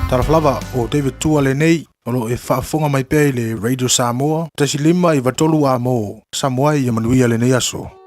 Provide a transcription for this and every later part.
Talofa lava, o David Tua lenei, o lo o e faafofoga mai pea i le Radio Samoa, 1.5 93 A mo Samoa ia manuia lenei aso.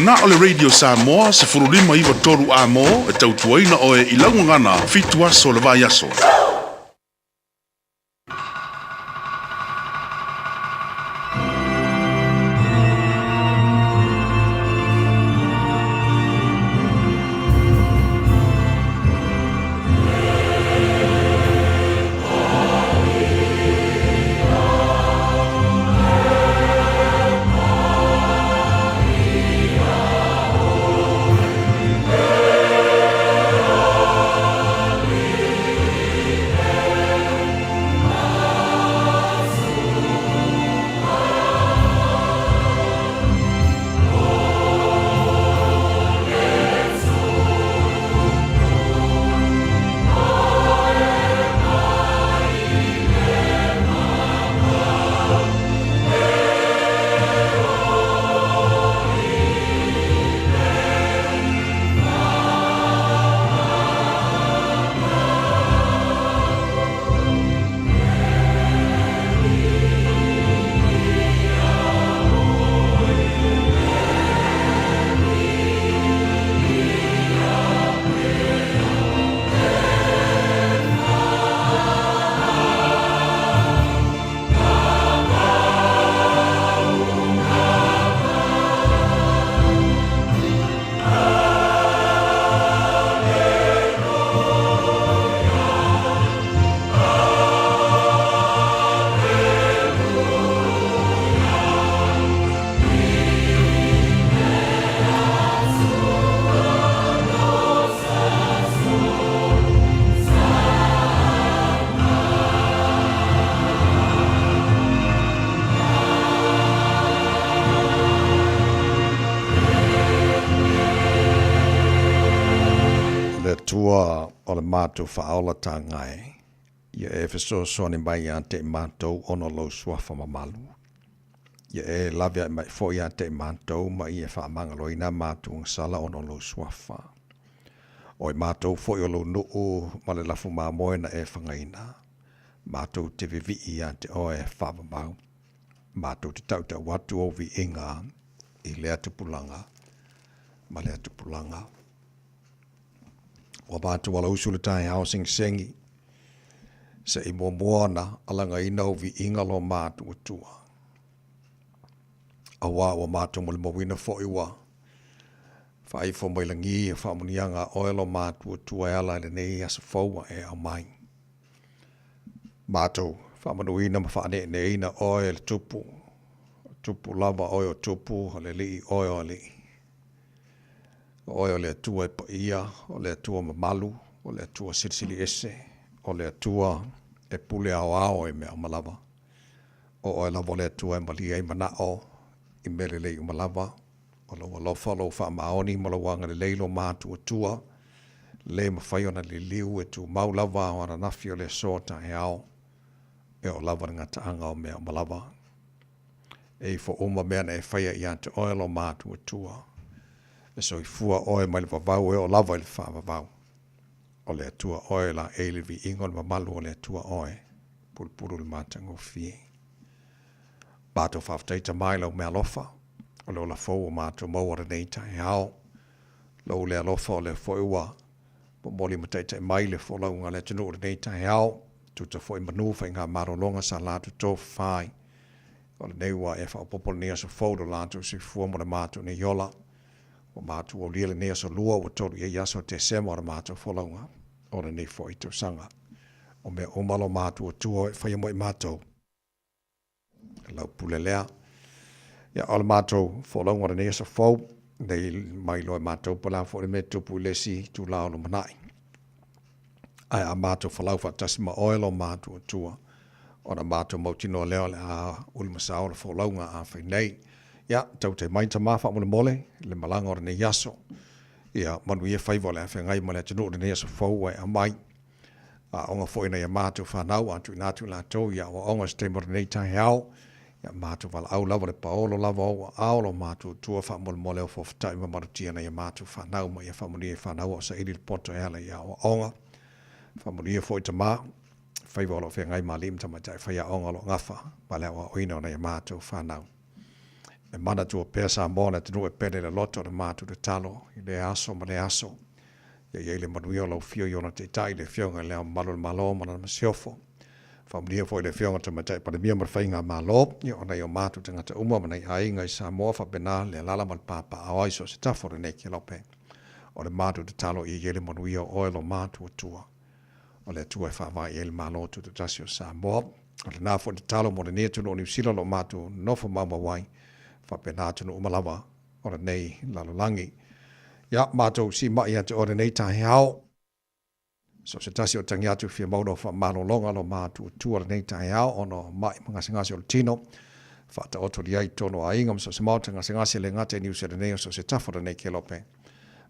Na o le Radio Samoa 15 9 3 A-mo e tautuaina oe i lau gagana 7 aso o le vaiaso. Le Atua o le matou faaolataga e, ia e fesoasoani mai ia te i matou ona o lou suafa mamalu. Ia e laveai mai foi ia te i matou ma ia faamagaloina a matou agasala ona o lou suafa. O i matou foi o lou nuu ma le lafu mamoe na e fagaina, matou te vivii ia te oe faavavau. Matou te tautau atu ou viiga i lea tupulaga ma lea tupulaga. Ua matou alausu le taeao segisegi, se i muamua ona alagaina ou viiga lo matou Atua. Auā ua matou molimauina foi ua faaifo mai lagi e faamuniaga a oe lo matou Atua e ala i lenei aso fou ua e aumai. Matou faamanuina ma faaneeneeina oe e le Tupu, o Tupu lava oe o Tupu, o le Alii oe o Alii. O oe o le Atua e paia, o le Atua mamalu, o le Atua silisili ese, o le Atua e pule aoao i mea uma lava. O oe lava o le Atua e malie ai manao i mea lelei uma lava. O lou alofa, o lou faamaoni ma lou agalelei lo matou Atua, le mafai ona liliu e tumau lava o ananafi o le aso taeao, e oo lava le gataaga o mea uma lava. E ifo uma mea na e faia ia te oe lo matou Atua. E soifua oe mai le vavau e oo lava i le faavavau. O le Atua oe laei le viiga o le mamalu o le Atua oe, pulupulu le matagofie. Matou faafetai Tama i lau meaalofa, o le ola fou ua matou maua lenei taeao. Lou le alofa o lea foi ua momoli ma taitai mai le folauga a le atunuu i lenei taeao, tuta foi manu faigamalologa sa latou tofafa ai. O lenei ua e faaopoopo lenei aso fou i lo latou soifua mo le matou nei ola. Ua matou aulia lenei aso lua ua 3 i ai aso o Tesema o le matou folauga o lenei foi tausaga. O mea uma lo matou Atua e faia mo i matou. Lau pule lea. Ia, o le matou folauga o lenei aso fou, nei mai loa e matou po o le a foi le mea e tupu i le isi itula o lumanai. Ae a matou folau faatasi ma oe lo matou Atua, ona matou mautinoa lea o le a ulumasao le folauga a fai nei. Ia, tautai mai tama faamolemole le malaga o lenei aso. Ia, manuia faiva o le a feagai ma le atunuu i lenei aso fou ua e aumai. Aoga foi nai a matou fanau a tuuina atu i latou i aoaoga i se taimi o lenei taeao. Ia matou valaau lava le paolo lava o ou aao lo matou Atua faamolemole o fofotai ma malutia nai a matou fanau ma ia faamanuia i fanau a o saili le poto e ala i aoaoga. Faamanuia foi tama faiva o lo o feagai ma alii ma tamaitai faiaoga o lo o gafa ma le aoaoina o nai a matou fanau. E manatua pea Samoa le atunuu e pele i le loto o le matou tatalo i lea aso ma lea aso. Ia i ai le manuia o lau afio i ona taitai le Afioga i Le Ao Mamalu o le Malo ma lana Masiofo. Faamanuia foi i le Afioga i le Tamaitai Palemia ma le Faigamalo, ia o nai o matou tagata uma ma nai aiga i Samoa faapena le alaala ma le papaaao ai so o se tafa o lenei kelope. O le matou tatalo ia i ai le manuia o oe lo matou Atua. O le Atua e faavae i ai le Malo Tutoatasi o Samoa. O lena foi tatalo mo lenei atunuu o Niu Sila o lo o matou nofo maumau ai, faapena atunuu uma lava o lenei lalolagi. Ia, matou siimai ia te oe lenei taeao. So o se tasi o tagi atu fia maua lau faamalologa lo matou Atua lenei taeao ona o mai ma gasegase o le tino. Faataoto li ai i totonu o aiga ma so o se maota gasegase le gata i Niu Sila nei o so o se tafa o lenei kelope.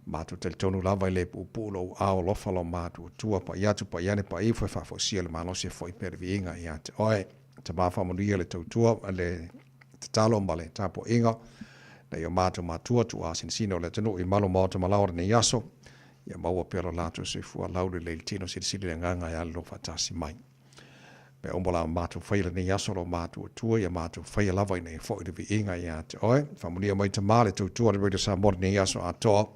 Matou talitonu lava e le puupuu lou ao alofa lo matou Atua, pai atu, pai ane, pai ifo e faafoisia le malosi e foi pea le viiga ia te oe. Tama faamanuia le tautua, le tatalo ma le tapuaiga nai o matou matua tuuasinasina o le atunuu i malu maota ma laoa lenei aso, ia maua pea lo latou soifua laulelei i le tino silisili le agaga e alolo faatasi mai. Mea uma la matou faia lenei aso lo matou Atua, ia matou faia lava ina ia foi le viiga ia te oe. Faamanuia mai Tama le tautua le Radio Samoa lenei aso atoa,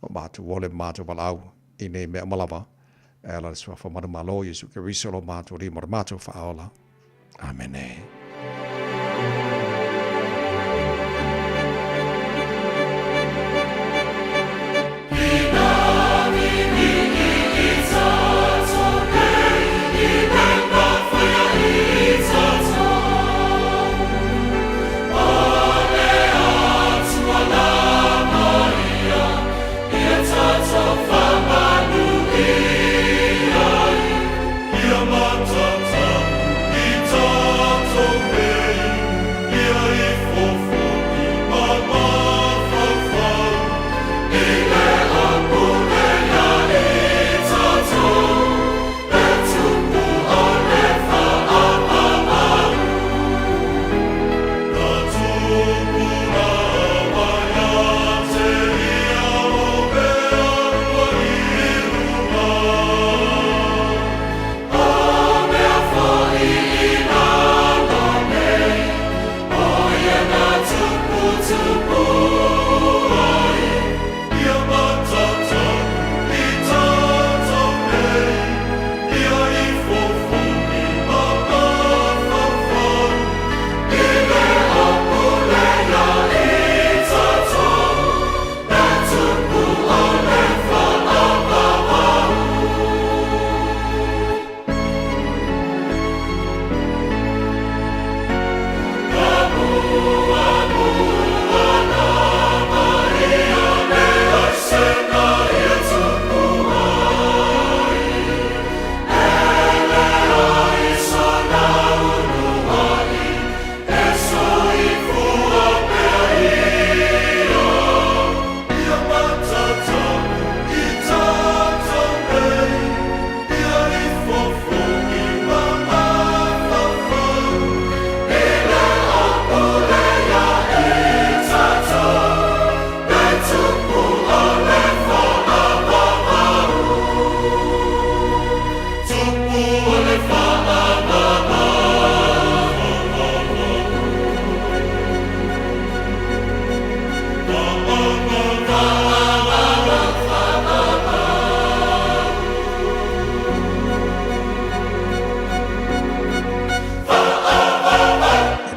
ua matou ole ma matou valaau i nei mea uma lava. E ala le suafa manumalo Iesu Keriso lo matou Alii ma lo matou Faaola. Amene.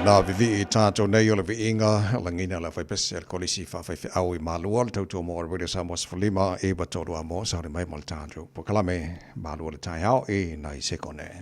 Na vivii tatou nei o le viiga lagina le aufaipese a le Kolisi Faafaifeau i Malua, le tautua mo Radio Samoa 15 i 93 mo sauni mai mo le tatou polokalame Malua le taeao i nai sekone.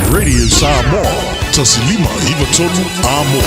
Radio Samoa, 1 5 9 3 Amo.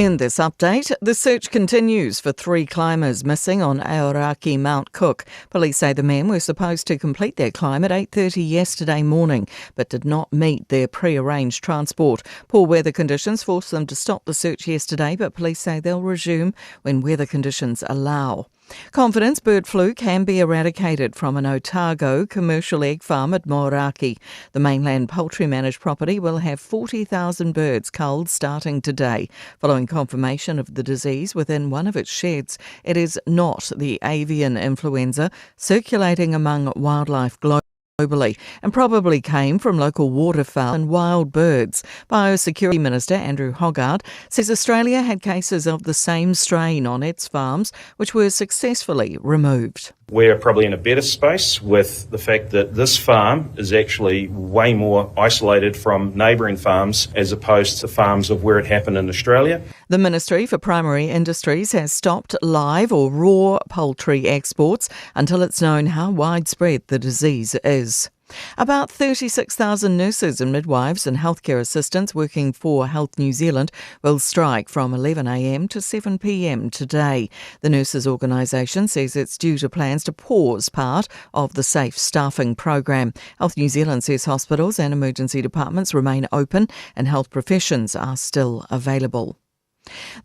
In this update, the search continues for three climbers missing on Aoraki Mount Cook. Police say the men were supposed to complete their climb at 8:30 yesterday morning, but did not meet their pre-arranged transport. Poor weather conditions forced them to stop the search yesterday, but police say they'll resume when weather conditions allow. Confidence bird flu can be eradicated from an Otago commercial egg farm at Moeraki. The mainland poultry managed property will have 40,000 birds culled starting today, following confirmation of the disease within one of its sheds. It is not the avian influenza circulating among wildlife globally globally and probably came from local waterfowl and wild birds. Biosecurity Minister Andrew Hoggard says Australia had cases of the same strain on its farms, which were successfully removed. We're probably in a better space with the fact that this farm is actually way more isolated from neighbouring farms as opposed to farms of where it happened in Australia. The Ministry for Primary Industries has stopped live or raw poultry exports until it's known how widespread the disease is. About 36,000 nurses and midwives and healthcare assistants working for Health New Zealand will strike from 11am to 7pm today. The nurses' organisation says it's due to plans to pause part of the safe staffing program. Health New Zealand says hospitals and emergency departments remain open and health professions are still available.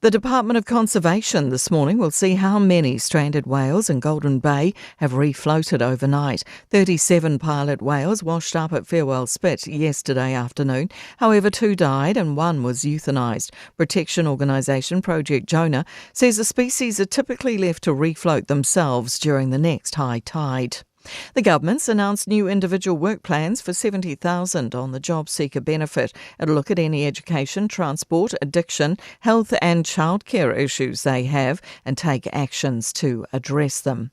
The Department of Conservation this morning will see how many stranded whales in Golden Bay have refloated overnight. 37 pilot whales washed up at Farewell Spit yesterday afternoon. However, two died and one was euthanised. Protection organisation Project Jonah says the species are typically left to refloat themselves during the next high tide. The government's announced new individual work plans for 70,000 on the job seeker benefit. It'll look at any education, transport, addiction, health and childcare issues they have and take actions to address them.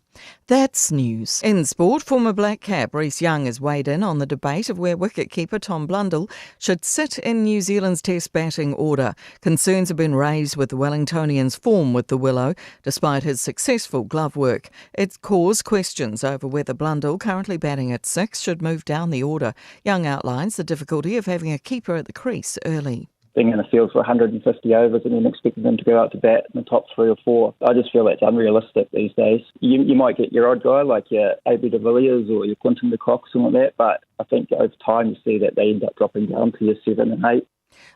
That's news. In sport, former Black Cap Reece Young has weighed in on the debate of where wicketkeeper Tom Blundell should sit in New Zealand's Test batting order. Concerns have been raised with the Wellingtonian's form with the Willow, despite his successful glove work. It's caused questions over whether Blundell, currently batting at six, should move down the order. Young outlines the difficulty of having a keeper at the crease early being in the field for 150 overs and then expecting them to go out to bat in the top three or four. I just feel that's unrealistic these days. You, you might get your odd guy like your AB de Villiers or your Quinton de Kock, something like that, but I think over time you see that they end up dropping down to your seven and eight.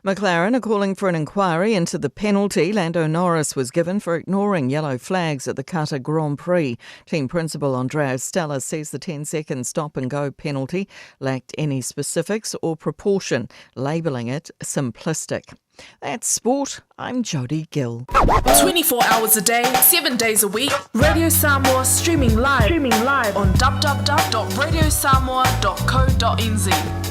McLaren are calling for an inquiry into the penalty Lando Norris was given for ignoring yellow flags at the Qatar Grand Prix. Team principal Andrea Stella says the 10 second stop and go penalty lacked any specifics or proportion, labelling it simplistic. That's sport. I'm Jody Gill. 24 hours a day, 7 days a week. Radio Samoa streaming live, streaming live on www.radiosamoa.co.nz.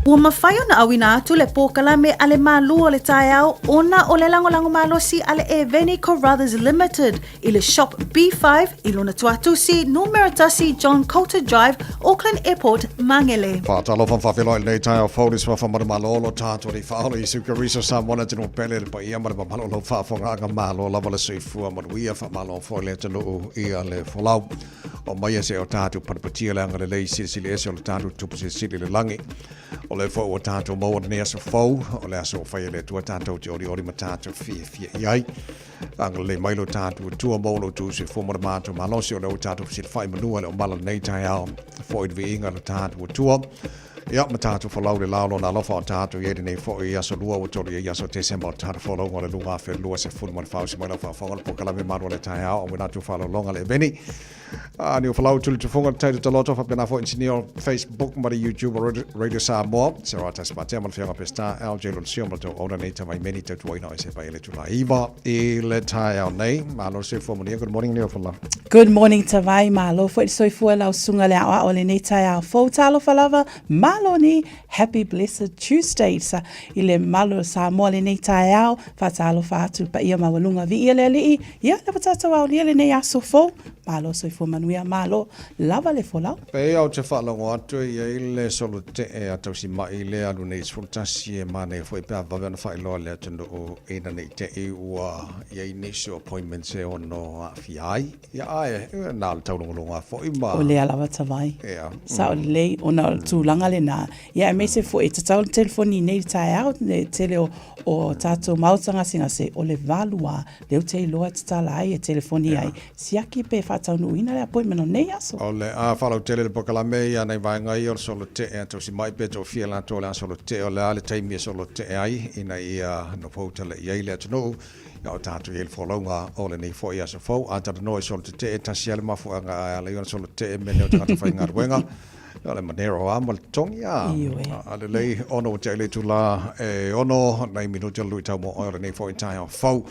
Ua mafai ona auina atu le pōkalame a le Mālū o le taeao ona o le lagolago malosi a le Eveni Carruthers Limited i le Shop B5 i lona tuatusi numera tasi John Coulter Drive, Auckland Airport, Mangele. Faatalofa ma faafeiloai i lenei taeao fou i le suafa manumalo o tatou Alii Faaola Iesu Keriso Samoa le atunuu pele le paia ma le mamalu o lau faafofogaaga malo lava le soifua manuia faamalo foi le atunuu ia le folau o mai e se o tatou patapatia le agalelei silisili ese o le tatou tupu silisili i le lagi o le foi ua tatou maua lenei aso fou o le aso ua faia e le Atua tatou te olioli ma tatou fiafia i ai Agalelei mai lo tatou Atua maua lo outou soifua ma le matou malosi o lea ua tatou fesilafai manua le omala lenei taeao foi le viiga lo tatou Atua. Ia, ma tatou folau le lao lona alofa o tatou i ai lenei foi aso lua ua tolu i ai aso Tesema o tatou folauga o le 2024 usi mai lau faafofoga le polokalame malu o le taeao o latou faalolonga le eveni. A ni o falau tuli tufunga te taito taloto faapena foi insinia o Facebook ma le YouTube o Radio Samoa. Se roa tasi matea ma le fioga Pesta LJ Lolosio ma le tau ona nei tawai meni tau tuaina o se pai ele tula iwa i le taeao nei. Malo soifua manuia. Good morning Leo Falau. Good morning Tavai, malo foi le soifua lau susuga le aoao o lenei taeao fou. Talofa lava, malo ni, happy blessed Tuesday sa i le malo o Samoa lenei taeao. Faatalofa atu le paia maualuga viia le Alii, ia lea ua tatou aolia lenei aso fou. Malo soifua manuia, malo lava le folau. Pei ou te faalogo atu e i ai le solotetee a tausimaʻi lea alu nei 11 e manaia foi pe a vave ona faailoa i le atunuu ina ne i te i ua i ai nisi o appointments e ono aafia ai. Ia ae na o le taulogologo lava foi ma. O lea lava tavai. Ia. Sao lelei ona o le tulaga lena. Ia aemaise foi e tatau ona telefoni nei i le taeao le tele o o tatou maota gasegase o le 8 a lea ou te iloa e tatala ai e telefoni ai siaki pe faataunuuina le appointment o nei aso. O le a faalautele le polokalame ia nai vaega ia o le solotetee a tausimai pe toafia latou o le a solotetee o le a le taimi e solotetee ai ina ia nofo utalai ai le atunuu ia o tatou i ai le folauga o lenei foi aso fou. A talanoa i solotetee tasi lava le mafuaaga e ala ai ona solotetee mea nei o tagata faigaluega O le manero a ma le totogi a. Ioe. A lelei ona ua tea i le itula e 6 nai minute o le luitau mo oe o lenei foi taeao fou.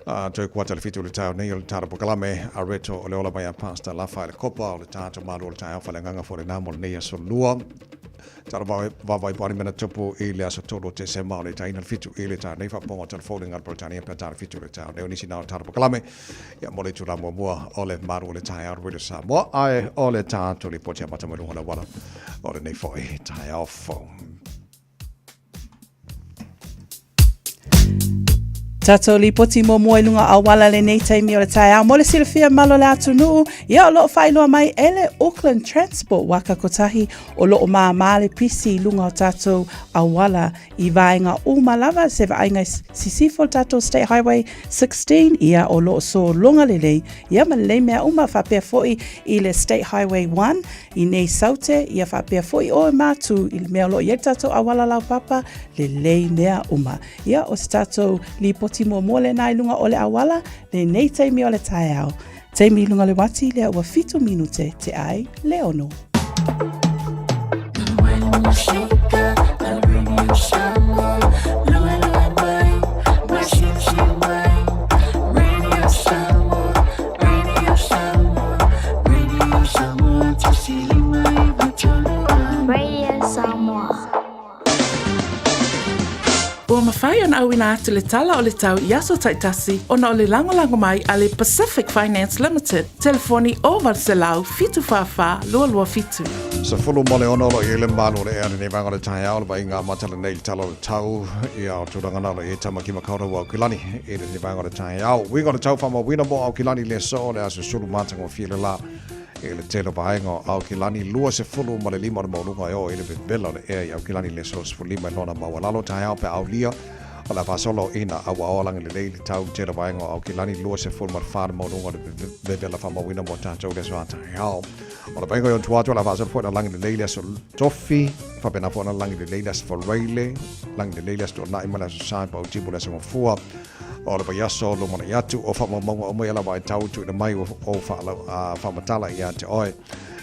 A toe kuata le 7 o le taeao nei o le tatou polokalame a Reto o le ola mai a Pastor Lafa i le Kopa o le tatou malu o le taeao faaleagaga foi lena mo lenei aso Lua. Talo vaavai po o ni mea na tupu i le aso 3 o Tesema o le taina le 7 i le taeao nei faapopoga o telefoni le galu Peretania pe a ta le 7 o le taeao nei o nisi na o le tatou polokalame Ia, mo le itula muamua o le malu o le taeao Radio Samoa, ae o le tatou lipoti amata mai luga o le auala o lenei foi taeao fou. Tatou lipoti muamua i luga auala lenei taimi o le taeao. Mo le silafia malo le atunuu, ia o loo faailoa mai e le Auckland Transport waka kotahi o loo māmā le pisi i luga o tatou auala I vaega uma lava se vaaiga i sisifo o le tatou State Highway 16, ia o lo o sologa lelei, ia ma lelei mea uma faapea foi i le State Highway 1 i nei Saute, ia faapea foi oe Matu i le mea o lo o i ai le tatou auala laupapa, lelei mea uma. Ia o se tatou lipoti muamua lena i luga o le auala lenei taimi o le taeao. Taimi i luga o le uati lea ua 7 minute te ai le 6. Radio Samoa. Ua mafai ona auina atu le tala o le tau i aso taitasi ona o le lagolago mai a le Pacific Finance Limited, telefoni 0800 744 227. 16 o lo o i ai le malu o le ea lenei vaega o le taeao, le vaaiga amata lenei i le tala o le tau, ia o tulaga na o lo o i ai Tamaki Makaurau o Aukilani i lenei vaega o le taeao. Uiga o le tau faamauina mo Aukilani i le aso o le aso 10 matagofie le la I le tele o vaega o Aukilani, 25 o le maualuga e oo i le vevela o le ea i Aukilani i le aso 15 i lona maualalo taeao pe aulia o le a faasolo ina auaoa lagilelei le tau i le tele o vaega o Aukilani, 24 le maualuga o le vevela faamauina mo tatou i le aso a taeao. O le vaega i ona tua atu o le a faasolo foi ona lagilelei le aso Tofi, faapena foi ona lagilelei le aso Faraile, lagilelei le aso Toonai ma le aso Sa e pautimu le aso Gafua. O le vaiaso lumanai atu, o faamaumauga uma ia lava e tau tuuina mai o faamatala ia te oe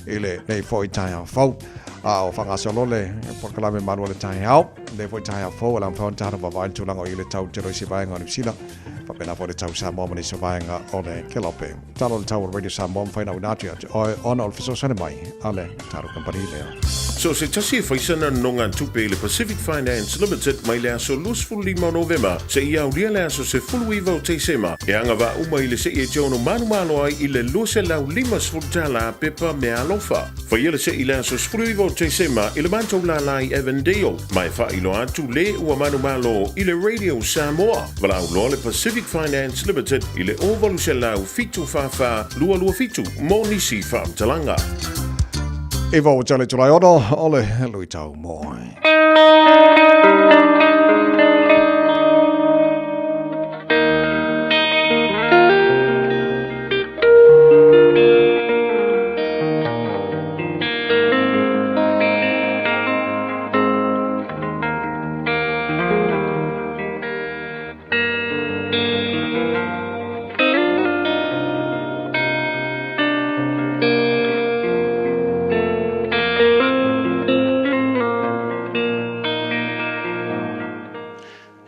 i lenei foi taeao fou. A o faagasolo le polokalame malu o le taeao, lenei foi taeao fou, o le a mafai ona tatou vaavaai i le tulaga o i le tau tele o isi vaega o Niu Sila, faapena foi le tau Samoa ma nisi o vaega o le Kelope. Talo le tau o le Radio Samoa mafai ona auina atu ia te oe ona o le fesoasoani mai a le tatou kamupani lea. So se tasi e faisana nonogatupe i le Pacific Finance Limited mai le aso 25 o Novema seia aulia le aso 19 o Tesema e agavaa uma i le se'i e te ono manumalo ai i le $250 pepa meaalofa. Faia le se'i i le aso 19 o Tesema i le matou lālā i Avondale ma e faailoa atu le ua manumalo i le Radio Samoa. Valaau loa le Pacific Finance Limited i le 0800 744 227 mo nisi faamatalaga. Iwa ua tele itula e ono o le luitau moe.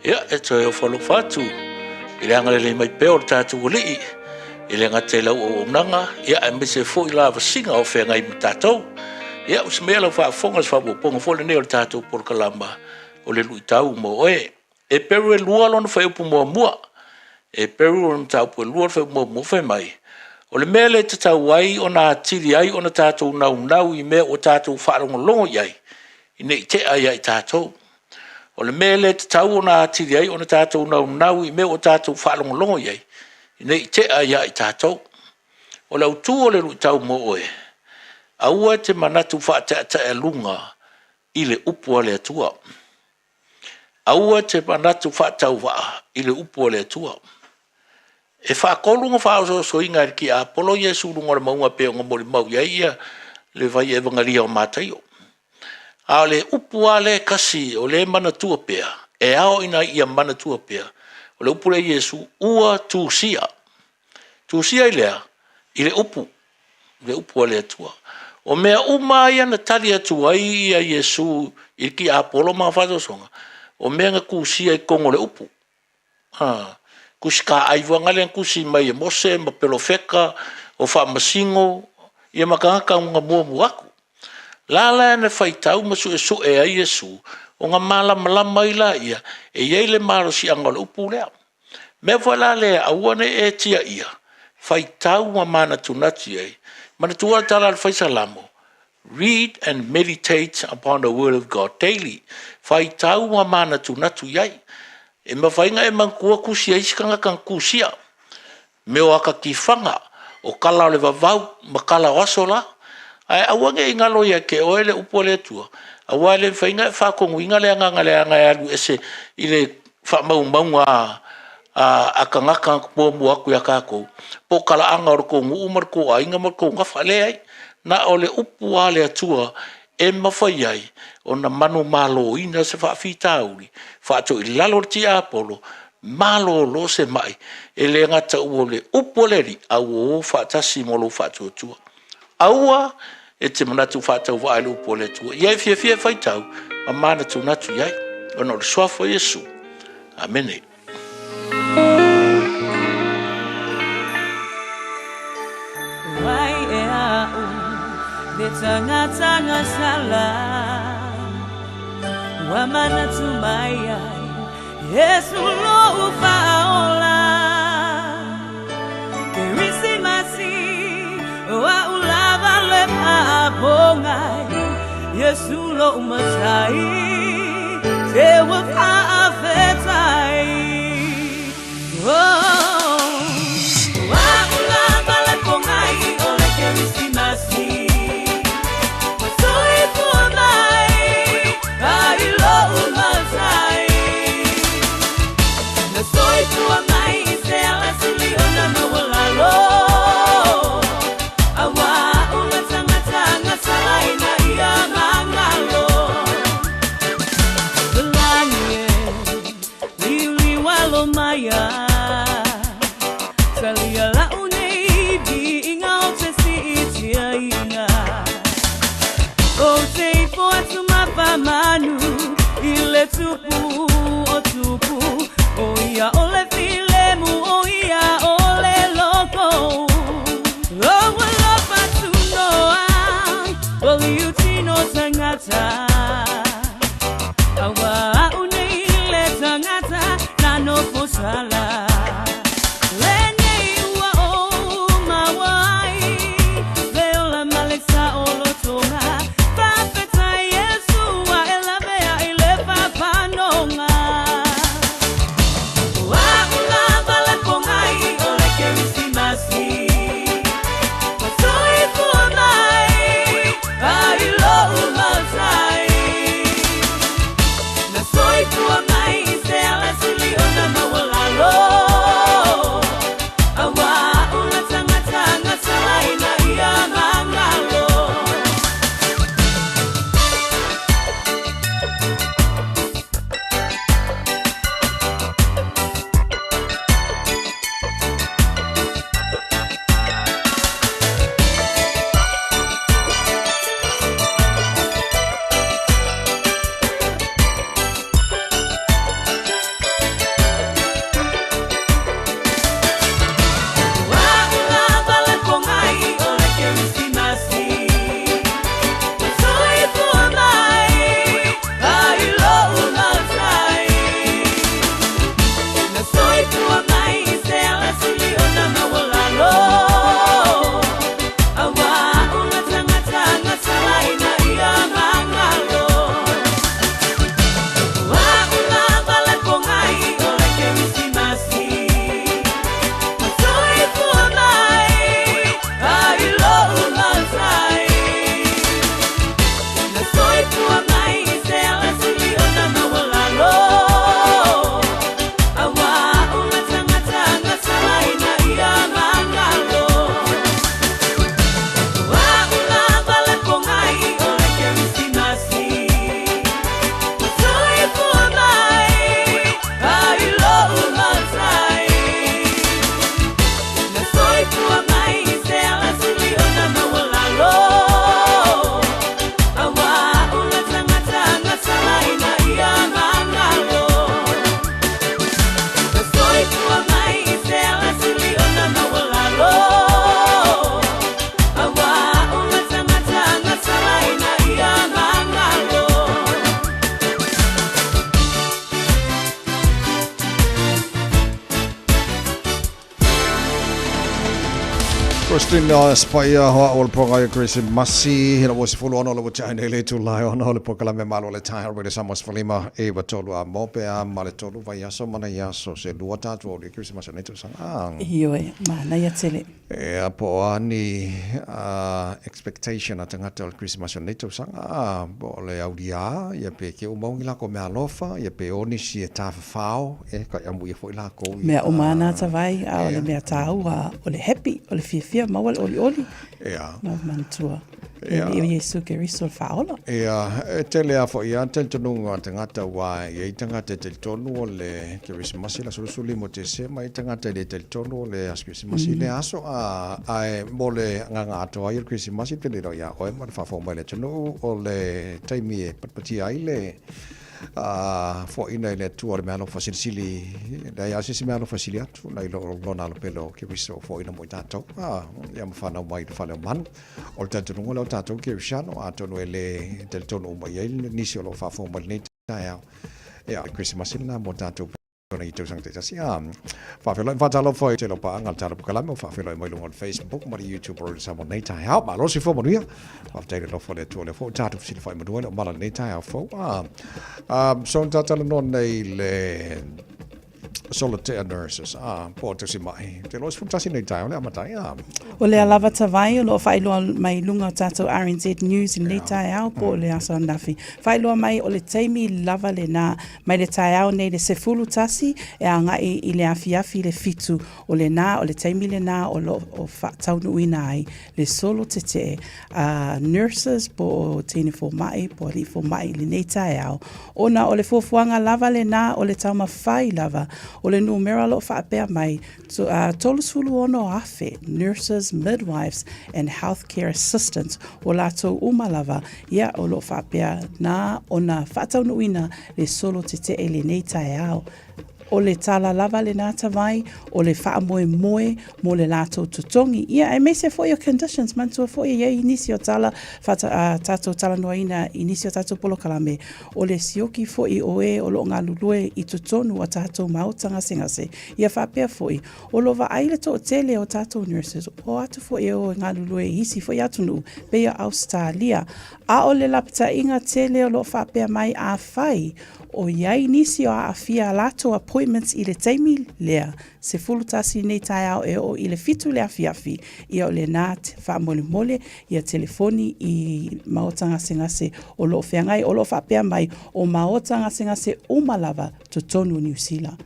Ia, e toe ofo alofa atu i le agalelei mai pea o le tatou Alii, e le gata i lau auaunaga, ia aemaise foi lavasiga o feagai ma tatou. Ia, o se mea lau faafofoga, se faaopoopoga foi lenei o le tatou polokalama o le luitau mo oe. E peru e lua lona fuaiupu muamua. E peru o le mataupu e lua le fuaiupu muamua fai mai, O le mea lea e tatau ai ona atili ai ona tatou naunau i mea ua tatou faalogologo i ai, ne i tea ia i tatou. O le mea lea e tatau ona atili ai ona tatou naunau i mea ua tatou faalogologo i ai, ne i tea ia i tatou. O le autu o le luitau mo oe, aua e te manatu faataetaealuga i le upu a le Atua. Aua e te manatu faatauvaa i le upu a le Atua. E faatolu ona faaosoosoina e le tiapolo Iesu i luga o le mauga pei ona molimau i ai le fai evagalia o Mataio. A o le upu lava lea e tasi o lea e manatua pea, e ao ina ia manatua pea, o le upu lea a Iesu, ua tusia. Tusia i le a? I le upu, le upu a le Atua. O mea uma lava ia na tali atu ai Iesu i le tiapolo ma ana faasoasoaga, o mea na tusia i totonu o le upu. Tusi Taai foi lea na tusi mai e Mose ma Perofeta, o Faamasino, ia ma tagata na muamua atu. La la na faitau ma suesue ai Iesu, ona malamalama ai lea e i ai le malosiaga o le upu lea. O le mea foi la lea, aua ne i e tiaia, faitau ma manatunatu i ai. Manatua le tala a le Fai Salamo, read and meditate upon the word of God daily. Faitau ma manatunatu i ai. E mafai ona e manatua tusi a isi tagata na tusia, mea o ata tifaga, o tala o le vavau ma tala o aso la. Ae aua ne i galo ia te oe le upu a le Atua, aua e le mafai ona e faatonuina le agaga leaga e alu ese i le faamaumauga a tagata muamua atu ia tatou, po o talaaga o le tou nuu ma le tou aiga ma le tou gafa. Leai, na o le upu lava a le Atua e mafai ai ona manumaloina se faafitauli, faatoilalo le tiapolo, malolo se mai, e le gata ua le upu a le Alii, a ua o faatasi ma lou faatuatua. Aua e te manatu faatauvaa i le upu a le Atua. Ia e fiafia e faitau ma manatunatu i ai, ona o le suafa o Iesu. Amene. Wai e au le tangatanga sala Ua manatu mai ai Yesu lou faaola Kerisimasi Ua ulava le paapongai Yesu lou matai Te ua faafetai Oh, ua ulava le pongai o le Kerisimasi Ua soifua mai ai lou matai Na soifua mai i se ala sili ona maualalo Aua ua tagatanga sala ina ia magalo Lani e liuliu alo mai Talia lau nei viiga o te siitiaina O te ifo atu mapamanu i le tupu o tupu O ia o le filemu o ia o le loko O ua lofa tunoa o liutino tagata Aua au nei le tagata na nofo sala Lenei ua ou maua ai le ola ma le saolotoga Faafetai Iesu ua e lavea i le papanoga Ua ulava le pogai o le Kerisimasi Ua soifua mai ai lou matai Christine Spaia hoa o le ponga i Krisimasi hina ua 16 le ua tiai nei le itula e 6 o le polokalame malo le taeao Radio Samoa 15 e wa tolu a mo pe a ma le tolu vaiaso ma nei aso se lua tātou o le Krisimasi o nei tausaga. Ioe, manaia tele. Ea po o a ni expectation a tagata o le Krisimasi o lenei tausaga, po o le auliā, ia pe ke uma ugi lākou meaalofa, ia pe o nisi e tāfafao, e kai amuia foi lākou i Mea uma ana tawai, a o le mea tāua, o le happy, o le fiafia, maua le olioli. Ea. Nā manatua. Le Alii o Iesu Keriso le Faaola. Ia, e tele a foi a talitonuga o tagata aua e i ai tagata e talitonu o le Kerisimasi le aso 25 o Tesema, e i ai tagata e le talitonu o le aso Kerisimasi lea aso, a, ae mo le agaga atoa ai o le Kerisimasi, te lilo iā oe ma le faafofoga mai le atunuu o le taimi e patipatia ai le a foaiina i le Atua o le meaalofa silisili, leai lava se isi meaalofa e sili atu nai lo lona alopele o Keriso o foaiina mo i tatou, a, ia ma fanau mai i le fale o manu. O le talitonuga lea o tatou Kerisiano, atonu e le talitonu uma i ai nisi o lo o faafofoga mai i lenei taeao. Ia, o le Kerisimasi lena mo tatou i tausaga taitasi. A, faafeiloai ma faatalofa i tele o paaga a le Tala Pukalame o faafeiloai mai luga o le Facebook ma le YouTube o Radio Samoa nei taeao. Malo le soifua manuia. Faafetai i le alofa o le Atua o lea foi ua tatou fesilafai manua i le omala i lenei taeao fou. A, so na talanoa nei le Solitaire Nurses, a, po o Tausima'i. Te loa 11 nei taeao le amatai, a. O lea lava tawai o loo faailoa mai luga o tatou RNZ News i lenei taeao po o le aso ananafi. Faailoa mai o le taimi lava lena mai le taeao nei le 11 e agai i le afiafi le 7 o lena o le taimi lena o lo o faataunuuina ai le solo tetee a nurses po o teine fomai po o alii fomai i lenei taeao ona o le fuafuaga lava lena o le taumafai lava o le numera o lo o faapea mai 36,000 nurses, midwives and healthcare assistants o latou uma lava ia o lo o faapea na ona faataunuuina le solo tetee i lenei taeao. O le tala lava lena tawai, o le faamoemoe mo le latou totogi. Ia, aemaise foi o conditions, manatua foi e i ai nisi o tala faata, a tatou talanoaina i nisi o tatou polokalame, o le sioki foi o e o lo o galulue i totonu o tatou maota gasegase. Ia faapea foi, o lo o vaai le toatele o tatou nurses, o atu foi e o e galulue i isi foi atunuu, pei o Ausetalia. A o le lapataiga tele o lo o faapea mai afai o i ai nisi o aafia a latou appointments i le taimi lea, 11 nei taeao e oo i le 7 le afiafi, ia o lena faamolemole ia telefoni i maota gasegase o lo o feagai, o lo o faapea mai o maota gasegase uma lava totonu o Niu Sila.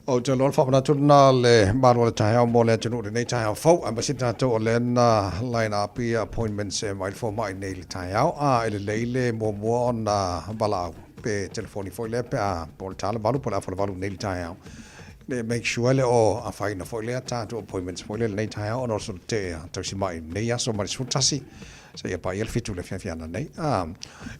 Ou te iloa o le faamanatu lena le malu o le taeao mo le atunuu i lenei taeao fou, aemaise tatou o lea na line up ia appointments e mai le fomai nei i le taeao, a e lelei le muamua ona valaau pe telefoni foi lea pe a po o le ta le 8 po o le afa o le 8 nei i le taeao le make sure le o afaina foi lea tatou appointments foi lea i lenei taeao ona o le solotea tausimai i lenei aso mai le 11 Seia paia le 7 i le afiafi ananei. A,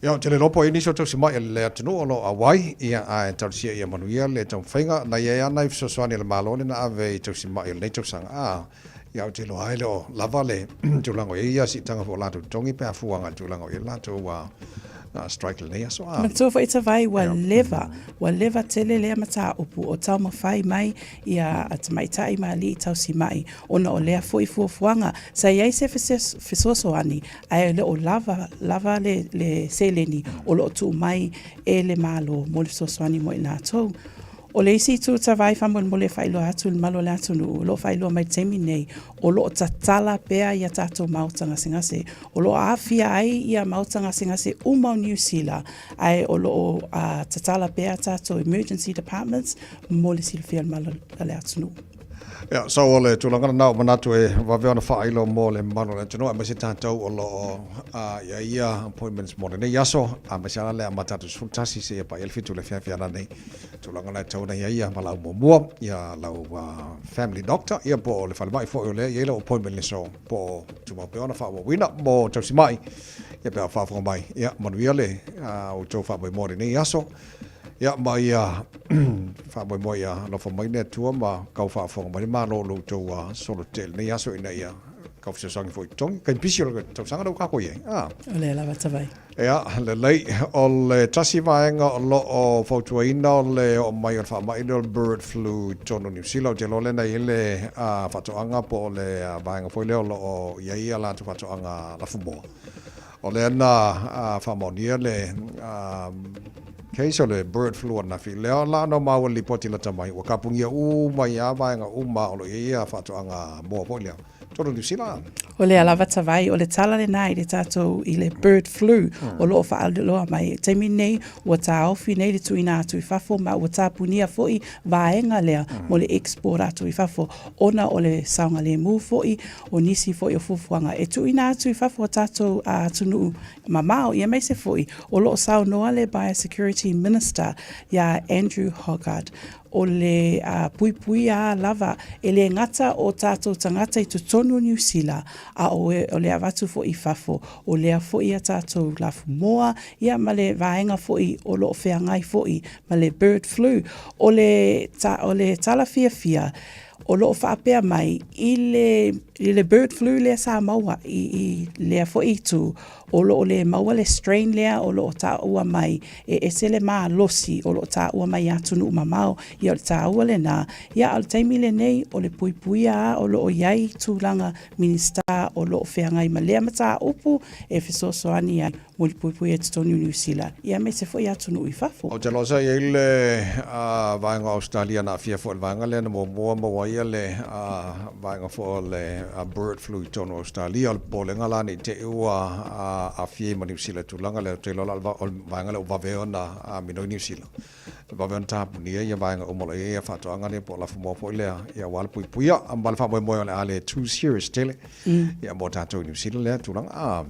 ia, ou te le iloa po o i ai nisi o tausimai o le atunuu o lo o auai, ia, ae talosia ia manuia le taumafaiga. Na i ai lava nai fesoasoani a le Malo lea na ave i tausimai o lenei tausaga. A, ia, ou te iloa e le o lava le tulaga o i ai ia siitaga foi o latou totogi pe a fua agai i le tulaga o i ai le latou strike i lenei aso. A. Manatua foi Tavai, ua leva, ua leva tele lea mataupu o taumafai mai ia tamaitai ma alii tausimai Ona o lea foi fuafuaga, sa i ai se fesoasoani ae le o lava lava le, le seleni o lo o tuu mai e le Malo mo le fesoasoani mo i latou. O le isi itu tavai faamolemole e faailoa atu i le mamalu o le atunuu, o lo o faailoa mai i le taimi nei, o lo o tatala pea ia tatou maota gasegase. O lo o aafia ai ia maota gasegase uma o Niu Sila, ae o lo o tatala pea tatou emergency departments mo le silafia e le mamalu o le atunuu. Ia, so o le tulaga lena ua manatu e vave ona faailo mo le mamalu o le atunuu aemaise tatou o lo o i ai ia appointments mo lenei aso, aemaise lava le amata atu i le 11 seia paia le 7 i le afiafi ananei. Tulaga lena e tatau ona i ai ia valaau muamua ia lau family doctor ia po o le falemai foi o lea e i ai lau appointment i le aso po o tumau pea ona faaauauina mo tausimai ia pe a faafofoga mai. Ia manuia le outou faamoemoe i lenei aso. Ia, ma ia faamoemoe ia alofa mai le Atua ma tau faafofoga mai le Malo o lo outou solo tele lenei aso ina ia tau fesoasoani foi i totogi. Taimi pisi o le tausaga lea ua tatou i ai. A. O lea lava Tavai. Ia, lelei. O le tasi vaega o lo o fautuaina o le oo mai o le faamai lea o le bird flu i totonu o Niu Sila. Ou te iloa lea na i ai le faatoaga po o le vaega foi lea o lo o i ai a latou faatoaga lafumoa. O lea na faamaonia le case o le bird flu ananafi. Lea la na maua i le lipoti lata mai, ua kapugia uma ai lava vaega uma o lo o i ai faatoaga moa foi lea. Totonu o Niu Sila. O lea lava Tavai, o le tala lena i le tatou i le bird flu o lo o faailoa mai. I le taimi lenei, ua taofi nei le tuuina atu i fafo ma ua tapunia foi vaega lea mo le export atu i fafo ona o le saogalemu foi o nisi foi o fuafuaga e tuuina atu i fafo o tatou atunuu mamao, aemaise foi o lo o saunoa le Biosecurity Minister ia Andrew Hoggard, o le puipuia lava e le gata o tatou tagata i totonu o Niu Sila, a o le avatu foi i fafo, o lea foi a tatou lafumoa, ia ma le vaega foi o lo o feagai foi ma le bird flu. O le tala fiafia, O lo o faapea mai i le, i le bird flu lea sa maua i, i lea foi itu, o lo o le maua le strain lea o lo o taua mai e ese le malosi o lo o taua mai i atunuu mamao. Ia o le taua lena. Ia a o le taimi lenei, o le puipuia lava o lo o i ai tulaga Minisita o lo o feagai ma lea mataupu e fesoasoani ai mo le puipuia i totonu o Niu Sila, ia aemaise foi atunuu i fafo. Ou te iloa sa i ai le vaega o Ausetalia na aafia foi i le vaega lea na muamua maua ai le vaega foi o le bird flu i totonu o Ausetalia. O le popolega la ne i te i ua aafia ai ma Niu Sila i le tulaga lea. Ou te iloa la o le vaega lea ua vave ona minoi Niu Sila. Vave ona tapunia ia vaega uma o lo o i ai ia faatoaga lea po o lafumoa foi lea ia aua le puipuia ma le faamoemoe o le a le too serious tele ia mo tatou i Niu Sila lea tulaga.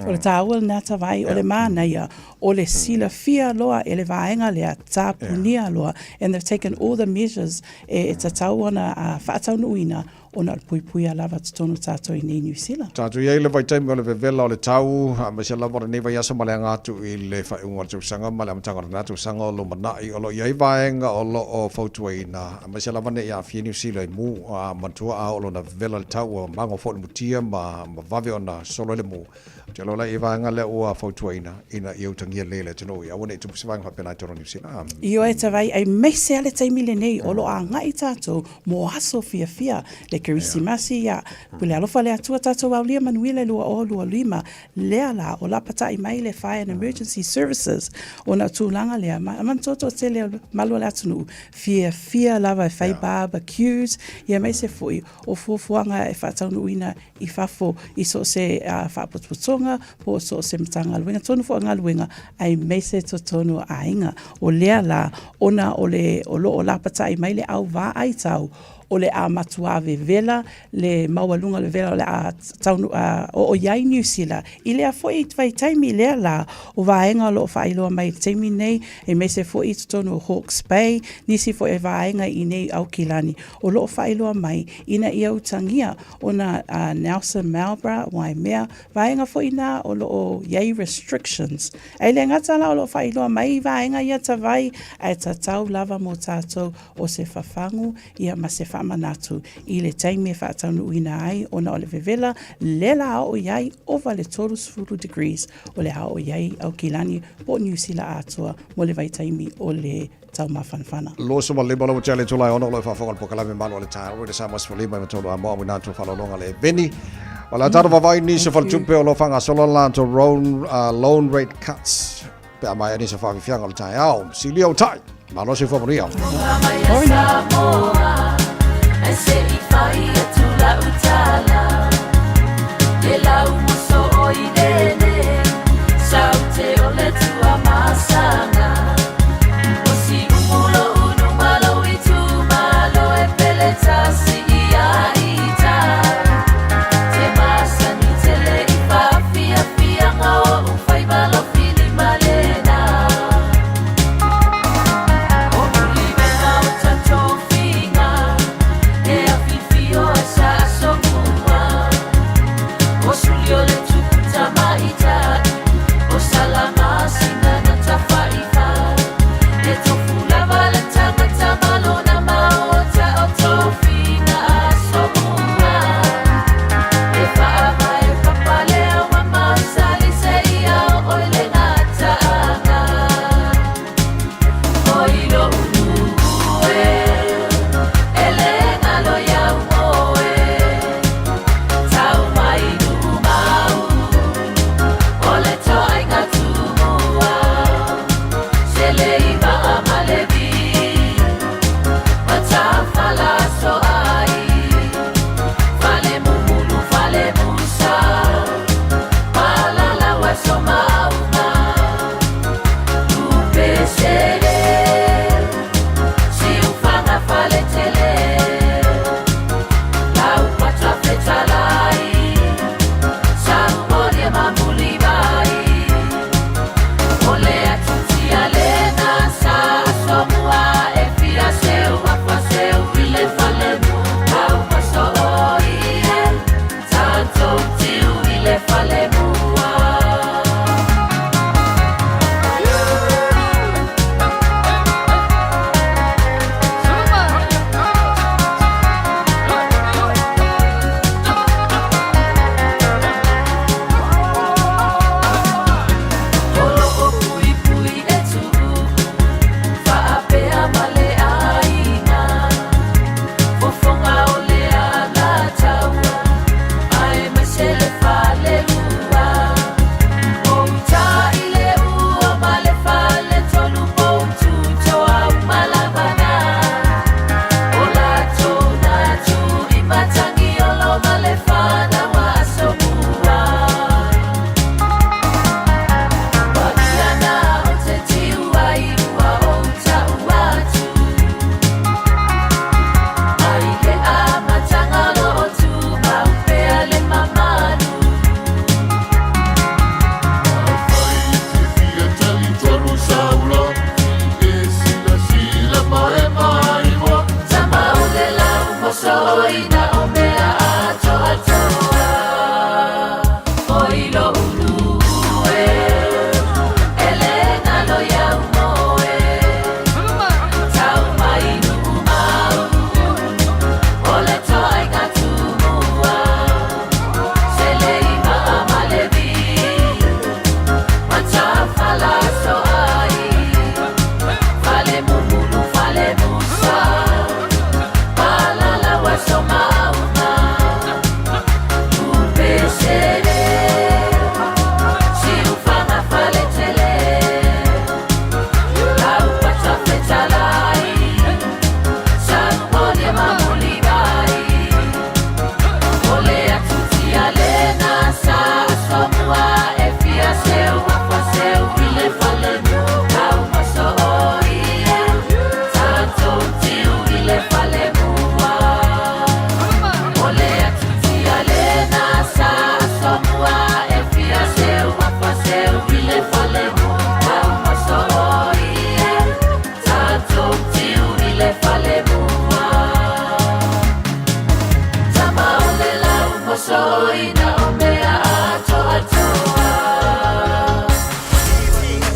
O le taua lena Tavai, o le manaia o le silafia loa e le vaega lea, tapunia loa and they've taken all the measures e tatau ona faataunuuina ona o le puipuia lava totonu o tatou i nei Niu Sila. Tatou i ai le vaitaimi o le vevela o le tau, aemaise lava o lenei vaiaso ma le aga atu i le faaiuga o le tausaga ma le amataga o lena tausaga o lumanai. O lo o i ai vaega o lo o fautuaina, aemaise lava ne i aafia Niu Sila i mu, a manatua a oo lona vevela le tau ua mago foi le mutia ma vave ona solo ai le mu. Ou te iloa la i vaega lea ua fautuaina ina ia utagia lelei e le atunuu ia aua ne i tupu se vaega faapena i totonu o Niu Sila. Ioe Tavai, aemaise lava le taimi lenei o lo o agai tatou mo aso fiafia, le Kerisimasi, ia, pule alofa le Atua tatou aulia manuia le 2025, lea la o lapatai mai le Fire and Emergency Services ona o tulaga lea, ma manatua toatele o malu o le atunuu, fiafia lava e fai barbecues, ia aemaise foi o fuafuaga e faataunuuina i fafo i so o se faapotopotoga po o so o se Matagaluega tonu foi o galuega aemaise totonu o aiga. O lea la, ona o le o lo o lapatai mai le au vaai tau, o le a matuā vevela le maualuga o le vevela o le a taunu oo i ai Niu Sila i lea foi vaitaimi. Lea la, o vaega o lo o faailoa mai i le taimi nei, aemaise foi i totonu o Hawke's Bay, nisi foi o vaega i inei i Aukilani, o lo o faailoa mai ina ia utagia ona a Nelson Marlborough, Waimea, vaega foi na o lo o i ai restrictions. Ae le gata la o lo o faailoa mai i vaega ia Tavai, ae tatau lava mo tatou o se fafagu ia ma se faamanatu i le taimi e faataunuuina ai ona o le vevela le la oo i ai ova le 30 degrees o le a oo i ai Aukilani po o Niu Sila atoa mo le vaitaimi o le taumafanafana. 25 lau tele Tulae 6 o lo o faafofoga le polokalame Malu o le Taeao i le Samoa 15 i matolu a moa wina atu faalologa le Eveni. O le taro vavai nisi o faletupe o lo o faagasolo latou loan rate cuts pe a maea nisi o faafiafiaga o le taeao. Silia o tai. Malo soifua manuia. Morena.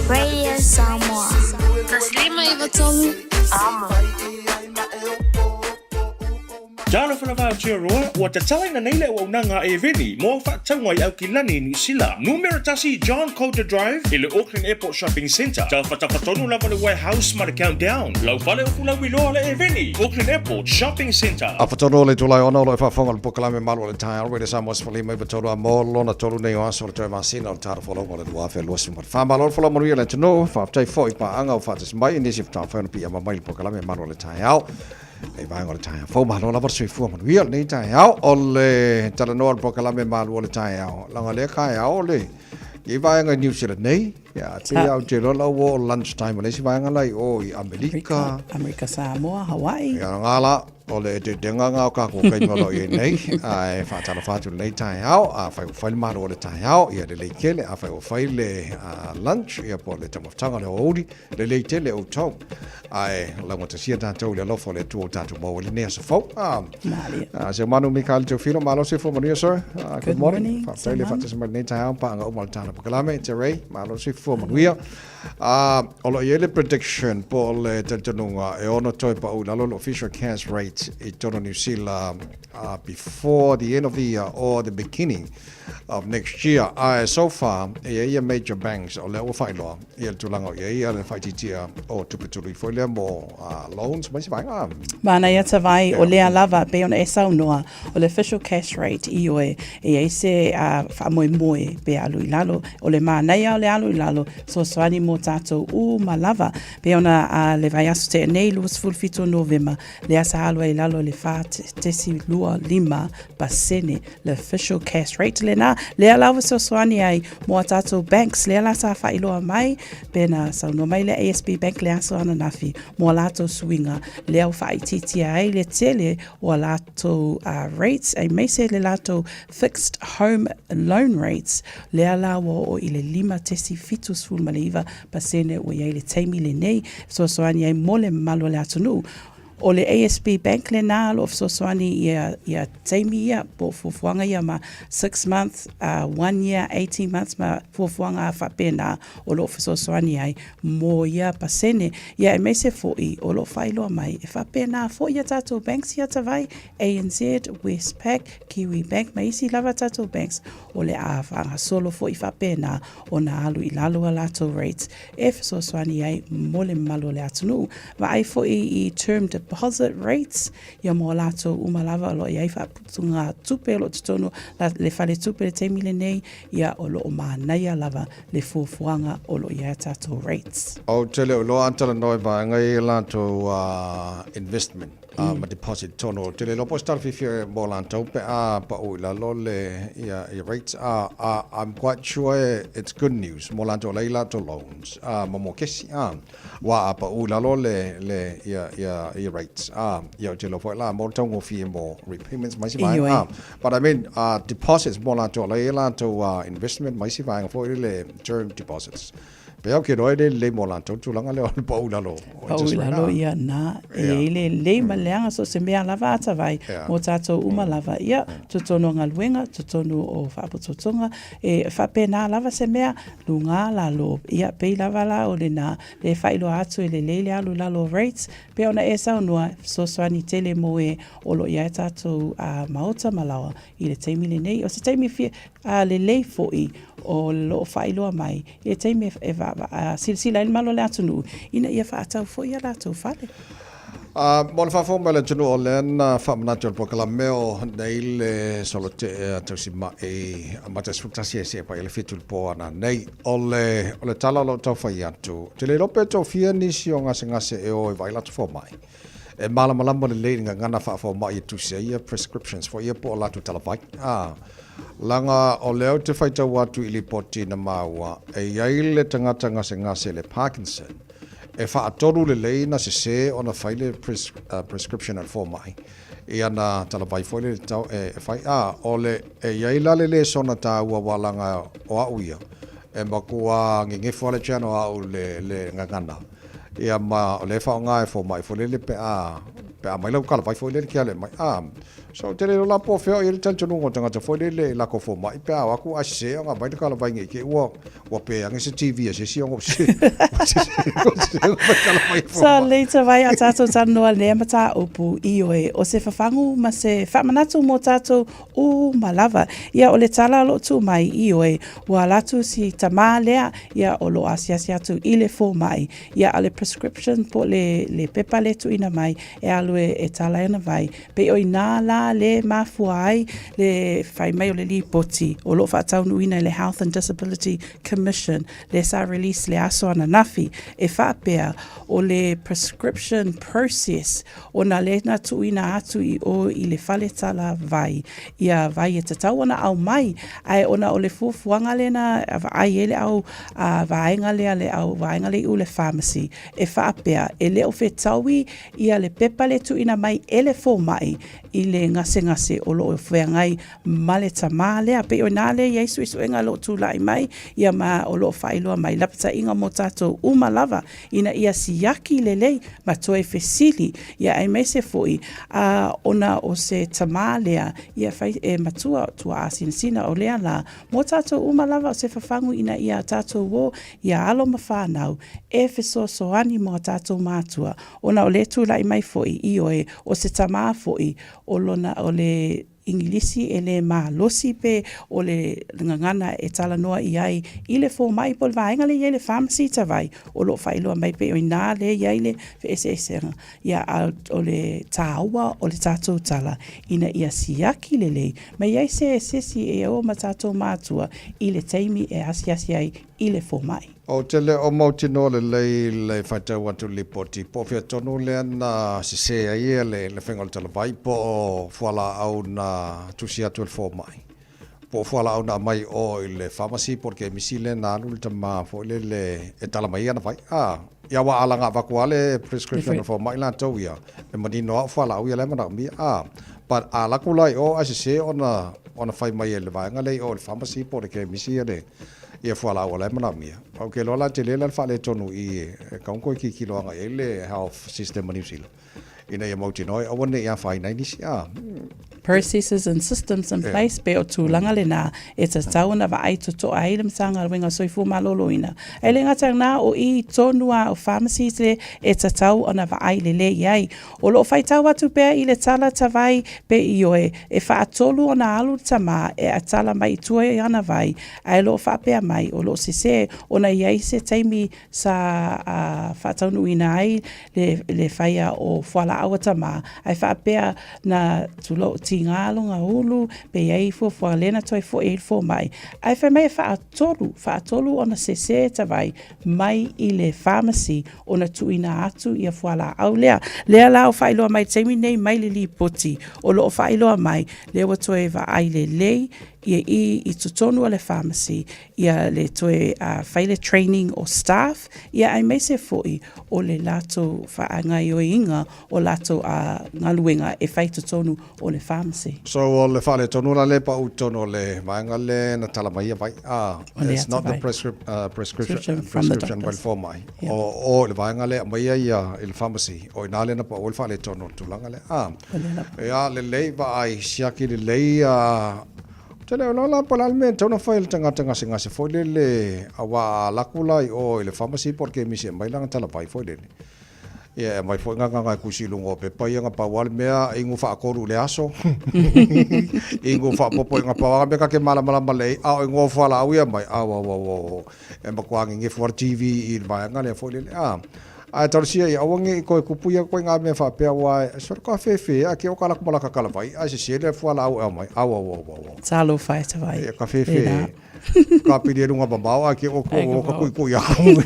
Radio Samoa. 1593 Amo. Talofa lava Aotearoa, ua tatalaina nei le auaunaga a Eveni mo au faatauga i Aukilani i Niu Sila. Numera tasi John Coulter Drive i le Auckland Airport Shopping Centre. Tafatafa tonu lava le warehouse ma le Countdown. Lau fale o Fulauiloa le Eveni, Auckland Airport Shopping Centre. Afa tonu o le itula e ono o lo o e faafofoga i le polokalame malu o le taeao Radio Samoa 15 93 a mo lona tolu nei o aso o le toe masina o le tara folauga o le 2024. Malo le folau manuia le atunuu, faafetai foi i paaga ua faatasi mai i nisi faatoa mafai ona piiama mai i le polokalame malu o le taeao. Nei vaega o le taeao fou, malo lava le soifua manuia lenei taeao o le talanoa o le polokalame malu o le taeao. Leaga lea taeao o le i vaega i New Zealand nei, ia, te au te loa lau o lunch time o le isi vaega la i o i Amerika. Amerika Samoa, Hawaii. Ia, ngā la, o le eteetenga ngā o kākou kaimi o lo o i ai nei, a e faatalofa atu lenei taeao, afai ua fai le malo o le taeao, ia lelei tele, afai ua fai le lunch, ia po o le taumafataga o le aoauli, lelei tele outou. Ae laugatasia tatou i le alofa o le Atua ua tatou maua i lenei aso fou. Se manu Mikaele Teofilo, malo le soifua manuia sir. Good morning. Faafetai le faatasi mai lenei taeao paaga uma o le Tala Pakalame. Te Ray, malo le soifua manuia. O lo o i ai le prediction po o le talitonuga e ono toe pau i lalo le official cash rate i totonu o Niu Sila before the end of the year or the beginning of next year. Ae so far, e i ai ia major banks o lea ua faailoa ia le tulaga o i ai ia le faaitiitia o tupe tului foi lea mo loans ma isi vaega. Manaia Tavai, o lea lava, pei ona e saunoa, o le official cash rate, ioe, e i ai se faamoemoe pe alu i lalo. O le manaia o le alu i lalo, fesoasoani mo mo tātou uma lava. Pei ona a le vaiaso tea nei, 27 o Novema, lea sa alu ai i lalo i le 4.25%, le official cash rate lena, lea la ua fesoasoani ai mo a tātou banks, lea la sa faailoa mai, pe na saunoa mai le ASB Bank le aso ananafi mo a latou suiga, lea ua faaitiitia ai le tele o a latou rates, aemaise le latou fixed home loan rates, lea la ua oo i le 5.79% ua i ai le taimi lenei, e fesoasoani ai mo le mamalu o le atunuu. O le ASB Bank lena o lo o fesoasoani ia, ia taimi ia, po o fuafuaga ia ma 6 months, 1 year, 18 months ma fuafuaga faapena o lo o fesoasoani ai mo ia pasene. Ia aemaise foi o lo o faailoa mai e faapena foi a tatou banks ia Tavai, ANZ, Westpac, Kiwi Bank ma isi lava tatou banks o le a faagasolo foi faapena ona alu i lalo a latou rates e fesoasoani ai mo le mamalu o le atunuu. Vaai foi i term deposit rates, ia mo latou uma lava o lo o i ai faaputuga tupe o lo o totonu le faletupe i le taimi lenei, ia o lo o manaia lava le fuafuaga o lo o i ai a tatou rates. Ou te le o iloa a talanoa i vaega ia i latou investment. Ma deposit tonu. Ou te le iloa po o se tala fiafia mo latou pe a pau i lalo le ia, ia rates. I'm quite sure it's good news mo latou o la e i latou loans ma mokesi. Aua a pau i lalo le, le, ia, ia, ia rates, ia ou te iloa foi la mo le taugofie mo repayments ma isi vaega. But I mean, deposits mo latou o la e i ai latou investment ma isi vaega foi lele term deposits. Pe au ke roe le lelei mo latou tulaga lea o le pau i lalo o Pau i lalo ia na, e i ai le lelei ma le leaga, so o se mea lava a Tavai mō tātou uma lava, ia, totonu o galuega, totonu o faapotopotoga, e faapena lava se mea, luga lalo, ia, pei lava la o lena, le faailoa atu e lelei le alu i lalo o rates, pei ona e saunoa, e fesoasoani tele mō e o lo o i ai tātou maota ma laoa i le taimi lenei. O se taimi fia, lelei foi o lo o faailoa mai i le taimi e silasila ai le malo o le atunuu ina ia faatau foi a latou fale. Mo le faafofoga mai a le atunuu, o lea na faamanatu e le polokalame o nei le solotea tausimai amata 11 e seia paia le 7 i le po ananei. O le, o le tala o lo o tau fai atu, ou te le iloa pe tofia nisi o gasegase e o e vaai latou fomai. E malamalama lelei i le gagana faafomai e tusi ai ia prescriptions foi ia po o latou talavai. A, leaga o lea ou te faitau atu i lipoti na maua, e i ai le tagata gasegase i le Parkinson, e faatolu lelei na sese ona fai le prescription a le fomai i ana talavai foi lele tatau e fai. A, o le, e i ai la le lesona taua aua leaga o au ia, e matua gegefu lava le channel a au i le gagana. Ia ma o lea e faaaoga e fomai foi lele pe a pe a mai lau talavai foi lele ke ale mai. A, so ou te le iloa la po o fea o i ai le talitonuga o tagata foi lele i lako fomai pe a o atu ae sese ona aumai le talavai nei te i ua ua pe ane se TV a se isi ona ua sese ua sese ua sese ona aumai talavai a So fomai. lei tavai a tātou talanoa lea mataupu ioe o se fafagu ma se faamanatu mō tātou uma lava. Ia o le tala o lo o tuu mai, ioe, ua ala atu si tamā lea, ia o lo o asiasi atu i le fomai, ia a o le prescription po o le, le pepa lea e tuuina mai e alu e, e tala ai ana vai, pei o inā la le mafua ai le fai mai o le lipoti o lo o faataunuuina e le Health and Disability Commission lea sa release le aso ananafi, e faapea o le prescription process Ona lea na tuuina atu i o i le fale tala vai, ia vai e tatau ona aumai, ae ona o le fuafuaga lea na vaai ai le au vaega lea, le au vaega lea i o le pharmacy, e faapea, e le o fetaui ia le pepa lea e tuuina mai e le fomai i le gasegase o lo o feagai ma le tamā lea. Pei o i ina lea e i ai suesuega o lo o tulai mai, ia ma o lo o faailoa mai lapataiga mo tatou uma lava, ina ia siaki lelei ma toe fesili, ia aemaise foi a ona o se tamā lea, ia fai e matua tuaasinasina o lea la, mo tatou uma lava o se fafagu ina ia tatou o ia alo ma fanau e fesoasoani mo a tatou matua, ona o le tulai mai foi, ioe, o se tamā foi o lona o le Igilisi e le malosi pe o le gagana e talanoa i ai i le fomai po o le vaega lea e i ai le pharmacy tavai o lo o faailoa mai pei o i ina lea e i ai le feeseeseaga ia a o le tāua o le tatou tala ina ia siaki lelei ma i ai se esi e o ma tatou matua i le taimi e asiasi ai i le fomai. Ou te le o mautinoa lelei i le faitau atu i le lipoti, po o fea tonu lea na sese ai le le faiga o le talavai, po o fualaau na tusi atu e le fomai, po o fualaau na aumai i o i le pharmacy po o le kemisi lea na alu le tama foi lele e tala mai ai ana vai. A, ia aua a laga avatu lava le prescription a le fomai latou ia, e manino lava o fualaau ia la e manaomia. A, but a alu atu la i o ae sese ona ona fai mai e le vaega lea i o i le pharmacy po o le kemisi ia le ia fualaau o la e manaomia. Ou te iloa la tele la le faaletonu i i e tatau ona toe tilotilo agai i ai le health system a Niu Sila ina ia mautinoa e aua ne i afaina ai nisi. A. Processes and systems in place pe o tulaga lena e tatau ona vaai totoa ai le Matagaluega o Soifua Maloloina. E le gata i lena, o i tonu lava o pharmacies le e tatau ona vaai lelei i ai. O lo o faitau atu pea i le tala tavai pe ioe e faatolu ona alu le tama e atala mai i tua i ana vai, ae o lo o faapea mai o lo o sese ona i ai se taimi sa faataunuuina ai le le faia o fualaau a tama, ae faapea na tulou tiga lona ulu pe i ai fuafua lea na toe foi ai le fomai, ae fai mai e faatolu, faatolu ona sese tavai mai i le pharmacy ona tuuina atu ia fualaau lea. Lea la o faailoa mai i le taimi lenei mai le lipoti o lo o faailoa mai lea ua toe vaai lelei ia i i totonu o le pharmacy ia le toe fai le training o staff ia aemaise foi o le latou faagaoioiga o latou galuega e fai i totonu o le pharmacy. So o le faaletonu la lea pau i totonu o le vaega lea na tala mai ia vai a it's not the prescription from the doctors by le fomai o o le vaega lea aumai ia i le pharmacy o ina lea na pau ai le faaletonu o le tulaga lea a ia lelei vaai siaki lelei a Ou te le iloa la po o le a le mea e tatau ona fai e le tagata gasegase foi lele aua a alu atu la i o i le pharmacy po o le kemisi e aumai lana talavai foi lele, ia e aumai foi gagana e tusi i luga o pepa ia na pau lava le mea inu faatolu i le aso, inu faaopoopo na pau lava le mea ta te malamalama lelei a o igoa o fualaau ia e aumai, auauauau e matua nenefu lava le TV i le vaega lea foi lele a. Ae talosia ia aua ne i toe tupu ia ituaiga mea faapea aua e sole ka fefe a ke o ka laku ma laka talavai ae sese le fualaau e aumai auauauau. Talofa e tavai. Ia ka fefe ka pili e luga mamao ae ke o ko o ka kuikui aku.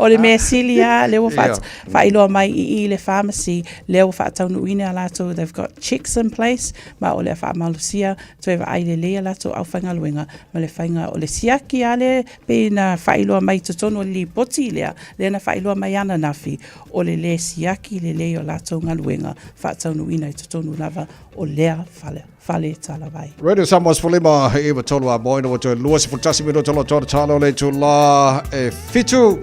O le mea sili lava lea ua faailoa mai i i le pharmacy lea ua faataunuuina latou they've got checks in place ma o le a faamalosia toe vaai lelei a latou aufaigaluega ma le faiga o le siaki lava lea Pei na faailoa mai i totonu o le lipoti lea, lea na faailoa mai ananafi, o le lē siaki lelei o latou galuega faataunuuina i totonu lava o lea fale, fale talavai. Radio Samoa 15 he iwa tolu a moena ua toe 21 minuta lo tōna tālo le itulā e fitu.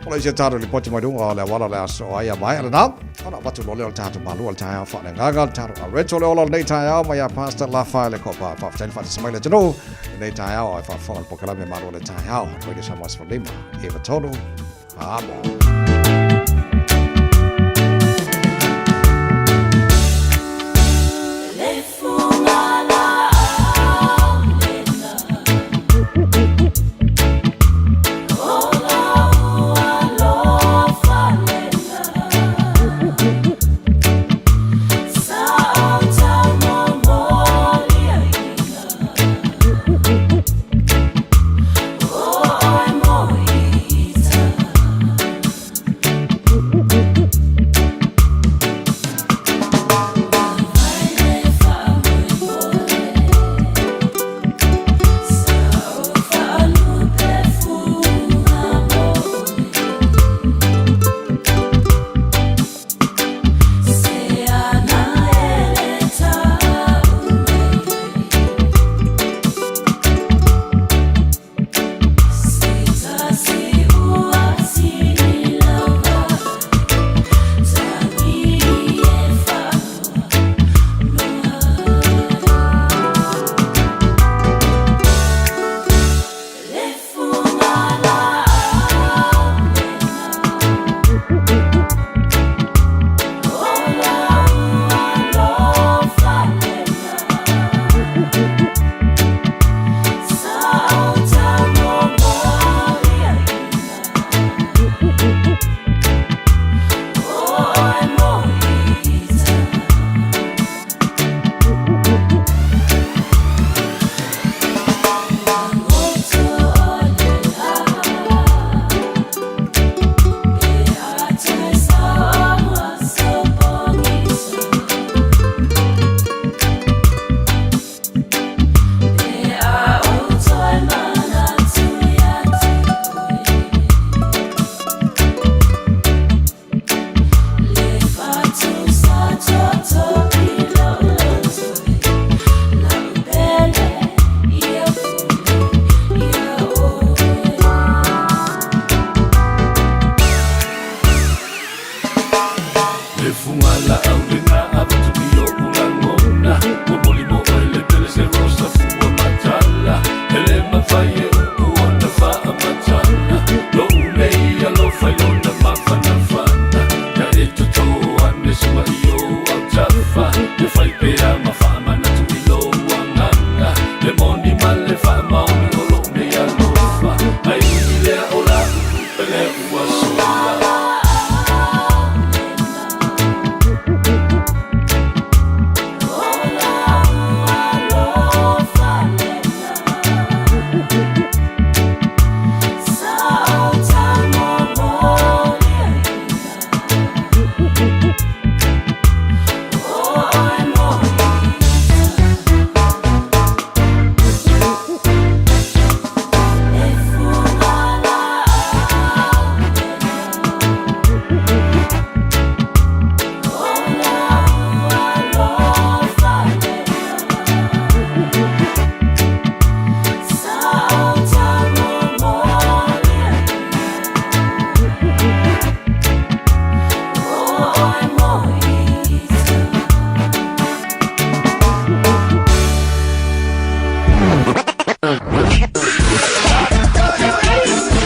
O le isi tātou lipoti mai runga o le awala o le aso ai a mai ala nā. Ona avatu loa lea o le tātou malu o le taeao whaanengaga, le tātou a reto le ola o lenei taeao mai a Pastor Lafai le Kopa. Whaafetai le whaatasi mai le atunuu. Lenei taeao ai faafofoga le polokalame Malo le Taeao. Radio Samoa 15, 93, Amo.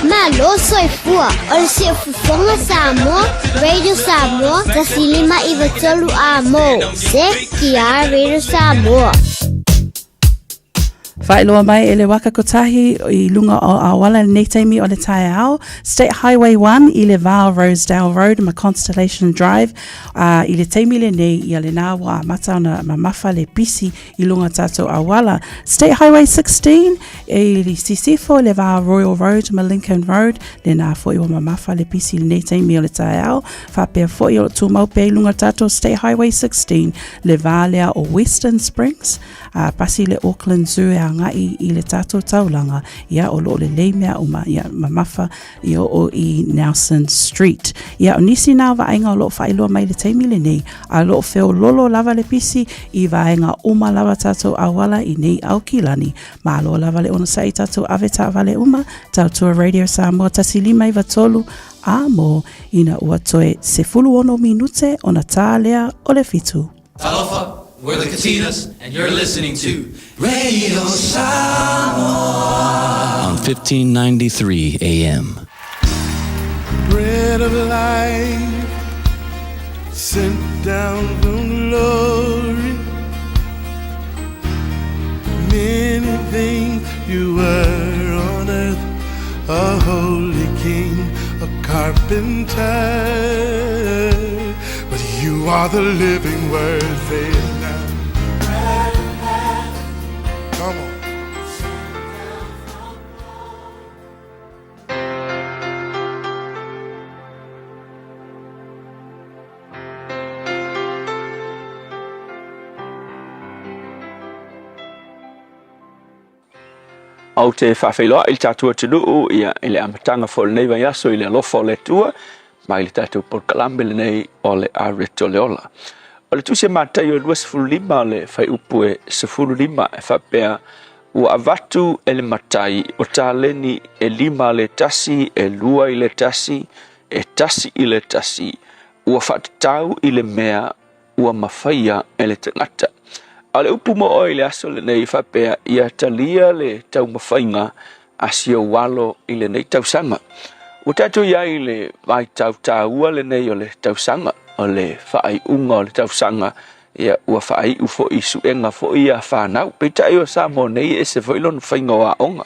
Malo soifua o le siufofoga Samoa, Radio Samoa, 105 93 amo. Se ki Radio Samoa. Faailoa mai e le waka kotahi i lunga o Awala lenei taimi o le taeao, State Highway 1 i le va o Rosedale Road ma Constellation Drive, a i le taimi lenei ia lena ua amata ona mamafa le pisi i lunga tatou auala. State Highway 16 e i sisifo i le va o Royal Road ma Lincoln Road, lena foi ua mamafa le pisi i lenei taimi o le taeao. Faapea foi o lo o tumau pea i lunga tatou State Highway 16 le va lea o Western Springs, a pasi le Auckland Zoo e agai i le tatou taulaga, ia o lo o lelei mea uma, ia mamafa i oo i Nelson Street. Ia o nisi nā vaaiga o lo o faailoa mai le taimi lenei, a o lo o feololo lava le pisi i vaega uma lava tatou auala i nei Aukilani. Malo lava le onosai tatou ave taavale uma, Tautua Radio Samoa 105 93 a mo ina ua toe 16 minute ona tā lea o le 7. Talofa, we're the Katinas, and you're listening to Radio Samoa on 1593 AM. Bread of life, sent down from glory. Many things you were on earth, a holy king, a carpenter. But you are the living word, say it now. Come on. Ou te faafeiloai i le tatou atunuu ia, i le amataga foi o lenei vaiaso i le alofa o le Atua mai le tatou polokalame lenei o le Areto le Ola. O le tusi a Mataio 25 o le fuaiupu e 15 e faapea, Ua avatu e le matai o taleni e 5 le tasi, e 2 i le tasi, e 1 i le tasi, ua faatatau i le mea ua mafaia e le tagata. A o le upu mo oe i le aso lenei e faapea, ia talia le taumafaiga a si ou alo i lenei tausaga. Ua tatou i ai i le vaitau taua lenei o le tausaga, o le faaiuga o le tausaga, ia ua faaiu foi i suega foi ia fanau. Peitai o Samoa nei e ese foi lona faiga o aoga.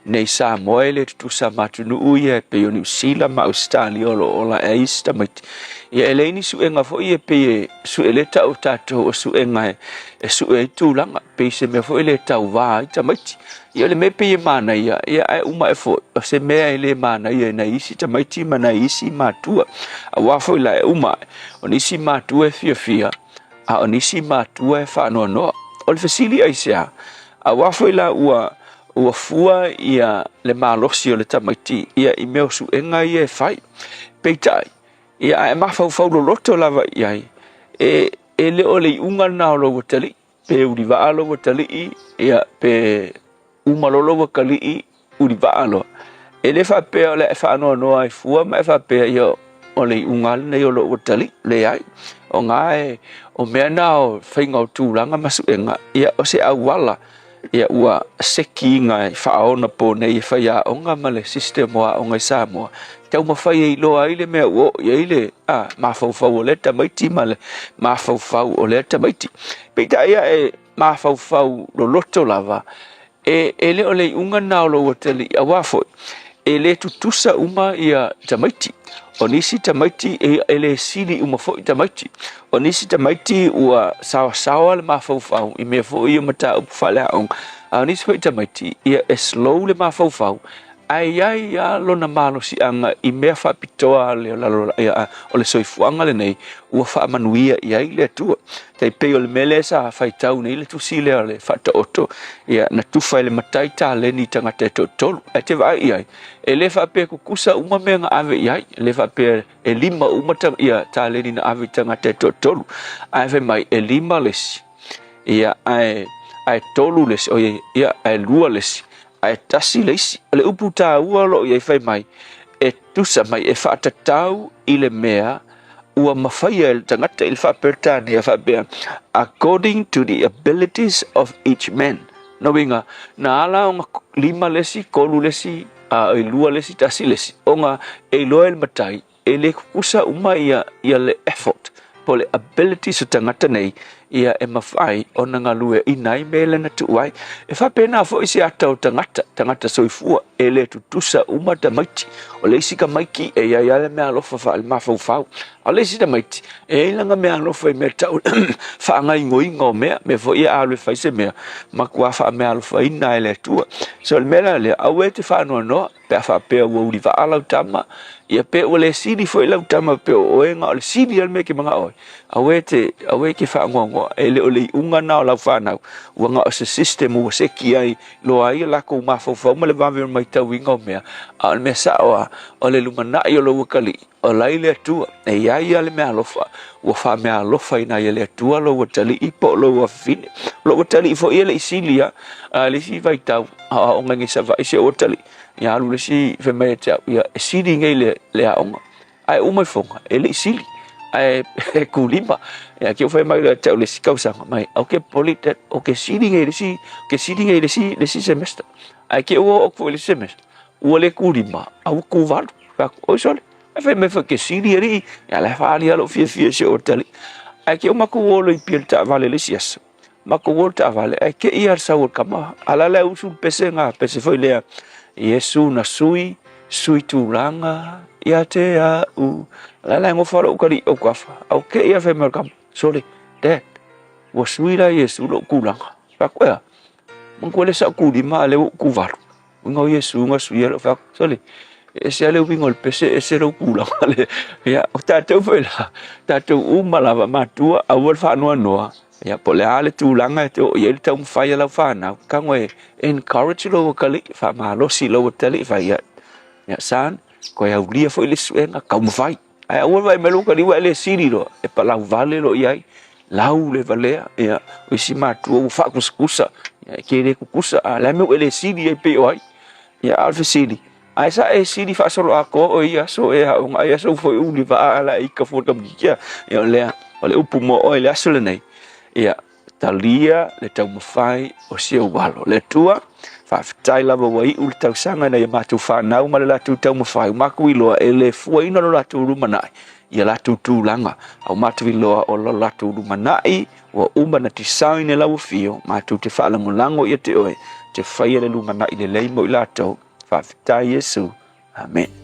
Nei Samoa e le tutusa ma atunuu ia e pei o Niu Sila ma Ausetalia o lo o ola ai isi tamaiti. Ia e leai ni suega foi e pei e sue le tau tatou o suega e sue ai tulaga. Pei se mea foi le tauvā ai tamaiti. Ia o le mea pei e manaia, ia ae uma ae foi, o se mea e le manaia i nai isi tamaiti ma nai isi matua. Auā foi la e uma ae, o nisi matua e fiafia, a o nisi matua e faanoanoa. O le fesili aisea? Auā foi la ua ua fua ia le malosi o le tamaiti ia i mea o suega ia e fai. Peitai, ia a e mafaufau loloto lava i ai, e, e le o le iuga lena o lou atalii, pe ulivaa lou atalii, ia pe uma loa lou atalii, ulivaa loa. E le faapea o le a e faanoanoa ai fua ma e faapea, ia, o le iuga lenei o lou atalii. Leai, o gā e, o mea na o faiga o tulaga ma suega, ia o se auala, ia ua seki ina e faaonapo nei e faiaoga ma le system o aoga i Samoa, taumafai e iloa ai le mea ua oo i ai le a, mafaufau o lea tamaiti ma le mafaufau o lea tamaiti. Peitai ae mafaufau loloto lava, e, e le o le iuga lena o lou atalii, auā foi e lē tutusa uma ia tamaiti. O nisi tamaiti e, e lē sili uma foi tamaiti. O nisi tamaiti ua saoasaoa le mafaufau i mea foi ia mataupu faaleaoga, a o nisi foi tamaiti ia e slow le mafaufau, ae i ai lava lona malosiaga i mea faapitoa le o le soifuaga lenei ua faamanuia i ai le Atua. Tai pei o le mea lea sa faitau nei le tusi lea o le Faataoto, ia na tufa e le matai taleni i tagata e toatolu. Ae te vaai i ai, e le faapea kukusa uma mea na ave i ai, e le faapea e lima uma ta, ia taleni na ave i tagata e toatolu. Ae fai mai e lima le isi, ia ae ae tolu le isi, oi ia ae lua le isi, ae tasi le isi. O le upu taua o loo i ai fai mai, e tusa mai e faatatau i le mea ua mafaia e le tagata i le Faa-Peretania faapea, according to the abilities of each man. Lona uiga, na ala ona lima le isi, tolu le isi, a e lua le isi, tasi le isi, ona e iloa e le matai, e le kukusa uma ia, ia le effort po o le abilities o tagata nei, ia e mafai ona galueaiina ai mea lea na tuu ai. E faapena foi se ata o tagata, tagata soifua, e le tutusa uma tamaiti. O le isi tamaiti e i ai lava le meaalofa faale-mafaufau, a o le isi tamaiti e i ai lana meaalofa i mea tau faagaoioiga o mea, mea foi ia a alu e fai se mea, matua faameaalofaina e le Atua. So o le mea la lea, aua e te faanoanoa pe a faapea ua ulivaa lau tama, ia pe ua le sili foi lau tama pe o oe na o le sili lava le mea e te manao ai. Aua e te, aua e te faanoanoa, e le o le iuga lena o lau fanau, ua na o se system ua seki ai, loa ai lakou mafaufau ma le vave o le matauina o mea, a o le mea sao lava, o le lumanai o lou atalii, o la i le Atua, e i ai lava le meaalofa, ua faameaalofaina ai e le Atua lou atalii po o lou afafine. O lou atalii foi e le i sili lava, a le isi vaitau, a o aoga nei i Savaii si ou atalii, ia alu le isi fai mai ia te au, ia e sili nei le, le aoga. Ae uma ifoga, e le i sili, ae e kūlima. Ia ke fai mai ia te au le isi tausaga mai, au ke poli te, o ke sili nei le isi, ke sili nei le isi, le isi semester. Ae ke ua oo atu foi i le isi semester, ua le kūlima, a ua kūvalu. Fai atu, oi sole, ae fai mai foi ke sili alii, ia la e faaali lava lou fiafia i si ou atalii. Ae ke ua matou o loa i Apia i le taavale i le isi aso, matou o i le taavale, ae te i lava le sau o le tama, a la le usu le pese na, pese foi lea, Iesu na sui, sui tulaga ia te au. La la e nofo lava lou utalii i autafa, ae ua te i lava le fai mai o le tama, sole, Dad, ua sui la Iesu lou tulaga. Fai atu, ea, manatua lea sa ou tulima a o lea ua ou tuvalu. Uiga o Iesu na suia lou fai atu, sole, e ese lava le uiga o le pese, ese lou tulaga le. Ia, o tatou foi la, tatou uma lava matua, aua le faanoanoa, ia, po o le a le tulaga e te oo i ai le taumafai a lau fanau, tago e encourage lou atalii, faamalosi lou atalii, fai ia, ia son, toe aulia foi le suega, taumafai. Ae aua le vaai mai lou atalii ua e le sili loa, e palau vale loa i ai, lau le valea, ia, o isi matua ua faakusakusa, ia, e te le kukusa, a o le a le mea ua e le sili ai pei o ai? Ia, a o le fesili, ae sa e sili faasoloatoa oe i ia aso e aoga ai aso foi uli vaa ala e ika fua le tamaitiiti a? Ia, o lea, o le upu mo oe i le aso lenei, ia, talia le taumafai o si ou alo. Le Atua, faafetai lava ua iu le tausaga ina ia matou fanau ma le latou taumafai, ua matou iloa e le fuaina lo latou lumanai i a latou tulaga, a ua matou iloa o lo latou lumanai ua uma na design e lau afio, matou te faalagolago ia te oe, te faia le lumanai lelei mo i latou. Faafetai Iesu. Amene.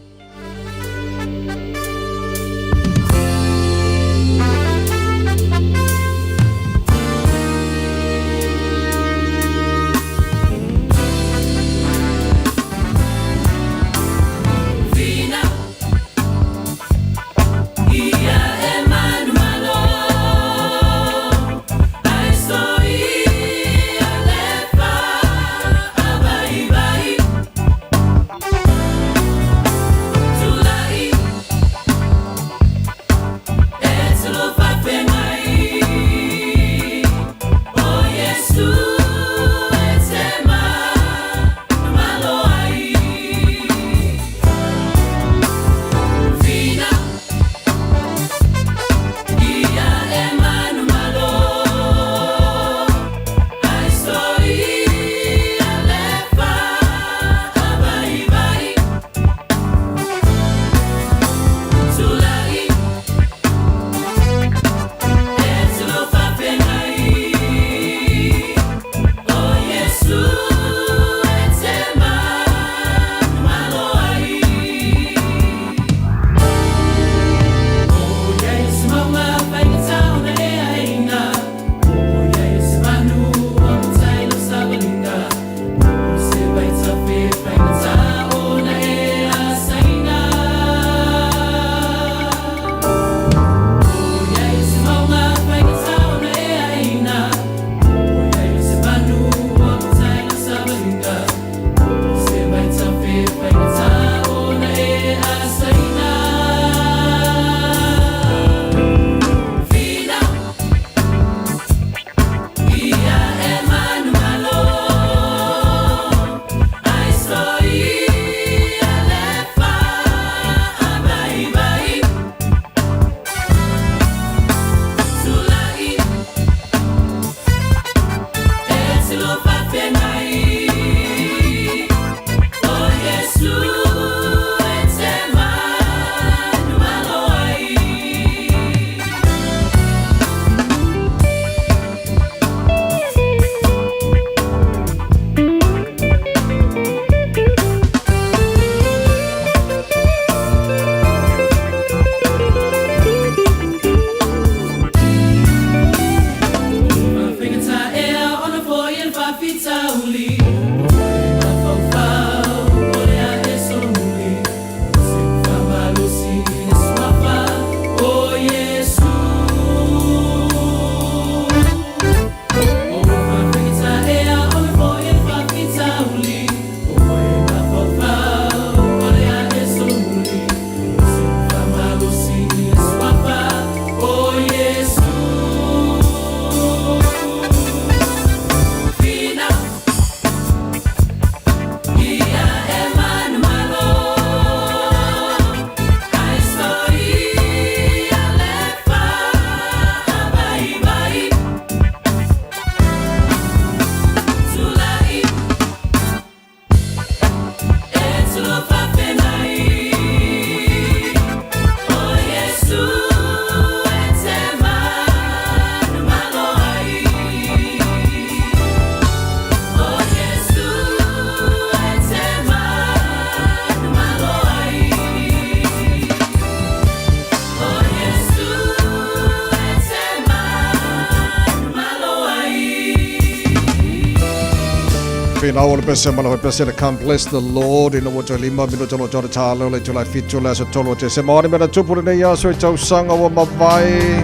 finau o le pese ma le pese le Come Bless the Lord ina ua toe 5 minuta o lo tau tāleo le itula e 7 le aso 3 o Tesema. O ni mea na tupu lenei aso i tausaga ua mavae.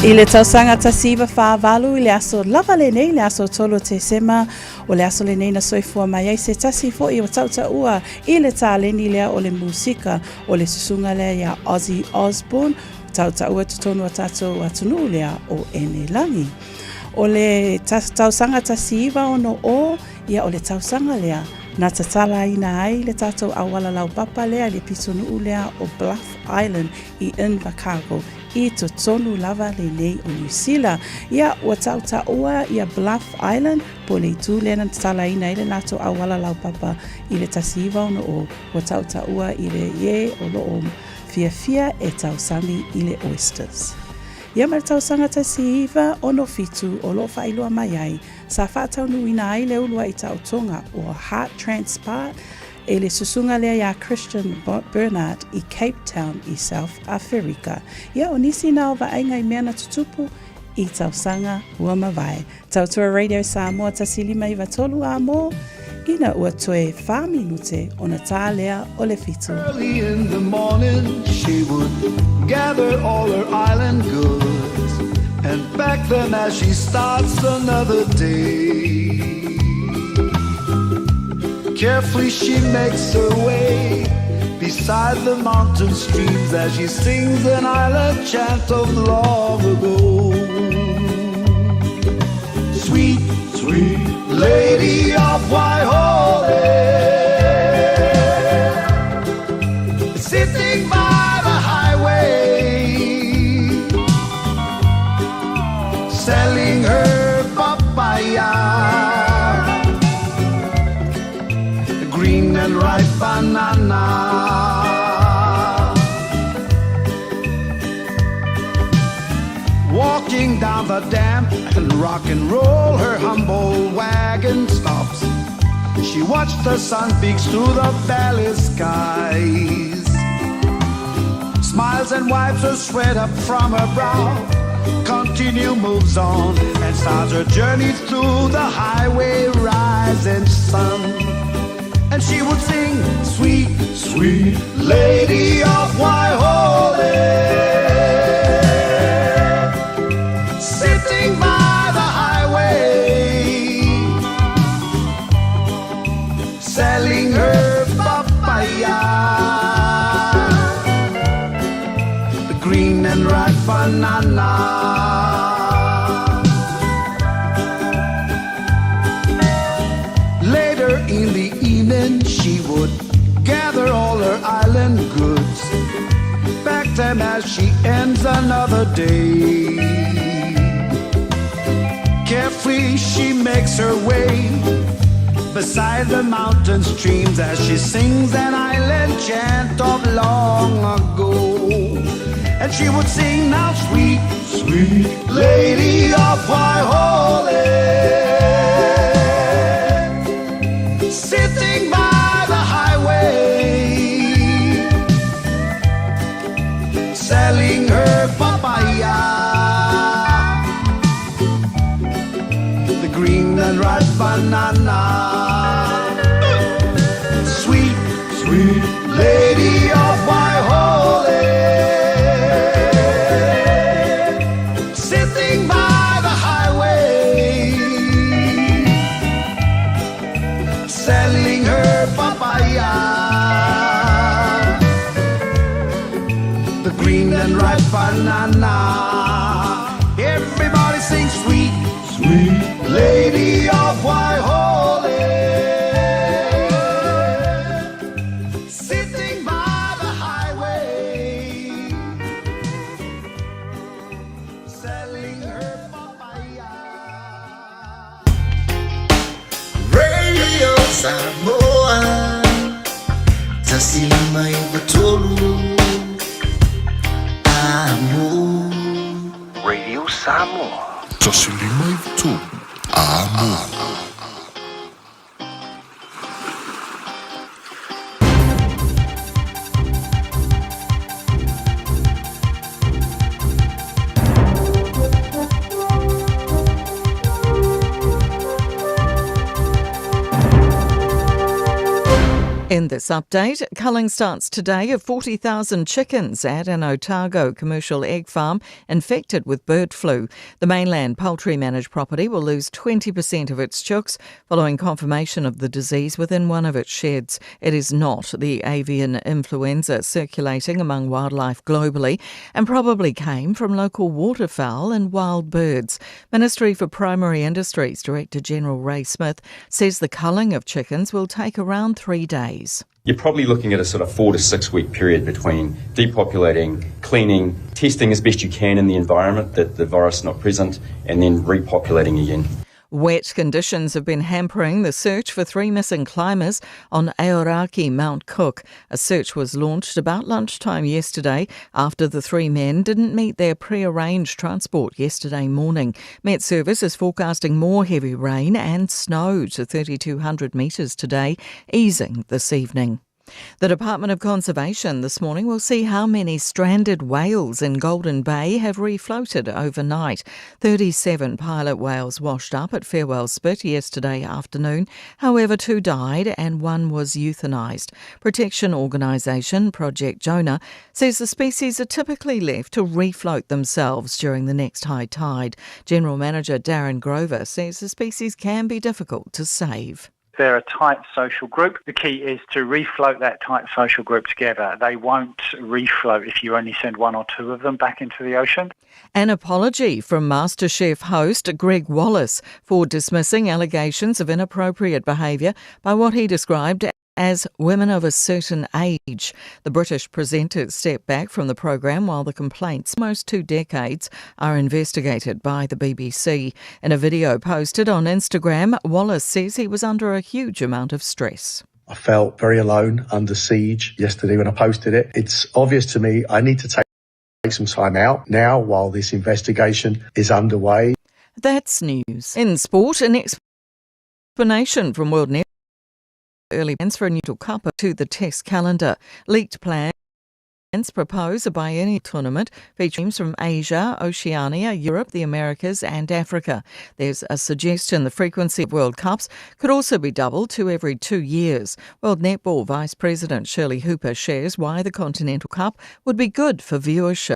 I le tausaga 1948 i le aso lava lenei, le aso 3 o Tesema, o le aso lenei na soifua mai ai se tasi foi o tautaua i le taleni lea o le musika, o le susuga lea iā Ozzy Osbourne, tautaua i totonu o tatou atunuu lea o Enelagi. O le tausaga 1960, ia o le tausaga lea na tatalaina ai le tatou auala laupapa lea i le pitonuu lea o Bluff Island i Invercargill i totonu lava lenei o Niu Sila. Ia, ua tautaua ia Bluff Island po o le itu lea na tatalaina ai le latou auala laupapa i le 1960, ua tautaua i le e o lo o fiafia e tausami i le oysters. Ia ma le tausaga 1967 o lo o faailoa mai ai, sa faataunuuina ai le uluai taotoga ua Heart Transpart e le susuga lea iā Christian Bernard i Cape Town i South Aferika. Ia, o nisi nā o vaaiga i mea na tutupu i tausaga ua mavae. Tautua Radio Samoa 1593 a mō, ina ua toe whā minute ona tā lea o le 7. Early in the morning she would gather all her island goods and pack them as she starts another day. Carefully she makes her way beside the mountain streams as she sings an island chant of long ago. Sweet, sweet lady of Waihole, sitting by the highway, selling her papaya, green and ripe banana. Walking down the dam and rock and roll, her humble wagon stops. She watched the sun peeks through the valley skies. Smiles and wipes her sweat up from her brow. Continue moves on and starts her journey through the highway rising sun. And she would sing, sweet, sweet lady of Waihole, sitting by the highway, selling her papaya, the green and ripe banana. Later in the evening, she would gather all her island goods, pack them as she ends another day. Carefully she makes her way beside the mountain streams as she sings an island chant of long ago. And she would sing now, sweet, sweet lady of Waihole, sitting by the highway, selling her papaya, the green and ripe banana. Sweet, sweet lady of Waihole, sitting by the highway, selling her papaya, the green and ripe banana. Everybody sings, sweet, sweet lady of Waihole, sitting by the highway, selling her papaya. Radio Samoa 1593 Amo. Radio Samoa. 1593 Amo. In this update, culling starts today of 40,000 chickens at an Otago commercial egg farm infected with bird flu. The mainland poultry managed property will lose 20% of its chooks following confirmation of the disease within one of its sheds. It is not the avian influenza circulating among wildlife globally and probably came from local waterfowl and wild birds. Ministry for Primary Industries Director General Ray Smith says the culling of chickens will take around three days. You're probably looking at a sort of four to six week period between depopulating, cleaning, testing as best you can in the environment that the virus is not present, and then repopulating again. Wet conditions have been hampering the search for three missing climbers on Aoraki Mount Cook. A search was launched about lunchtime yesterday after the three men didn't meet their pre-arranged transport yesterday morning. Met Service is forecasting more heavy rain and snow to 3,200 metres today, easing this evening. The Department of Conservation this morning will see how many stranded whales in Golden Bay have refloated overnight. 37 pilot whales washed up at Farewell Spit yesterday afternoon. However, two died and one was euthanised. Protection organisation Project Jonah says the species are typically left to refloat themselves during the next high tide. General Manager Darren Grover says the species can be difficult to save. They're a tight social group. The key is to refloat that tight social group together. They won't refloat if you only send one or two of them back into the ocean. An apology from MasterChef host Greg Wallace for dismissing allegations of inappropriate behaviour by what he described as women of a certain age. The British presenter stepped back from the programme while the complaints, most two decades, are investigated by the BBC. In a video posted on Instagram, Wallace says he was under a huge amount of stress. I felt very alone under siege yesterday when I posted it. It's obvious to me I need to take some time out now while this investigation is underway. That's news. In sport, an explanation from World Net early plans for a new cup to the test calendar. Leaked plans propose a biennial tournament featuring teams from Asia, Oceania, Europe, the Americas and Africa. There's a suggestion the frequency of World Cups could also be doubled to every two years. World Netball Vice President Shirley Hooper shares why the Continental Cup would be good for viewership.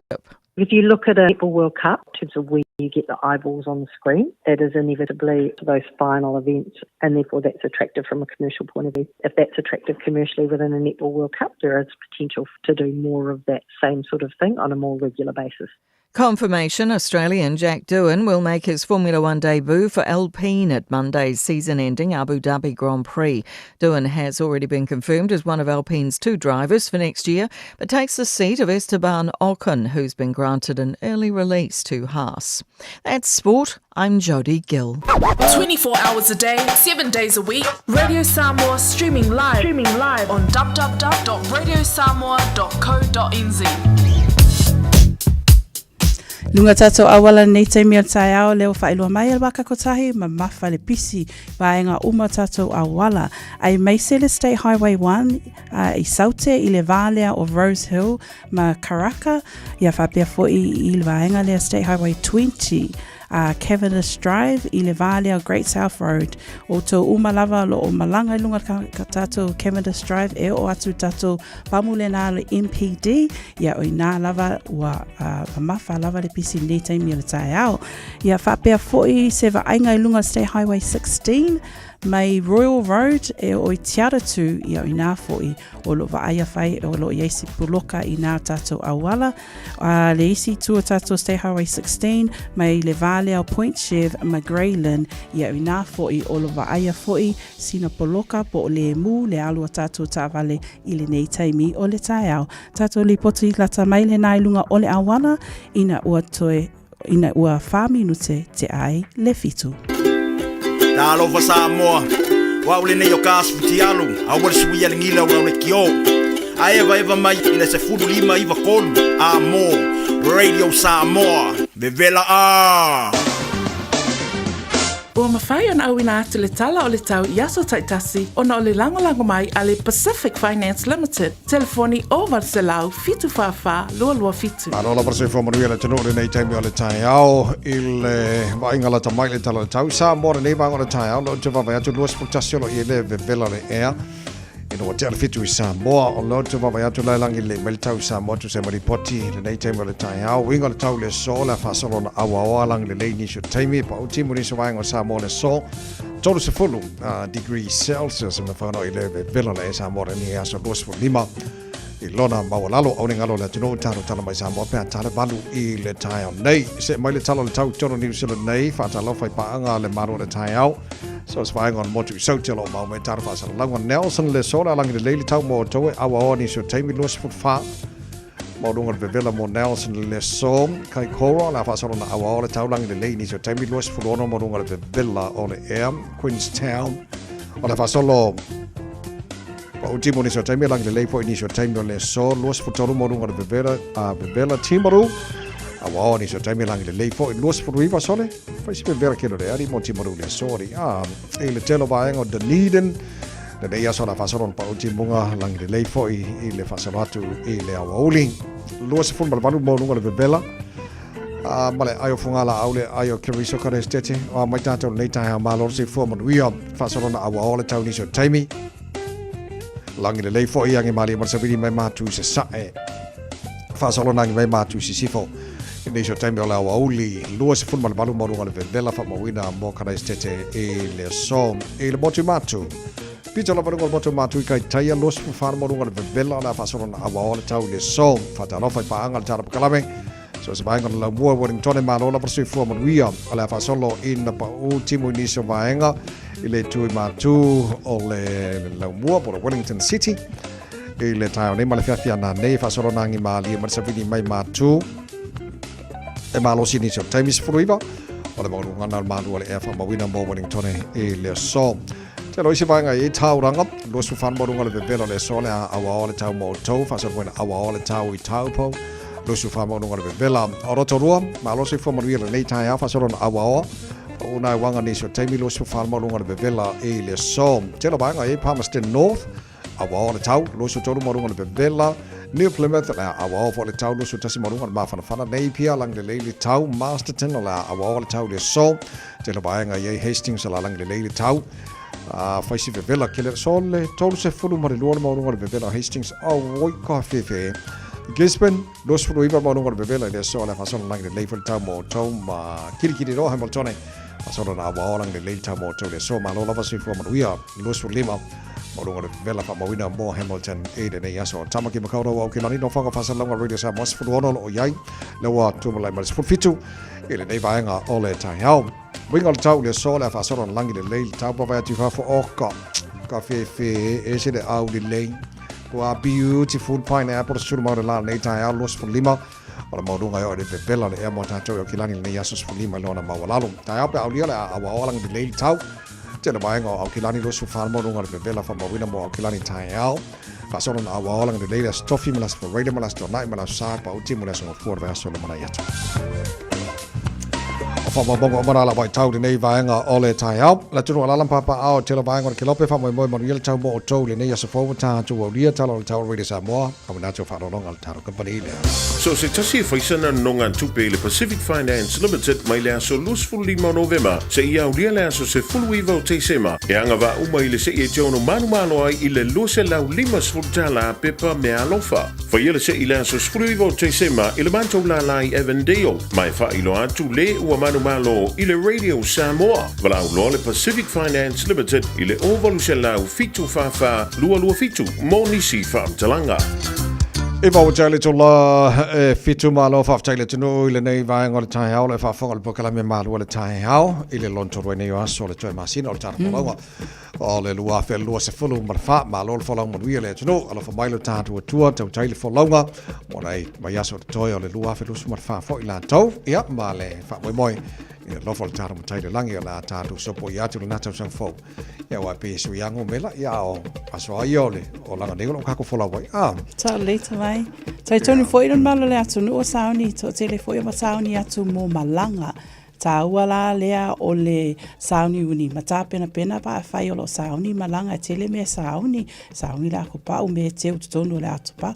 If you look at a Netball World Cup, in terms of where you get the eyeballs on the screen, it is inevitably those final events, and therefore that's attractive from a commercial point of view. If that's attractive commercially within a Netball World Cup, there is potential to do more of that same sort of thing on a more regular basis. Confirmation Australian Jack Doohan will make his Formula One debut for Alpine at Monday's season ending Abu Dhabi Grand Prix. Doohan has already been confirmed as one of Alpine's two drivers for next year, but takes the seat of Esteban Ocon, who's been granted an early release to Haas. That's sport. I'm Jodie Gill. 24 hours a day, 7 days a week. Radio Samoa streaming live, streaming live on www.radiosamoa.co.nz. Luga tatou auala lenei taimi o le taeao lea ua faailoa mai e le Waka Kotahi mamafa le pisi vaega uma tatou auala aemaise le State Highway 1 uh, i Saute i le vā lea o Rose Hill ma Karaka ia faapea foi i le vaega lea State Highway 20 a Cavendish Drive i le vā lea o Great South Road. O tō uma lava lo o malanga i lunga ka, ka tātou Cavendish Drive e o atu tātou pamule nā le MPD ia o inā lava ua uh, mamafa lava le pisi nei taimi o le taeao. Ia whapea foi se vaaiga i lunga State Highway 16 mai Royal Road e o i Tiaratu ia o inā foi o lo vaaia whai o lo iai se puloka i nā tātou auala. A le isi tu o tātou State Highway 16 mai le vālea o Point Chev ma Grey Lynn ia o inā foi o lo vaaia foi sina poloka po o le mū le alu o tātou taavale i lenei taimi o le taeao. Tātou lipoti lata mai le nā i lunga o le auala ina ua toe ina ua whā minute te ai le fitu. Talofa Samoa, o au lenei o ka Asifutialu, aua le suia le gila o lau lekiō. A evaeva mai i le 15 93 a mō Radio Samoa, vevela ā! Ua mafai ona auina atu le tala o le tau i aso taitasi ona o le lagolago mai a le Pacific Finance Limited, telefoni 0 874 227. Malo lava le soifua manuia le atunuu i lenei taimi o le taeao i le vaaiga lata mai le tala o le tau. Samoa lenei vaega o le taeao, na ou te vaavaai atu 21 o lo o i ai le vevela o le ea. Ina ua tea le fitu i Samoa, o lea ou te vaavaai atu la e lagi lelei mai le tau i Samoa tusa ai ma lipoti i lenei taimi o le taeao. Uiga o le tau i le aso, o le a faasolo ona auaoa lagi lelei i nisi o taimi, pau timu i nisi o vaega o Samoa i le aso, 30 degrees Celsius e mafai ona i le vevela le Samoa lenei aso 25 i lona maualalo au le galo le atunuu talo tala mai Samoa pe a tala valu i le taeao nei. Se mai le tala o le tau tonu New Zealand nei, faatalofa i paaga le malo o le taeao. So se vaega o le motu i Sauti o lo o mau mai talo faasalalauga Nelson le sola langi lelei le tau mo outou e auaoa nisi o taimi 24 maualuga o le vevela mo Nelson le so Kaikoura o le a faasolo na auaoa le tau langi lelei nisi o taimi 26 maualuga o le vevela o le ea Queenstown o le a faasolo Pau timu nisi o taimi langi lelei foi nisi o taimi o le so 23 maualuga o le vevela a vevela Timaru auaoa nisi o taimi langi lelei foi 29 sole Fai si vevela kelo le ali mo Timaru le aso ali a i le tele o vaega o Dunedin lenei aso la faasolo na pau timuga lagi lelei foi i le faasolo atu i le aoauli 28 maualuga o le vevela a ma le ai o Fogalāau le ai o Keriso Karestete o a mai tātou lenei taeao malo le soifua manuia faasolo na auaoa le tau nisi o taimi lagi lelei foi age malie ma le savili mai matu i sasae faasolo na agi mai matu i sisifo i nisi o taimi o le aoauli 28 maualuga o le vevela faamauina mo Karaisitete i le aso i le motu matu. Pito lava luga o le motu matu i Kaitaia 24 maualuga o le vevela o le a faasolo na auaoa le tau i le aso. Faatalofa i paaga le tala pakalame. So se vaega o le laumua Wellingtone malo lava le soifua manuia o le a faasolo ina pau timu i nisi o vaega i le itu i matu o le laumua po o le Wellington City i le taeao nei ma le fiafia nanei e faasolo nagi malie ma le savili mai matu e malosi nisi o taimi 19 o le maualugana o le malu o le ea faamauina mo Wellingtone i le aso. Te alo isi vaega i tauranga, 24 maualuga o le vevela o le aso le a auaoa le tau mo outou, faasolo foi auaoa le tau i Taupo, 24 maualuga o le vevela o Rotorua, malosi fua manuia lenei taeao faasolo na auaoa una e wanga nisi o taimi 24 maualuga o le vevela i le aso. Te alo vaega i Palmerston North, Auaoa le tau, 23 maualuga o le vevela, New Plymouth, le a auaoa foi le tau, 21 maualuga o le mafanafana, Napier, lagi lelei le tau, Masterton, o le a auaoa le tau i le aso, tele vaega i ai Hastings, o le a lagi lelei le tau, a fai si vevela kele so le 32 le maualuga o le vevela o Hastings, auoi ka fefe. Gisborne, 29 maualuga o le vevela i le aso, o le a faasolo lagi lelei foi le tau mo outou ma Kirikiriroa, Hamiltone, faasolo na auaoa lagi lelei le tau mo outou i le aso, malo lava soifua manuia, 25 Maualuga le vevela faamauina mo Hamilton i lenei aso. Tamaki Makaurau Aukilani no whanga whasalauga Radio Samoa 16 lo o iai le ua tumalai ma le 17 i lenei vaega o le taeao. Winga o le tau le aso le a faasolo na langi lelei le tau pavai atu i fafo o ka ka whewhe e se le au lelei. Kua beautiful pineapple sulu mau le la lenei taeao 25 o le maualuga e oo i le vevela o le ea mo tatou i Aukilani lenei aso 15 i lona maualalo. Taeao pe aulia le a auaoa lagi lelei le tau. Tele vaega o Aukilani 24 maualuga o le vevela faamauina mo Aukilani taeao. Faasolo na auaoa lagi lelei le Aso Tofi ma le Aso Faraile ma le Aso Toonai ma le Aso Sa Pauti mo le Aso Gafua o le vaiaso le lumanai atu. O faamaumauga uma na lava i tau lenei vaega o le taeao. Le atunuu alaala ma papaaao i tele vaega o le Kelope faamoemoe manuia le tau mo outou i lenei aso fou ma tatou aulia tala o le tau o Radio Samoa. Auina atu o faaaloaloga le talo kamupani lea. So se tasi e fai sana nonogatupe i le Pacific Finance Limited mai le aso 25 o Novema seia aulia le aso 19 o Tesema, e agavaa uma i le se'i e te ono manumalo ai i le $250 tala pepa meaalofa. Faia le se'i i le aso 19 o Tesema i le matou lālā i Avondale, ma e faailoa atu le ua manumalo i le Radio Samoa. Valaau loa le Pacific Finance Limited i le 0800 744 227 mo nisi faamatalaga. E wawata le tola e fitu malo faafetai le atunuu i lenei vaega o le taeao le faafofoga le polokalame malua le taeao i le lona tolu ai nei o aso o le toe masina o le tala folauga o le 2024 malo le folau manuia le atunuu alofa mai lo tatou Atua tautai le folauga mo nai mai aso o le toe o le 2024 foi latou ia ma le faamoemoe i le alofa o le tatou Matai i le lagi o le a tatou sopoia atu lena tausaga fou Ia aua e pei e sui ango mela, ia o aso a ia o le olaga nei o lo o kako folau ai. Ah. Tau lita mai. Tau tonu foi le malo le atunuu o sauni, toatele foi o sauni atu mo malaga. Tāua la lea o le sauni uni ma tāpenapena pa whai o lo sauni malaga e tele mea sauni, sauni le ako pau me teu totonu o le ato pau.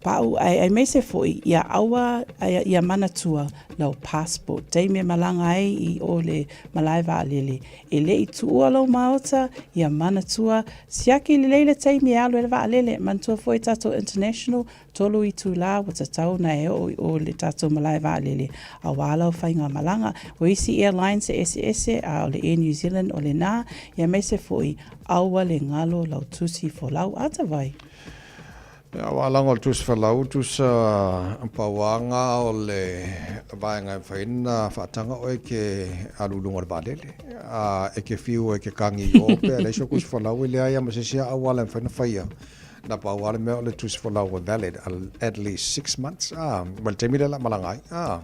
Pa'u ae aemaise fo'i ia aua ia manatua lau passport taimi e malaga ai i o le malae vaalele. E le i tuua lou maota, ia manatua, siaki lelei le taimi e alu ai le vaalele. Manatua foi tatou international, 3 itulā ua tatau ona e oo i o le tatou malae vaalele auā lau faigamalaga. O isi airlines e eseese, a o le Air New Zealand o lenā, ia aemaise foi aua le galo lau tusi folau atawai. Ia, ua alaga o le tusi falau, tusa pauaga o le vaega e mafai ai ona faataga oe ke alu i luga o le vaalele. A e ke fiu e ke kagi i o pe a leai sou tusi falau, e leai lava ma se isi auala e mafai ona faia. Na pau lava le mea o le tusi folau ua valid at least 6 months, a, ma le taimi lea o le a malaga ai. A,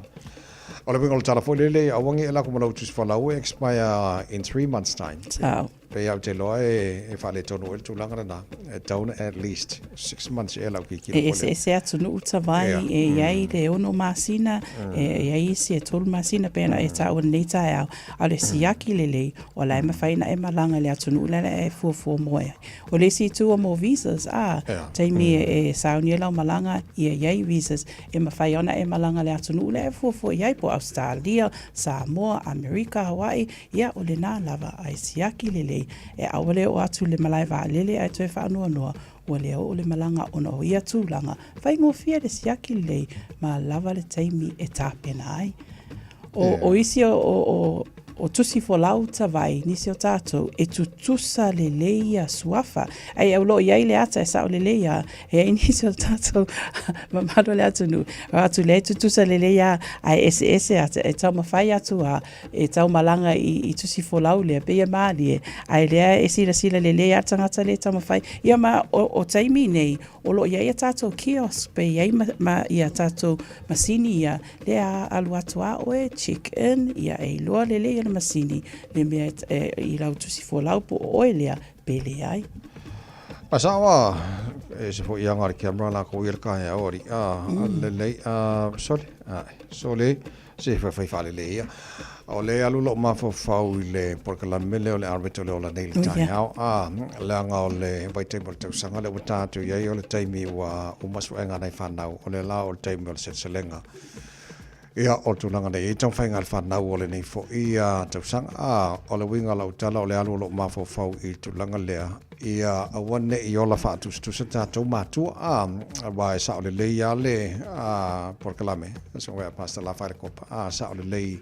o le uiga o le tala foi lele, aua ne i e lako ma lau tusi folau e expire in 3 months time. Sao. Pei au te iloa e faaletonu ai le tulaga lena, e tatau ona at least 6 months ea lau kikilo E eseese atunuu tavai, e i ai le 6 masina, e i ai isi e 3 masina, pei ona e taua i lenei taeao, a o le siaki lelei, o la e mafai ona e malaga i le atunuu lea e fuafua mo e ai. O le isi itu o mo visas, a, taimi e sauni ai lau malaga, ia i ai visas, e mafai ona e malaga i le atunuu lea e fuafua i ai, po o Ausetalia, Samoa, Amerika, Hawaii, Ia, o lenā lava, a e siaki lelei, e aua le oo atu i le malae vaalele ae toe faanoanoa, ua le oo le malaga ona o ia tulaga, faigofie le siaki lelei ma lava le taimi e tapena ai. O, o isi o, o, o, o tusi folau tavai, nisi o tātou, e tutusa lelei ia suafa. Ai au lo i ai le ata e sao lelei a, e ai nisi o tātou mamalu o le atunuu, o atu le tutusa lelei a, ae eseese ata, e taumafai atu a, e tau malaga i, i tusi folau lea, pei e mālie, ae lea e silasila lelei a le tagata lea e taumafai. Ia ma o, o taimi nei, o lo o i ai a tātou kiosk, pe i ai ma, ma ia tātou masini ia, lea alu atu a oe, check in, ia e iloa lelei e le masini, le mea e, e, i lau tusi folau po o oe lea, pe leai. A sao a, e se foi anga le camera la ko ia le kaea o ari, a, lelei, a, sole, a, sole, Se fai fai faalelei ia. O le alu lou mafaufau i le polokalame lea o le Arete o le Ola nei i le taeao, a, leaga o le vaitaimi o le tausaga lea ua ta atu i ai, o le taimi ua uma suega a nai fanau, o lea la o le taimi o le seleselega. Ia, o le tulaga nei, e taumafaiga a le fanau o lenei foi tausaga. A, o le uiga o lau tala, o le alu o lou mafaufau i le tulaga lea, Ia aua ne i ola faatusatusa tatou matua, a, aua e sao lelei lava le polokalame, so a Pastor Lafaele Kopa, a, sao lelei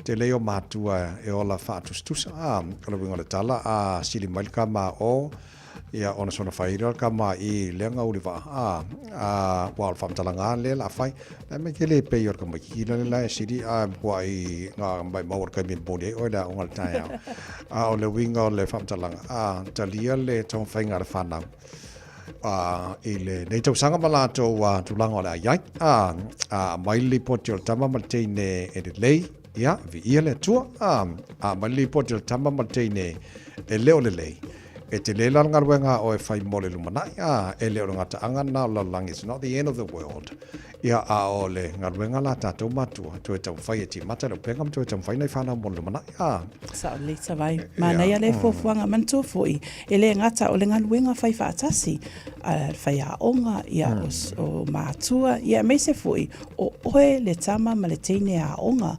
tele o matua e ola faatusatusa, a, o le uiga o le tala, a sili mai le kama o, ia ona soona fai lea o le kama i lea gauli vaa, a, a, ua o le faamatalaga lea la fai, la me ke le pei o le tamaititi la le la e sili a e matua i nga maimau o le taimi e momoli ai oe le aoga i le taeao. A o le uiga o le faamatalaga, a talia le taumafaiga a le fanau a i lenei tausaga ma latou tulaga o le a i ai, a aumai le lipoti o le tama ma le teine e lelei, ia, viia le Atua, a aumai le lipoti o le tama ma le teine e le o lelei, E tele la le galuega a oe e fai mo le lumanai, a e le o le gataaga lena o le lalolagi, it's not the end of the world. Ia, a o le galuega la a tatou matua, toe taumafai e timata le upega ma toe taumafai nai fanau mo le lumanai, a. Sao lelei Tavai. Manaia le fuafuaga. Manatua foi, e le gata o le galuega fai faatasi, a le faiaoga, ia, o matua, ia aemaise foi o oe le tama ma le teine aoga.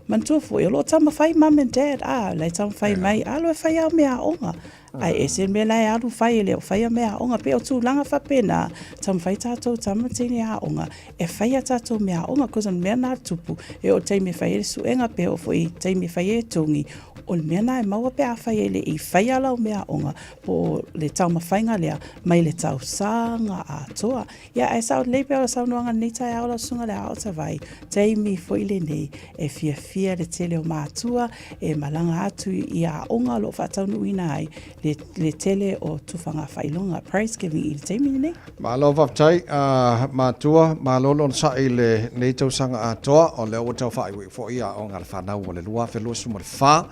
Manatua foi, o lo o taumafai mum and dad, a, la e taumafai mai, alu e fai au mea aoga. Ae ese le mea la e alu fai e le o faia mea aoga. Pei o tulaga faapena, taumafai tatou tama teine aoga e fai a tatou mea aoga, cause o le mea na tupu, e oo i le taimi e fai ai le suega, pe oo foi i le taimi e fai ai le togi, o le mea na e maua pe afai e le i faia lau mea aoga, po o le taumafaiga lea mai le tausaga atoa. Ia, ae sao lelei pea o le saunoaga i lenei taeao lau Susuga i le Aao Tavai, taimi foi lenei e fiafia le tele o matua e malaga atu i aoga o lo o faataunuuina ai le, le tele o tufaga faailoga, prize giving, i le taimi lenei. Malo faafetai matua, malo le onosai i lenei tausaga atoa, o lea ua tau faaiuiu foi aoga a le fanau o le 2024.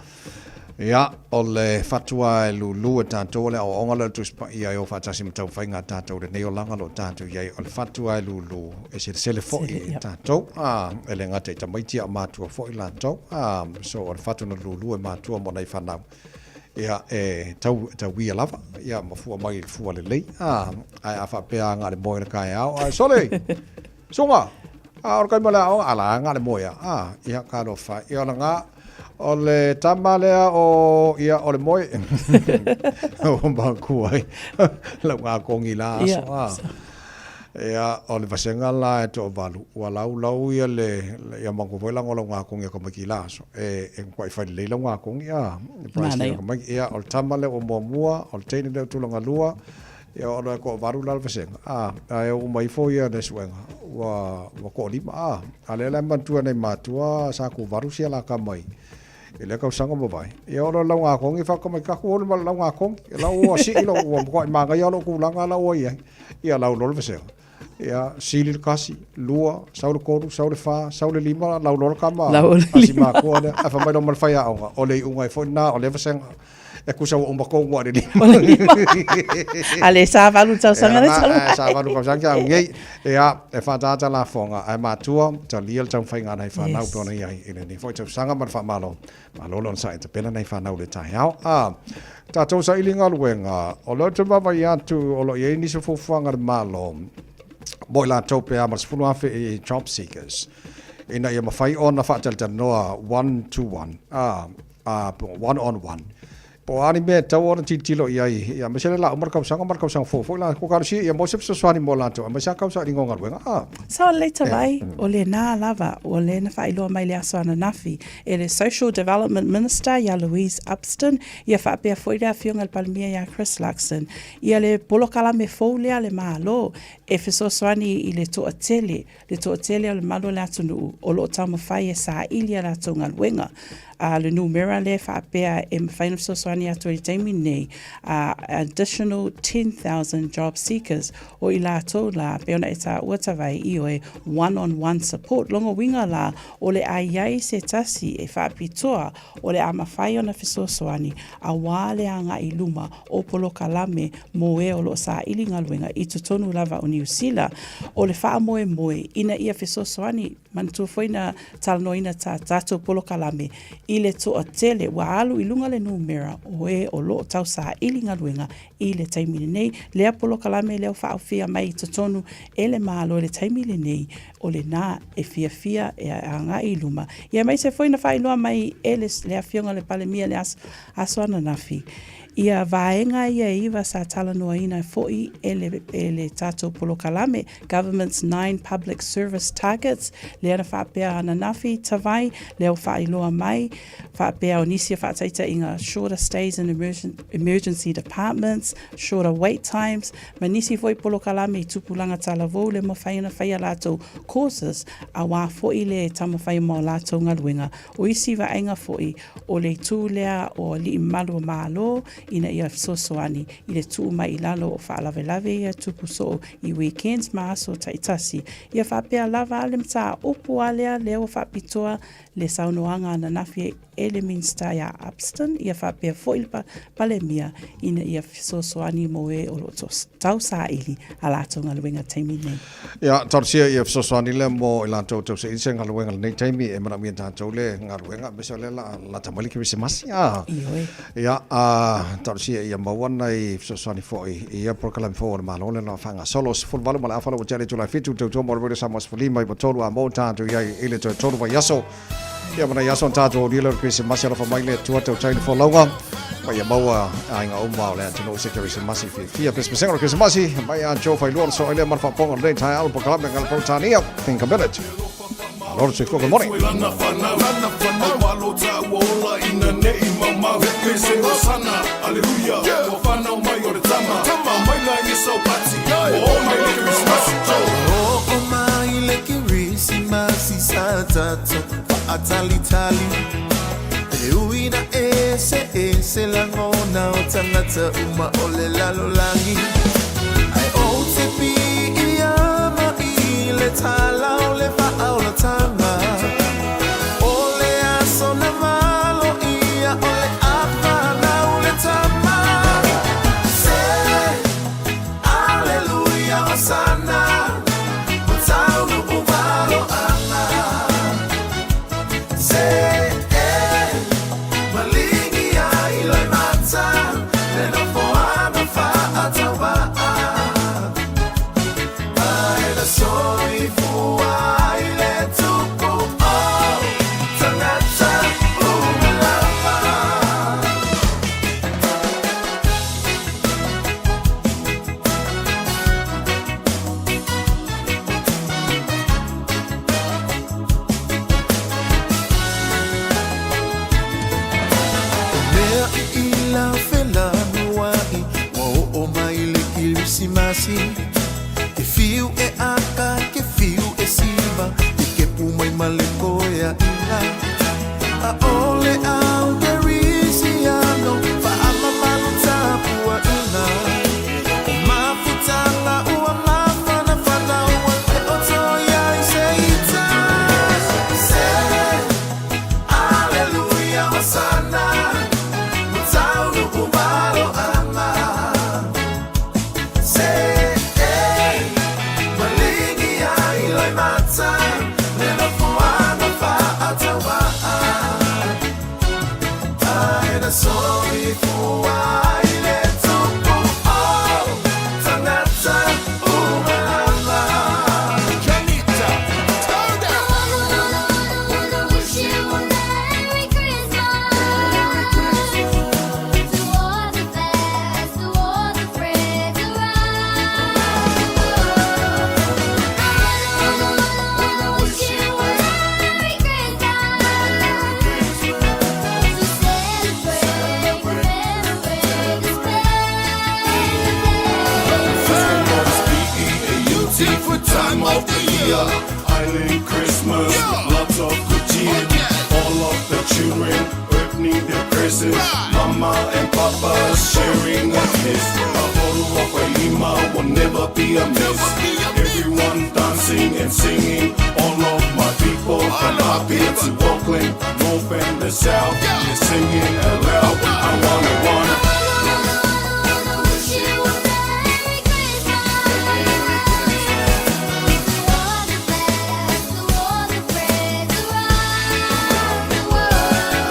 Ia, o le fatu lava e lulu e tatou o le aoaoga lea o le Tusi Paia e o faatasi ma taumafaiga a tatou i lenei olaga o lo o tatou i ai. O le fatu lava e lulu e selesele foi e tatou, a, e le gata i tamaiti a o matua foi latou. A, so o le fatu na lulu e matua mo nai fanau. Ia, e tau, tauia lava, ia, ma fua mai i le fua lelei, a, ae a faapea a na o le moe i le taeao, ae sole, suga, a o le taimi o le aoga, a la na o le moe lava, a, ia, talofa e, ia o lena, o le tama lea o, ia, o le moe, ua manatua ai lau gatogi i la aso, a. Ia, o le vasega la e toavalu, ua laulau ia le, ia manatua foi leaga o lau gatogi a tamaiti i la aso, e, e matuai fai lelei lau gatogi, a, le prize lea a tamaiti. Ia, o le tama lea ua muamua, o le teine lea ua tulaga lua, ia o le toavalu la le vasega, a, ae oo uma ifo ia le suega, ua, ua toalima, a. A o lea la e manatua e nai matua sa tovalu si a la tama i, i lea tausaga ua mavae. Ia o le laugatogi fai atu mai taku olu ma le laugatogi. Ia la ua sii lou, ua matuai manaia lou tulaga la ua i ai. Ia lau loa le vasega. Ia sili le tasi, lua, sau le tolu, sau le fa, sau le lima, lau loa le tama a si matua lea. Ae fai mai loa ma le faiaoga, o le iuga ai foi lena o lea vasega. E tusa ua uma tonu lava i le lima. O le lima. A le sa valu tausaga le talu ai. Sa valu tausaga au nei. Ia, e faaataata lafoga, ae matua, talia le taumafaiga a nai fanau pei ona i ai i lenei foi tausaga ma le faamalo. Malo le onosai e tapena nai fanau i le taeao. A tatou saili galuega, o lea ou te vaavaai atu o lo o i ai nisi o fuafuaga a le Malo mo i latou pe a ma le 10,000 i job seekers ina ia mafai ona faatalatalanoa one to one, a, a, one on one. Po o a ni mea e tatau ona tilotilo i ai, ia, aemaise le la uma le tausaga ma le tausaga fou foi la, kua talosia ia maua se fesoasoani mo latou, aemaise lava tausailiga o galuega. A. Sao lelei Tavai, o lena lava, ua lē na faailoa mai le aso ananafi e le Social Development Minister ia Louise Upston, ia faapea foi le Afioga i le Palemia ia Chris Luxon, ia le polokalame fou lea a le Malo e fesoasoani i le toatele le toatele o le malu o le atunuu o lo o taumafai e saili a latou galuega. A le numera lea e faapea e mafai ona fesoasoani atu ai i le taimi lenei, a additional 10,000 job seekers, o i latou la, pei ona e taua Tavai, ioe, one on one support, lona uiga la, o le a i ai se tasi e faapitoa o le a mafai ona fesoasoani aua le agai i luma o polokalame mo e o lo o saili galuega i totonu lava o Niu Sila. O le faamoemoe ina ia fesoasoani, manatua foi na talanoaina tā tātou polokalame i le toatele ua alu i luga le numera o e o lo o tausaili galuega i le taimi lenei. Lea polokalame lea ua faaofia mai i totonu e le Malo i le taimi lenei, o lena e fiafia e agai i luma. Ia aemaise foi na faailoa mai e le, le Afioga i le Palemia i le aso, aso ananafi, ia vaega ia e iwa sa talanoaina foi e le, e le tatou polokalame, Government's Nine Public Service Targets, lea na faapea ananafi, Tavai, lea ua faailoa mai, faapea o nisi o faataitaiga, shorter stays in emergency departments, shorter wait times, ma nisi foi polokalame i tupulaga talavou le mafai ona fai a latou courses auā foi le taumafai ma o latou galuega. O isi vaaiga foi o le itu lea o alii mamalu o Malo ina ia fesoasoani i le tuu mai i lalo o faalavelave ia tupu soo i weekends ma aso taitasi. Ia faapea lava le mataupu a lea lea ua faapitoa le saunoaga ananafi e le Minisita ia Upston, ia faapea foi le Palemia ina ia fesoasoani mo e o lo o tausaili a latou galuega taimi nei. Ia, talosia ia fesoasoani lea mo i latou tausaili se galuega lenei taimi e manaomia e tatou le galuega aemaise o lea la lata mai le Kerisimasi. A, Ioe. Ia, a, talosia ia maua nai fesoasoani foi i ia polokalame fou a le Malo lea na faagasolo. 18 ma le afa ua tea le itula e 7, tautua mo le Radio Samoa 15 i 3 a mo tatou i ai i le toe tolu vaiaso. Ia ma nai aso na tatou aulia lea o le Kerisimasi alofa mai le Atua tautai le folauga ma ia maua aiga uma o le atunuu se Kerisimasi fiafia. Pesepesega o le Kerisimasi mai ia Joe Failua le soa i lea ma le faapoga o lenei taeao le polokalame Ngala Peretania. Think a minute. Malo le soifua, good morning. tau felanuaʻi Ua oo mai le Kerisimasi Ke fiu e aka, ke fiu e siva Ke kepu mai ma le koeaʻina ʻAʻole au Kerisiano Faamamalu tapuaʻina O mafutaga ua mafanafana Ua le o toe ai se ita Se Aleluia Hosana Ua taunuu maloaga Se Maligi ai loimata Le nofoaga faatauvaa Ae na soifua ai le Tupu o tagata uma lava. Janita, turn down. Wish you a Merry Christmas to all the fans, to all the friends around the world. I wish you a Merry Christmas to celebrate, commemorate this B-E-A-U-T for time of the year. Island Christmas, lots of good cheer. All of the children opening their presents. Mama and Papa sharing a kiss. A bottle of Lima will never be a miss. Everyone dancing and singing. All of my people from Apia to Auckland, North and the South, they're singing aloud. I wanna, wanna. Wish you a Merry Christmas to all the fans, to all the friends around the world.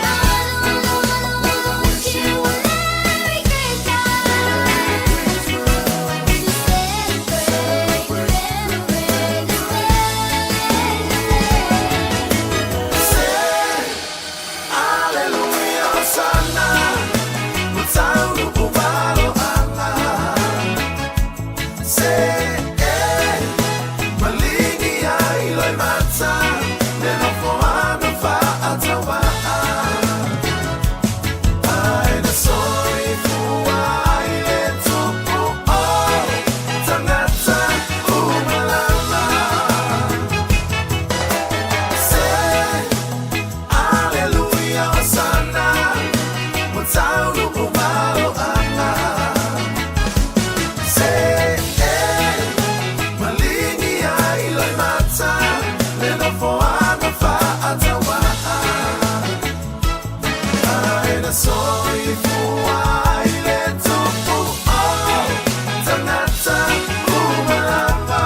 I wish you a Merry Christmas to celebrate, commemorate this Se Aleluia Hosana Ua taunuu maloaga Se Maligi ai loimata Le nofoaga faatauvaa Ae na soifua ai le Tupu o tagata uma lava Se Aleluia Hosana Ua taunuu maloaga Se Maligi ai loimata Le nofoaga faatauvaa Ae na soifua ai le Tupu o tagata uma lava.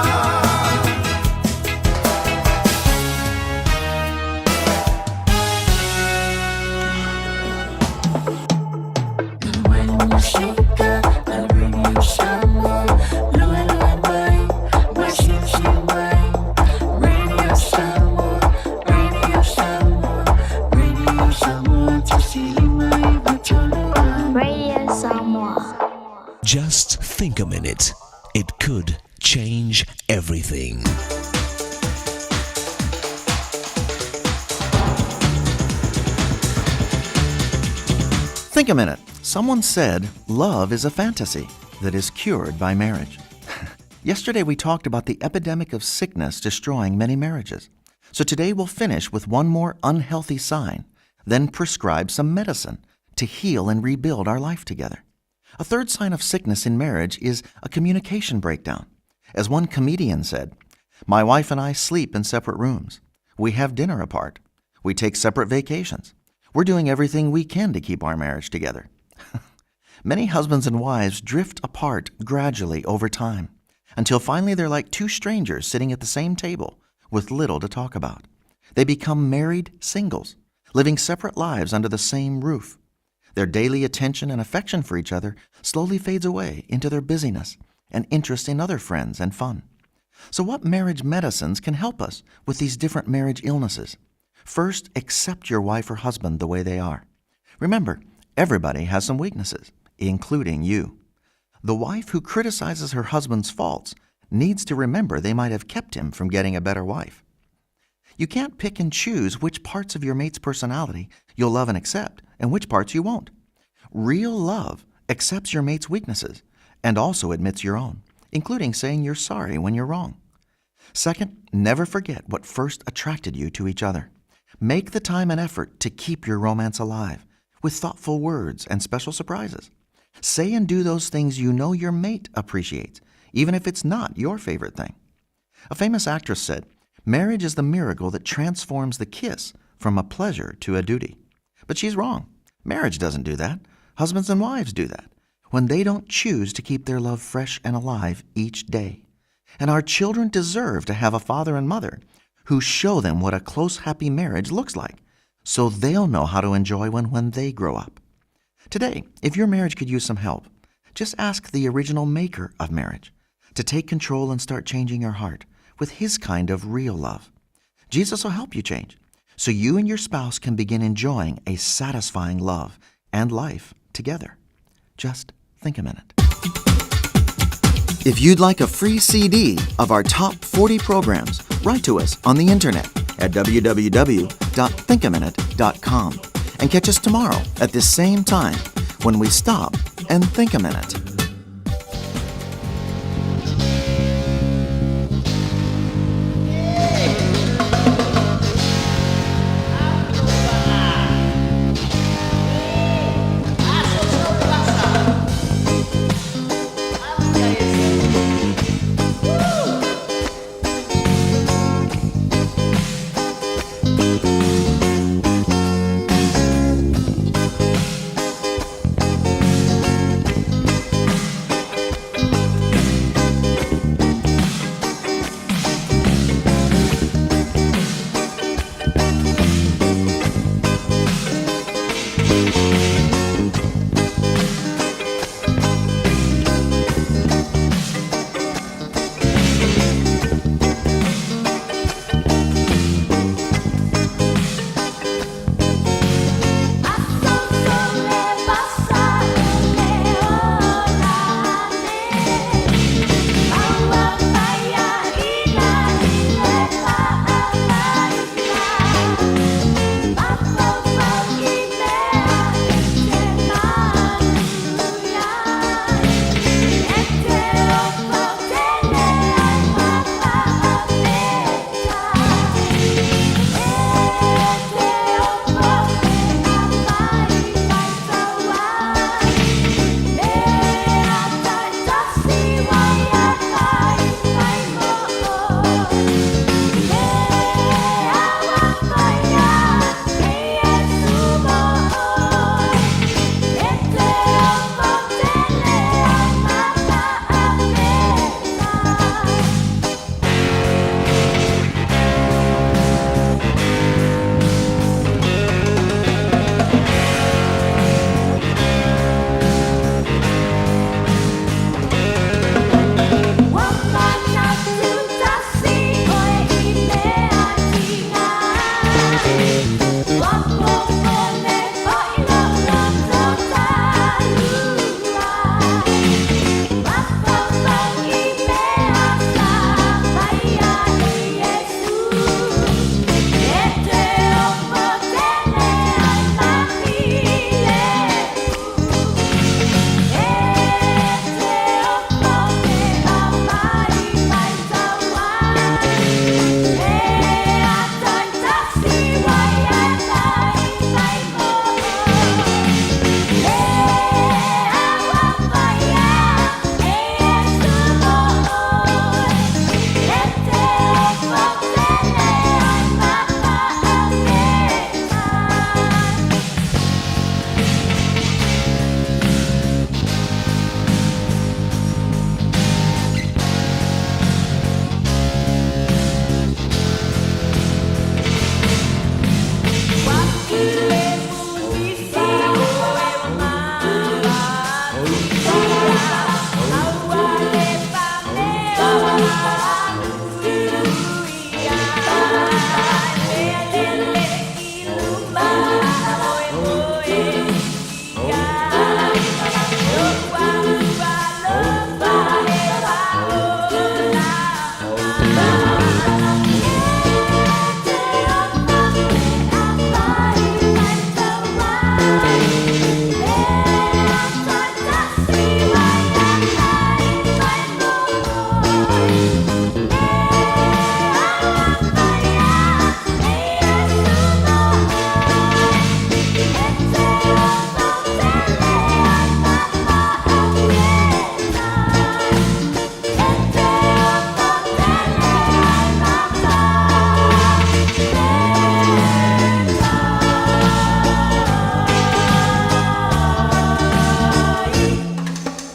Radio Samoa. Just think a minute. It could change everything. Think a minute. Someone said love is a fantasy that is cured by marriage. Yesterday we talked about the epidemic of sickness destroying many marriages. So today we'll finish with one more unhealthy sign, then prescribe some medicine to heal and rebuild our life together. A third sign of sickness in marriage is a communication breakdown. As one comedian said, My wife and I sleep in separate rooms. We have dinner apart. We take separate vacations. We're doing everything we can to keep our marriage together. Many husbands and wives drift apart gradually over time until finally they're like two strangers sitting at the same table with little to talk about. They become married singles, living separate lives under the same roof. Their daily attention and affection for each other slowly fades away into their busyness and interest in other friends and fun. So, what marriage medicines can help us with these different marriage illnesses? First, accept your wife or husband the way they are. Remember, everybody has some weaknesses, including you. The wife who criticizes her husband's faults needs to remember they might have kept him from getting a better wife. You can't pick and choose which parts of your mate's personality you'll love and accept and which parts you won't. Real love accepts your mate's weaknesses and also admits your own, including saying you're sorry when you're wrong. Second, never forget what first attracted you to each other. Make the time and effort to keep your romance alive with thoughtful words and special surprises. Say and do those things you know your mate appreciates, even if it's not your favorite thing. A famous actress said, Marriage is the miracle that transforms the kiss from a pleasure to a duty. But she's wrong. Marriage doesn't do that. Husbands and wives do that when they don't choose to keep their love fresh and alive each day. And our children deserve to have a father and mother who show them what a close, happy marriage looks like so they'll know how to enjoy one when they grow up. Today, if your marriage could use some help, just ask the original maker of marriage to take control and start changing your heart with his kind of real love. Jesus will help you change so you and your spouse can begin enjoying a satisfying love and life together. Just think a minute. If you'd like a free CD of our top 40 programs, write to us on the internet at www.thinkaminute.com and catch us tomorrow at this same time when we stop and think a minute.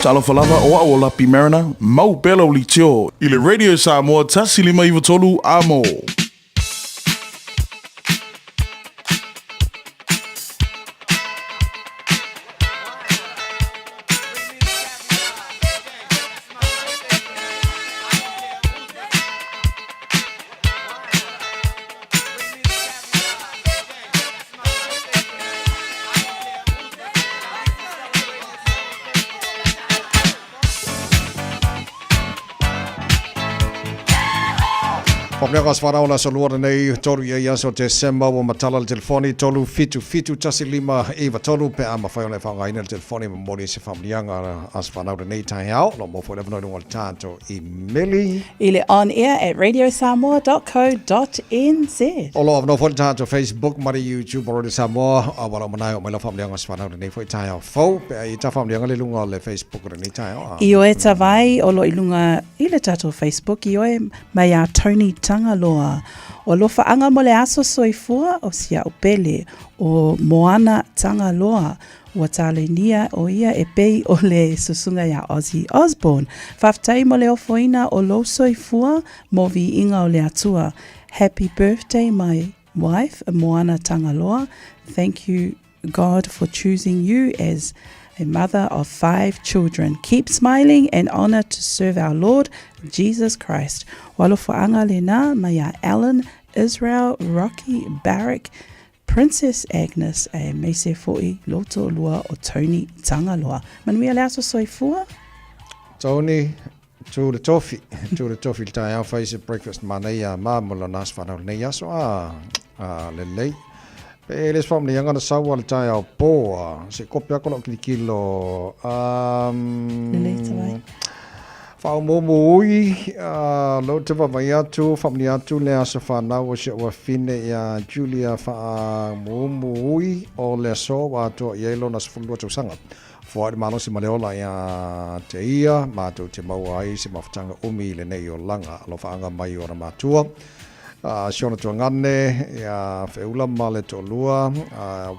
Talofa lava o a'u o Lapi Mariner, mau pea lau leitio i le Radio Samoa 1593 A mō. Faamea ka sefana o le aso lua lenei tolu ia i aso Tesema ua matala le telefoni 377 15 93 pe a mafai ona e faaaogaina le telefoni e momoli ai se faamanuiaga a aso fanau lenei taeao. O lo o maua foi le avanoa i luga o le tatou imeli. I le onair at radiosamoa.co.nz. O lo o avanoa foi le tatou Facebook ma le YouTube o Radio Samoa a ua lau manae o mai lau faamanuiaga aso fanau lenei foi taeao fou. Pe a i ai ta faamanuiaga le luga o le Facebook o lenei taeao. I oe Tavai o lo i luga i le tatou Facebook i oe mai a Tony Tagaloa. O alofaaga mo le aso soifua o si a'u pele o Moana Tagaloa. Ua talenia o ia e pei o le susuga iā Ozzy Osbourne. Faafetai mo le ofoina o lou soifua mo viiga o le Atua. Happy birthday my wife Moana Tagaloa. Thank you God for choosing you as a mother of five children. Keep smiling and honour to serve our Lord Jesus Christ. O alofaanga lena mai a Alan Israel Rocky Barrick Princess Agnes e meise foʻi lou toʻalua o Tony Tagaloa. Manuia le aso soifua. Tony, tu le tofi, tu le tofi le taeao fai se breakfast manaia ma mo lona aso fanau lenei aso a a lelei. Pe le se faamanuiaga na sau a le taeao po a se kope ako lau kilikilo um, Lelei tawai. Faaumuumu ui, lou te vaavaai atu, faamanuia atu le aso fanau o si ou afine ia Julia Faaumuumu ui o le aso ua atoa i ai lona 12 tausaga. Foai le malosi ma le ola ia te ia, matou te maua ai se mafutaga umi i lenei olaga. Alofaaga mai i ona matua, si ona tuagane ia Feula ma le toalua,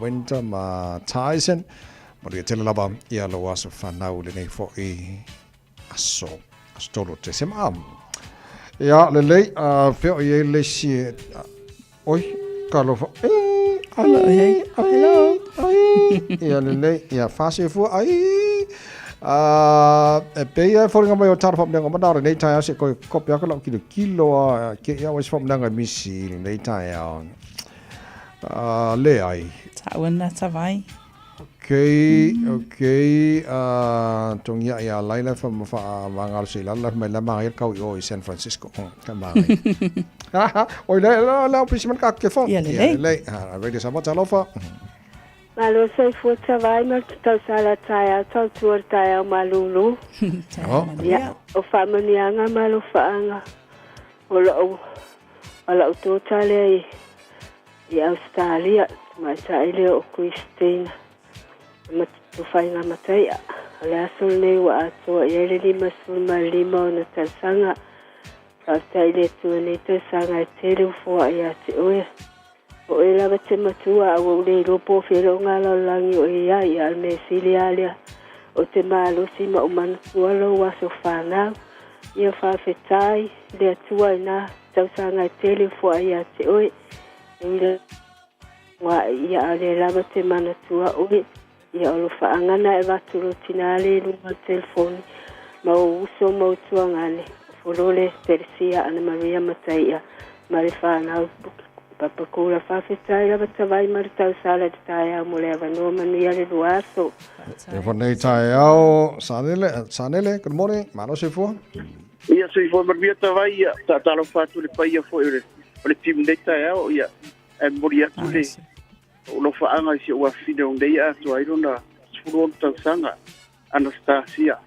Winter ma Tyson. Manuia tele lava ia lou aso fanau i lenei foi aso, aso tolu o Tesema. Ia, lelei, fea o i ai le isi e... Oi, talofa. E, ai, ai, ai. Ia, lelei, ia, whāsefua, ai. E pei e foliga mai o tala whamunanga mana o lenei taeao se koe kope aka lau kilo kilo a ke ia wais whamunanga misi lenei taeao. Le ai. Tauna tawai. Okay, okay. Tongia ia laila fa ma fa mangalo se lala mai la mangai kau i o i San Francisco. Ka mangai. Oi le la la pisi man ka ke fo. Ia lelei. Lelei. Ha, radio Samoa talofa. Malo soifua tavai ma le tausala taeao tautua le taeao malulu. Oh. Ia, o faamanuiaga ma alofaaga o lou o lau tota lea i I Ausetalia, tamaitai lea o Christina Tufaigamatai, o le aso lenei ua atoa i ai le 55 ona tausaga. Faafetai i le Atua i nei tausaga e tele ua foai ia te oe. O oe lava te matua, a ua ou le iloa po o fea lou galalagi o e ai, a o le mea sili lava lea o te malosi ma ou manatua lou aso fanau. Ia faafetai i le Atua i na tausaga e tele ua foai ia te oe. E ui lava ia a le lava te manatua oe, ia o alofaaga na e avatu lou tina le i luga o le telefoni ma ou uso ma ou tuagane, o Folole, Telesia, Ana Maria Mataia ma le fanau Papakula. Faafetai lava tavai ma le tausala i le taeao mo le avanoa manuia le lua aso. E fo nei taeao, Sanele, Sanele, good morning, malo soifua. Ia soifua manuia tavai, ia tatalofa atu le paia foi o le o le timu nei taeao, ia, ae momoli atu le alofaaga i si ou afafine o nei atoa ai lona 16 tausaga, Anastasia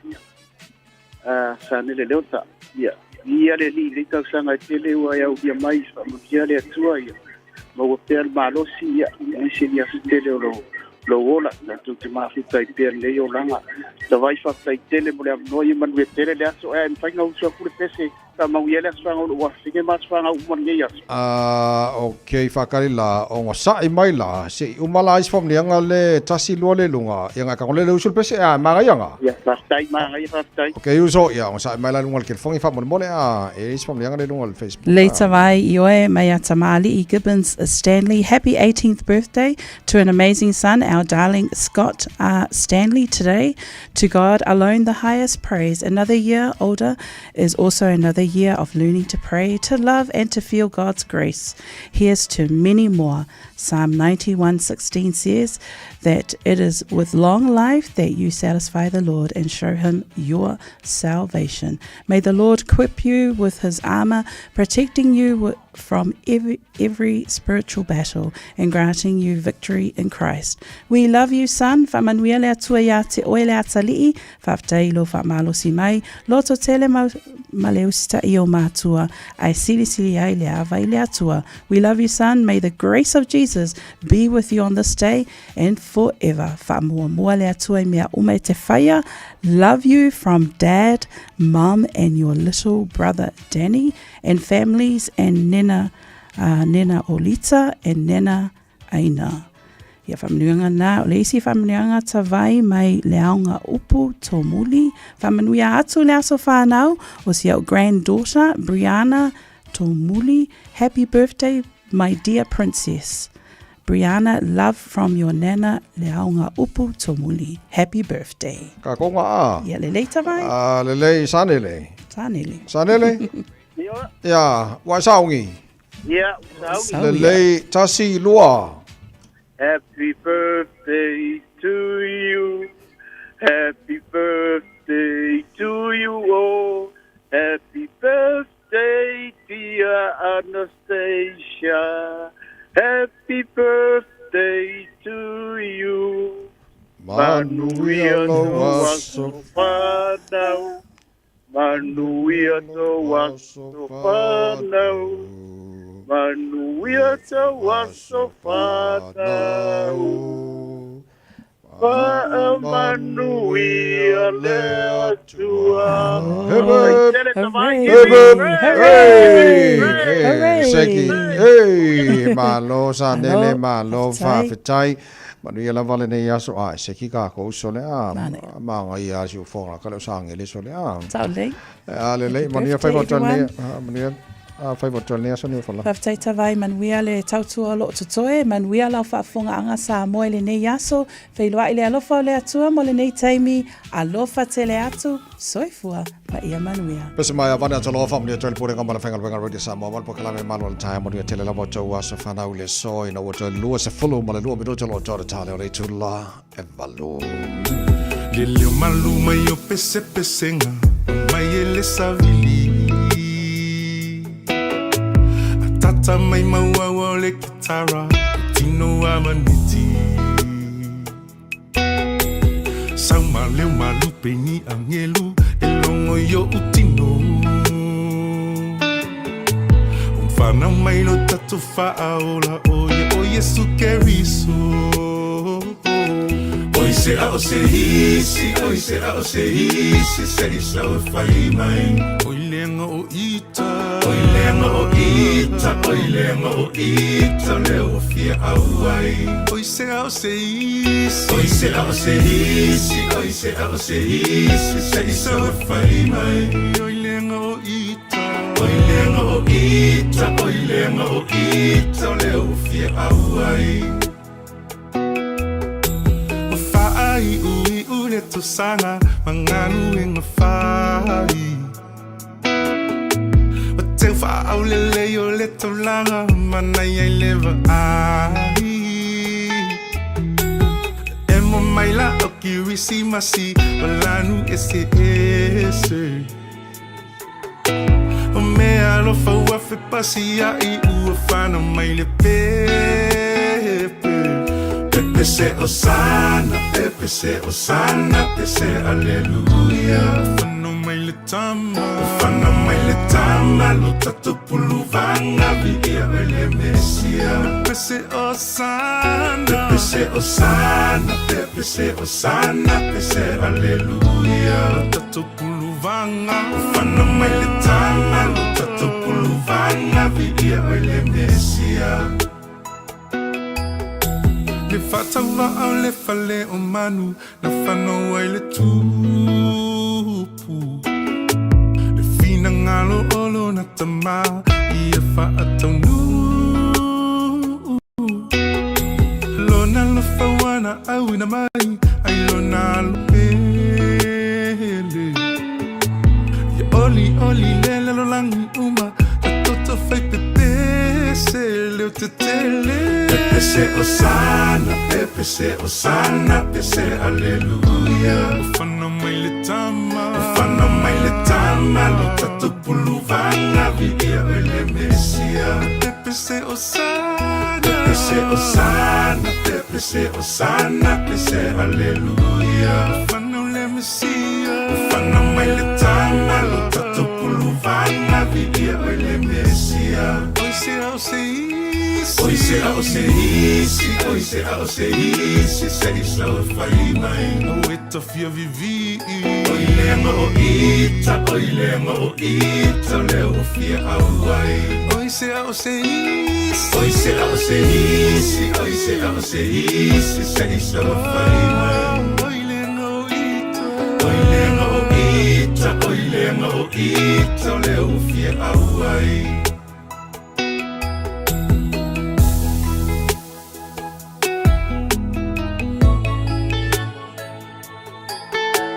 Sanele Leota. Ia, viia le Alii i lenei tausaga e tele ua e aulia mai, faamanuia le Atua, ia maua pea le malosi, ia, aemaise ni aso tele o lou lou ola, tatou te mafuta ai pea lenei olaga. Tavai faafetai tele mo le avanoa, ia manuia tele le aso, ae mafai ona usu atu le pese. Faamanuia le aso fanau i lou afafine ma aso fanau uma o lenei aso. Ah, ok, faakali la, o gasaʻi mai la, seʻi uma la ai se faamanuiaga le tasi lua le luga, ia gae kagole le uso le pese, a manaia ga. Ia, faafetai, manaia, faafetai. Ok, uso, ia ogasaʻi mai la i luga o le kelefogi faamolemole, a e i ai se faamanuiaga le i luga o le Facebook. Lei Tavai Ioe mai ia Tamalii Gibbons Stanley. Happy 18th birthday to an amazing son, our darling Scott R. Stanley today. To God alone the highest praise. Another year older is also another year of learning to pray, to love and to feel God's grace. Here's to many more. Psalm 91:16 says that it is with long life that you satisfy the Lord and show him your salvation. May the Lord equip you with his armor, protecting you from every, every spiritual battle and granting you victory in Christ. We love you, son. Whamanuia le atua ia te oe le atalii. Faafetai i lou faamalosi mai, loto tele ma, ma le usitaʻi o matua, ae silisili ai le ava i le Atua. We love you son, may the grace of Jesus be with you on this day and forever. Faamuamua le Atua i mea uma e te whaia. Love you from dad, mum and your little brother Danny and families and Nena, uh, Nena Olita and Nena Aina. Ia faamanuiaga na, o le isi faamanuiaga tavai mai le aoga upu tōmuli. Faamanuia atu le aso whānau o si au granddaughter, Brianna Tōmuli. Happy birthday, my dear princess. Brianna, love from your nana, le aoga upu tōmuli. Happy birthday. Ka konga a. Ia lelei tavai. A lelei sanele. Sanele. Sanele? Ia, wa saungi. Ia, sauni. Lelei tasi lua. Happy birthday to you. Happy birthday to you all. Happy birthday, dear Anastasia. Happy birthday to you. Manuia lou aso fanau. Manuia tou aso fanau. Manuia tou aso fanau. Faamanuia le Atua. Hooray! Hooray! Hooray! Seki, hey! Malo sa nele, malo faafetai. Manuia lava lenei aso a e seki kākou sole a maga ia si ufonga ka le o sangele sole a. Sao lelei. A lelei, manuia whai watoa nei, manuia whai watoa nei aso nei whala. Faafetai tavai, manuia le tautua o loo totoe, manuia lau faafofogaaga Samoa i lenei aso, feiloai le alofa o le Atua mo lenei taimi, alofa tele atu, soifua ma ia manuia. Pese mai a vane atu alofa manuia tau le pulega ma le faigaluega Radio Samoa ma le polokalame malo o le taeao manuia tele lava o tou aso fanau i le aso ina ua toe 22 minute o lo o toa le tale o le itula e valu. Le leo malu mai o pesepesega mai e le savili Atata mai mauaua o le kitara tino a maneti Sau ma leo malupe ni angelu e logo i oʻu tino Whanau mai lo tatou faaola o ia o Iesu Keriso Oi se a o se isi, oi se a o se isi Se i sau e whai mai Oi leanga o ita Oi leanga o ita, oi leanga o ita Leo o fia au ai Oi se a o se isi Oi se a o se isi, oi se a o se isi Se i sau e whai mai Oi leanga o ita Oi leanga o ita, oi leanga o ita Leo o fia au ai O whaaiuiu le tausaga ma galuega fai O teu faaulelei o le taulaga manaia i le vaai Emo mai la o Kirisimasi ma lanu eseese O mea alofa ua fepasiaʻi ua fanau mai le pepe Pepe se Osana, pepe se Osana, pe se Aleluia Fanau mai le tama, fanau mai le tama Lo tatou puluvaga viia oe le Mesia Pepe se Osana, pepe se Osana, pepe se Osana, pe se Aleluia Lo tatou puluvaga. puluvaga. Ua mai le tama lo tatou puluvaga, viia oe le Mesia. Le faatauvaa o le fale o manu na fanau ai le tupu. Le finagalo o lona tamā ia faataunuu. Lona alofa ua na auina mai ai lona alo pele. Ia olioli le lalolagi uma tatou tafai pepese leo tetele. Pepese Osana, pepese Osana, pese Aleluia. Ua fanau mai le tama, ua fanau mai le tama, lo tatou puluvaga, viia oe le Mesia. Pepese Osana, pepese Osana, pepese Osana, pese Aleluia. Ua fanau le Mesia, ua fanau mai le tama, lo tatou puluvaga, viia oe le Mesia. Oi se ao se isi, oi se ao se isi, oi se ao se isi, se i sau e fai mai. O e tafia vivii. Oi leaga o ita, oi leaga o ita, lea ua fia au ai. Oi se ao se isi, oi se ao se isi, oi se ao se isi, se i sau e fai mai. Oi leaga o ita, oi leaga o ita, oi leaga o ita, lea ua fia au ai.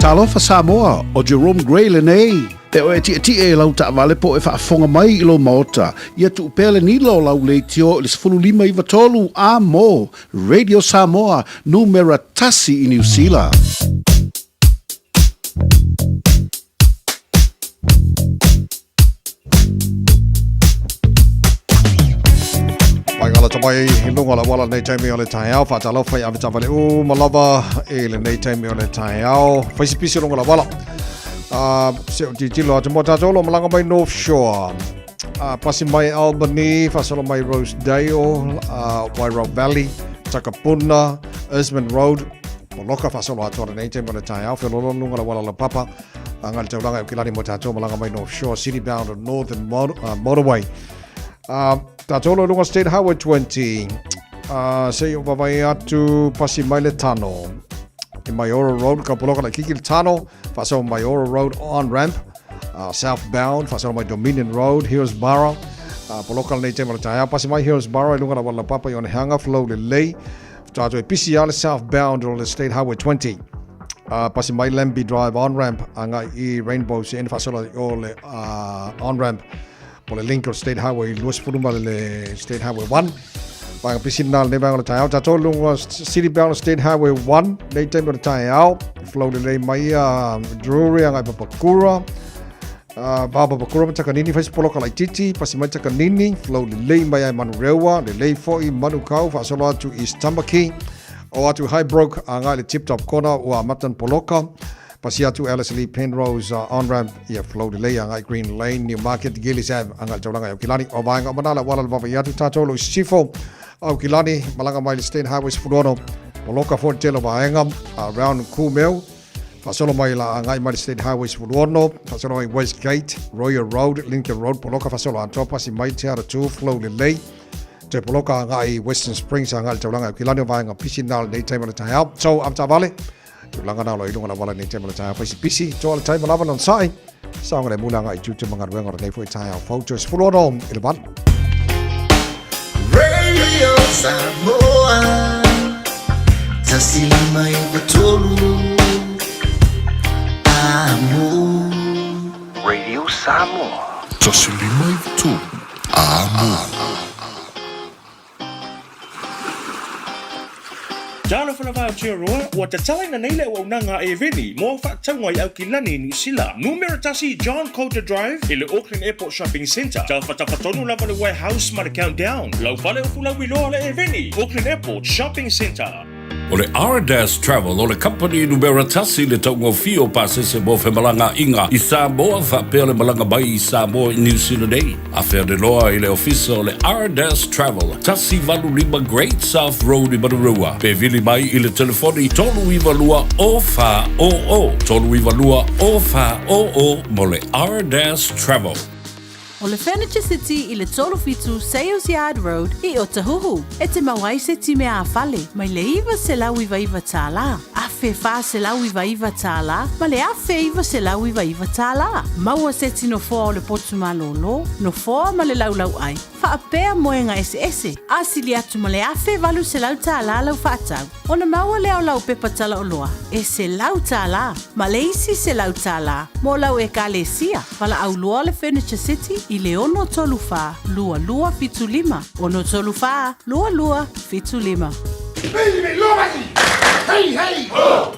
Talofa Samoa, ʻo Jerome Gray lenei. E oe e tiʻetiʻe i lau taavale po o e faafofoga mai i lou maota, ia tuu pea le nila o lau leitio i le 15 93 a mo Radio Samoa, numera tasi i Niu Sila. Mai galata mai i luga o le auala lenei taimi o le taeao. Faatalofa i avetaavale uma lava i lenei taimi o le taeao. Fai se pisi o luga o le auala. Se o tilotilo atu mo tātou lo malaga mai North Shore. Pasi mai Albany, faasolo mai Rosedale, Wairau Valley, Takapuna, Isman Road, Poloka faasolo atoa lenei taimi o le taeao. Feoloolo luga o le auala laupapa. Agai le taulaga i Aukilani mo tātou malaga mai North Shore, City Bound Northern Motorway. Tātou lo lunga State Highway 20. Se i o vavai atu pasi mai le tano. I Maiora Road, ka poloka le kiki le tano, whaasau Maiora Road on ramp, southbound, whaasau mai Dominion Road, Hillsborough. Poloka lenei tema le taeao, pasi mai Hillsborough i lunga la wala papa i ona heanga, flow le lei. Tātou e pisi ale southbound o le State Highway 20. Pasi mai Lambie Drive on-ramp agai i Rainbow se ene faasolo i o le on-ramp po le link o State Highway 20 ma le State Highway 1. Vaega pisi na lenei vaega o le taeao. Tātou lunga City Bound State Highway 1 nei taimi o le taeao. Flow lelei mai Drury agai Papakura. Va Papakura ma Takanini fai se poloka laitiiti. Pasi mai Takanini, flow lelei mai ai Manurewa, lelei foi Manukau faasolo atu East Tamaki. O atu Highbrook agai le Tip Top Corner ua amata ona poloka. Pasi atu Alice Lee Penrose on-ramp ia flow lelei agai Green Lane, Newmarket, Gillies Ave agai le taulaga i Aukilani. O vaega uma na le auala le vavaia atu tatou lo i sisifo Aukilani malaga mai le State Highway 16 poloka foi le tele o vaega round Kumeu faasolo mai la agai mai le State Highway 16 faasolo mai Westgate, Royal Road, Lincoln Road poloka faasolo atoa pasi mai Te Aratū flow lelei Toe poloka agai i Western Springs agai le taulaga i Aukilani o vaega pisi na lenei taimi o le taeao. So, avetaavale, tulaga na o lo i luga la wala lenei taimi o le taeao. Faisi pisi, toa le taimi lava non sai. Saoga le mula agai i tiute ma galuega o lenei foi taeao fou. Toe 16 i le 8. Radio Samoa 153 Amo. Radio Samoa. 153 Amo. Talofa lava Aotearoa, ua tatalaina nei le auaunaga a Eveni mo au faatauga i Aukilani, Niu Sila. Numera tasi John Coulter Drive i le Auckland Airport Shopping Centre. Tafatafa tonu lava le warehouse ma le Countdown. Lau fale o Fulauiloa le Eveni, Auckland Airport Shopping Centre. O le Ardas Travel o le kamupani numera tasi i le taugofie o pasese mo femalagaaiga i Samoa faapea le malaga mai i Samoa i Niu Sila nei. Afea le loa i le ofisa o le Ardas Travel, 185 Great South Road i Manurewa, pe vili mai i le telefoni 392 0400, 392 0400 mo le Ardas Travel. O le Furniture City i le 37 Sales Yard Road i Otahuhu, e te mau ai se time ā-fale mai le $999 $1,499 ma le $1,999. Maua se tino foa o le potu malōlō, nofoa ma le laulauʻai, faapea moega eseese, a sili atu ma le $1,800 lau faatau, ona maua lea o lau pepa talaoloa e $100 ma le isi $100 mo lau Ekalesia. Valaau loa le Furniture City i le 634 2275, 634 2275. Hey, hey, ho!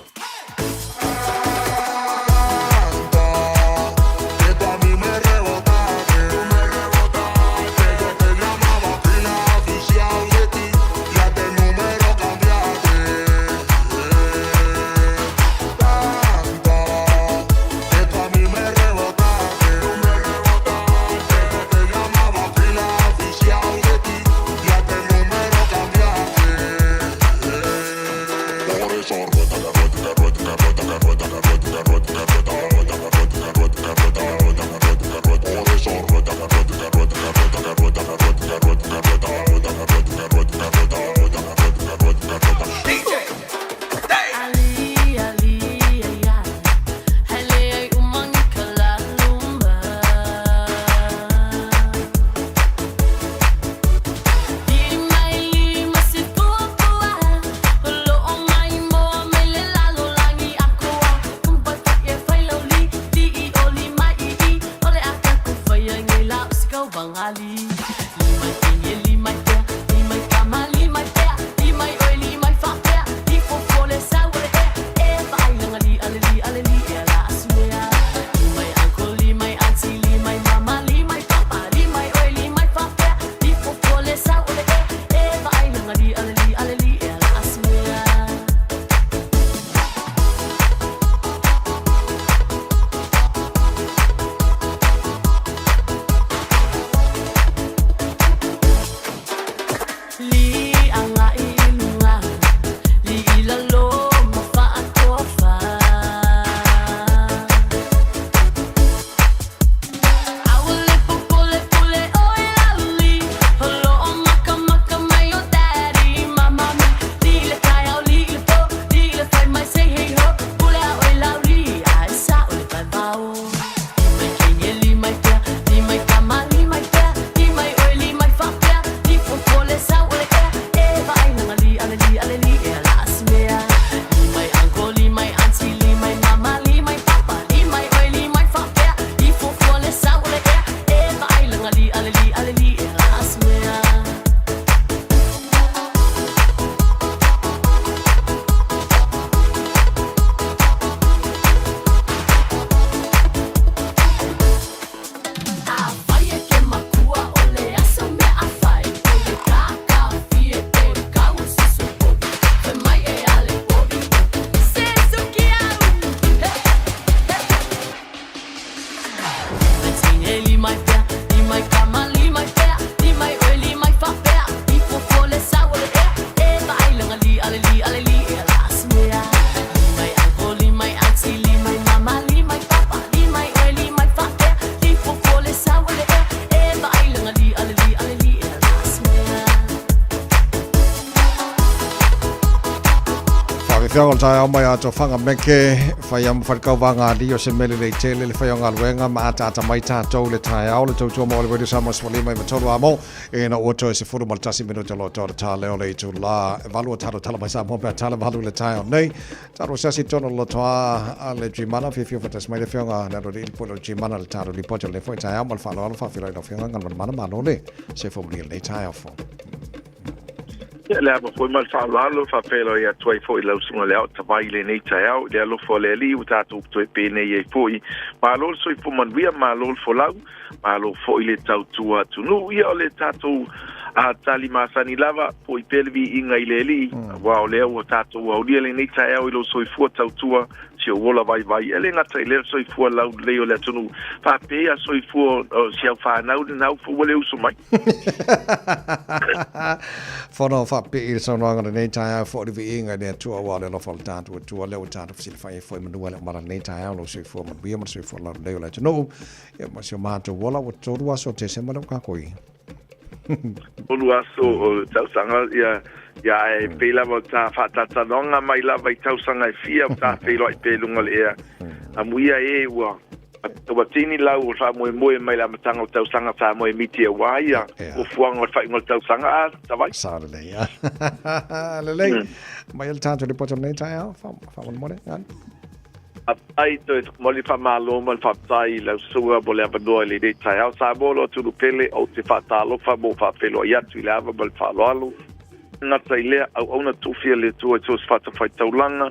Faafeafeaga o le taeao mai a Tofaga Meke, fai a ma falikauvaga alii o se mele lei tele le fai o galuega ma ataata mai tatou le taeao le tautua mo le Radio Samoa sefulima i matolu a mo ina ua toe 11 minute lo to ta leo le itu la e valu o talo tala mai Samoa pe tala valu le taeao nei talo se asi tono lo toa a le Gimana fiafia fatas mai le fionga na lo le ilpo le Gimana le talo li poto le foi taeao ma le faaaloalo faafilai lau fionga ngal mana malo le se fo le taeao fo. Ia, le ava foi ma le faaaloalo, faafeiloai atu ai foi i lau susuga le Ao Tavai i lenei taeao, i le alofa o le Alii ua tatou toe penei ai foi. Malo le soifua manuia, malo le folau, malo foi le tautua atunuu. Ia, o le tatou A tali masani lava, foʻi pea le viiga i le Alii, auā o lea ua tatou aulia lenei taeao i lou soifua tautua, si ou ola vaivai, e le gata i lea le soifua laulelei o le atunuu, faapea soifua o si au fanau lena ua ua le uso mai. Fono faapipii i le saunoaga o lenei taeao, foʻi le viiga i le Atua aua o le alofa o le tatou Atua lea ua tatou fesilafai ai foi i manu a le aumala i lenei taeao, lou soifua manuia ma le soifua laulelei o le atunuu. Ia ma si o matou ola ua 3 aso o Tesema lea ua tatou i. 3 aso o tausaga ia ia ae pei lava o ta faatalanoaga mai lava i tausaga e fia o ta feiloai pea i luga o le ea. Amuia e ua ua tini lau o le faamoemoe mai le amataga o tausaga sa moe miti auā ia fuafuaga o le faaiuga o le tausaga a tavai. Sao lelei. Lelei. Mai o le tatou lipoti o lenei taeao, faamolemole. Faafetai toe momoli faamalo ma le faafetai i lau susuga mo le avanoa i lenei taeao. Samoa lo atunuu pele, ou te faatalofa ma ou faafeiloai atu i le ava ma le faaaloalo. E gata i lea, auauna tofi a le Atua i so o se fatafaitaulaga,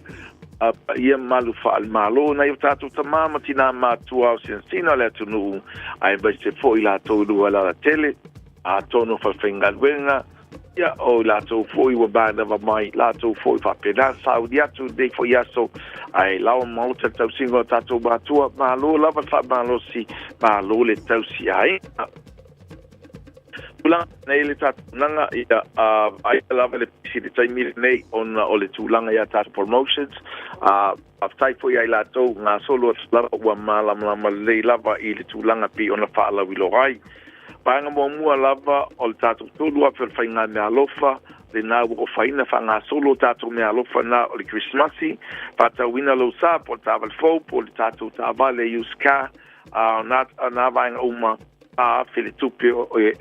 a paia malu faale-Malo nai o tatou tama ma tinā matutua o sinasina o le atunuu, aemaise foi i latou i luga o le alatele, atonu o falefaigaluega, Ia, o i latou foi ua manava mai, latou foi faapena sauni atu i lenei foi aso, ae laoa maota le tausiga o tatou matua, malo lava le faamalosi, malo le tausi aiga. Tulaga nei le tatou naga, ia, vaaia lava le pisi i le taimi lenei ona o le tulaga ia tatou promotions, a faafetai foi ia i latou gasolo atu lava ua malamalama lelei lava i le tulaga pei ona faalauiloa ai. Vaega muamua lava o le tatou 3,000 o le faiga meaalofa, lena ua ofaina faagasolo tatou meaalofa na o le Kerisimasi, faatauina lou sa po o le taavale fou po o le tatou taavale used car, a o na vaega uma, 4,000 le tupe,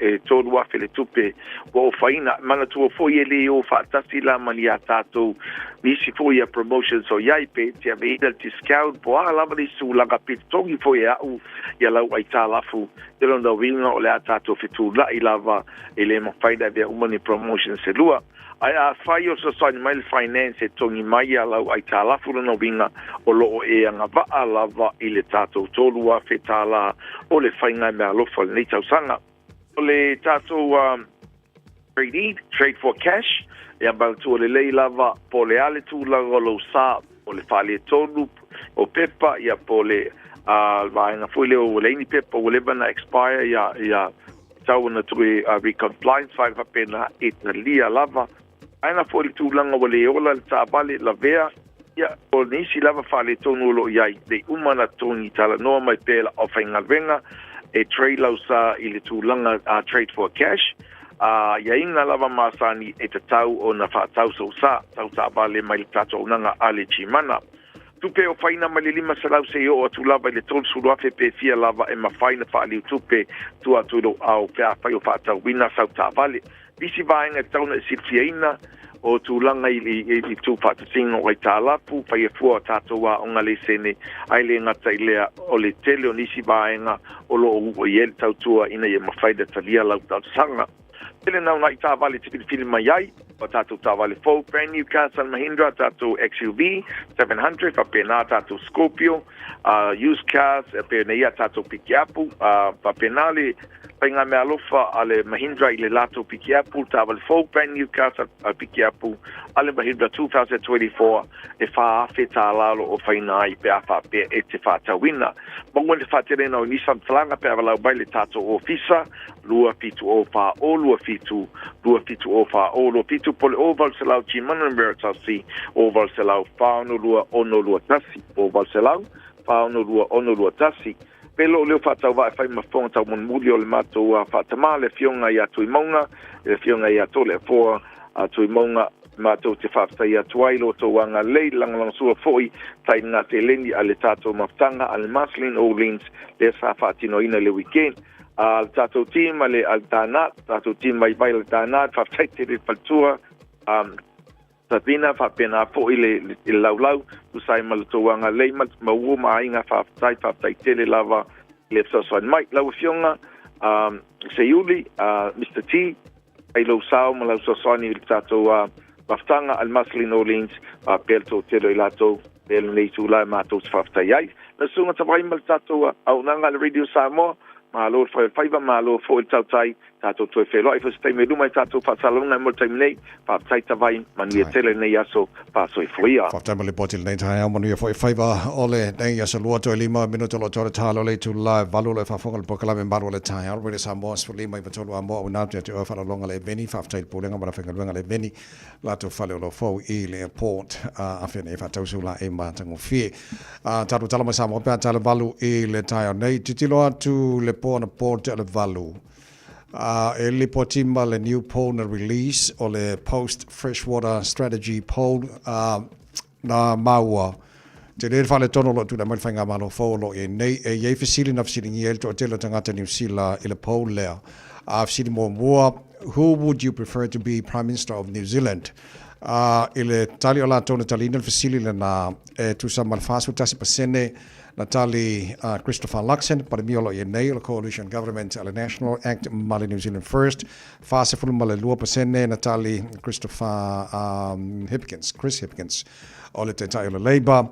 e 3,000 le tupe ua ofaina. Manatua foi e le o faatasi la ma ni a tatou nisi foi ia promotions o i ai, pe te aveina le discount po o a lava le isi tulaga, pe totogi foi e au ia lau aitalafu. Te lona uiga o le a tatou fetula'i lava e le mafai ona avea uma ni promotions e lua. Ae afai o fesoasoani mai le finance e togi mai ia lau aitalafu lona uiga o lo o e agavaa lava i le tatou $3,000 o le faiga meaalofa o lenei tausaga. O le tatou trade, trade for cash, ia manatua lelei lava po o le a le tulaga o lou sa, po o le faaletonu o pepa, ia po o le vaega foi lea ua leai ni pepa ua leva ona expire, ia ia tatau ona toe recompliance, vaega faapena e talia lava. Vaega foi le tulaga ua le ola le taavale lavea, ia o nisi lava faaletonu o lo o i ai, le uma na togi talanoa mai pea la aufaigaluega e trade lau sa i le tulaga trade for cash, a aiaiga lava masani e tatau ona faatau sou sa tau taavale mai le tatou auaunaga a le Gmana. Tupe o faina mai le 500 seia oo atu lava i le 30,000 pe fia lava e mafai na faaliu tupe tua atu i lou ao pe afai o faatauina sau taavale. Nisi vaega e tatau ona e silifiaina o tulaga i i tuufaatasiga o aitalafu, faia fua o tatou aoga laisene, ae le gata i lea o le tele o nisi vaega o lo o ua i ai le tautua ina ia mafai ona talia lau talosaga. Tele nau nai taavale te filifili mai ai, o tatou taavale fou, brand new cars a Mahindra, tatou XUV 700, faapena tatou Scorpio, used cars, e pei ona ia tatou pikiapu, faapena le faiga meaalofa a le Mahindra i le latou pikiapu, taavale fou, brand new cars a pikiapu a le Mahindra 2024, e $4,000 o lo o faina ai pe a faapea e te faatauina. Maua le faateleina o nisi faamatalaga pe a valaau mai le tatou ofisa 270 40 27 270 40 27 po o le 0800 Gmana numera tasi 0800 462 621 0800 462 621. Pe lo o leo faatauvaa e fai ma fofoga taumolimoli o le matou faatamā le Afioga ia Tuimauga, le Afioga ia Toleafoa Tuimauga, matou te faafetai atu ai lo outou agalelei, lagolagosua foi tai ngā seleni a le tatou mafutaga a le Marceline Orleans lea sa faatinoina i le weekend. A le tatou team a le Tānā, tatou team mai vai le Tānā, faafetai tele le faletua, Sabina, faapena foi le laulau, tusa ai ma le tou agalelei ma le maua ma aiga, faafetai, faafetai tele lava i le fesoasoani mai. Lau Afioga Seiuli, Mr T, ai lou sao ma lau fesoasoani i le tatou mafutaga a le Marceline Orleans, faapea le toatele o i latou lea lenei itula e matou te faafetai ai. Lau Susuga Tavai ma le tatou auaunaga a le Radio Samoa, malo le fai o le faiva, malo foi le tautai. Tatou toe feiloai foi se taimi i luma i tatou faasalalauga mo le taimi nei. Faafetai tavai, manuia tele lenei aso, faasoifua ia. Faafetai mo le lipoti i lenei taeao, manuia foi faiva o lenei aso lua toe lima minuta o lo o toe talo le itula e valu o lo o faafofoga i le polokalame Malu o le Taeao, Radio Samoa 15 93 Amoa auina atu ia te oe faaaloaloga le Eveni. Faafetai i le Pulega ma le aufaigaluega a le Eveni, latou fale o lo o fou i le airport, afea nei faatausu la e matagofie. Tatou tala mai Samoa pe a tala valu i le taeao nei. Titilo atu le po anapo tea le valu. E lipoti ma le new poll na release o le Post Freshwater Strategy Poll na maua tele le faaletonu o lo o tulai mai le faigamalo fou o lo o i ai nei. E i ai fesili na fesiligia ai le toatele o tagata Niu Sila i le poll lea. A fesili muamua, Who would you prefer to be Prime Minister of New Zealand? I le tali o latou na taliina le fesili lena, e tusa ma le 41% na tali a Christopher Luxon, Palemia o lo o i ai nei o le Coalition Government a le National Act ma le New Zealand First, 42% na tali Christopher Hipkins, Chris Hipkins, o le Taitai o le Labour.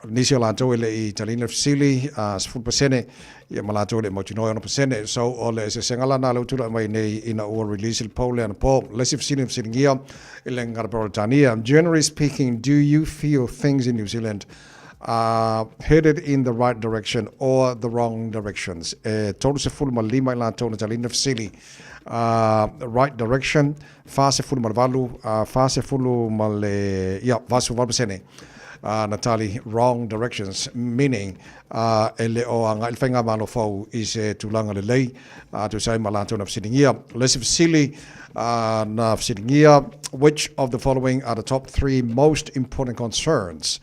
Nisi o latou e le i taliina le fesili, 10%, ia ma latou e le i mautinoa e 6%. So, o le eseesega la na lea ua tulai mai nei ina ua release le poll lea anapo. Le isi fesili na fesiligia i le Gagana Peretania, Generally speaking, do you feel things in New Zealand are headed in the right direction or the wrong directions? E 35 i latou na taliina le fesili, right direction, 48, 40 ma le, ia, 48% na tali wrong directions, meaning e le o agai le faigamalo fou i se tulaga lelei, tusa ai ma latou na fesiligia. Le isi fesili na fesiligia, which of the following are the top three most important concerns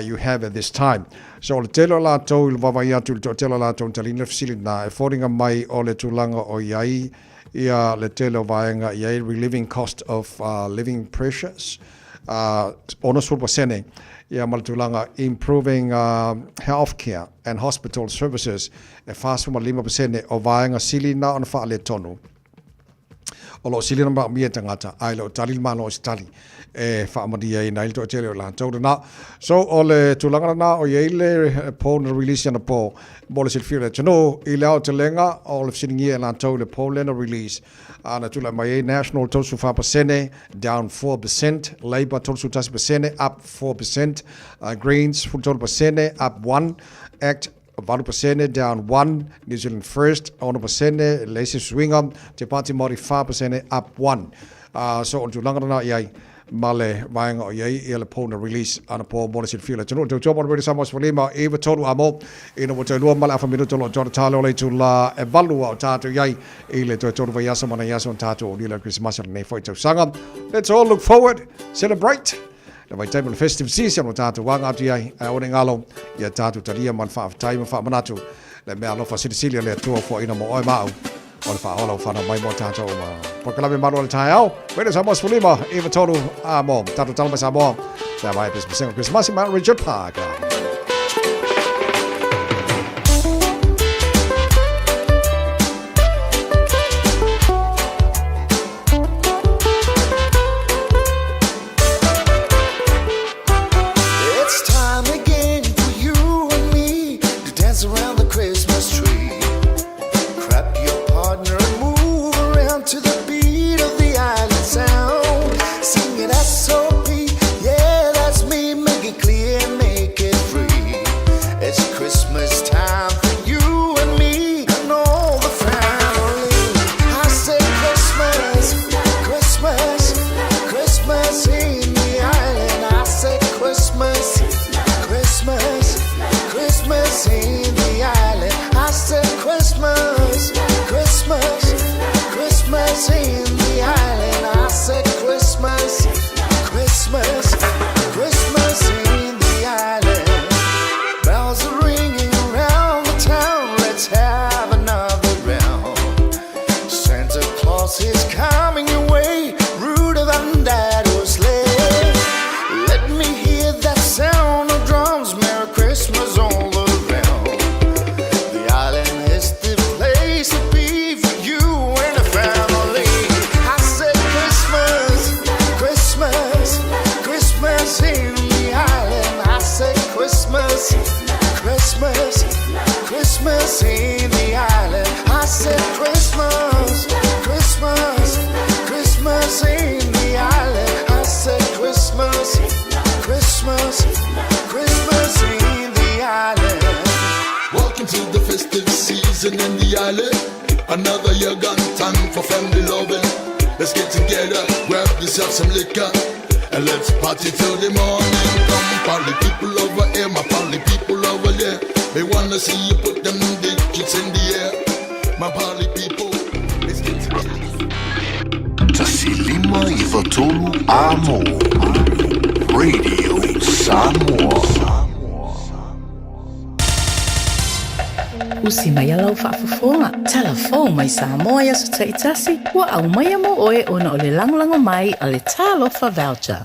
you have at this time? So o le tele o latou i le vaavaai atu i le toatele o latou na taliina le fesili lena, e foliga mai o le tulaga o i ai ia le tele o vaega i ai relieving cost of living pressures, 60%, ia ma le tulaga improving healthcare and hospital services, e 45% o vaega sili na ona faaletonu. O lo o sili ona manaomia e tagata, ae le o tali le Malo i se tali e faamalieina ai le toatele o i latou lena. So, o le tulaga lena o i ai le poll na release anapo mo le silafia o le atunuu i le aotelega o le fesiligia e latou i le poll lea na release a na tulai mai ai National 34%, down 4%, Labour 31%, up 4%, Greens 13%, up 1, Act 8%, down 1, New Zealand First 6%, le isi suiga, Te Pāti Māori 4%, up 1. So o le tulaga lena i ai ma le vaega o i ai ia le poll na release anapo mo le silafia o le atunuu. Tautua mo le Radio Samoa 15 9 3 a mo ina ua toe lua ma le afa minuta o lo o Jonah Tale o le itula e valu a o tātou i ai i le toe tolu vaiaso ma nai aso ona tātou o lila Krisimasi o lenei foi tausaga. Let's all look forward, celebrate le vaitaimi o le festive season o tātou aga atu i ai, ae aua ne i galo ia tātou talia ma le faafetai ma faamanatu le mea alofa silisili a le Atua ua foaina mo oe ma au o le faaola ua whanau mai mo tātou uma. Polokalame malu o le taeao, Radio Samoa 15, 9 3 a mo. Tātou tala mai Samoa, te awae pesepesega o Krisimasi ma Richard Parker. It's time again for you and me to dance around the Christmas tree. Grab your partner and move around to the beat of the island sound. Sing it S.O.P. Yeah, that's me. Make it clear and make it free. It's Christmas time for you and me and all the family. I say Christmas, Christmas, Christmas in the island. I say Christmas, Christmas, Christmas in the island. I said Christmas, Christmas, Christmas in the island. I said Christmas, Christmas, Christmas in the island. Bells are ringing around the town. Let's have another round. Santa Claus is coming your way. Rudolph and Daddo's sleigh. Let me hear that sound of drums. Merry Christmas all around. The island is the place to be for you and the family. I said Christmas, Christmas, Christmas in the island. I said Christmas, Christmas, Christmas in the island. I said dancing in the alley. Another year gone, time for family loving. Let's get together, grab yourself some liquor, and let's party till the morning. Come, party people over here, my party people over there. They wanna see you put them digits in the air. My party people, let's get together. Tasilima Ivatolu Amo Radio Samoa. Usi mai a lau faafofoga, talafou mai Samoa i aso taitasi, ua aumaia mo oe ona o le lagolago mai a le Talofa Voucher.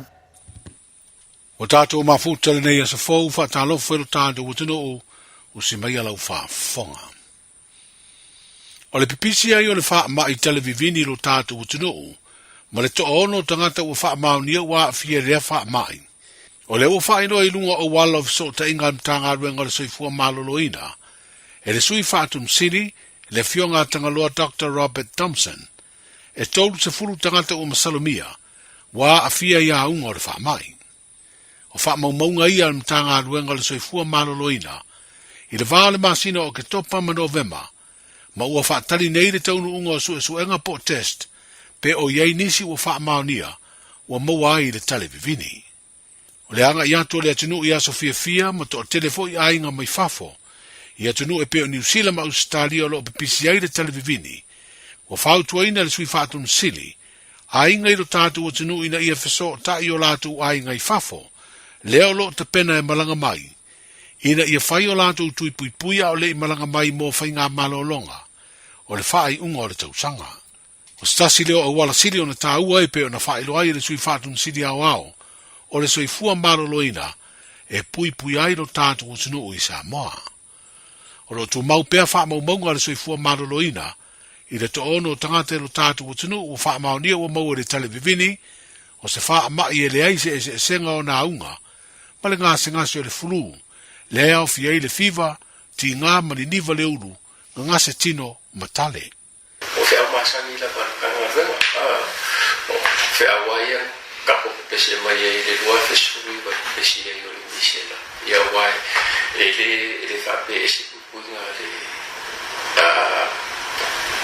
Ua tatou mafuta lenei aso fou, faatalofa i lo tatou atunuu, usi mai a lau faafofoga. O le pipisi ai o le faamai talevivini i lo tatou atunuu, ma le toaono o tagata ua faamaonia ua aafia i lea faamai. O lea ua faailoa i luga o auala o fesootaiga a le Matagaluega o le Soifua Maloloina e le Sui Faatonusili, le Afioga a Tagaloa Doctor Robert Thompson, e 30 tagata ua masalomia ua aafia i auga o le faamai. O faamaumauga ia a le Matagaluega o le Soifua Maloloina i le va o le masina o Oketopa ma Novema, ma ua faatali nei le taunuuga o suesuega po o test pe o i ai nisi ua faamaonia ua maua ai le tale vivini. O le agai atu o le atunuu i aso fiafia ma toatele foi aiga mai fafo i atunuu e pei o Niu Sila ma Ausetalia o lo o pipisi ai le tale vivini, ua fautuaina e le Sui Faatonu Sili aiga i lo tatou atunuu ina ia fesootai i o latou aiga i fafo, lea o lo o tapena e malaga mai, ina ia fai o latou tui puipui a o le i malaga mai mo faigamalologa o le faaiuga o le tausaga. O se tasi lea o auala sili ona taua e pei ona faailoa ai e le Sui Faatonu Sili Aoao o le soifua maloloina e puipui ai lo tatou atunuu i Samoa. O lo o tumau pea faamaumauga a le soifua maloloina i le toaono o tagata i lo tatou atunuu ua faamaonia ua maua i le tale vivini o se faamai e leai se eseesega o ona auga ma le gasegase o le fulu, lea e aofia ai le fiva, tigā ma niniva le ulu, gagase tino ma tale. O feau masani lava a le Matagaluega, o feau lava ia na tapo pepese mai ai i le 2019 i pepesi ai o le misela, ia aua e le e le faapea e se puipuiga a le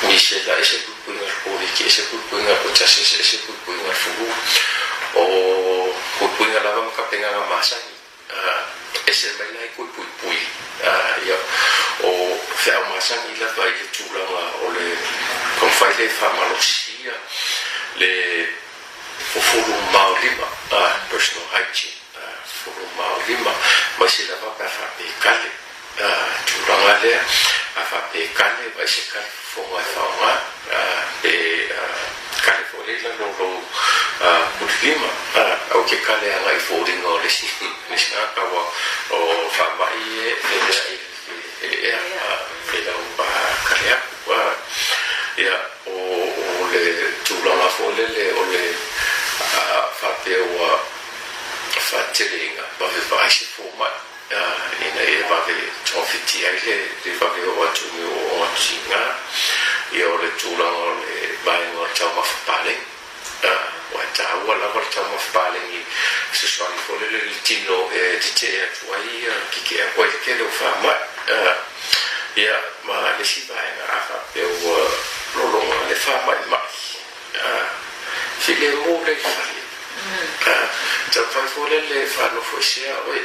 misela, e se puipuiga a le Koviti, e se puipuiga a le pertussis, e se puipuiga a le fulu. O puipuiga lava ma tapenaga masani. Ese mai la i koe puipui, ia, o feau masani lava i le tulaga o le taumafai lea e faamalosia le fofolu maolima, personal hygiene, fofolu maolima, aemaise lava pe a faapea e kale, tulaga lea, a faapea e kale, vaai se kale fofoga e faaaoga, pe kale foi lea i lalo o lou kulilima, aua ke kale agai i foliga o le isi tagata, aua o faamai e femeai i le ea i lau kale aku. Ia, o le tulaga foi lele o le faapea ua faateleina, vave vaai se fomai. ina ia vave togafiti ai le vave oo atu i o atu ia o le tulaga o le vaega o le taumafa paleni. Ua e taua lava le taumafa paleni fesoasoani foi lele i le tino e tetee atu ai kikee atu ai le tele o faamai. Ia ma le isi vaega a faapea ua lologa le faamaimai Filemu le fale. Taumafai foi lele e faanofoesea oe,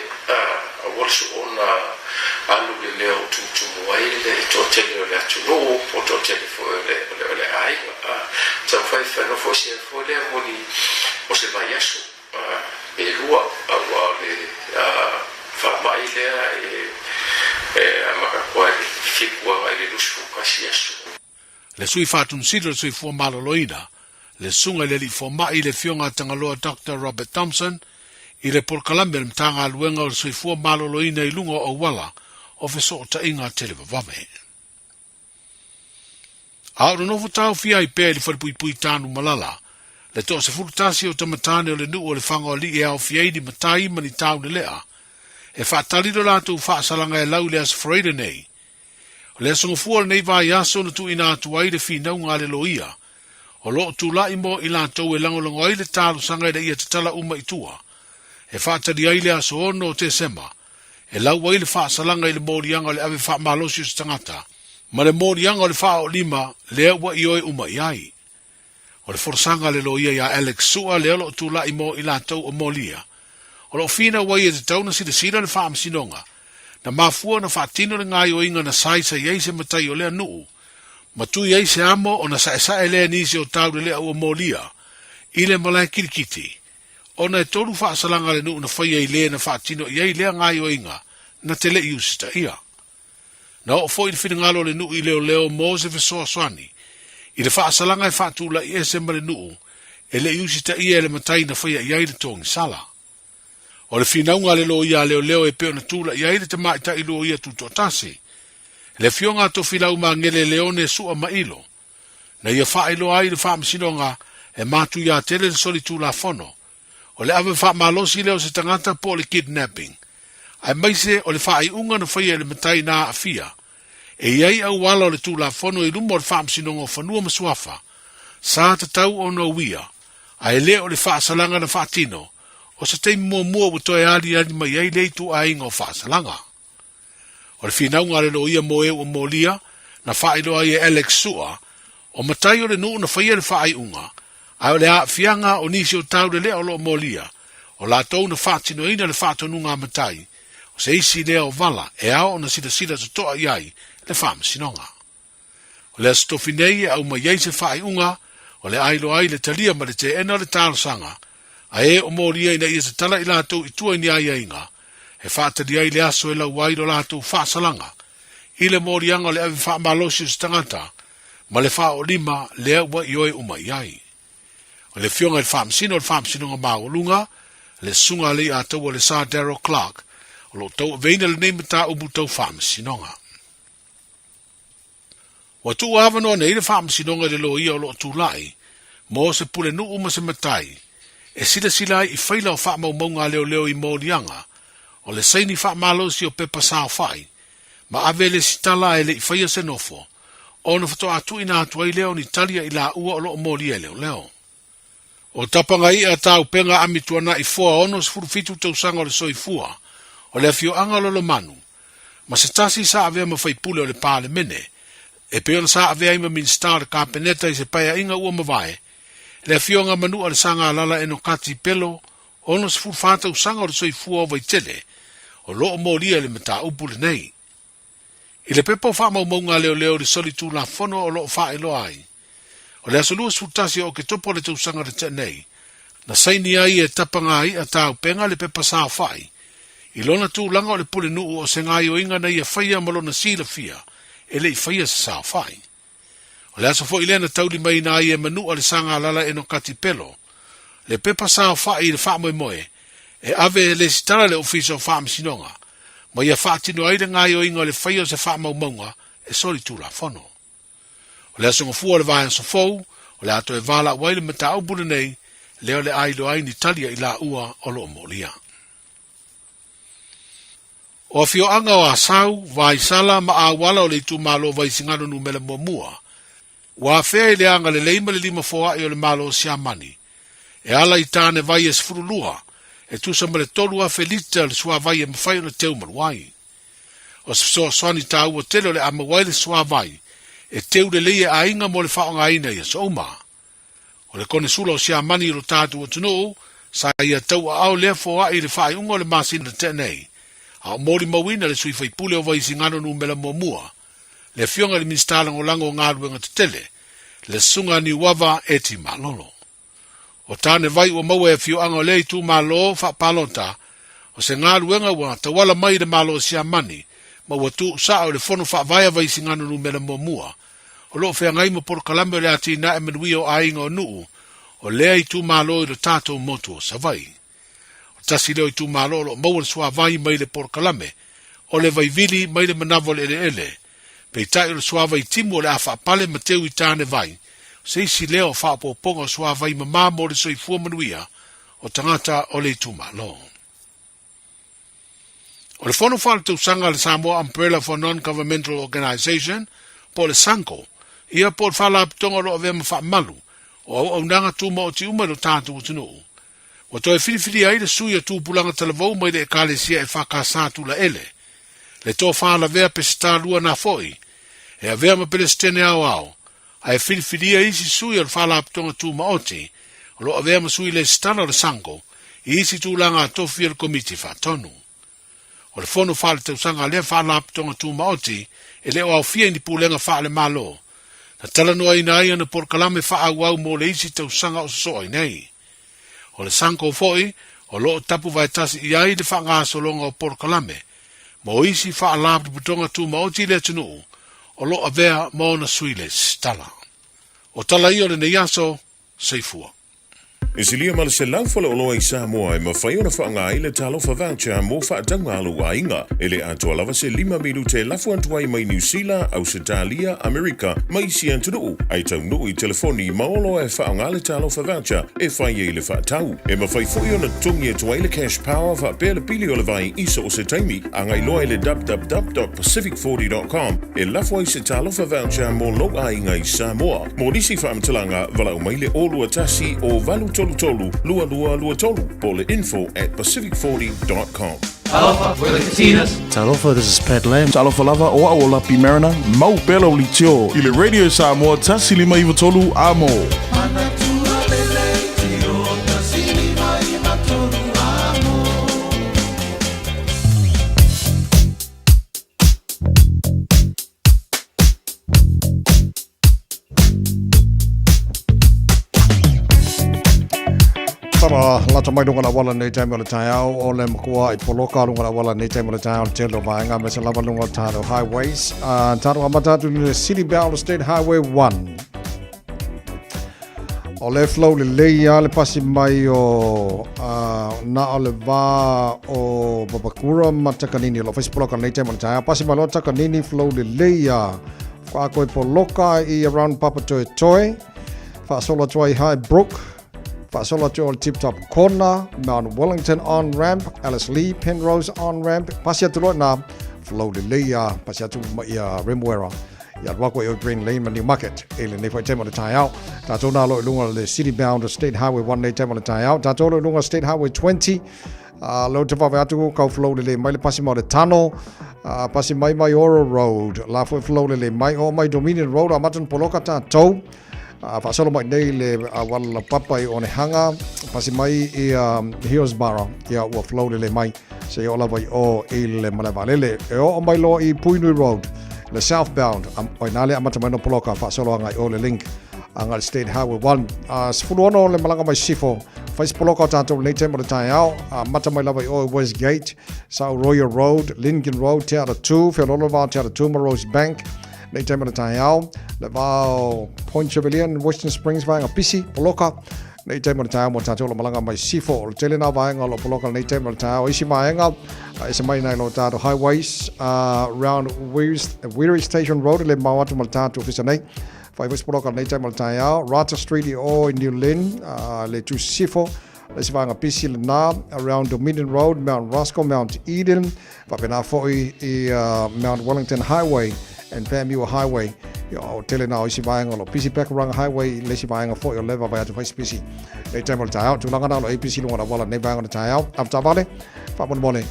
aua le soona alu i le mea o tumutumu ai le toatele o le atunuu po o le toatele foi o le aiga. Taumafai e faanofoesea foi lea mo ni mo se vaiaso pe lua, aua o le faamai lea e amata atu ai i le 7 agai i le 21 aso. Le Sui Faatonu-Sili o le Soifua Maloloina, le Susuga i le Alii Fomai le Afioga a Tagaloa Doctor Robert Thompson i le polokalame a le Matagaluega o le Soifua Maloloina i luga o auala o fesootaiga televavave. A o nonofo taofia ai pea i le falepuipui Tanumalala, le toa 11 o tamatane o le nuu o Lefaga-o-Alii e aofia ai ni matai ma ni taulelea, e faatali lo latou faasalaga e lau i le Aso Faraile nei, O le aso gafua o lenei vaiaso na tuuina atu ai le finauga a le loia, o lo o tulai mo i latou e lagolago ai le talosaga ina ia tatala uma i tua, e faatali ai le aso 6 o Tesema, e lau ai le faasalaga i le moliaga o le ave faamalosi o se tagata Ma le moliaga o le faaoolima lea ua ioe uma i ai. O le folasaga a le loia ia Alex Sua lea o lo o tulai mo i latou o molia. O lo o finau ai e tatau ona silasila le Faamasinoga na mafua ona faatino le gaoioiga na saisai ai se matai o lea nuu ma tui ai se amo ona saesae lea nisi o taulelea ua molia i le malae kilikiti ona e tolu faasalaga a le nuu na faia i le na faatino i ai lea gaoioiga na te le i usitaia. Na oo foi le finagalo o le nuu i leoleo mo se fesoasoani i le faasalaga e faatulai ese ma le nuu e le i usitaia e le matai na faia i ai le togisala. O le finauga a le loia a leoleo e pei ona tulai ai le tamaitai loia tutoatasi, le Afioga a Tofilau Magele Leone Sua Mailo, na ia faailoa ai i le Faamasinoga e matuia tele le solitulafono o le ave faamalosi lea o se tagata po o le kidnapping, aemaise o le faaiuga na faia e le matai na aafia. E i ai auala o le Tulafono i luma o le Faamasinoga o Fanua ma Suafa, sa tatau ona uia, a e le o le faasalaga na faatino, o se taimi muamua ua toe aliali mai ai lea ituaiga o faasalaga. O le finauga a le loia mo e ua molia, na faailoa ai e Alex Sua, o matai o le nuu na faia le faaiuga, ae o le aafiaga o nisi o taulelea o lo o molia, o latou na faatinoina le faatonuga a matai, o se isi lea o vala e ao ona silasila totoa i ai le Faamasinoga. O le Aso Tofi nei e aumai ai se faaiuga o le ailoa ai le talia ma le teena o le talosaga a e o molia ina ia tatala i latou i tua i ni aiaiga e faatali ai le aso e lau ai lo latou faasalaga i le moliaga o le ave faamalosi o se tagata ma le faaoolima lea ua ioe uma i ai. O le Afioga i le Faamasino o le Faamasinoga Maualuga, le Susuga a Leiataua le Sir Darrell Clarke, o lo o tauaveina lenei mataupu tau faamasinoga. Ua tuu avanoa nei le Faamasinoga i le loia o lo o tulai mo se pulenuu ma se matai e silasila ai i faila o faamaumauga a leoleo i moliaga o le saini faamalosi o pepa saofai ma ave le lesitala ae le i faia se nofo ona faatoa tuuina atu ai lea o ni tali a i laua o lo o molia e leoleo. O Tapagai'a Taupega Amituana'i Foa 67 tausaga o le soifua o le afioaga o Lalomanu, ma se tasi sa avea ma faipule o le Palemene, e pei ona sa avea ai ma Minisita o le Kapeneta i se paeaiga ua mavae, le Afioga Manu'a le Sagalala Enokati Pelo, 64 tausaga o le soifua o Vaitele, o lo o molia i le mataupu lenei. I le pepa o faamaumauga a leoleo i le solitulafono o lo o faailoa ai, o le aso 21 o Oketopa o le tausaga na tea nei, na saini ai e Tapagai'a Taupega le pepa saofai i lona tulaga o le pulenuu o se gaoioiga na ia faia ma lona silafia e le i faia se saofai. O le aso foi lea na taulimaina ai e Manu'a le Sagalala Enokati Pelo le pepa saofai i le faamoemoe e ave e lesitala le Ofisa o Faamasinoga ma ia faatino ai le gaoioiga o le faia o se faamaumauga e solitulafono. O le aso gafua o le vaiaso fou, o le a toe valaau ai le mataupu lenei lea o le a iloa ai ni tali a i laua o lo o molia. O afioaga o Asau, Vaisala ma Auala o le itumalo o Vaisigano Numera Muamua, ua afea i le agalelei ma le limafoa'i o le Malo o Siamani, e ala i tāne vai e 12, e tusa ma le 3,000 lita le suavai e mafai ona teu malu ai. O se fesoasoani taua tele o le a maua ai le suavai e teu lelei e aiga mo le faaaogaina i aso uma. O le Konesula o Siamani i lo tatou atunuu, sa ia tauaao lea foai i le faaiuga o le masina na tea nei, a o molimauina le sui faipule o Vaisigano Numera Muamua, le Afioga i le Minisita Lagolago o Galuega Tetele, le Susuga a Niuava Eti Malolo. O tāne vai ua maua e afioaga o lea itumalo faapalota, o se galuega ua tauala mai i le Malo o Siamani, ma ua tuusao i le Fono Faavae a Vaisigano Numera Muamua, o lo o feagai ma polokalame o le atinae manuia o aiga o Nuu o lea itumalo i lo tatou motu o Savaii. O tasi lea o itumalo o lo o maua le suavai mai le polokalame o le vaivili mai le manava o le eleele, peitai o le suavai timu o le a faapale ma teu i tāne vai, o se isi lea o faaopoopoga o suavai mamā mo le soifua manuia o tagata o le itumalo. O le fono faaletausaga a le Samoa Umbrella for Non-Governmental Organisation, po o le SUNGO, ia po o le faalapotopotoga o lo o avea ma faamalu o auaunaga tumaoti uma i lo tatou atunuu. Ua toe filifilia ai le sui o Tupulaga Talavou mai le Ekalesia EFKS Tulaele, le Tofa Lavea Peseta Lua Nafo'i, E avea ma Peresetene Aoao, ae filifilia isi sui o le Faalapotopotoga Tumaoti o lo o avea ma sui lesitala o le SANGO i isi tulaga a tofi o le Komiti Faatonu. O le fono faaletausaga a lea Faalapotopotoga Tumaoti e le o aofia i ni pulega faale-Malo, na talanoaina ai ana polokalame faaauau mo le isi tausaga o sosoo ai nei. O le SANGO foi o lo o tapu vaetasi i ai le faagasologa o polokalame mo isi Faalapotopotoga Tumaoti i le atunuu o lo o avea ma ona sui lesitala. O tala ia o lenei aso, soifua. E silia ma le 100 faleoloa i Samoa e mafai ona faaaoga ai le Talofa Voucher mo faatauga a lou aiga. E le atoa lava se lima minute e lafo atu ai mai Niu Sila, Ausetalia, Amerika ma isi atunuu, ae taunuu i telefoni ma oloa e faaaoga le Talofa Voucher e fai ai le faatau. E mafai foi ona totogi atu ai le Cash Power faapea le pili o le vai i so o se taimi. Agai loa i le www.pacific40.com e lafo ai se Talofa Voucher mo lou aiga i Samoa. Mo nisi faamatalaga, valaau mai le 021 o 833 2223 po o le info@pacific40.com. Talofa, we're the Katinas. Talofa, this is Pat Lam. Talofa lava, o au o Lapi Mariner, mau pea lau leitio i le Radio Samoa 153 Amo. Tara lata mai lunga la wala nei taimi o le taeao o le makua i poloka lunga la wala nei taimi o le taeao le tele o vaenga me se lava lunga o tātou highways. Tātou amata atu le City Bound State Highway 1. O le flow lelei a le pasi mai o na o le va o Papakura ma Takanini. O lo whaisi poloka nei taimi o le taeao. Pasi mai loa Takanini flow lelei a. Whaako e poloka i around Papatoetoe. Whaasolo atu ai High Brook. Whaasolo atu o le Tip Top Corner, Mount Wellington on ramp, Alice Lee, Penrose on ramp. Pasi atu loa na flow lelei a. Pasi atu ma ia Remuera. Ia alu aku i o Green Lane ma Newmarket. E lenei foi taimi o le taeao. Tātou nā lo i lunga le City Bound State Highway 1 nei taimi o le taeao. Tātou lo i lunga State Highway 20. Leo te wawe atu kau flow lelei mai le pasi mai o le Tano. Pasi mai mai Oro Road. La foi flow lelei mai o mai Dominion Road a matan poloka tātou. Faasolo mai nei le auala laupapa i Onehanga, pasi mai i Hillsborough, ia ua flow lelei mai seia oo lava i o i le malae vaalele. E oo mai loa i Puinui Road, le southbound, o ina le amata mai no poloka faasolo agai o le link agai le State Highway 1. 16 le malaga mai Sifo, fai se poloka o tatou lenei taimi o le taeao, amata mai lava i o i Westgate, South Royal Road, Lincoln Road, Te Ara 2, Feololo Vao Te Ara 2 ma Rosebank, Nei taimi o le taeao, le vā o Point Chevalier and Western Springs vaenga pisi, poloka. Nei taimi o le taeao mo tātou o lo malaga mai Sifo. O le tele nā vaenga o lo poloka nei taimi o le taeao. Isi vaenga, ese mai nei lo tātou highways, round Weary Station Road le mau atu ma le tātou ofisa nei. Whai wais poloka nei taimi o le taeao. Rata Street i o i New Lynn, le tu Sifo. Le isi vaenga pisi le nā, around Dominion Road, Mount Roscoe, Mount Eden. Faapena foi i Mount Wellington Highway and Panmure Highway, ia, o tele nā o isi vaega o lo pisi Pakuranga Highway, le isi vaega foi o leva vai atu whai pisi. Nei taimi o le taeao, tulaga nā o lo APC lunga la wala, nei vaega o le taeao, avetaavale, faamolemole,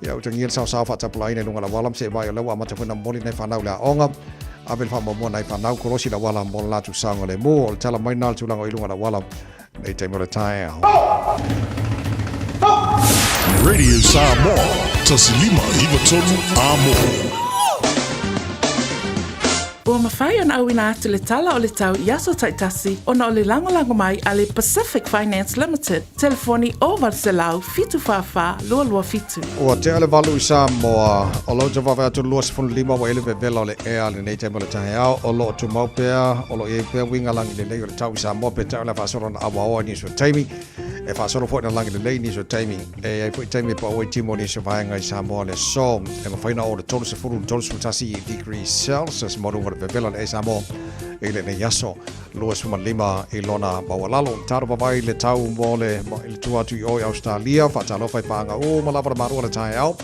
ia utagia le saosao faatapulaaina i luga la wala, se vai o lea ua amata foi na momoli nai whanau le aoga, ave le faamuamua nai whanau kolosi la wala mo le latou saogalemu, o le tala mai nā le tulaga o i luga la wala, Nei taimi o le taeao. Radio Samoa, 153 Amo. Ua mafai ona auina atu le tala o le tau i aso taitasi ona o le lagolago mai a le Pacific Finance Limited, telefoni 0 800 744 227. Ua tea le 8 i Samoa, o lo o vave atu 25 ua ele vevela o le ea lenei taimi o le taeao, o lo o tumau pea, o lo o i ai pea uiga lagi lelei o le tau i Samoa, peitai o le a faasolo ona auaoa i nisi o taimi, e faasolo foi ona lagi lelei i nisi o taimi, e i ai foi taimi e pau ai timo nisi o vaega i Samoa le aso, e mafai ona oo le 30 i le 31 degrees Celsius mo luga o le vevela o le ea i Samoa i lenei aso. 25 i lona maualalo. Taro vavai le tau mo le, i le tua atu i o i Australia, faatalofa i pāga uma lava le malu o le taeao.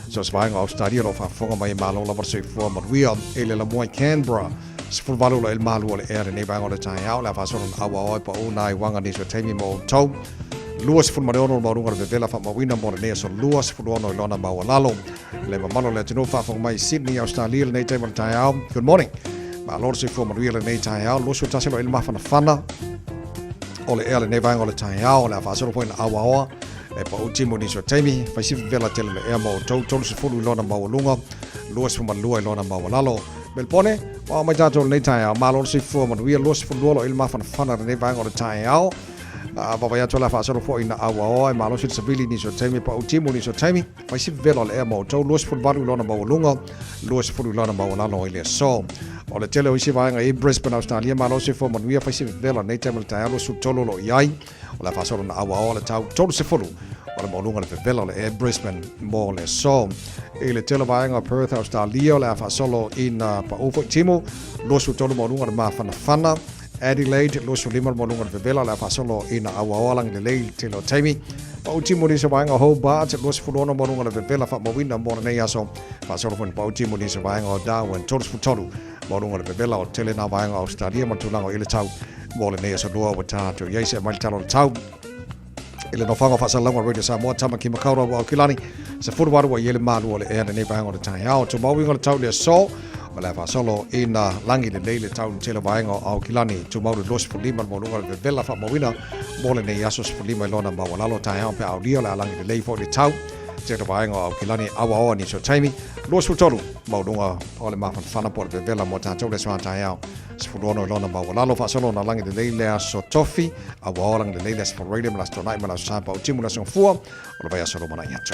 So se vaega o Australia lo faafofoga mai e malo lava le soifua manuia i le lamua i Canberra. 18 lo el malu o le ea lenei vaega o le taeao, le a faasolo na auaoa e pau nā i wanga nisi o taimi mo outou. 26 le maualuga o le vevela faamauina mo lenei aso 26 i lona maualalo. Le mamalu o le atunuu faafofoga mai i Sydney, Australia lenei taimi o le taeao. Good morning. Malo le soifua manuia lenei taeao, 21 loa i le mafanafana o le ea lenei vaega o le taeao, o le a faasolo foi na auaoa e pau timu nisi o taimi, fai si vela tele le ea mo outou, 30 i lona maualuga, 22 i lona maualalo. Melbone, ua mai tatou lenei taeao, malo le soifua manuia, 22 loa i le mafanafana lenei vaega o le taeao. Vaavaai atu o le a faasolo foi na auaoa e malosi le savili nisi o taimi, pau timu nisi o taimi. Fai si vela o le ea mo outou, 28 i lona maualuga, 20 i lona maualalo i le aso. O le tele o isi vaega i Brisbane, Australia, malo le soifua manuia, fai si vela nei taimi o le taeao, 23 o lo o i ai. O le a faasolo na auaoa le tau 30 o le maualuga le vevela o le ea Brisbane mo le aso. I le tele o vaega o Perth, Australia, o le a faasolo ina pau foi timu, 23 maualuga le mafanafana. Adelaide, 25 le maualuga le vevela o le a faasolo ina auaoa lagi lelei i le tele o taimi. Pau timu nisi o vaega o Hobart, 26 maualuga le vevela faamauina mo lenei aso. Faasolo foi na pau timu nisi o vaega o Darwin, 33 maualuga le vevela o tele nā vaega o Australia ma le tulaga o i le tau mo lenei aso lua ua tatou i ai se mai le tala o le tau. I le nofoaga o faasalalauga o Radio Samoa, Tamaki Makaurau ua Aukilani, 18 ua i ai le malu o le ea lenei vaega o le taeao. Tumau iga o le tau le aso, o le a faasolo ina lagi lelei le tau i le tele o vaega o Aukilani. Tumau le 25 le maualuga o le vevela faamauina mo lenei aso 15 i lona maualalo taeao pe aulia o le a lagi lelei foi le tau. Tele o vaega o Aukilani awaoa nisi o taimi. 23 maualuga o le mafanafana po o le vevela mo tatou le aso a taeao. 16 i lona maualalo faasolo ona lagi lelei le aso tofi a ua ola lelei le aso Falereile ma le aso Toonai ma le aso Sa Pau Timu le aso Gafua o le vaiaso lumanai atu.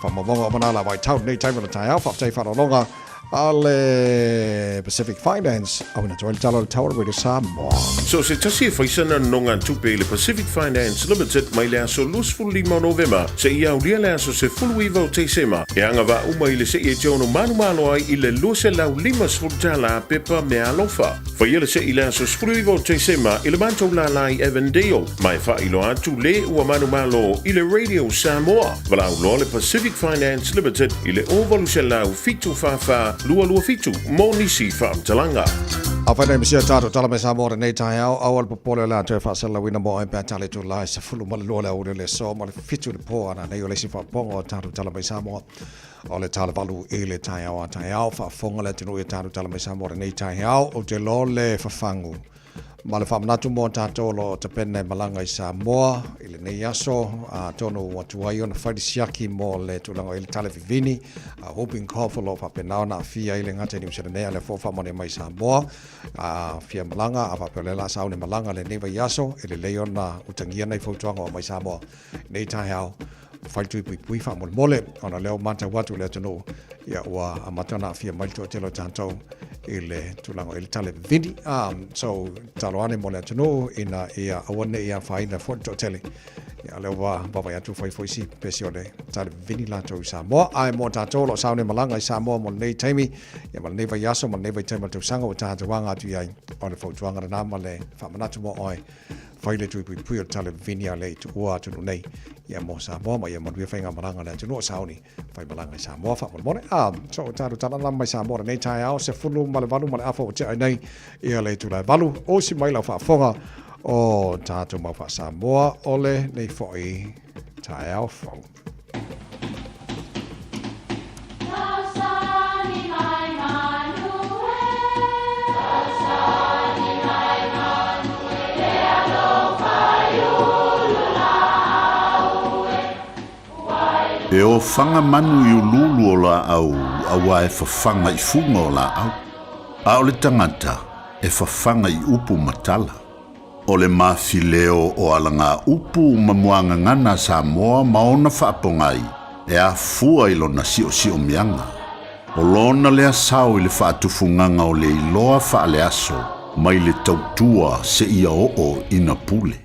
Faamaumauga o manala vaitau lenei taimi o le taeao faafetai faaaloaloga a le Pacific Finance auina atu ai le tala o le tau o le Radio Samoa. So se tasi e faisana nonogatupe i le Pacific Finance Limited mai le aso 25 o Novema seia aulia le aso 19 o Tesema e agavaa uma i le se'i e te ono manumalo ai i le $250 pepa meaalofa. Faia le se'i i le aso 19 o Tesema i le matou lālā i Avondale ma e faailoa atu le ua manumalo i le Radio Samoa. Valaau loa le Pacific Finance Limited i le 0800 744 227 mo nisi faamatalaga. Afai nei misia tatou tala mai Samoa lenei taeao, aua le popole o le a toe faasalalauina mo oe pe a tali atu la i 12 le aoauli o le aso ma le 7 i le po ana nei o le isi faapopoga o tatou tala mai Samoa o le tala valu i le taeao a taeao faafofoga le atunuu i tatou tala mai Samoa lenei taeao ou te iloa le fafagu ma le faamanatu mo tatou o lo o tapena e malaga i Samoa i lenei aso, atonu ua tuai ona fai le siaki mo le tulaga o i le tala vivini, a whooping cough o lo o faapena ona aafia ai le gata i Niu Sila nei, a o lea foi ua faamaonia mai i Samoa, a fia malaga, a faapea o lea o le a sauni malaga lenei vaiaso, e lelei ona utagia nai fautuaga o aumai Samoa i nei taeao. Fai le tui puipui faamolemole, ona o lea ua matau atu le atunuu, ia ua amata ona aafia mai le toatele o tatou i le tulaga o i le tale vivini. So, talo ane mo le atunuu ina ia aua ne i afaina foi le toatele. Ia, lea ua vaavaai atu fai foi si pesi o le tale vivini latou i Samoa. Ae mo tatou o lo o sauni malaga i Samoa mo lenei taimi, ia ma lenei vaiaso ma lenei vaitaimi o le tausaga ua tatou aga atu i ai, o le fautuaga lena ma le faamanatu mo oe. Fai le tui puipui o le tale vivini a le i tuua atunuu nei ia mo Samoa ma ia manuia faigamalaga a le atunuu o sauni fai malaga i Samoa faamolemole. A, so o tatou tala la mai Samoa lenei taeao, 18 ma le afa ua tea ai nei ia le itula e valu, osi mai lau faafofoga o tatou mau faa-Samoa o lenei foi taeao fou. E ofaga manu i uluulu o laau auā e fafaga i fuga o laau, a o le tagata e fafaga i upu ma tala. O le mafileo o alagaupu ma muagagana a Samoa ma ona faapogai e afua i lona siosiomiaga. O lona lea sao i le faatufugaga o le iloa faaleaso mai le tautua seia oo ina pule.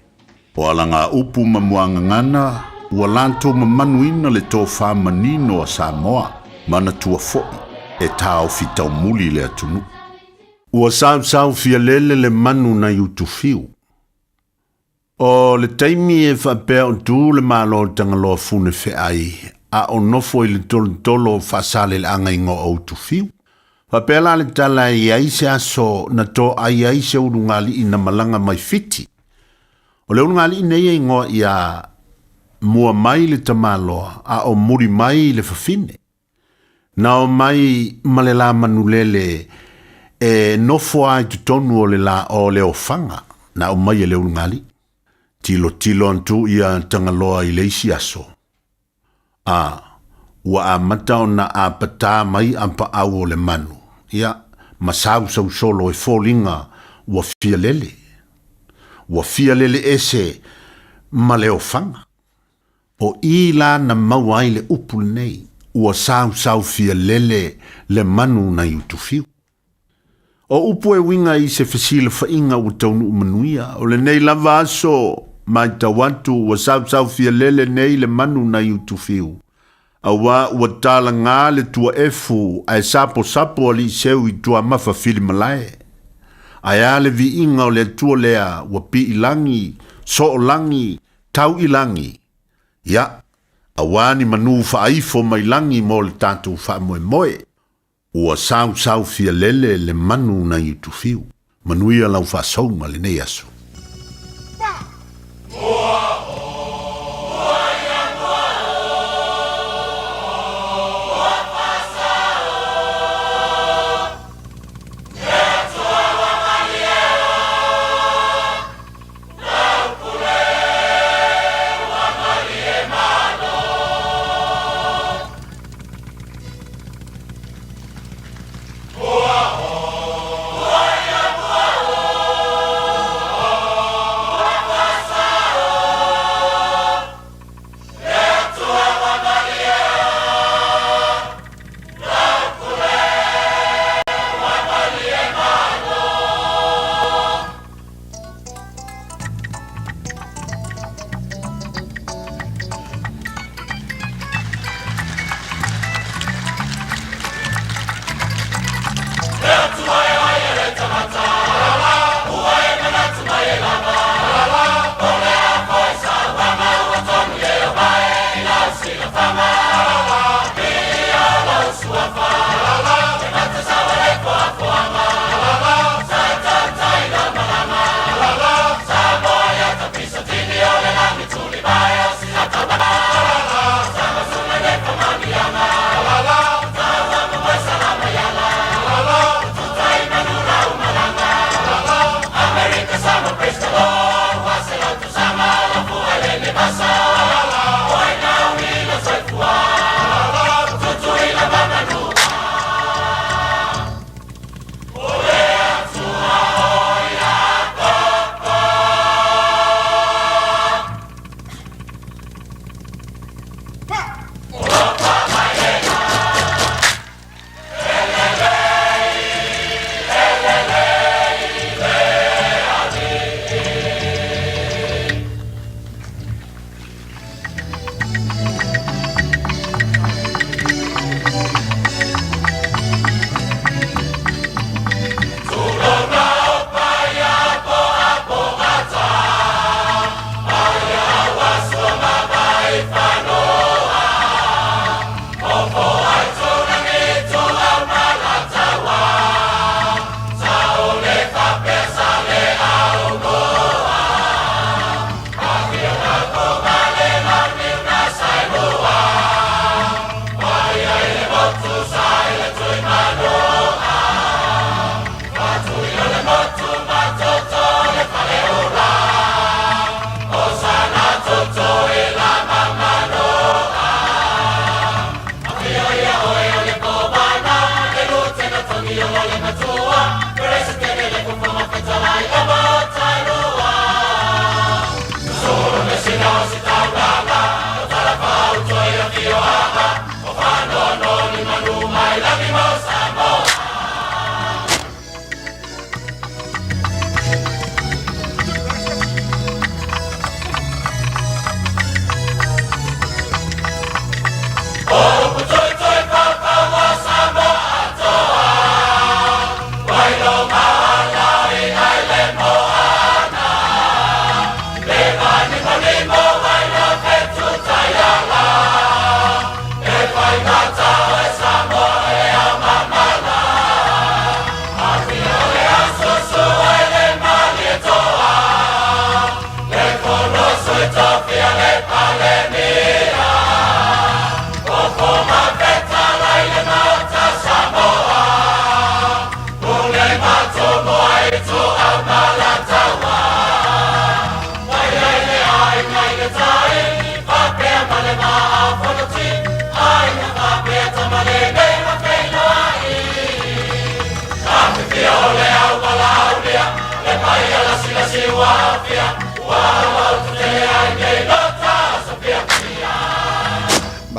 O alagaupu ma muagagana ua latou mamanuina le tofa manino a Samoa, manatua foi e taofi taumuli le atunuu. Ua sausau fialele le manu nai Utufiu. O le taimi e faapea o tu le Malo o Tagaloa Fune Feai a o nofo i le tolotolo o Faasaleleaga igoa o Utufiu. Faapea la le tala e i ai se aso na toai ai se ulugalii na malaga mai Fiti. O le ulugalii nei e igoa ia Mua mai le tamaloa a o muri mai le fafine. Na o mai ma le la manulele E nofo lava i totonu o le la o le ofaga na aumai e le ulugalii. Tilotilo atu ia Tagaloa i le isi aso, a ua amata ona apatā mai apaau o le manu, ia, ma sausausolo e foliga ua fia lele. Ua fia lele ese ma le ofaga. O i la na maua ai le upu lenei, ua sausau fia lele le manu nai Utufiu. O upu e uiga i se fesilafaiga ua taunuu manuia, o lenei lava aso, matau atu ua sausau fia lele nei le manu nai Utufiu, auā ua talagā le tuaefu ae saposapo aliiseu i tuamafa filimalae. Ae a le viiga o le Atua lea ua piilagi, soolagi, tau i lagi, ia, auā ni manū faaifo mai lagi mo le tatou faamoemoe. Ua sausau fia lele le manu nai Utufiu. Manuia lau faasauga lenei aso.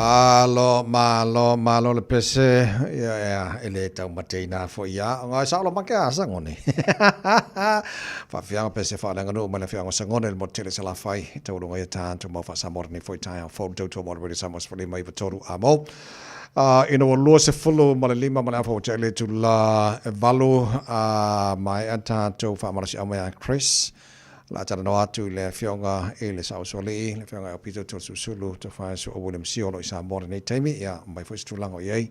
Malo, malo, malo le pese, ia, ia, e le taumateina foi ia, o ngai sa olo make a Sagone. Faafiaga pese faaleaganuu mai le afioaga o Sagone i le motu tele i Salafai, tauluga ia tatou mau faa-Samoa lenei foi taeao fou, tautua mo le Radio Samoa 159 a mo. Ina ua 25 ma le afa ua tea i le itula e 8, a maea tatou faamalosiau mai ia Chris. O le a talanoa atu i le Afioga i le Saosoalii, le Afioga ia Aupito Tolesulusulu, Tofae Su'a William Sio o lo o i Samoa i lenei taimi, ia mai foi se tulaga o i ai,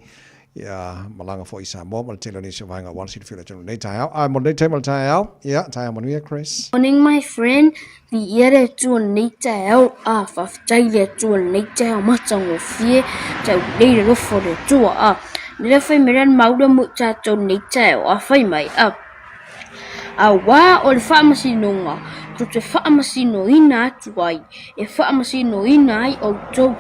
ia malaga foi i Samoa ma le tele o nisi o vaega aua le silafia o le atunuu i lenei taeao. Ae mo lenei taimi o le taeao, ia, taeao manuia Chris. Morning my friend, viia le Atua i lenei taeao, a faafetai i le Atua i lenei taeao matagofie, tau lelei le alofa o le Atua, a lea fai mai le maula mo i tatou i lenei taeao, a fai mai, a. Auā o le faamasinoga tou te faamasinoina atu ai, e faamasinoina ai outou,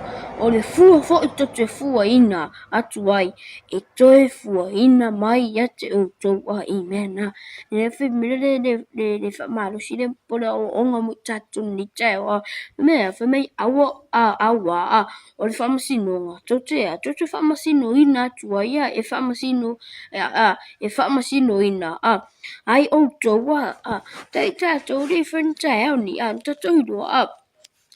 o le fua foi tou te fuaina atu ai, e toe fuaina mai ia te outou. Amen. A le fai mai le le le le faamalosi le po le aoaoga mo i tatou nei taeao. Fai mai a, fai mai aua a auā a o le faamasinoga tou te a tou te faamasinoina atu ai a e faamasino a e faamasinoina a ai outou a a tai tatou le fai taeao nei a tatou iloa a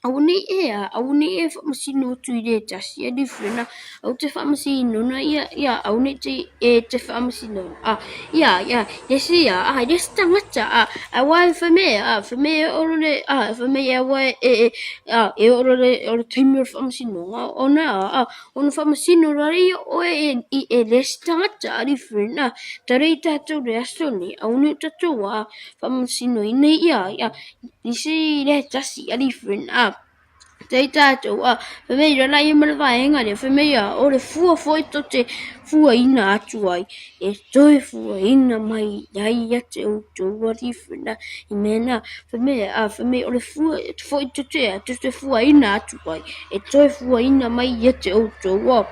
aua nei e a aua nei e faamasino atu i le tasi e different a aua te faamasinoina ia ia aua nei te e te faamasinoina a ia ia le isi a a le isi tagata a aua e fai mai a fai mai e oo le a fai mai aua e e a e oo le o le taimi o le faamasinoga ona a ona faamasino loa lea oe i e le isi tagata a different a tala i tatou le aso nei aua nei o tatou a faamasinoina ia ia isi le tasi a different a Tei tātou, a, fai mai rala ia ma le vaega lea, fai mai a, o le fua foi tou te fuaina atu ai, e toe fuaina mai ai ia te outou alii whena, i mea nā, fai mai a, fai mai o le fua foi tou te, tou te fuaina atu ai, e toe fuaina mai ia te outou, a.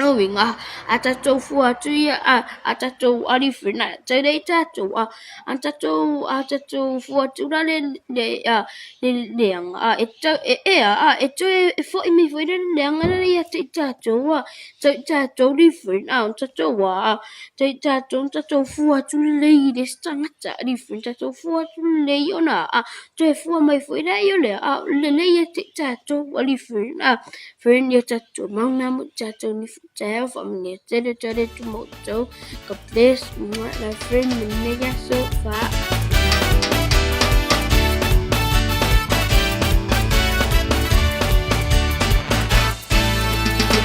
Lona uiga, a tatou fua atu ia, a, a tatou ali whena, tau i tatou, a, a tatou, a tatou fua atu la le, le, a, le leaga, a, e tau, e, e a, a, e toe e fo'i mai foi le leaga lea ia te i tatou, a, tau i tatou li whena, a, tatou a, a, tau i tatou, tatou fua atu lelei i le isi tagata, ali whena, tatou fua atu lelei ona, a, toe fua mai foi la ia lea, a, lelei ia te i tatou, ali whena, Friend ia tatou mauna mo tatou ni taeao whaamania tele tele tu mo tau. God bless my friend mega so far.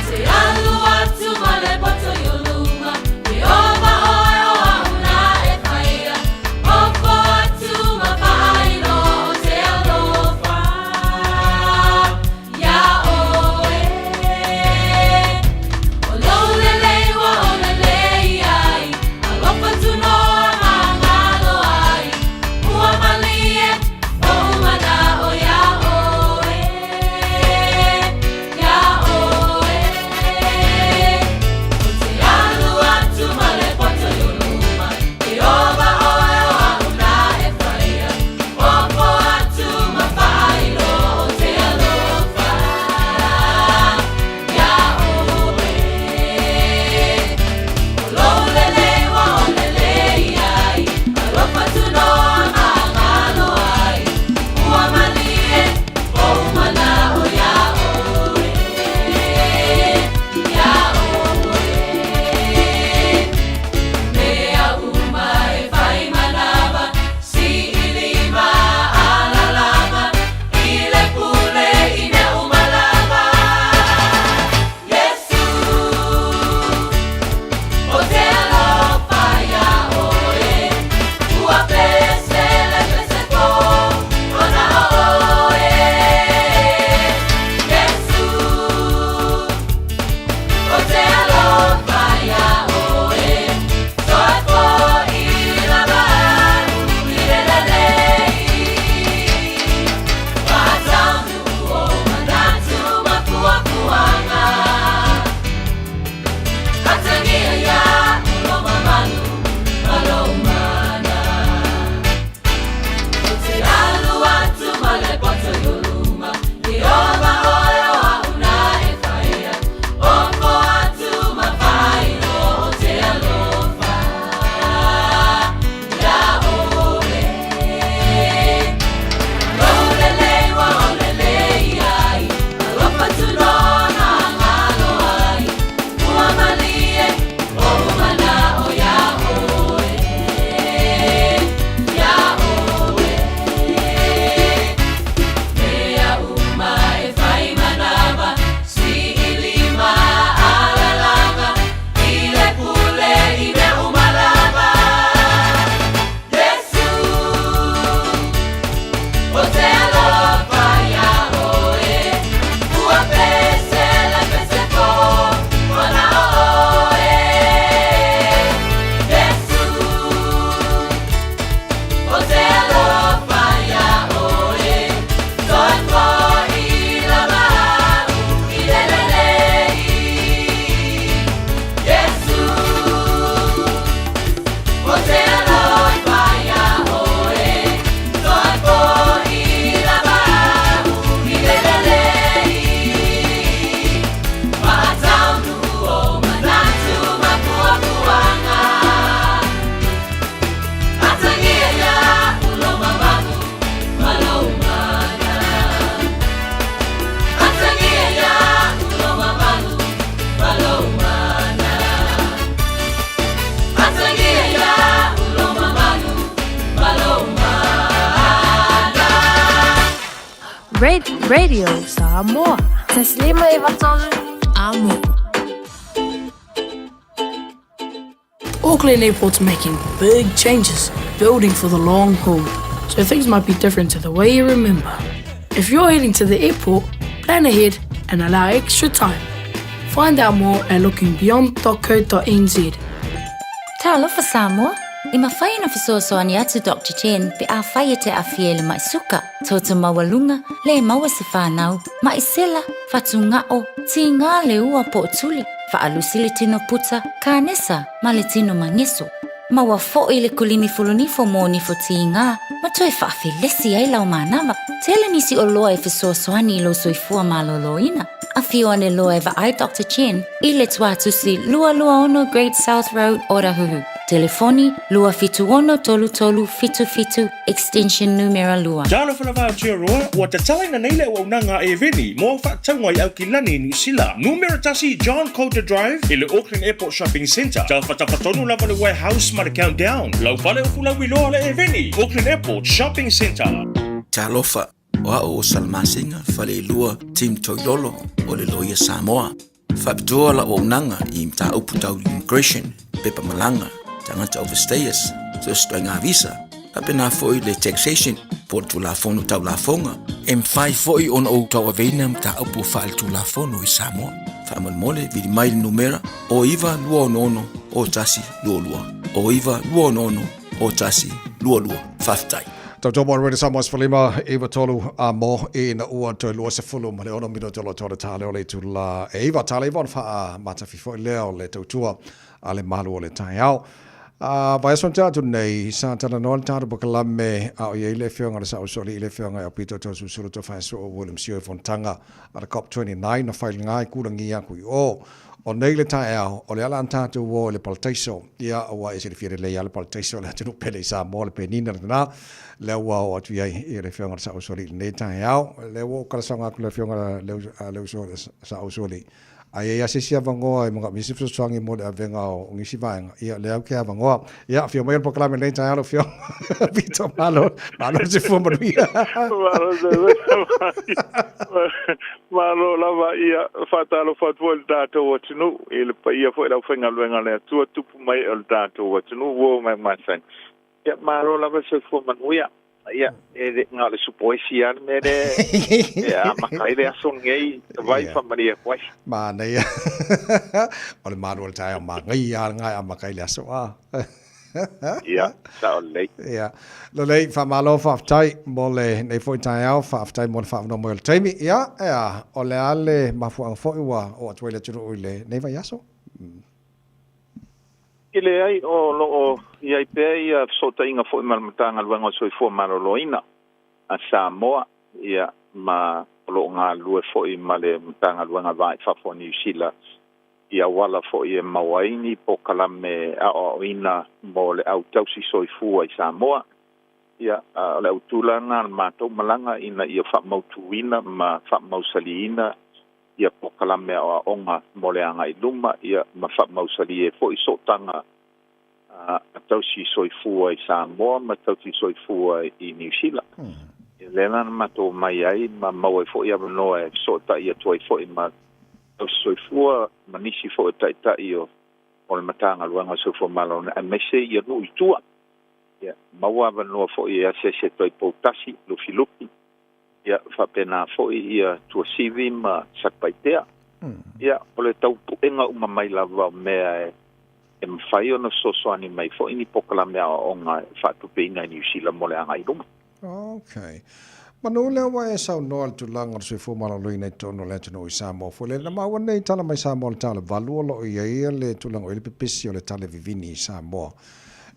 Te alu atu ma le poto i o luma, Ke ova oe o au nā e whaia, Ofo atu ma whailo o te alofa. Iā ʻoe, ʻO lou lelei ua ou lelei ai, Alofa tunoa magalo ai. Radio Samoa. 153 Amo. Auckland Airport's making big changes, building for the long haul, so things might be different to the way you remember. If you're heading to the airport, plan ahead and allow extra time. Find out more at lookingbeyond.co.nz. Talofa Samoa, E mafai ona fesoasoani atu Doctor Chen pe afai e te aafia i le ma'i suka, toto maualuga, le maua se fanau, ma'i sela, fatuga'o, tigā le ua po o tuli, faalusi le tino puta, kanesa, ma le tino mageso. Maua fo'i le kulimi fulunifo mo nifo tigā ma toe faafelesi ai lau manava. Tele nisi oloa e fesoasoani i lou soifua malōlōina. Afio ane loa e vaai Doctor Chen i le tuatusi 226 Great South Road, Otahuhu. Telefoni, 276 33 77, extension numera 2. Talofa lava Aotearoa, ua tatalaina nei le auaunaga a Eveni mo au faatauga i Aukilani i Niu Sila. Numera 1 John Coulter Drive i le Auckland Airport Shopping Centre. Tafatafa tonu lava le Warehouse ma le Countdown. Lau fale o fulauiloa le Eveni, Auckland Airport Shopping Centre. Talofa, o a'u o Salamasina Faleilua Tim Toilolo o le Loia Samoa. Faapitoa la'u auaunaga i mataupu tau immigration, pepa malaga, tagata overstayers, so o se ituaiga visa, faapena foi le taxation po o le Tulafono Tau Lafoga. E mafai foi ona ou tauaveina mataupu faaletulafono i Samoa. Faamolemole, vili mai le numera o 9266 0122, o 9266 0122. Faafetai. Tautomo Radio Samoa 15 iva tolu a mo ina ua toe 26 minute o lo tole tale o le itula e iva tale iva ona faa matawhi lea o le tautua a le malu o le taeao. A vaiaso na tea atu nei, sa talanoa le tatou pakalame a o i ai le Afioga i le Saʻausoalii le Afioga ia Aupito Toeolesulusulu Tofaeosuo William Sio i fonotaga a le COP29 na faileaga i Kulagi aku i o. O nei le taeao, o le ala a tatou o i le palataiso. Ia, ua e silafia lelei lava le palataiso o le atunuu pele i Samoa, le penina lena, lea ua oo atu i ai i le Afioga i le Saʻausoalii i lenei taeao. Lea ua ou kalasaga atu i le Afioga i le Saʻausoalii, A i ai lava se isi avanoa e manaomia se fesoasoani mo le avega o nisi vaega, ia, lea ou te avanoa. Ia, afio mai o le polokalame lenei taeao lau Afioga. Pito, malo, malo le soifua manuia. Malo Malo lava ia faatalofa atu foi i le tatou atunuu i le paia foi o le aufaigaluega a le Atua tupu mai o le tatou atunuu ua mai masani. Ia malo lava le soifua manuia. Ia, e le na o le supoesi lava le mea lea e amata ai le aso lenei, vai faamalie atu ai. Manaia. O le malu o le taeao manaia lava lena e amata ai le aso a. Ia, sao lelei. Ia. Lelei, faamalo faafetai mo lenei foi taeao, faafetai mo le faaavanoa mai o le taimi. Ia, ea, o le a le mafuaaga foi ua oo atu ai le atunuu i lenei vaiaso? E leai, o lo o i ai pea ia fesootaiga foi ma le Matagaluega o le Soifua Maloloina a Samoa, ia, ma o lo o galulue foi ma le Matagaluega Va i Fafo a Niu Sila i auala foi e maua ai ni polokalame aoaoina mo le au tausi soifua i Samoa. Ia, o le autu la lena o le matou malaga ina ia faamautuina ma faamausaliina ia polokalame aoaoga mo le agai luma, ia, ma faamausali ai foi sootaga a tausi soifua i Samoa ma tausi soifua i Niu Sila. Ia, lea la na matou omai ai ma maua ai foi avanoa e fesootai atu ai foi ma tausi soifua ma nisi foi o taitai o le Matagaluega o Soifua Maloloina, aemaise ia nuu i tua. Ia, maua avanoa foi e asiasi atu ai i Poutasi, Lufilufi, Ia, faapena foi ia Tuasivi ma Satupaitea. Ia, o le taupuega uma mai lava o mea e mafai ona fesoasoani mai foi ni polokalame aoaoga e faatupeina i Niu Sila mo le agai i luma. Ok. Manu lea ua e saunoa i le tulaga o le soifua maloloina i totonu o le atunuu i Samoa foi lea. Na maua nei tala mai Samoa i le tala valu o lo o i ai le tulaga o i ai le pepesi o le tale vivini i Samoa.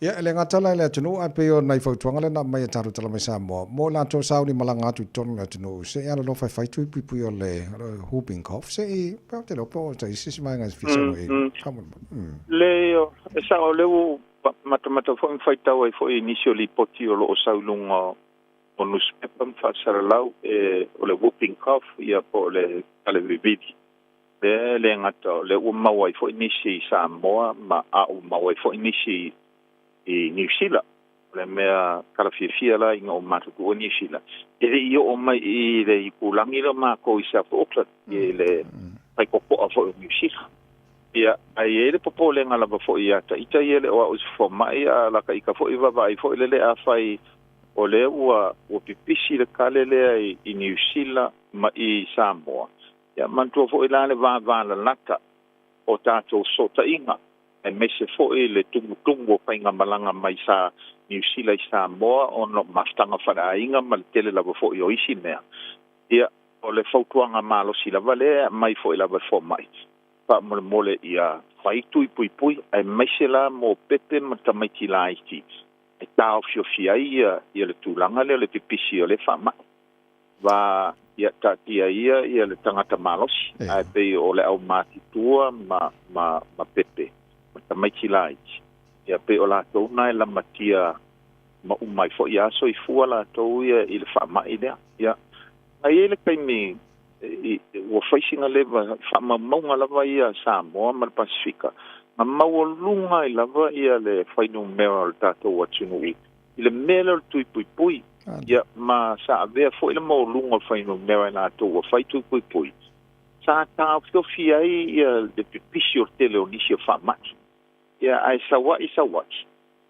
Ia, e le gata la i le atunuu, ae pei o nai fautuaga lea na aumai e tatou tala mai Samoa, mo i latou sauni malaga atu i totonu o le atunuu, se i alolofa e fai tui puipui o le whooping cough, se i, ou te iloa po o se isi vaega e fia saunoa i ai. Faamolemole. Leai, e sao, o lea ua ou matamata foi ma faitau ai foi i nisi o lipoti o lo o sau i luga o nusipepa ma faasalalau, o le whooping cough, ia po o le tale vivili. Lea e le gata o lea ua maua ai foi nisi i Samoa ma a ua maua ai foi nisi i Niu Sila. O le mea talafiafia la ina ua matou tuua Niu Sila, e le i oo mai i le itulagi lea o matou i South Auckland, i le faitotoa foi o Niu Sila. Ia, ae i ai le popolega lava foi ia ita ia e le o au i se fomai, a la ta ita foi vaavaai foi lele afai o lea ua ua pipisi le kale lea i Niu Sila ma i Samoa. Ia, manatua foi la le vavalalata o tatou fesootaiga, aemaise foi le tumutumu o faigamalaga mai sa Niu Sila i Samoa ona o mafutaga faleaiga ma le tele lava foi o isi mea. Ia, o le fautuaga malosi lava lea e aumai foi lava e fomai, faamolemole ia fai tui puipui, aemaise la mo pepe ma tamaiti laiti e taofiofi ai ia ia le tulaga lea o le pipisi o lea faamai. Va ia taatia ia ia le tagata malosi, ae pei o le aumatutua ma ma ma pepe ma tamaiti laiti, ia pei o latou na e lamatia ma uma ai foi a soifua latou ia i le faamai lea. Ia, na i ai le taimi ua fai sina leva faamaumauga lava ia a Samoa ma le Pasefika, na maualuga ai lava ia le fuainumera o le tatou atunuu i le mea lea o le tui puipui. Ia, ma sa avea foi le maualuga o le fuainumera e latou ua fai tui puipui, sa taofiofi ai ia le pipisi o le tele o nisi o faamai. Ia, ae saua'i saua'i,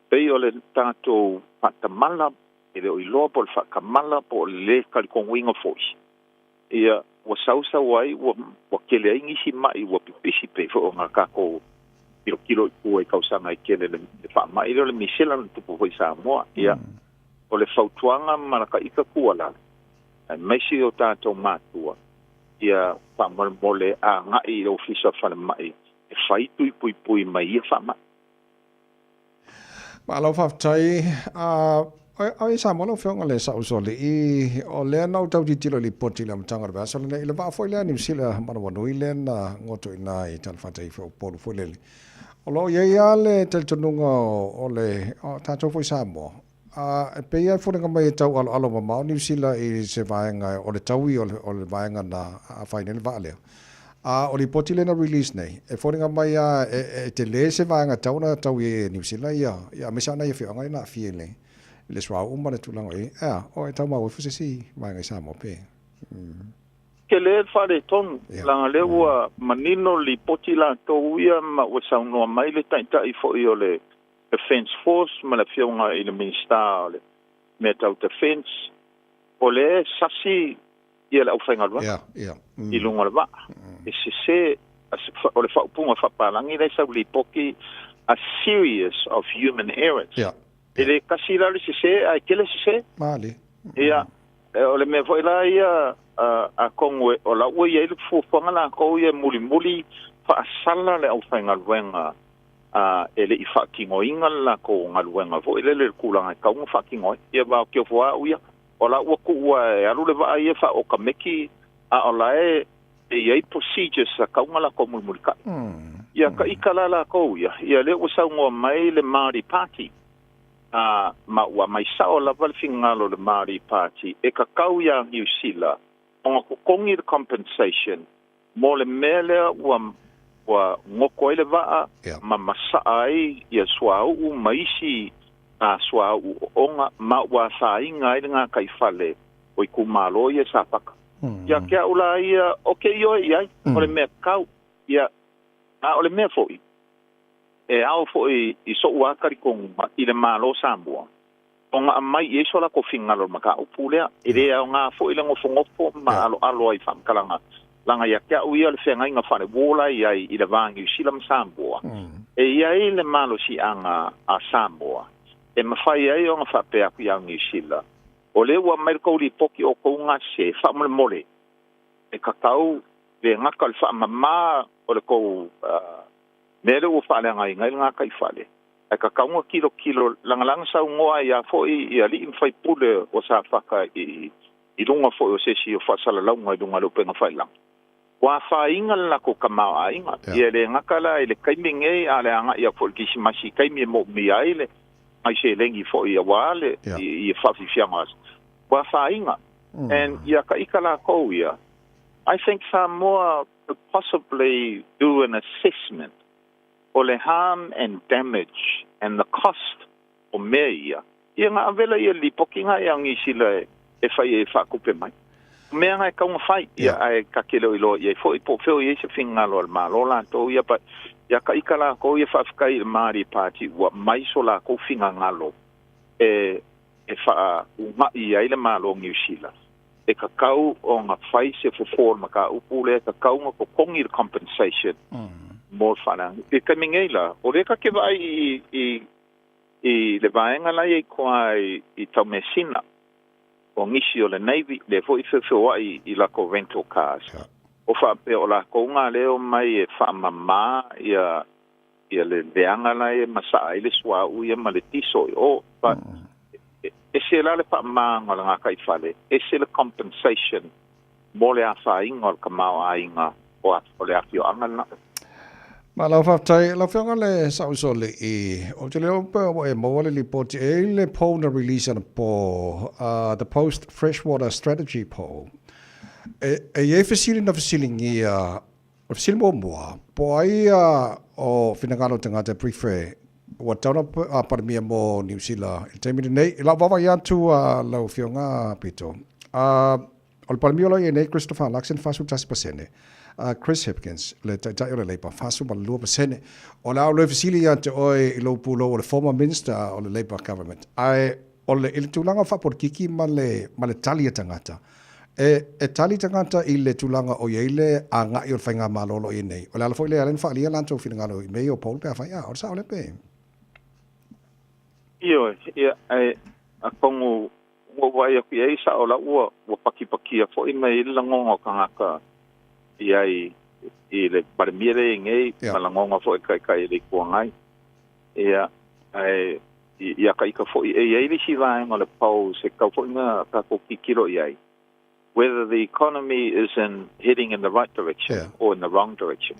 pei o le tatou faatamala, e le o iloa po o le faatamala po o le lē talitonuina foi, ia, ua sausau ai ua ua tele ai nisi ma'i ua pipisi pei foi ona tatou tilotilo i tua i tausaga e tele le faamai lea o le misela na tupu foi i Samoa. Ia, o le fautuaga ma lata ita tuualalo, aemaise o tatou matua, ia faamolemole agai i le Ofisa o Falemai e fai tui puipui mai ia faamai. Malo faafetai. A o i Samoa lau Afioga le Saʻusoalii, o lea na ou tau tilotilo i lipoti i le amataga o le vaiaso lenei, i le vaa foi lea a Niu Sila manawanui lea na goto i ina i talafatai ifo o Upolu foi lele. O lo o i ai lava le talitonuga o le o tatou foi Samoa, a e pei lava e foliga mai e tau aloalo mamao Niu Sila i se vaega o le taui o le vaega na fai nei le vaa lea. A o lipoti lea na release nei, e foliga mai lava e tele se vaega e tatau ona taui ai e Niu Sila ia, aemaise lava nai afioaga ia na aafia i le suauu ma le tulaga o i ai. E a, o e tau maua ifo se isi vaega i Samoa pe? Tele le faaletonu, leaga lea ua manino le lipoti latou ia ma ua saunoa mai le Taitai foi o le Defence Force ma le Afioga i le Minisita o le mea tau Defence, o lea e sasi ia le aufaigaluega i luga o le vaa. E sese, o le faaupuga faapalagi lea e sau lipoti, a series of human errors. E le tasi la le sese, ae tele sese. Ia, o le mea foi la ia, atonu o la ua i ai le fuafuaga latou ia e mulimuli faasala le aufaigaluega e le i faatinoina le latou galuega foi lele i le tulaga e tatau ona faatino ai. Ia ma ou te ofo au ia, o la ua tuu lava e alu le vaa ia faaotameki, a o la e i ai procedures e tatau ona latou mulimulitai. Ia ka ita la latou ia, ia lea ua saunoa mai le Māori Party, a, ma ua aumai sao lava le finagalo o le Māori Party e tatau iā Niu Sila ona totogi le compensation mo le mea lea ua ua goto ai le vaa ma masaa ai ia suauu ma isi suauu oona ma ua afaina ai le gataifale o itumalo ia i Safata. Ia te au la ia, o ke ioe i ai, o le mea tatau. Ia, a o le mea foi, e ao foi i soʻu lava talitonuga i le Malo o Samoa, ona aumai i ai so latou finagalo i le mataupu lea. E le aoga foi le nofonofo ma aloalo ai i faamatalaga, leaga ia te au ia o le feagaiga faale-war la e i ai i le va Niu Sila ma Samoa, e i ai le malosiaga a Samoa e mafai ai ona faapea atu ia Niu Sila, o lea ua aumai le tou lipoti o outou gase, faamolemole e tatau le gata o le faamama o le tou mea lea ua faaleagaina ai le gataifale, ae tatau ona tilotilo lagalaga saunoa ai lava foi i alii ma faipule o Safata i luga foi o se isi o faasalalauga i luga o le upega failagi. Ua afaina le latou tamaoaiga. Ia e le gata la i le taimi nei a o le agai atu foi i le Kerisimasi i taimi e moomia ai le nai seleni foi aua le i faafiafiaga ua afaina. And ia ka ika lakou ia, I think Samoa could possibly do an assessment o le harm and damage and the cost o mea ia, Ia ga ave laia le lipoti ga e agisila e fai e faakupe mai. O mea ga e taugafai, ia ae ta te le o iloa i ai foi po o fea o i ai se finagalo a le Malo latou ia, but ia ka ika lakou ia faafetai i le Māori Party ua aumai so lakou finagalo e e faauuga'i ai le Malo o Niu Sila e tatau ona fai se fofo o le mataupu lea, e tatau ona totogi le compensation mo le faaleaganuu. I le taimi nei la, o lea ta te vaai i i i le vaega la e i ai tua i Taumeasina, o nisi o le Navy, lea foi e feofeoai i latou rental cars, o faapea o latou na lea e omai e faamama ia ia le leaga la e masaa ai le suauu ia ma le diesel i o. But ese la le faamamaina o le gataifale, ese le compensation mo le afaina o le tamaoaiga o le afioaga lena. Malo faafetai. Lau Afioga le Saʻusoalii, ou te le iloa pe ua e maua le lipoti e i le poll na release anapo, the post freshwater strategy poll. E, e i ai fesili na fesiligia, o le fesili muamua, po o ai o finagalo o tagata e prefer ua tatau ona Palemia mo Niu Sila i le taimi lenei. I lau vaavaai atu lau Afioga Pito, O le Palemia o lo o i ai nei, Christopher Luxon, 41%, a Chris Hipkins, le Taitai o le Labour, 42%. O le a ou le fesili ia te oe i lou pulou o le former Minister o le Labour Government, ae o le, i le tulaga faapolitiki ma le, ma le tali a tagata, e, e tali tagata i le tulaga o i ai le agai o le faigamalo o lo o i ai nei. O le ala foi lea e ala ai ona faaalia latou finagalo i mea ia o poll pe afai, a, o le sao lea pe? Ioe, ia, ae atonu Ua ou vaai atu i ai, sao la ua ua pakipakia foi mai ai le lagona o tagata i ai i le Palemia lea e i ai nei, ma lagona foi e Taitai o le Itu Agai. Ia, ae ia ka ika foi, e i ai le isi vaega o le polls e tatau foi ona tatou tilotilo i ai, whether the economy is in heading in the right direction or in the wrong direction.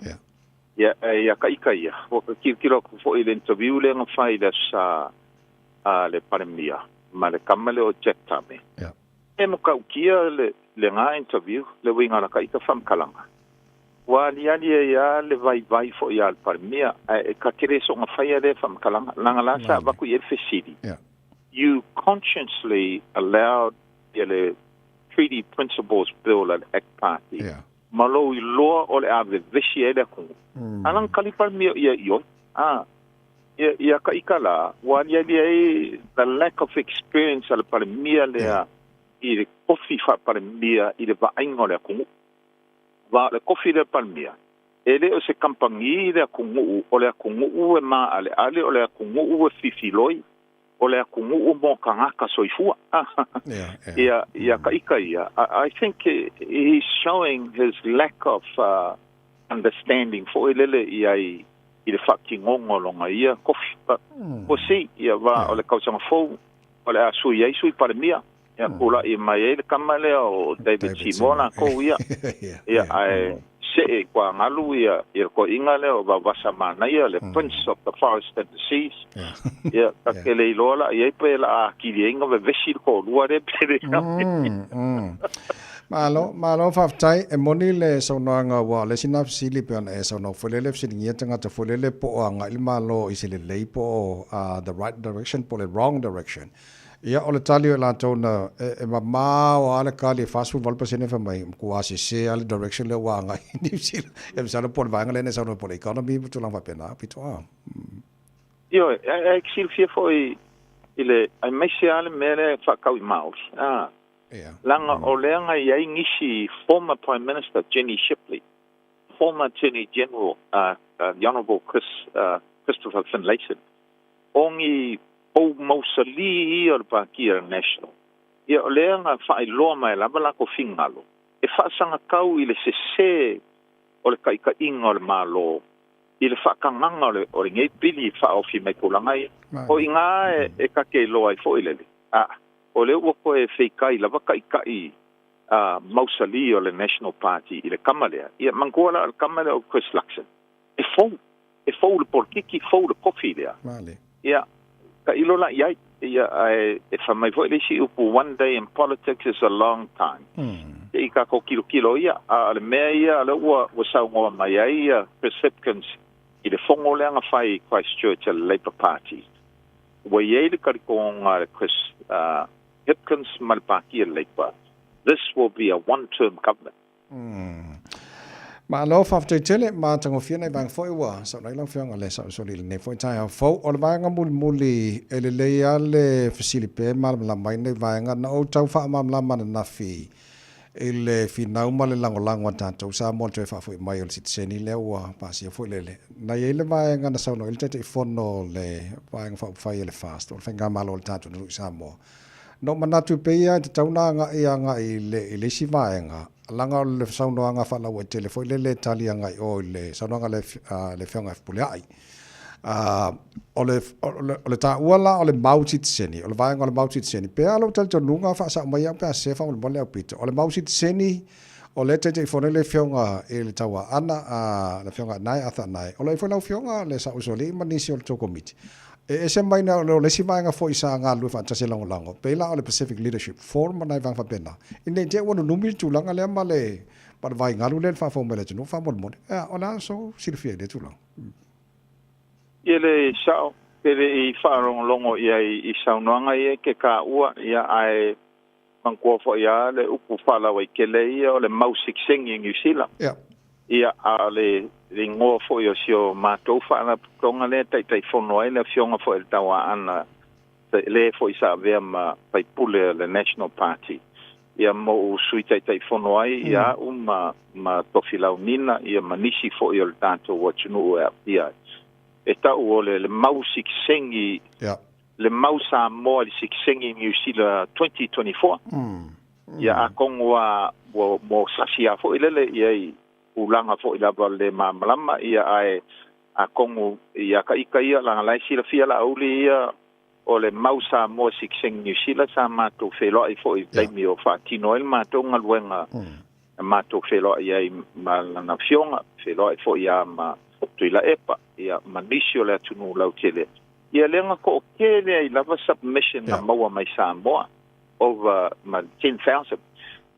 Ia, ae ia ka ika ia, ua tilotilo atu foi i le interview lea na fai i le Aso Sa a le Palemia ma le tama lea o Jack Tame. E matautia le lena interview, le uiga o lata ita faamatalaga. Ua aliali ai lava le vaivai foi a le Palemia, ae e ta te le soona faia lea faamatalaga, leaga la sa avatu i ai le fesili, You consciously allowed ia le Treaty Principles Bill a le Act Party ma lou iloa o le a vevesi ai le atunuu. A na tali Palemia ia ioe. A. Ia, ia ka ika la, ua aliali ai the lack of experience a le Palemia lea i le kofi faa-Palemia i le vaaiga o le atunuu. Aua o le kofi lea Palemia, e le o se kamupani le atunuu, o le atunuu e maaleale, o le atunuu e fifiloi, o le atunuu mo tagata soifua. Ia, ia ka ika ia, I think he's showing his lack of understanding foi lele i ai i le faatinoga o lona ia kofi. But we'll see, ia wa o le tausaga fou, o le a sui ai Sui Palemia, ia tula'i mai ai le tama lea o David Seymour latou ia. Ia ae see i Kuagalu ia ia le toeaina lea o Vaovasa Manaia, le Prince of the Forest and the Seas. Ia ta te le iloa la i ai pe la a atili ai ona vevesi le toalua lea pe leai. Malo, malo faafetai. E moni le saunoaga aua o le isi na fesili pei ona e saunoa foi lele fesiligia tagata foi lele po o agai le Malo i se lelei po o the right direction po o le wrong direction. Ia o le tali o i latou na e mamao lava le tali e 48% fai mai matua sese lava le direction lea ua agai i New Zealand. Ia masalo po o le vaega lea na e saunoa po o le economy ma tulaga faapena pito a. Ioe, ae silafia foi i le aemaise lava le mea lea e faatau i Maori, a. Leaga o lea na i ai nisi former Prime Minister Jenny Shipley, former Attorney General the Honourable Chris, Christopher Finlayson, o ni pou mausali ia o le Pātia National. Ia o lea na faailoa mai lava latou finagalo e faasagatau i le sese o le taitaiga o le Malo i le faatagaga o le, o lenei pili faaofi mai tulaga ia. O i ina e ta te iloa ai foi lele, a. O lea ua toe feikai lava taitai mausali o le National Party i le tama lea. Ia manatua la o le tama lea o Chris Luxon, e fou, e fou le polokiki, fou le kofi lea. Ia, tailo la i ai. Ia, ae e fai mai foi le isi upu, one day in politics is a long time. Se i tatou tilotilo ia, a o le mea ia o lea ua, ua saunoa mai ai ia Chris Hipkins i le fono lea na fai i Christchurch a le Labour Party. Ua i ai le talitonuga a le Chris Hipkins ma le Pāti a le Labour, this will be a one term government. Malo, faafetai tele, matagofie nai vaega foi ua saunoa ai lau Afioga le Sausoli i lenei foi taeao fou. O le vaega mulimuli e lelei lava le fesili pea e malamalama ai nei vaega. Na ou tau faamalamalama ananafi i le finau ma le lagolago a tatou Samoa i le toe faafoi mai o le sitiseni lea ua pasia foi le Na i ai le vaega na saunoa ai le Taitaifono o le Vaega Faaupufai a le FAST, o le Faigamalo a le tatou atunuu i Samoa. Na ou manatu e pei lava e tatau ona agai agai i le i le isi vaega, leaga o le saunoaga faalauaitele foi lele e tali agai i o i le saunoaga a le a le Afioga ia Fepuleai. O le o le taua la o le mau sitiseni, o le vaega o le mau sitiseni, pe a lou talitonuga, faasao mai au pe a sese faamolemole Aupito, o le mau sitiseni o lea e Taitaifono ai le Afioga i le Tauaana, le Afioga Anae, Arthur Anae, o lo o i ai foi lau Afioga le Saausoalii ma nisi o le tou Komiti. E ese mai na o le isi vaega foi sa galulue faatasi e lagolago, pei la o le Pacific Leadership Forum ma nai vaega faapena, ina ne i te i ua nunumi le tulaga lea ma le ma le vaigalu lea i le faafofoga mai a le atunuu faamolemole. Ea, o le a sou silafia i lea tulaga? Ia le sao, pe le i faalogologo i ai i saunoaga ia ke taua, ia ae manatua foi lava le upu faalauaitele ia o le mau sikisengi i Niu Sila. Ia, a o le igoa foi o si o matou faalapotopotoga lea e Taitaifono ai le Afioga foi i le Tauaana, le foi sa avea ma faipule o le National Party, ia ma ou Sui Taitaifono ai ia au ma ma Tofilau Nina, ia ma nisi foi o le tatou atunuu e aafia ai. E tau o le mau sikisengi le mau Samoa i le sikisengi Niu Sila 2024. Ia atonu ua ua sasi lava foi lele ia i tulaga foi lava le malamalama, ia ae atonu ia ta ita ia leaga la e silafia Laauli ia o le mau Samoa sikisengi Niu Sila sa matou feiloai foi i le taimi o faatino ai le matou galuega na matou feiloai ai ma lana afioga, feiloai foi lava ma Tuilaepa ia ma nisi o le atunuu lautele. Ia lea na toatele ai lava submission na maua mai Samoa, over ma 10,000.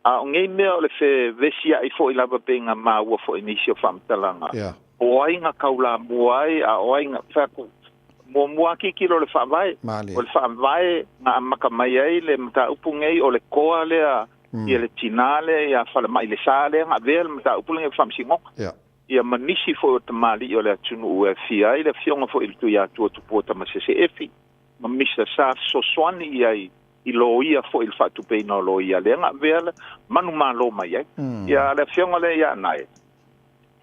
A o nei mea o le fevesiai foi lava pei na maua foi i nisi o faamatalaga, o ai na taulamua ai, a o ai na, fai atu, muamua lava tilotilo i le Faavae. O le Faavae na amata mai ai le mataupu nei, o le toa lea, ia le tina lea ia Falemailesa lea na avea le mataupu lenei i le Faamasinoga. Ia ma nisi foi o tamalii o le atunuu e afia ai le Afioga foi i le Tuiatua Tupua Tamasese Efi ma Mister Sa fesoasoani i ai i loia foi i le faatupeina o loia lea na avea le manumalo mai ai. Ia le Afioga lea ia Anae,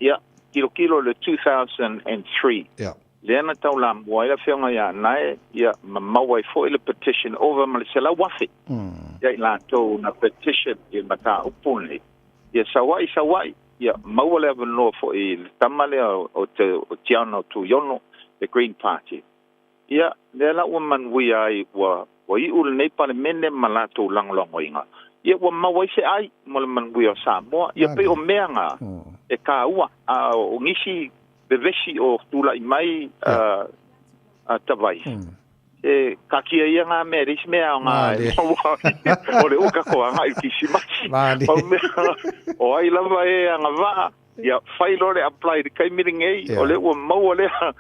ia tilotilo i le 2003 lea na taulamua ai le Afioga ia Anae, ia ma maua ai foi le petition ova ma le 100,000 ia i latou na petition i le mataupu lenei. Ia sauai sauai, ia maua le avanoa foi i le tama lea o te o Tiana o Tuiono, le Green Party. Ia, lea la ua manuia ai, ua ua iu lenei Palemene ma latou lagolagoina, ia ua maua ai se ai mo le manuia o Samoa. Ia pei o mea na e taua, a o nisi vevesi o tulai mai a Tavai, E kakia ia ngā mea, le isi mea o ngā e maua ai, o le uka ko agai i Kirisimasi. Pau mea, o ai lava e agavaa, ia whai loa le apply i le taimi lenei, o lea ua maua lea,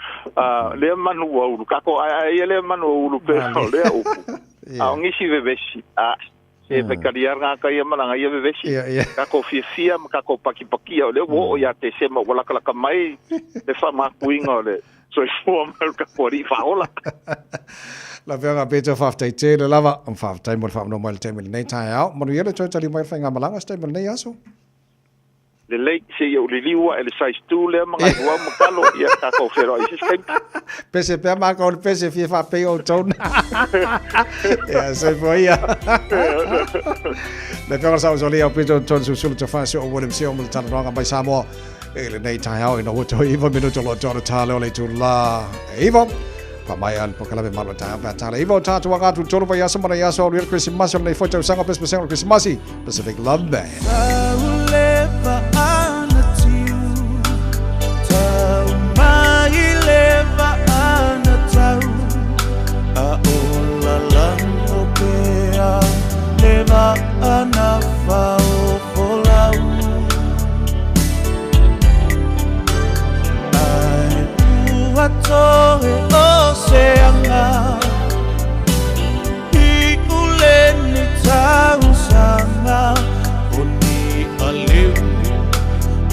lea manu ua ulu. Kako ai ai ia lea manu ua ulu pea o lea upu. A o nisi vevesi, a, se fai kari ara ngā kai a malanga ia vevesi. Kako fiafia ma kako pakipakia, o lea ua oo ia Tesema ua lakalaka mai le whaamakuinga o le Soifua mai o le tatou Alii Faaola. Lau Afioga Peter, faafetai tele lava. Faafetai mo le faamanoa mai i le taimi lenei taeao. Manuia le toe tali mai o le faigamalaga se taimi o lenei aso. Lelei, se i ou liliu ae le size 2 lea ma nai uau ma talo, ia tatou feiloai i se isi taimi. Pese pea mākou i le pese fia faapei outou na. Ia, soifua ia. Le Afioga i le Saosolia o Peter Anton Susulu Tafasi o William Sio ma le talanoaga mai Samoa. I lenei taeao ina ua toe 9 minuto loa tona tā leo le itulā e 9. Wha mai a le pokalame malo taeao pe a tā le 9 o tātou anga atu tolu vai aso mana i aso alu i le Krisimasi o lenei foi tausaga pesepesega o le Krisimasi Pacific Love Band.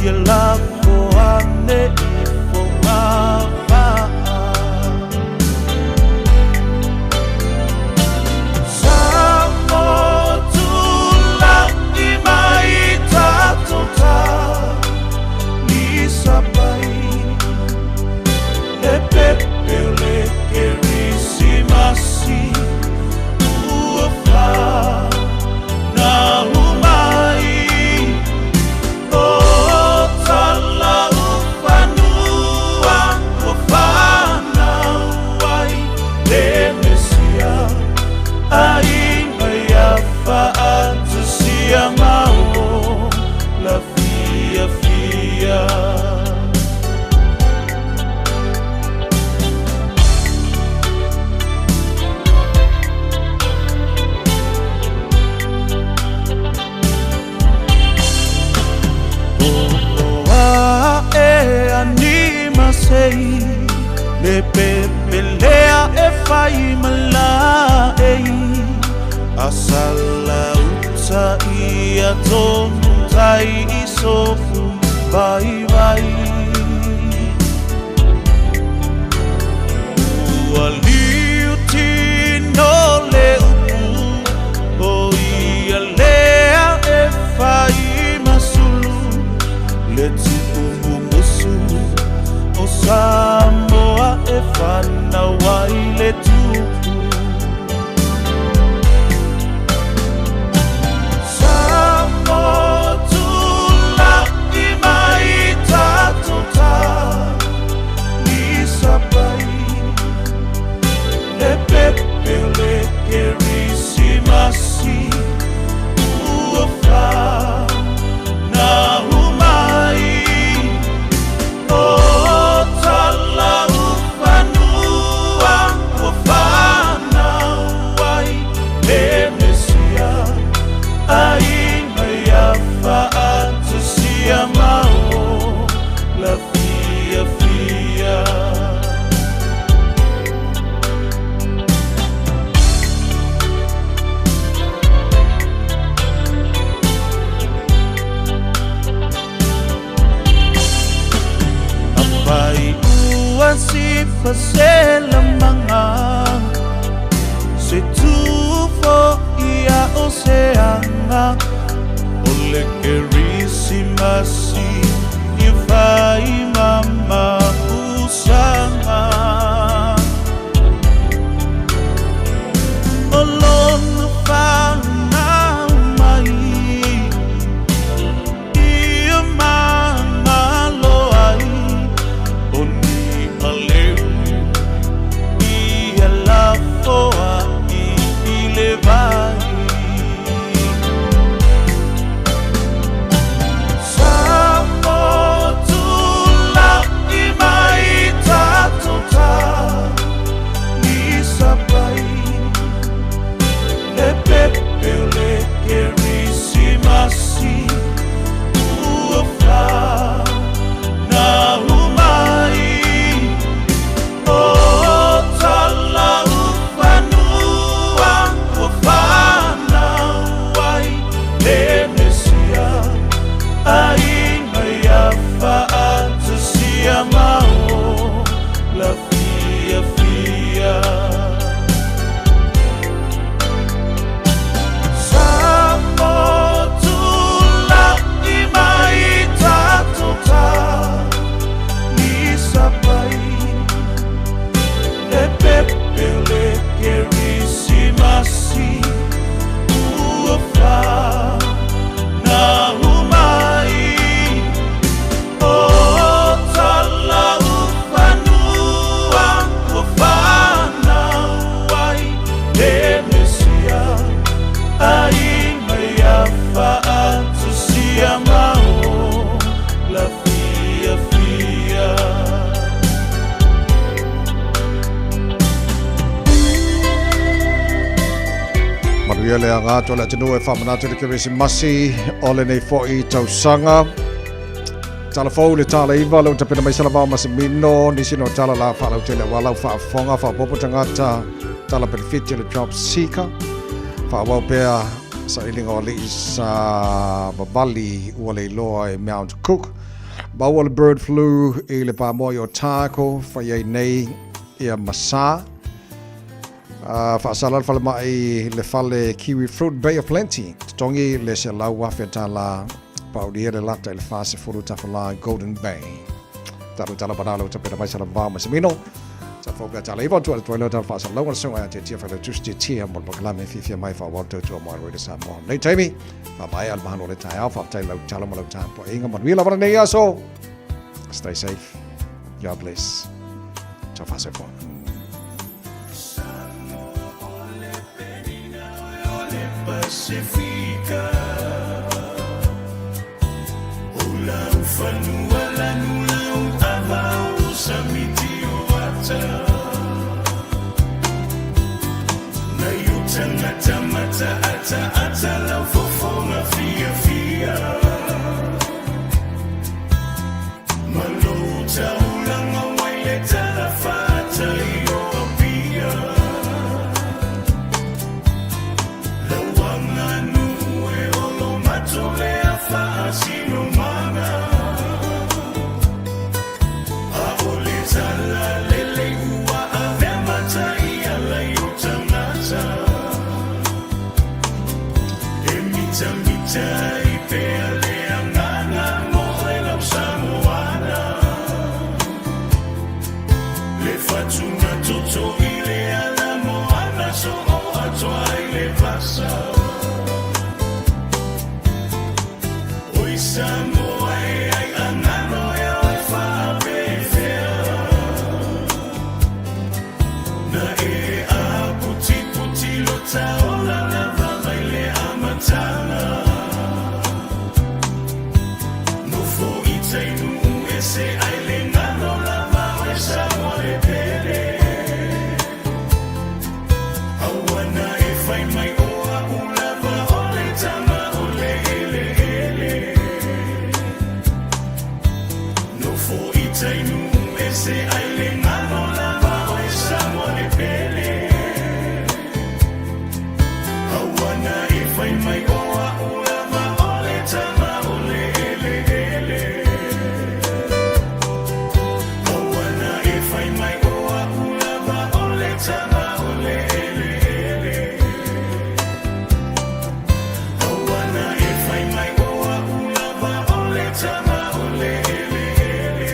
Ia lafo ane i fogavaa. Samoa tula'i mai tatou talisapai Le pepe o le Kerisimasi ua fanau mai. O Talaufanua ua fanau ai le Mesia, aiga ia faatasia ma ola fiafia. Ae ani masei le pepelea e fai malaei asala uta ia tonu tai i sofu vaivai. Ua liu tino le upu o ia lea e fai masulu le tuumumusu o Samoa e fanau ai le tupu. Samoa tula'i mai tatou talisapai Le pepe o le Kerisimasi ua fanau mai. O Talaufanua ua fanau ai le Mesia, aiga ia faatasia ma ola fiafia. Afai ua sifa se lamaga se tufo ia o se aga o le Kerisimasi i fai ma mapusaga. O lona fanau mai ia magalo ai o ni aleu ia lafoa'i i le vai. Samoa tula'i mai tatou talisapai Le pepe o le Kerisimasi ua fanau mai. O Talaufanua ua fanau ai le Mesia, aiga ia faatasia ma ola fiafia. Samoa tula'i mai tatou talisapai Le pepe o le Kerisimasi ua fanau mai. O Talaufanua ua fanau ai le Mesia, aiga ia faatasia ma ola fiafia. Manuia le aga atu a le atunuu e faamanatu i le Kerisimasi o lenei foi tausaga. Tala fou le tala iva le utapena mai Salavao ma Semino, nisi no tala la faalautele aua lau faafofoga faaopoopo tagata tala penefiti o le job seeker. Faaauau pea Sailiga o alii savavali ua le iloa e Mount Cook. Maua le bird flu i le pamoa i Otago, fai ai nei ia ma sa. Faasala le falemai le fale Kiwi Fruit Bay of Plenty. Totogi le $100,000 paulia le lata i le 40 tafala Golden Bay. Talo tala banalo o tapena mai sala vao ma se mino. Ta fau pea tala iwa tua le tuailo tala whaasalauga le sunga te tia whaile tusi te tia mo le pakalame fiafia mai wha wau tautua mo Aroida Samoa. Nei taimi, wha mai al mahalo le taeao, wha tai lau tala mo lau tapo inga manuia lava nei aso. Stay safe. God bless. Tau whasoifua. Pasifika O lau fanua lanu lau ava o samiti o ata Nai o tangata mata ata ata lau fofoga fiafia Ma lou taulaga mai le talafatai o Apia Lau aganuu e olo matolea faasinomaga A o le talalelei ua avea mataiala i o tagata E mitamita ai pea le agaga mo oe lau Samoana Le fatuga toto i le ala moana soo atoa ai le vasa Oi Samoa e ai agano e oe faapefea Na e aputiputi lo taola lava mai le amataga Nofo i tai nuu ese ai le galo lava oe Samoa le pele Aua na e fai mai o a'u lava o le tama o le eleele Nofo i tai nuu ese ai le galo lava oe Samoa le pele Aua na e fai mai o a'u lava o le tama o le eleele Aua na e fai mai o a'u lava o le tama o le eleele Aua na e fai mai o a'u lava o le tama o le eleele.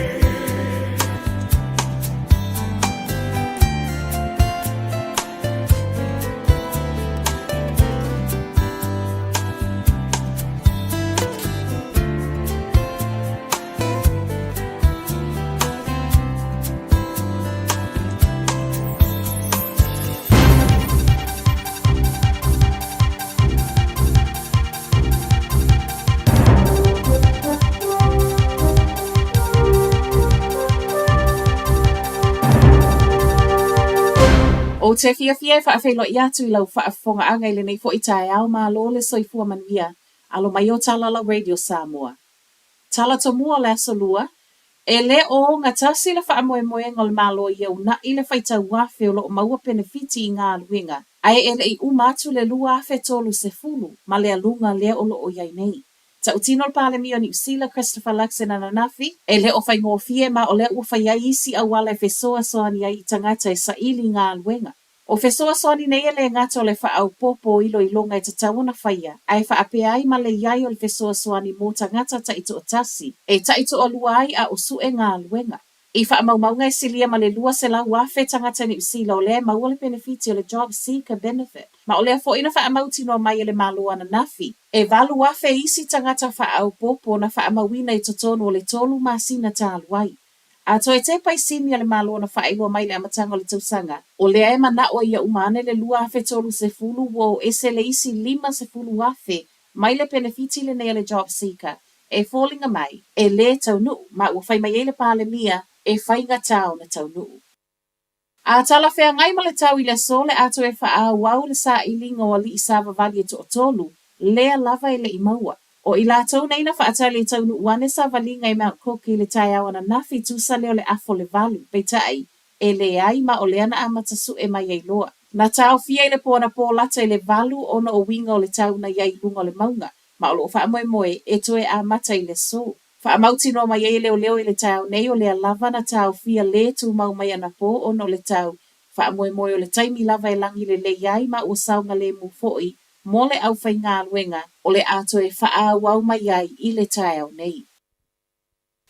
Ou te fiafia e faafeiloai atu i lau faafofogaaga i lenei foi taeao malo le soifua manuia alo mai o Tala Lau Radio Samoa. Tala tomua o le aso lua, E le o ogatasi le faamoemoega o le Malo ia unaʻi le faitauafe o lo o maua penefiti i galuega, ae e le i uma atu le 2030 ma le aluga lea o lo o i ai nei. Tautino le Palemia o Niu Sila Christopher Luxon ananafi, e le o faigofie ma o lea ua fai ai isi auala e fesoasoani ai i tagata e saili i galuega. O fesoasoani nei e le gata o le faaopoopo o iloiloga e tatau ona faia, ae faapea ai ma le i ai o le fesoasoani mo tagata taitoatasi e taitoalua ai a o suʻe galuega. I faamaumauga e silia ma le 200,000 tagata Niu Sila o lea e maua le penefiti o le Job Seeker Benefit, ma o lea foi na faamautinoa mai e le Malo ananafi, e 8,000 isi tagata faaopoopo na faamauina i totonu o le tolu masina talu ai. A toe tepa i sini a le Malo na faailoa mai i le amataga o le tausaga, o lea e manao ia uma ane le 2030 ua o ese le isi 50,000 mai le penefiti lenei a le Job Seeker e foliga mai e lē taunuu ma ua fai mai ai le Palemia e faigata ona taunuu. A talafeagai ma le tau i le aso le a toe faaauau le sailiga o alii savavali e toatolu, lea lava e le i maua. O i latou nei na faatali e taunuu ane savaliga i Mount Cook i le taeao ananafi tusa lea o le afa o le valu, peitai, e leai ma o lea na amata sue mai ai loa. Na taofia i le po anapō lata i le 8 ona o uiga o le tau na i ai i luga o le mauga, ma o lo o faamoemoe e toe amata i le aso. Faamautinoa mai ai e leoleo i le taeao nei o lea lava na taofia lē tumau mai anapō ona o le tau, faamoemoe o le taimi lava e lagi lelei ai ma ua saogalemu foi mo le aufaigaluega o le a toe faaauau mai ai i le taeao nei.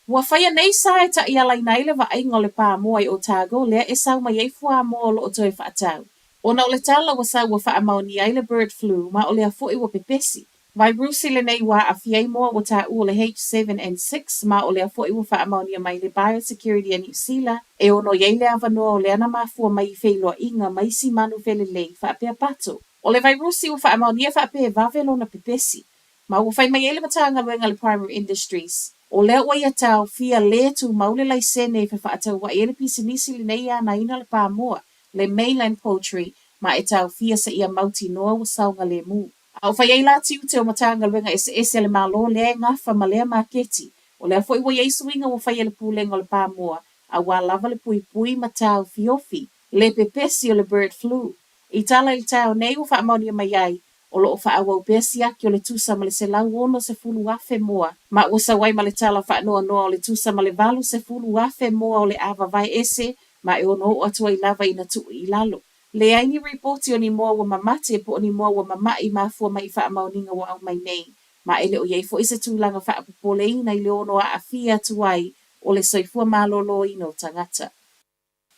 Ua faia nei sa e taʻialaina ai le vaaiga o le pāmoa i Otago lea e sau mai ai fuamoa o lo o toe faatau. Ona o le tala ua sau ua faamaonia ai le bird flu ma o lea foi ua pepesi. Vairusi lenei ua aafia ai moa ua taua o le H7N6 ma o lea foi ua faamaonia mai le Biosecurity a Niu Sila e ono i ai le avanoa o lea na mafua mai i feiloaiga ma isi manu felelei faapea pato. O le vairusi ua faamaonia faapea e vave lona pepesi. Ma ua fai mai ai le Matagaluega a le Primary Industries, o lea ua ia taofia lē tumau le laisene e fefaatauaʻi ai le pisinisi lenei e anaina le pāmoa, le Mainland Poultry, ma e taofia seia mautinoa ua saogalemu. A o fai ai la tiute o Matagaluega eseese a le Malo lea e gafa ma lea maketi, o lea foi ua i ai suiga ua fai e le Pulega o le Pāmoa auā lava le puipui ma taofiofi le pepesi o le bird flu. I tala i le taeao nei ua faamaonia mai ai, O lo o faaauau pea siaki o le tusa ma le 160,000 moa, ma ua sau ai ma le tala faanoanoa o le tusa ma le 80,000 moa o le a vavae ese ma e ono oo atu ai lava ina tuu i lalo. Leai ni ripoti o ni moa ua mamate po o ni moa ua mama'i mafua mai i faamaoniga ua aumai nei, ma e le o i ai foi se tulaga faapopoleina i le ono aafia atu ai o le soifua maloloina o tagata.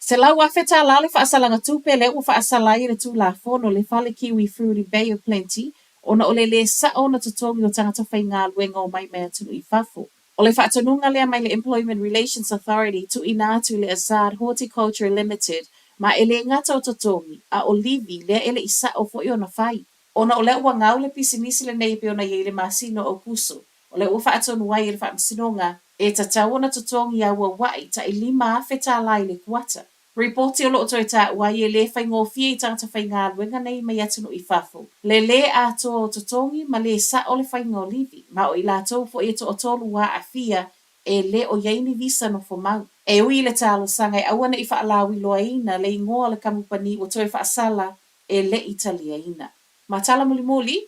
$100,000 tālā le faasalaga tupe lea ua faasala ai e le Tulafono le Fale Kiwi Fruit i Bay of Plenty ona o le lē sa'o ona totogi o tagata faigaluega omai mai atunuu i fafo. O le faatonuga lea mai le Employment Relations Authority tuuina atu i le Azad Horticulture Limited ma e lē gata o totogi, a o livi lea e le i sa'o foi ona fai. Ona o lea ua gau le pisinisi lenei e pei ona i ai i le masina o Aokuso, O lea ua faatonu ai e le Faamasinoga, e tatau ona totogi auaua'i ta'i $5,000 tālā i le kuata. Ripoti o lo o toe taua ai e lē faigofie i tagata faigaluega nei mai atunuu i fafo, le lē atoa o totogi ma lē sa'o le faiga o livi, ma o i latou foi e toatolu ua aafia e le o i ai ni visa nofo mau. E ui i le talosaga e aua ne i faalauiloaina le igoa o le kamupani ua toe faasala e le i taliaina. Ma tala mulimuli,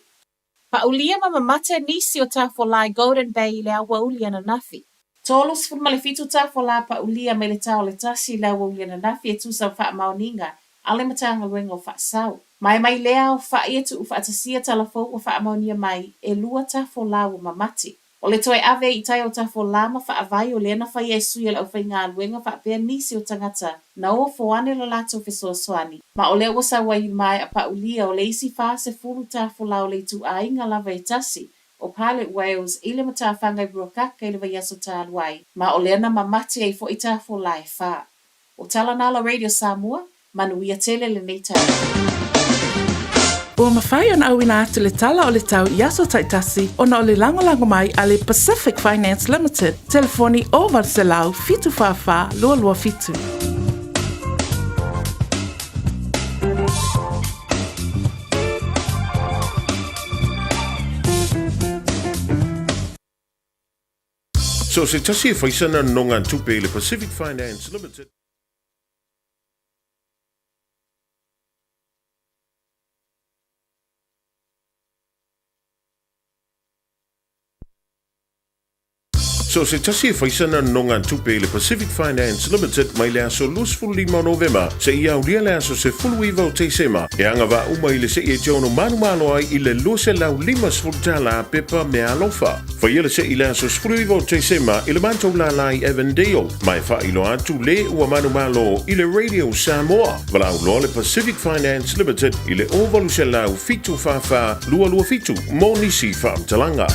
Paulia ma mamate nisi o tafolā i Golden Bay i le aoauli ananafi. 37 tafolā paulia mai le ta o le tasi i le aoauli ananafi e tusa ma faamaoniga a le Matagaluega o Faasao. Ma e mai lea aofa'i e tuufaatasia tala fou ua faamaonia mai, e lua tafolā ua mamate. O le toe ave i tai o tafolā ma faavae o lea na faia e sui o le aufaigaluega faapea nisi o tagata na ofo ane la latou fesoasoani, ma o lea ua sau ai i le maea paulia o le isi 40 tafolā o le ituaiga lava e tasi o Pilot Whales i le matafaga i Ruakaka i le vaiaso talu ai, ma o lea na mamate ai foi tafolā e fa. O tala na la Radio Samoa, manuia tele lenei taeao. Ua mafai ona auina atu le tala o le tau i aso taitasi ona o le lagolago mai a le Pacific Finance Limited, telefoni 0800 744 227. So se tasi e faisana nonogatupe i le Pacific Finance Limited. So se tasi e faisana nonogatupe i le Pacific Finance Limited mai le aso 25 o Novema seia aulia le aso 19 o Tesema e agavaa uma i le se'i e te ono manumalo ai i le $250 pepa meaalofa. Faia le se'i i le aso 19 o Tesema i le matou lālā i Avondale ma e faailoa atu le ua manumalo i le Radio Samoa. Valaau loa le Pacific Finance Limited i le 0800 744 227 mo nisi faamatalaga.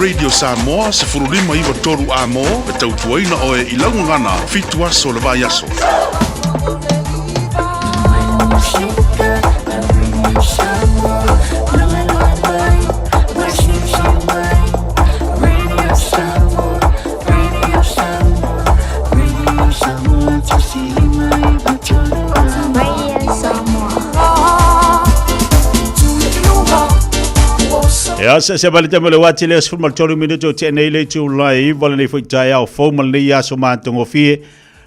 Radio Samoa 15 93 A mo e tautuaina oe i lau gagana fitu aso o le vaiaso. Ia, se se vale temo le wati le 13 minuto o tenei le tu lai wala nei foi taeao fou ma lenei aso matagofie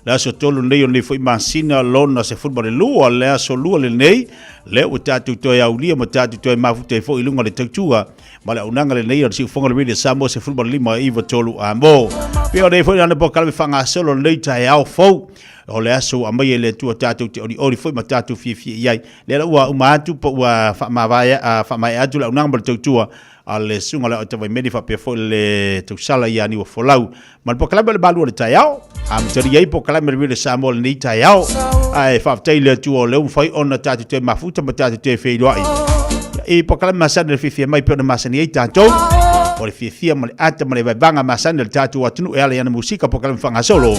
le aso tolu nei o lenei foi masina lona 12 le aso lua lenei lea ua tatou toe aulia ma tatou toe mafuta ai foi i luga o le tautua ma le auaunaga lenei o le siufofoga o le Radio Samoa 15 9 3 amo. Pei o nei foi lana polokalame faagasolo lenei taeao fou o le aso ua aumaia e le Atua tatou te olioli foi ma tatou fiafia i ai. Lea la ua uma atu po ua faamavae faamaea atu le auaunaga ma le tautua a le susuga o le Aoao Vaimeli faapea foi le tausala ia Niuafolau ma le polokalame o le malu o le taeao. Amatalia ai polokalame o le Radio Samoa i lenei taeao. Ae faafetai i le Atua o lea ua mafai ona tatou toe mafuta ma tatou toe feiloai i polokalame masani o le fiafia mai pei ona masani ai tatou. O le fiafia ma le ata ma le vaevaga masani o le tatou atunuu e ala i ana musika polokalame faagasolo.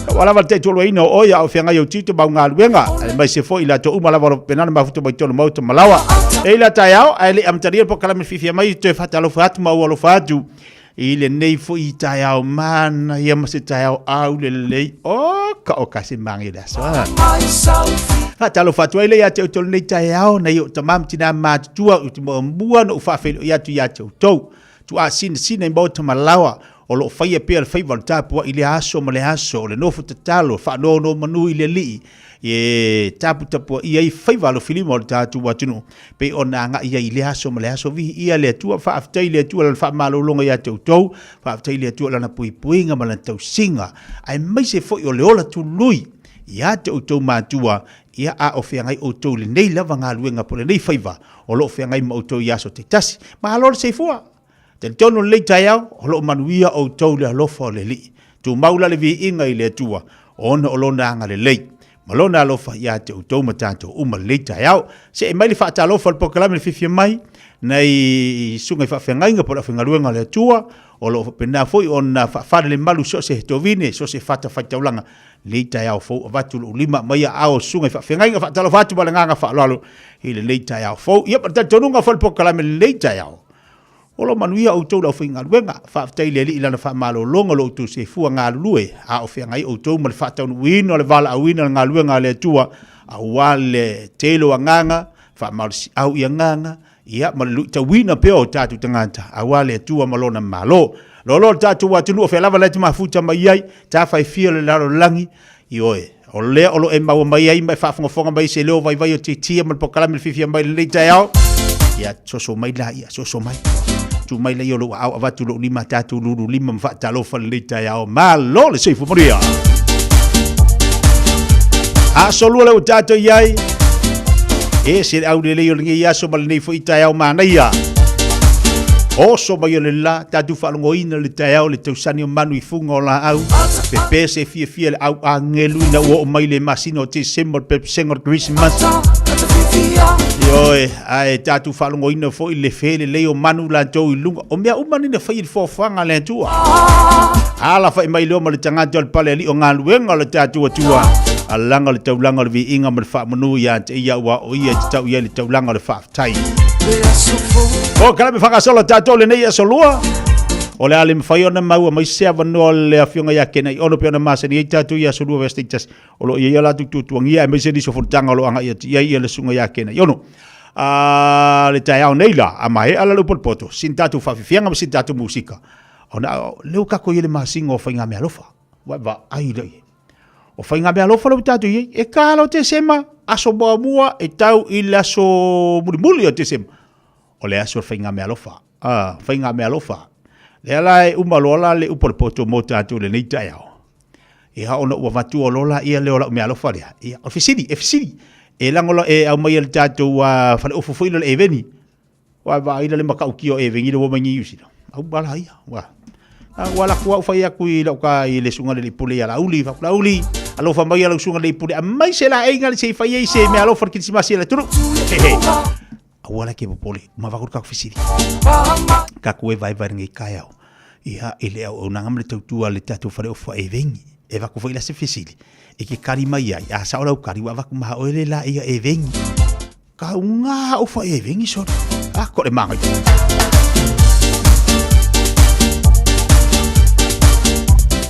Ua lava le taitualuaina o oe a o feagai ou tiute ma au galuega, aemaise foi i latou uma lava o lo o faapena ona mafuta mai totonu o maota ma laoa. E i la taeao, ae le i amatalia le polokalame fiafia mai, toe faatalofa atu ma ou alofa atu i lenei foi taeao manaia ma se taeao aulelei. O ka o ka se mange le aso. Faatalofa atu ai lea ia te outou lenei taeao, nai ou tama ma tina matutua, ou te muamua ona ou faafeiloai atu ia te outou. Tuaasinasina i maota ma laoa, o lo o faia pea le faiva o le tapuai i lea aso ma lea aso, o le nofo tatalo, faanonomanu i le Alii, e taputapuaia ai faiva alofilima o le tatou atunuu, pei ona agai ai i lea aso ma lea aso. Viiia le Atua, faafetai i le Atua i Lana faamalologa ia te outou, faafetai i le Atua i Lana puipuiga ma Lana tausiga, aemaise foi o le ola tului ia te outou matua, ia a o feagai outou i lenei lava galuega po o lenei faiva o lo o feagai ma outou i aso taitasi. Malo le soifua! Talitonu lenei taeao, o lo o manuia outou i le alofa o le Alii. Tumau la le viiga i le Atua, ona o Lona agalelei ma Lona alofa ia te outou ma tatou uma lenei taeao. Se'e mai le faatalofa o le polokalame le fiafia mai nai susuga i faafeagaiga po o le aufaigaluega a le Atua, o lo o faapena foi ona faafalelemalu so o se tovine, so o se fatafaitaulaga Lenei taeao fou avatu lou lima mai aao o susuga i faafeagaiga faatalofa atu ma le agaga faaaloalo i lenei taeao fou. Ia, ma le talitonuga foi le polokalame lenei taeao. O lo manuia outou le aufaigaluega. Faafetai i le Alii i lana faamalologa o lo outou soifua galulue a o feagai outou ma le faataunuuina o le valaauina o le galuega a le Atua aua le tele o agaga, faamalosiau i agaga, ia ma le luitauina pea o tatou tagata aua le Atua ma lona Malo. Loaloa le tatou atunuu o fea lava la e te mafuta mai ai, tafaifia o le lalolagi, ioe, o lea o lo o e maua mai ai ma e faafogafoga mai se leo vaivai o Titia ma le polokalame le fiafia mai lenei taeao. Ia, soso mai la, ia, soso mai. Tu mai la ia o lou aao avatu lou lima tatou lulu lima ma faatalofa lenei taeao. Malo le soifua manuia. Aso lua lea ua tatou i ai. E se le aulelei o lenei aso ma lenei foi taeao manaia. Oso mai o le la, tatou faalogoina le taeao le tausani o manu i fuga o laau. Pepe se fiafia le au agelu ina ua oo mai le masina o Tesema o le pepesega o le Christmas. Ioe, ae tatou faalogoina foi le felelei o manu latou i luga. O mea uma nei na fai i le foafoaga a le Atua. Alafai mai loa ma le tagata o le pale alii o galuega o le tatou Atua. Alaga o le taulaga o le viiga ma le faamanu ia te ia aua o ia e tatau i ai le taulaga o le faafetai. O kalame whakasolo tātou lenei aso lua. O le a le mawhai ona maua mai se avanoa o le afioga ia Kena i ono pe ona masani ai tātou i aso lua veste tasi. O lo o i ai a latou tuatuangia aemaise nisi o fonotaga o lo o agai atu i ai ia le susuga ia Kena i ono. A le taeao nei la, a maea la le upu o le poto, sina tatou faafiafiaga ma sina tatou musika. Ona lea ua tatou i ai le masina o faigameaalofa. Ua e vaai lea i ai. O faigameaalofa lea ua tatou i ai, e ta loa Tesema, aso muamua e tau i le aso mulimuli o Tesema. O le aso o le faigameaalofa. A, faigameaalofa. Lea la e uma loa la le upu o le poto mo tatou i lenei taeao. Ia ona ua avatua loa laia lea o lau meaalofa lea. Ia, o le fesili, e fesili. E lagola, e aumai e le tatou faleofu foi lea o le eveni. Ua vaai la le matautia o eveni le ua mai nei Niu Sila. Au ala ia, ua. Ua alu atu au fai atu i lau ka i le susuga i le alii pule ia Laauli, fai atu Laauli, alofa mai lau susuga i le alii pule, aumai se laeiga se i fai ai se meaalofa i le kerisimasi a le atunuu. Hehe. Aua la e ke popole, ma vaku le kaku fesili. Kaku e vaevae lenei taeao. Ia, i le auaunaga ma le tautua a le tatou fale ofa e vengi. E vaku foi la se fesili, e ke kali mai ai, a sao lau kali, ua avaku maha oe le la ia e vengi. Ka unga ofa e vengi sore. A ko le mangai.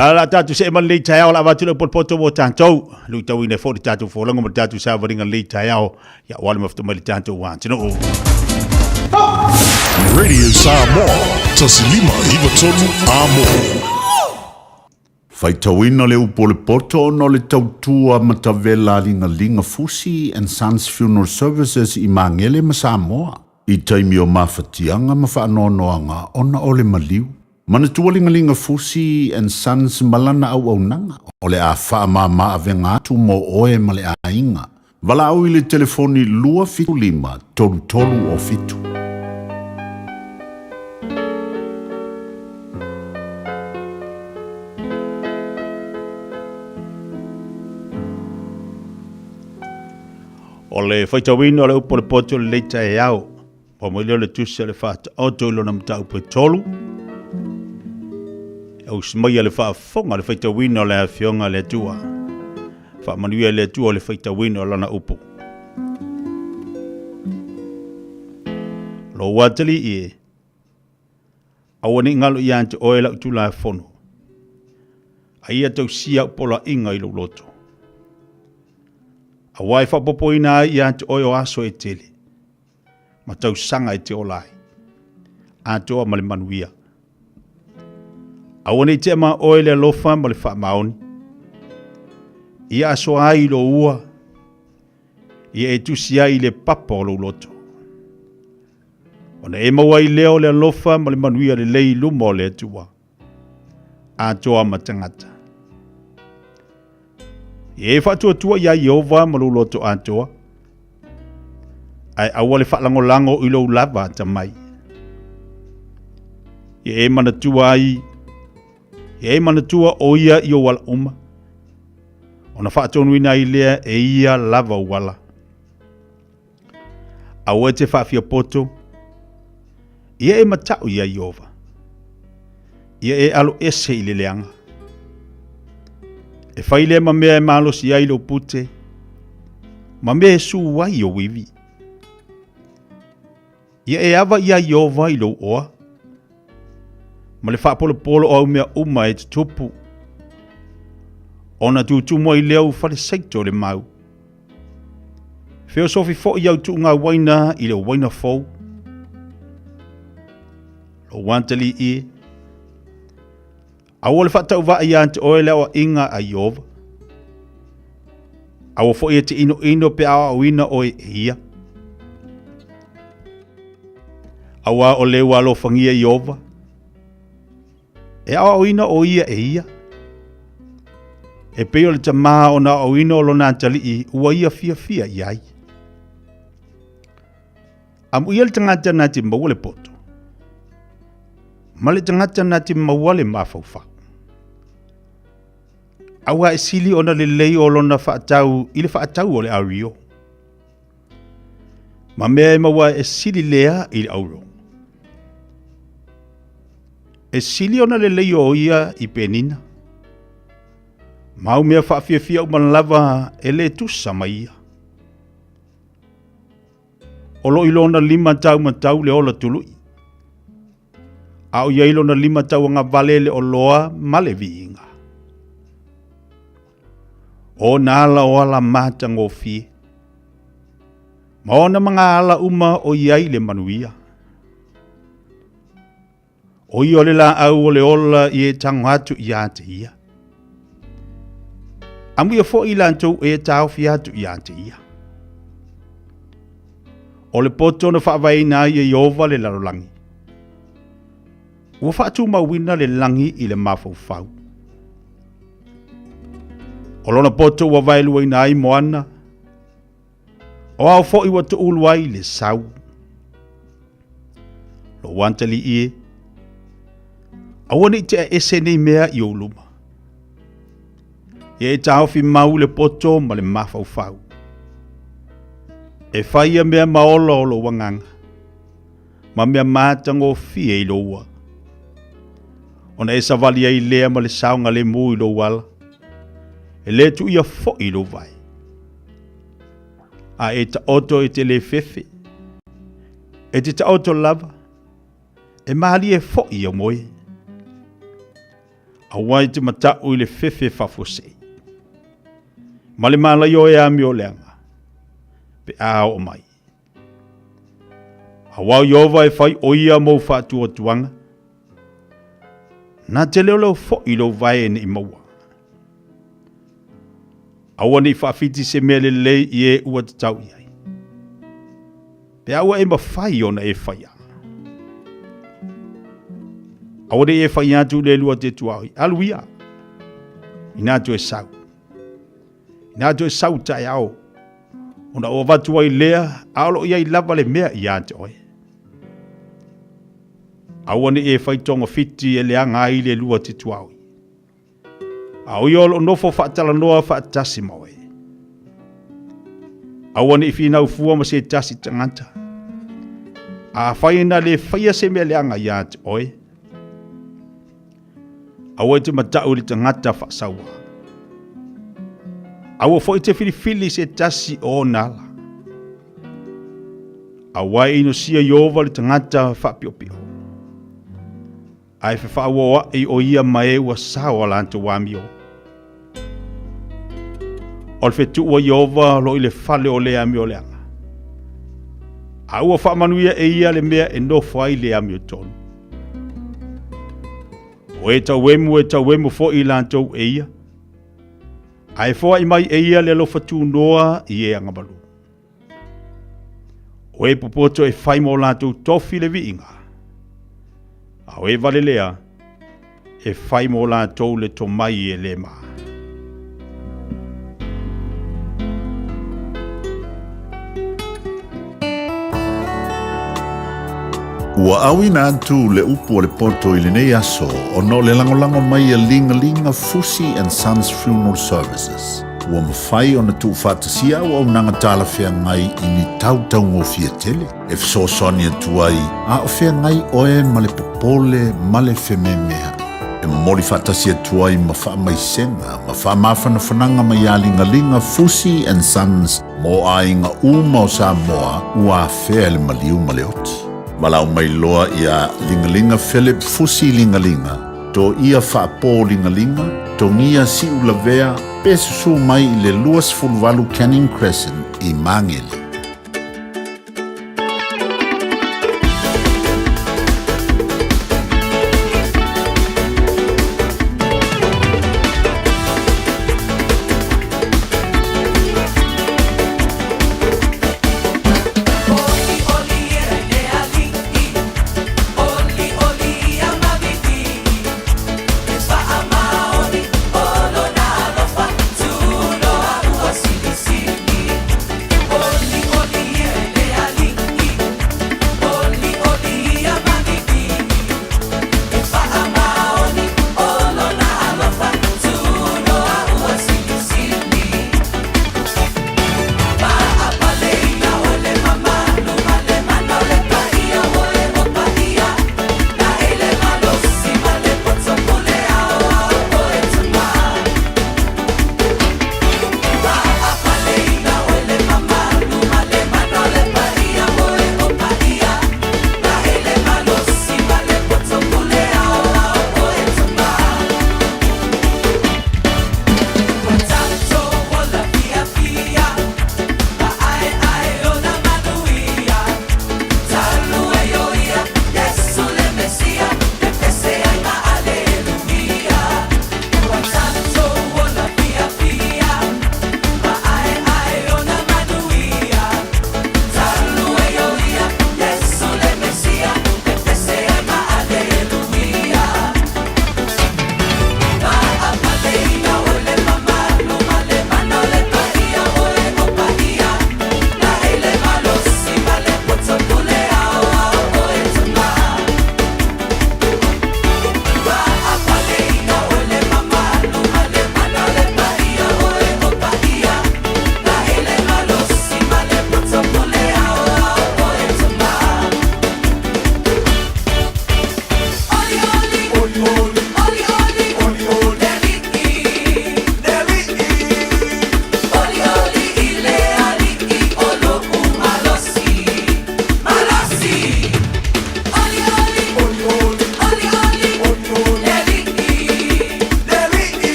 Ala tātou se e man lei taeao la avatu le popoto mo tātou. Lui tau ina fo le tātou fōlanga mo tātou sāvaringa lei taeao. Ia wale mafito mai le tātou atunuu. Radio Samoa, tasilima iva tolu amo. Faitauina le upu o le poto ona o le tautua matavela a Ligalinga Fusi and Sons Funeral Services i Magele ma Samoa i taimi o mafatiaga ma faanoanoaga ona o le maliu. Manatua Ligalinga Fusi and Sons ma lana auaunaga o le a faamama avega atu mo oe ma le aiga. Valaau i le telefoni 275 33 o 7. O le faitauina o le upu o le poto o lenei taeao, Pau mai lea o le tusi a le Faataoto i lona mataupu e tolu. E usi mai a le faafofoga le faitauina o le afioga a le Atua. Faamanuia e le Atua le faitauina o lana upu. Lou atalii e, aua ne i galo ia te oe lau Tulafono, a ia tausia au poloaiga i lou loto. Aua e faaopoopoina ai ia te oe o aso e tele, ma tausaga e te ola ai, atoa ma le manuia. Aua ne i tea ma oe le alofa ma le faamaoni. Ia asoa ai i lou ua, ia e tusi ai i le papa o lou loto. Ona e maua ai lea o le alofa ma le manuia lelei i luma o le Atua, atoa ma tagata. Ia e faatuatua iā Ieova ma lou loto atoa, ae aua le faalagolago i lou lava atamai. Ia e manatua ai, ia e manatua o ia i ou ala uma, ona faatonuina ai lea e ia lava ou ala. Aua e te faafiapoto, ia e mata'u iā Ieova. Ia e alo ese i le leaga. E fai lea ma mea e malosi ai lou pute, ma mea e sū ai ou ivi. Ia e ava iā Ieova i lou oa, ma le faapolopolo o au mea uma e tutupu, ona tutumu ai lea ou falesaito o le mau. Feosofi foi au tuuga uaina i le uaina fou. Lou atalii e, aua le faatauvaa iā te oe le aoaiga a Ieova. Aua foi e te inoino pe aoaoina oe e ia. Auā o le ua alofagia Ieova, E aoaoina ʻo ia e ia. E pei o le tamā ona aoaoina o lona atalii ua ia fiafia i ai. Amuia le tagata na te maua le poto, ma le tagata na te maua le mafaufau. Aua e sili ona lelei o lona faatau i le faatau o le ario. Ma mea e maua e sili lea i le auro. E sili ona lelei o ia i penina. Ma au mea faafiafia uma lava e le tusa ma ia. O lo i lona lima tau matau le ola tului. A o iai lona lima tauagavale le oloa ma le viiga. O nā ala o ala matagofie. Ma ona ma ngā ala uma o iai le manuia. O ia o le laau o le ola i e tago atu iā te ia. Amuia foi latou e taofi atu iā te ia. O le poto na faavaeina ai e Ieova le lalolagi. Ua faatumauina le lagi i le mafaufau. O lona poto ua vaeluaina ai moana, o ao foi ua tuulu ai le sau. Lou atalii e, aua ne i tea ese nei mea i ou luma. Ia e taofi mau le poto ma le mafaufau. E fai ia mea maola o lou agaga, ma mea matagofie i lou ua. Ona e savali ai lea ma le saogalemu i lou ala, e lē tuuia foʻi lou vae. A e taoto e te lē fefe, e te taoto lava, e malie foʻi au moe. Aua e te mataʻu i le fefe faafuasei, ma le malaia o e amioleaga, pe a oo mai. Auā o Ieova e fai o ia mou faatuatuaga, na te leoleo foʻi lou vae neʻi maua. Aua ne i faafiti se mea lelei i e ua tatau i ai, pe a ua e mafai ona e faia. Aua ne i e fai atu i le lua te tuaoi, alu ia, inā toe sau. Inā toe sau taeao, ona ou avatu ai lea, a o loo i ai lava le mea iā te oe. Aua ne i e fai togafiti e leaga ai le lua te tuaoi, a o ia o loo nofo faatalanoa faatasi ma oe. Aua ne i finau fua ma se tasi tagata. Afai na le faia se mea leaga iā te oe, Aua e te mataʻu i le tagata faasaua. Aua foi te filifili se tasi o ona ala. Aua e inosia Ieova le tagata faapiopio. Ae fefaauoaʻi o ia ma e ua sao a latou amio. O le fetuʻu a Ieova o loo i le fale o le amioleaga. A ua faamanuia e ia le mea e nofo ai le amiotonu. O e tauemu e tauemu foʻi i latou e ia, ae foaʻi mai e ia le alofa tunoa i e agamalu. O e popoto e fai mo latou tofi le viiga, a o e valelea e fai mo latou le tomai e lē maa. Ua auina atu le upu o le poto i lenei aso ona o le lagolago mai a Ligalinga Fusi and Sons Funeral Services. Ua mafai ona tuufaatasia auaunaga talafeagai i ni tau taugofie tele e fesoasoani atu ai a o feagai oe ma le popole ma le fememeaʻi. E momoli faatasi atu ai ma faamaisega ma faamafanafanaga mai iā Ligaliga Fusi and Sons mo aiga uma o Samoa ua afea i le maliu ma le oti. Valaau mai loa iā Ligaliga Philip Fusi Ligaliga, Toia Faapō Ligaliga, Togia Siulavea pe susū mai i le 28 Canning Crescent i Māgele.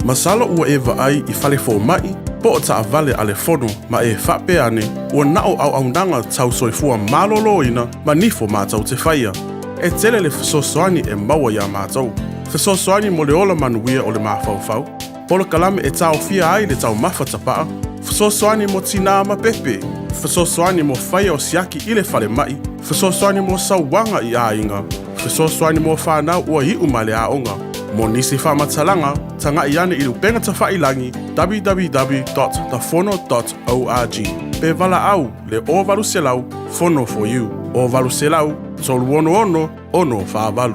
Masalo ua e vaai i fale fomai po o taavale a le Fono ma e faapea ane ua na o auaunaga tau soifua maloloina ma nifo matou te faia. E tele le fesoasoani e maua iā matou. Fesoasoani mo le ola manuia o le mafaufau, polokalame e taofia ai le taumafa tapaa, fesoasoani mo tinā ma pepe, fesoasoani mo faia o siaki i le falemai, fesoasoani mo sauaga i aiga, fesoasoani mo fanau ua iu mai le aoga. Mo nisi faamatalaga, taga'i ane i le upega tafailagi www.thefono.org pe valaau le 0800 Fono for you 0800 366 648.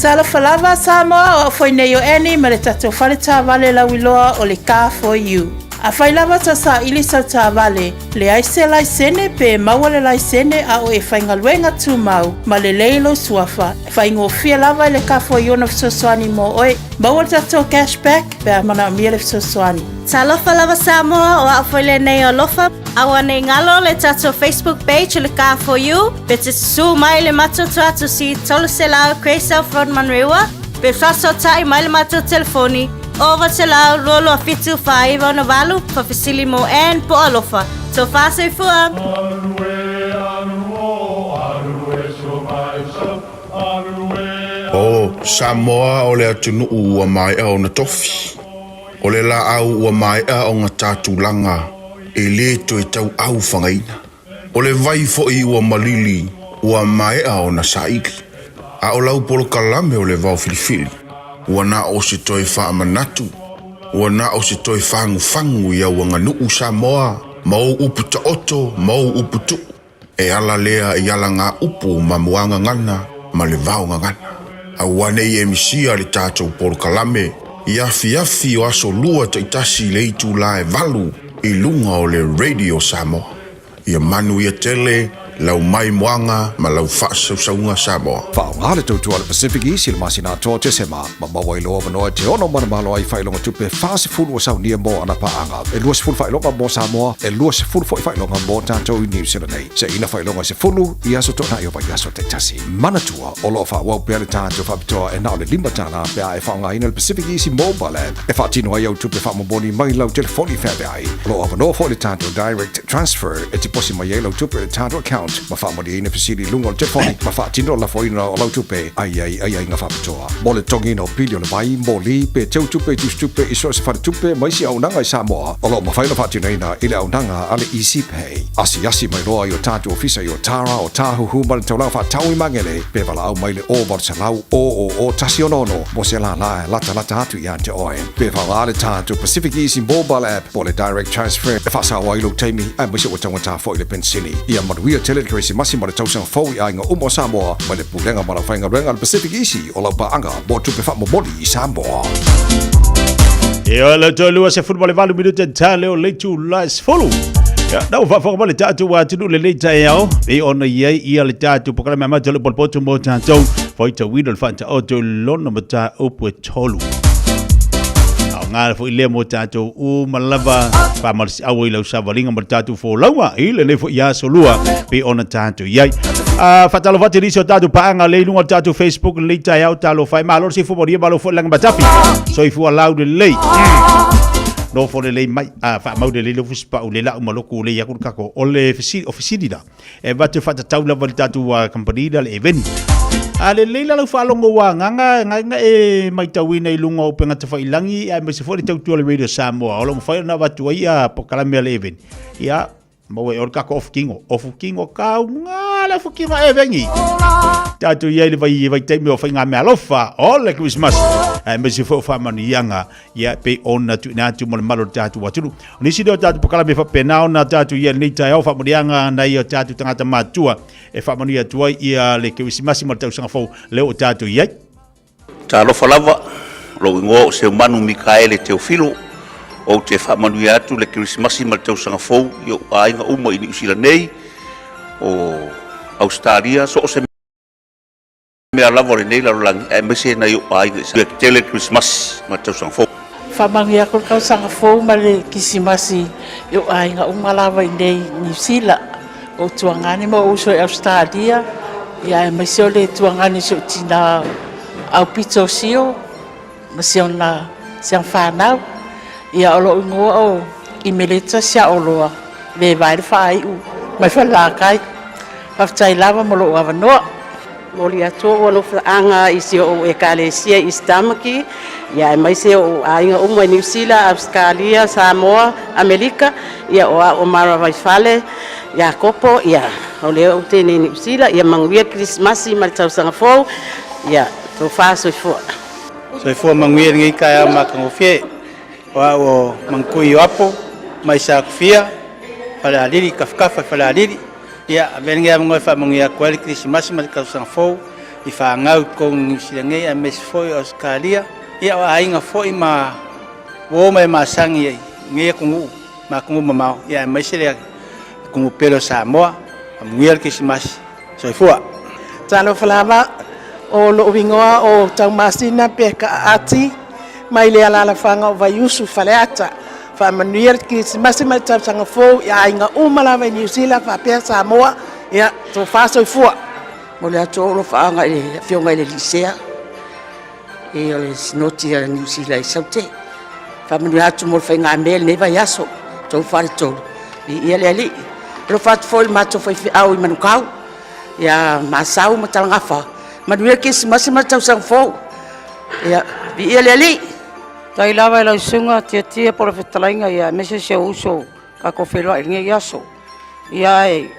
Talofa lava Samoa, o au foi nei o Annie ma le tatou fale taavale lauiloa o le Car for You. Afai lava ta saili sau taavale, leai se laisene pe maua le laisene a o e faigaluega tumau ma lelei lou suafa, e faigofie lava i le Car for You ona fesoasoani mo oe. Maua le tatou cash back pe a manaomia le fesoasoani. Talofa lava Samoa, o au foi lenei o Alofa. Aua nei galo le tatou Facebook page o le Car for You, pe te susū mai i le matou tuatusi 300 Grey South Road Manurewa, pe faasootai mai le matou telefoni 0800 227 4968, faafesili mo Ann po o Alofa. Tofa soifua! O Samoa o le atunuu ua maea ona tofi. O le laau ua maea ona ta tulaga e le toe tauau fagaina. O le vai foi ua malili ua maea ona saili. A o lau polokalame o le vao filifili, ua na o se toe faamanatu, ua na o se toe fagufagu i au aganuu Samoa ma ou upu taoto ma ou upu tuu. E ala lea i alagaupu ma muagagana ma le vaogagana. Aua ne i e misia le tatou polokalame i afiafi o aso lua taitasi i le itula e valu i luga o le Radio Samoa. Ia manuia tele lau maimoaga ma lau faasausauga Samoa. Faaaoga le tautua a le Pacific East i le masina atoa o Tesema ma maua ai lou avanoa e te ono manumalo ai i faailoga tupe 40 ua saunia mo ana paaga. E 20 faailoga mo Samoa, e 20 foi faailoga mo tatou i Niu Sila nei. Seiina faailoga e 10 i aso toonai o vaiaso taitasi. Manatua, o lo o faaauau pea le tatou faapitoa e na o le $5 pe a e faaaogaina le Pacific Easy Mobile App e faatino ai au tupe faamomoli mai lau telefoni feaveai. O lo o avanoa foi le tatou Direct Transfer e tiposi mai ai lau tupe i le tatou account ma faamalieina fesili i luga o le telefoni ma faatino le lafoina o lau tupe ai ai aiaiga faapitoa. Mo le totogiina o pili o le vai, moli, pe teu tupe i tusitupe i so o se faletupe ma isi auaunaga i Samoa, o lo o mafai ona faatinoina i le auaunaga a le Easy Pay. Asiasi mai loa i o tatou ofisa i Otara, Otāhuhu ma le taulaga faatau i Magele, pe valaau mai le 0800 000 166 mo se lālā e latalata atu ia te oe. Pe faaaoga le tatou Pacific Easy Mobile App po o le Direct Transfer e faasao ai lou taimi aemaise ua taugata foi le penisini. Ia manuia tele le Kerisimasi ma le tausaga fou i aiga uma o Samoa mai le Pulega ma le Aufaigaluega a le Pacific Easy o lau paaga mo tupe faamomoli i Samoa. E o le tolu se fulu ma le valu minute ta leo le tu la fulu. Ia, na ua faafofoga mai le tatou atunuu lenei taeao, e ona i ai ia le tatou polokalame amata o le potopoto mo tatou faitauina le faataoto i lona mataupu e tolu. Aoga foi lea mo tatou uma lava faamalosiau ai lau savaliga ma le tatou folauga i lenei foi aso lua pe ona tatou i ai. Faatalofa atu i nisi o tatou paaga lea i luga o le tatou Facebook lenei taeao, talofa e malo le soifua manuia, malo foi le lagi matafi. Soifua laulelei. Nofo lelei mai, faamau lelei le fusipau le lau ma loku lei aku le kako. O le fesili, o fesili la, e avatu e faatatau lava i le tatou kamupani lea le Eveni. A lelei la lau faalogo ua agaga gaga e matauina i luga o upega tafailagi aemaise foi le tautua a le Radio Samoa o lo o mafai ona avatu ai ia polokalame a le Eveni. Ia, maua e oe le kako ofu kino. Ofu kino kauga le ofu kino a Eveni. Tatou i ai le vai vaitaimi o faigameaalofa o le Christmas aemaise foi o faamanuiaga ia pei ona tuuina atu mo le malu o le tatou atunuu. O nisi lea o tatou polokalame faapena ona tatou i ai lenei taeao faamanuiaga nai o tatou tagata matutua e faamanuia atu ai ia le Kerisimasi ma le tausaga fou lea ua tatou i ai. Talofa lava, lou igoa o Seumanu Mikaele Teofilo, ou te faamanuia atu le Kerisimasi ma le tausaga fou i ou aiga uma i Niu Sila nei, o Ausetalia, so o se mea lava o lenei lalolagi aemaise nai ou aiga i Samoa. Tele Kerisimasi ma le tausaga fou. Faamanuia atu le tausaga fou ma le Kerisimasi i ou aiga uma lava i inei i Niu Sila, o ou tuagane ma ou uso i Ausetalia, ia aemaise o le tuagane o si ou tina Aupito Sio ma si ona si ana fanau. Ia, o lo'u igoa o Imeleta Siaoloa le vae le faai'u mai Falelatai. Faafetai lava mo lo'u avanoa. Momoli atu ou alofaaga i si ou ekalesia i East Tamaki, ia aemaise ou aiga uma i Niu Sila, Ausetalia, Samoa, Amerika. Ia o au o Mara Vaifale Iakopo, ia o lea ou te i inei i Niu Sila. Ia manuia le Kerisimasi ma le tausaga fou. Ia tofa soifua. Soifua manuia i lenei taeao matagofie. O au o Magutui Ioapo mai Satufia, Falealili, Tafatafa i Falealili. Ia, avea lenei avanoa e faamanuia atu ai le Kerisimasi ma le tausaga fou i fanau i totonu o Niu Sila nei aemaise foi o Ausetalia. Ia, o aiga foi ma uo ma e masani ai i lenei atunuu ma atunuu mamao, ia aemaise le atunuu pele o Samoa. Faamanuia le Kerisimasi. Soifua. Talofa lava, o lou igoa o Taumasina Peka Aati mai le alaalafaga o Vaiusu Faleata. Faamanuia le Kerisimasi ma le tausaga fou i aiga uma lava i Niu Sila faapea Samoa. Ia, tofa soifua. Momoli atu ou alofaaga i le afioga i le alii Sea o le Sinoti a Niu Sila i Saute. Faamanuia atu mo le faigamea i lenei vaiaso, tou faletolu, viia le Alii. Alofa atu foi i le matou faifeau i Manukau, ia Masau ma Talagafa, manuia le Kerisimasi ma le tausaga fou. Ia, viia le Alii. Faafetai lava i lau susuga Tiatia po o le fetalaiga ia aemaise si ou uso tatou feiloai i lenei aso. Ia ae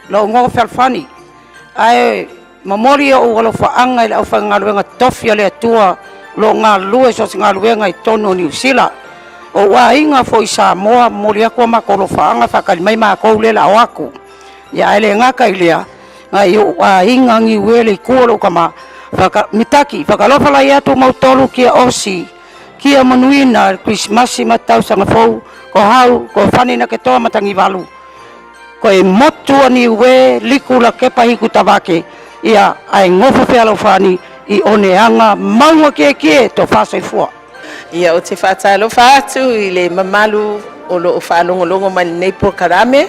lou igoa o Fealofani. Ae momoli ou alofaaga i le aufaigaluega tofi a le Atua o lo o galulue i so o se galuega i totonu o Niu Sila. O ou aiga foi i Samoa, momoli atu a matou alofaaga, faatali mai matou lea o le a o atu. Ia ae le gata i lea, nai ou aiga Niue le itu o lou tama, Mitaki, faatalofa laia atu Mautolu kia osi, kia manuina le Kerisimasi ma le tausaga fou, ko hau, ko fani na ke toa matanivalu. Ko e motu a Niue liku la kepa hiku tavake ia ae gofo fealofani i oneaga mauga kiekie to faasoifua. Ia, ou te faatalofa atu i le mamalu o loo faalogologo mai lenei polokalame.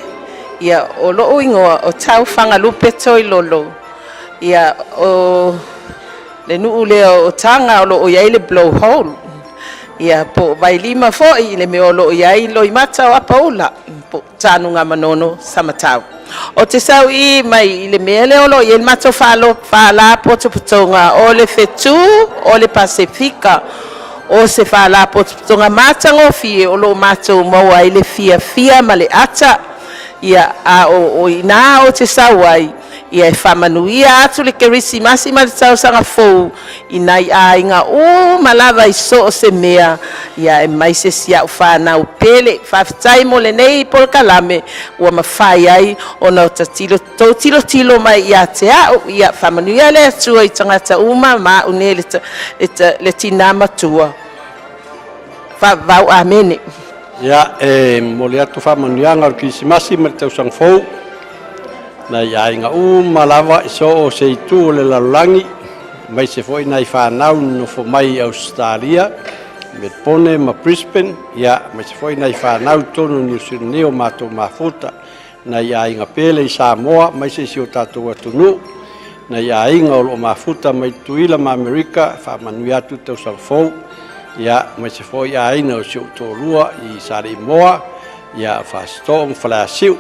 Ia, o lou igoa o Taufagalupe Toilolo. Ia, o le nuu lea o Taga o loo i ai le blow hole. Ia, po o Vailima foi i le mea o loo i ai Loimata o Apaula po o Tanugamanono Samatau. Ou te sau i i mai i le mea lea o lo o i ai le matou faalapotopotoga o le Fetu o le Pasefika. O se faalapotopotoga matagofie o lo o matou maua ai le fiafia ma le ata. Ia, a o i ina ou te sau ai, ia e faamanuia atu le Kerisimasi ma le tausaga fou i nai aiga uma lava i so o se mea, ia aemaise si a'u fanau pele. Faafetai mo lenei polokalame ua mafai ai ona o ta tilo, tou tilotilo mai ia te a'u. Ia faamanuia le Atua i tagata uma ma a'u nei le, le, le tinā matua. Faavavau. Amene. Ia, e momoli atu faamanuiaga o le Kerisimasi ma le Tausaga Fou nai aiga uma lava i so o se itu o le lalolagi, aemaise foi nai fanau nonofo mai i Ausetalia, Melpone ma Brisbane, ia, aemaise foi nai fanau i totonu o Niu Sila nei o matou mafuta, nai aiga pele i Samoa, aemaise i si o tatou atunuu, nai aiga o lo o mafuta mai Tutuila ma Amerika, e faamanuia atu le tausaga fou, ia, aemaise foi aiga o si ou toalua i Saleimoa, ia, Fasitoo ma Faleasiu.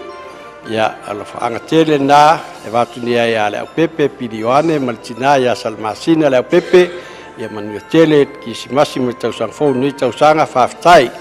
Ia, alofaaga tele lena e avatu nei ai ia Leaupepe Pili Ioane ma le tina ia Salamasina Leaupepe, ia manuia tele le Kerisimasi ma le tausaga fou i lenei tausaga. Faafetai.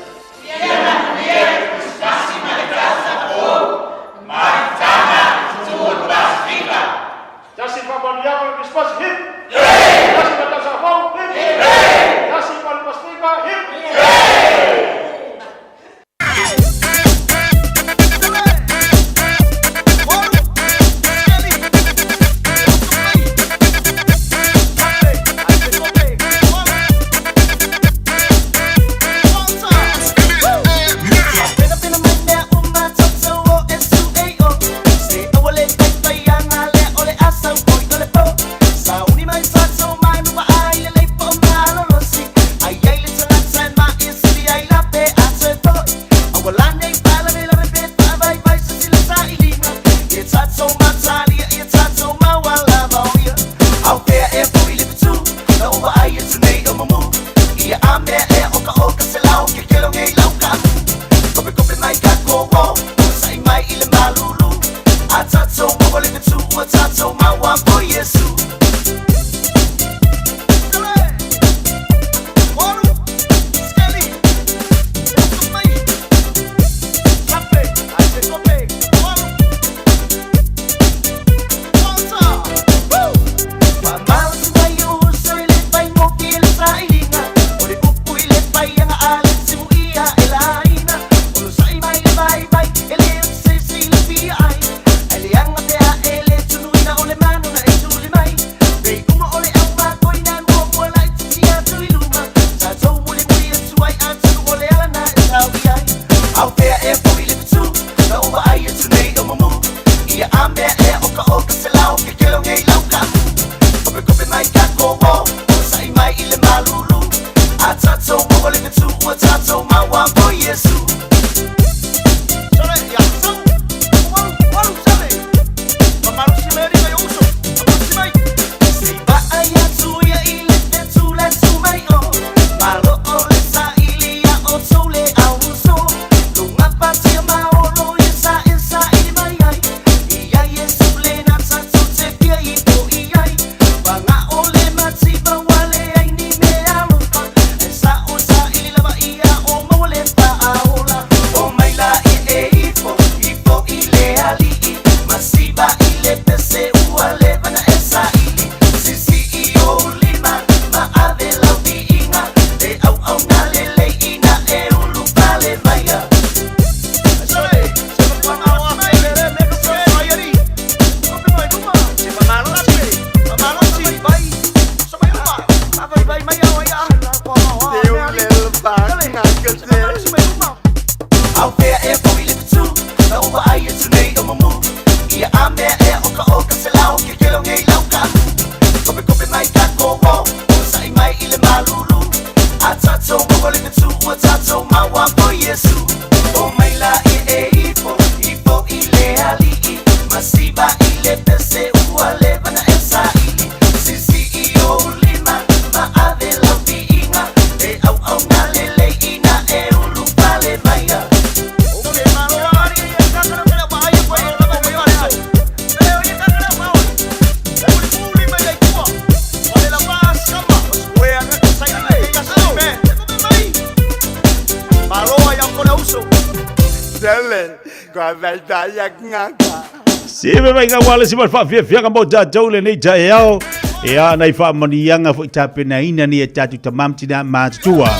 Se me mai ngā wale si mal whawhiawhianga mō tātou le nei taeao. E a nei whaamanianga fo i tāpena ina ni e tātou tamamtina mātutua.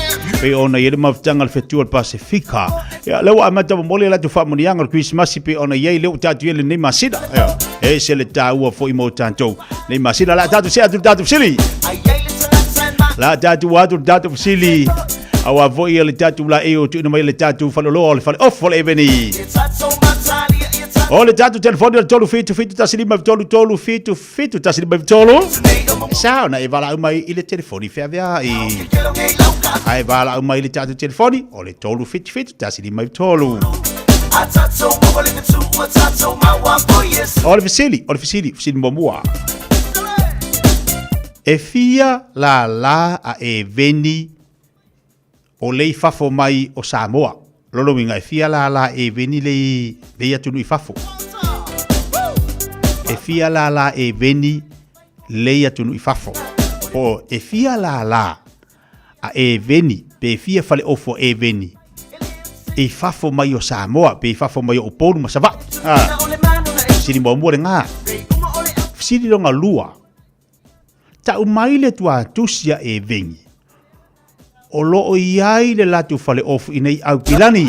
Pe ona i le mafutanga le fetua le Pasifika. Ia, leo a mata mole la tu whaamanianga le Christmas pe ona iei leo tātou i le nei masina. Ia, e se le tāua fo i mō tātou. Nei masina la tātou se atu tātou sili. La tātou atu tātou sili. Awa fo i le tātou la e o tuina mai le tātou whaloloa o le whale ofo le eveni. O le tātou telefoni o le 3 7 7 1 5 3 3 7 7 1 5 3. Sao na e vala mai i le telefoni whea i. Ai vala mai i le tātou telefoni o le 3 7 7 1 5 3. O le fesili, o le fesili, fesili muamua. E fia la la a e veni o lei fafo mai o Samoa. Lolo winga e fia la la e veni lei lei atunu i fafo. E fia la la e veni lei atunu i fafo. O e fia la la a e veni pe fia fale ofo e veni. E fafo mai o Samoa pe fafo mai o Upolu ma Savaii. Ah. Sili muamua le ngā. Sili longa lua. Tau mai le tua tusia e vengi. O loo iai le latu fale ofu i nei au kilani.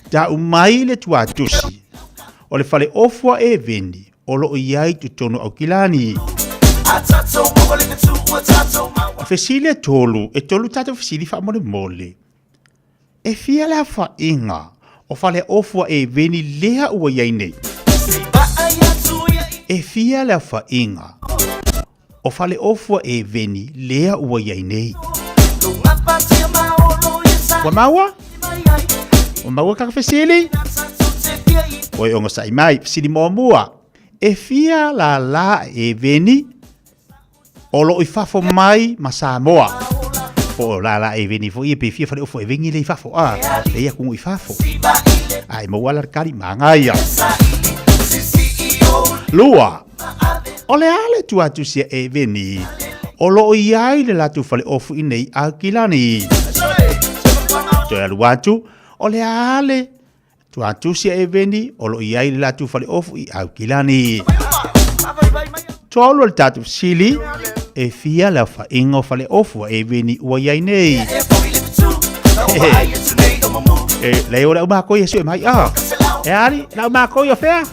Tau mai le tua tusi. O le fale ofu a e veni. O loo iai tu tono au kilani. Fesili e tolu. E tolu tātou fesili wha mole mole. E fia le hafa inga. O fale ofu a e veni lea ua iai nei. E fia le hafa inga. O fale ofua e veni lea ua iai nei. Ua maua? Ua maua kaka fesili? Oi ongo sai mai, fesili muamua. E fia la la e veni o loo i fafo mai ma Samoa. Po la la e veni fo ia pe fia fale ofo e vengi le i fafo. Ah, le ia kungu i fafo. Ai maua la kari mangaia. Lua. O le ale tu atu sia e veni. O loo iai le latu fale ofu i nei a kilani. Toe alu atu, o le ale tu atu sia e veni, o loo iai le latu fale ofu i au kilani. Tolu le tatu sili, e fia le whainga o fale ofu e veni ua iai nei. E leo le umako ia sue mai. Ah, e ari, la umako ia fea.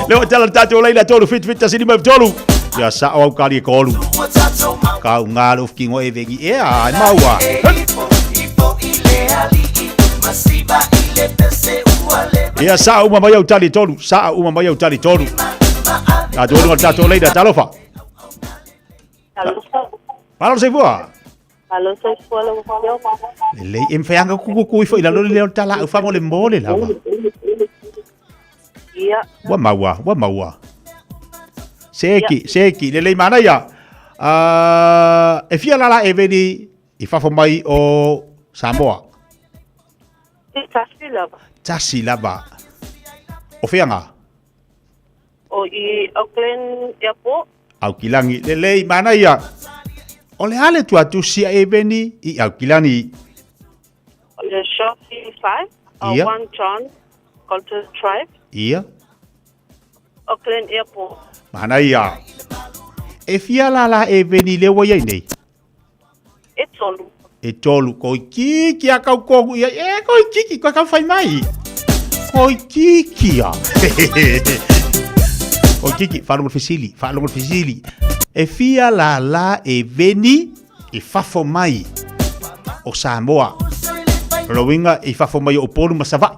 Leo tala tātou leila tolu fit fit tasini mai tolu. Ia sa au kali e kolu. Ka unga lo fkingo e vengi e a maua. Ia sa uma mai au tali tolu, sa uma mai au tali tolu. Tātou lu tātou leila talofa. Malo se fua. Malo soifua lau afioga. Lelei, e mawhai anga kukuku ifo i lalo le leo tala au whango le mole lava. Ia. Ua maua, ua maua. Seki, seki, lelei mana ia. E fia lala e veni i fafo mai o Samoa. E tasi lava. Tasi lava. O whianga? O i Auckland Airport. Aukilangi, lelei mana ia. O le ale tua tusi a Eveni i Aukilangi. O le Shop 5, Ia. 1 John, Colton Drive. Ia. Auckland Airport. Mana ia. E fia la la Eveni le wa iai nei. E tolu. E tolu koi kiki a kau kongu ia. E koi kiki koe kau whai mai. Koi kiki a. Koi kiki, whalongo fisili, whalongo fisili. E fia la la e veni i fafo mai o Samoa. Lowinga i fafo mai o Upolu ma Savaii.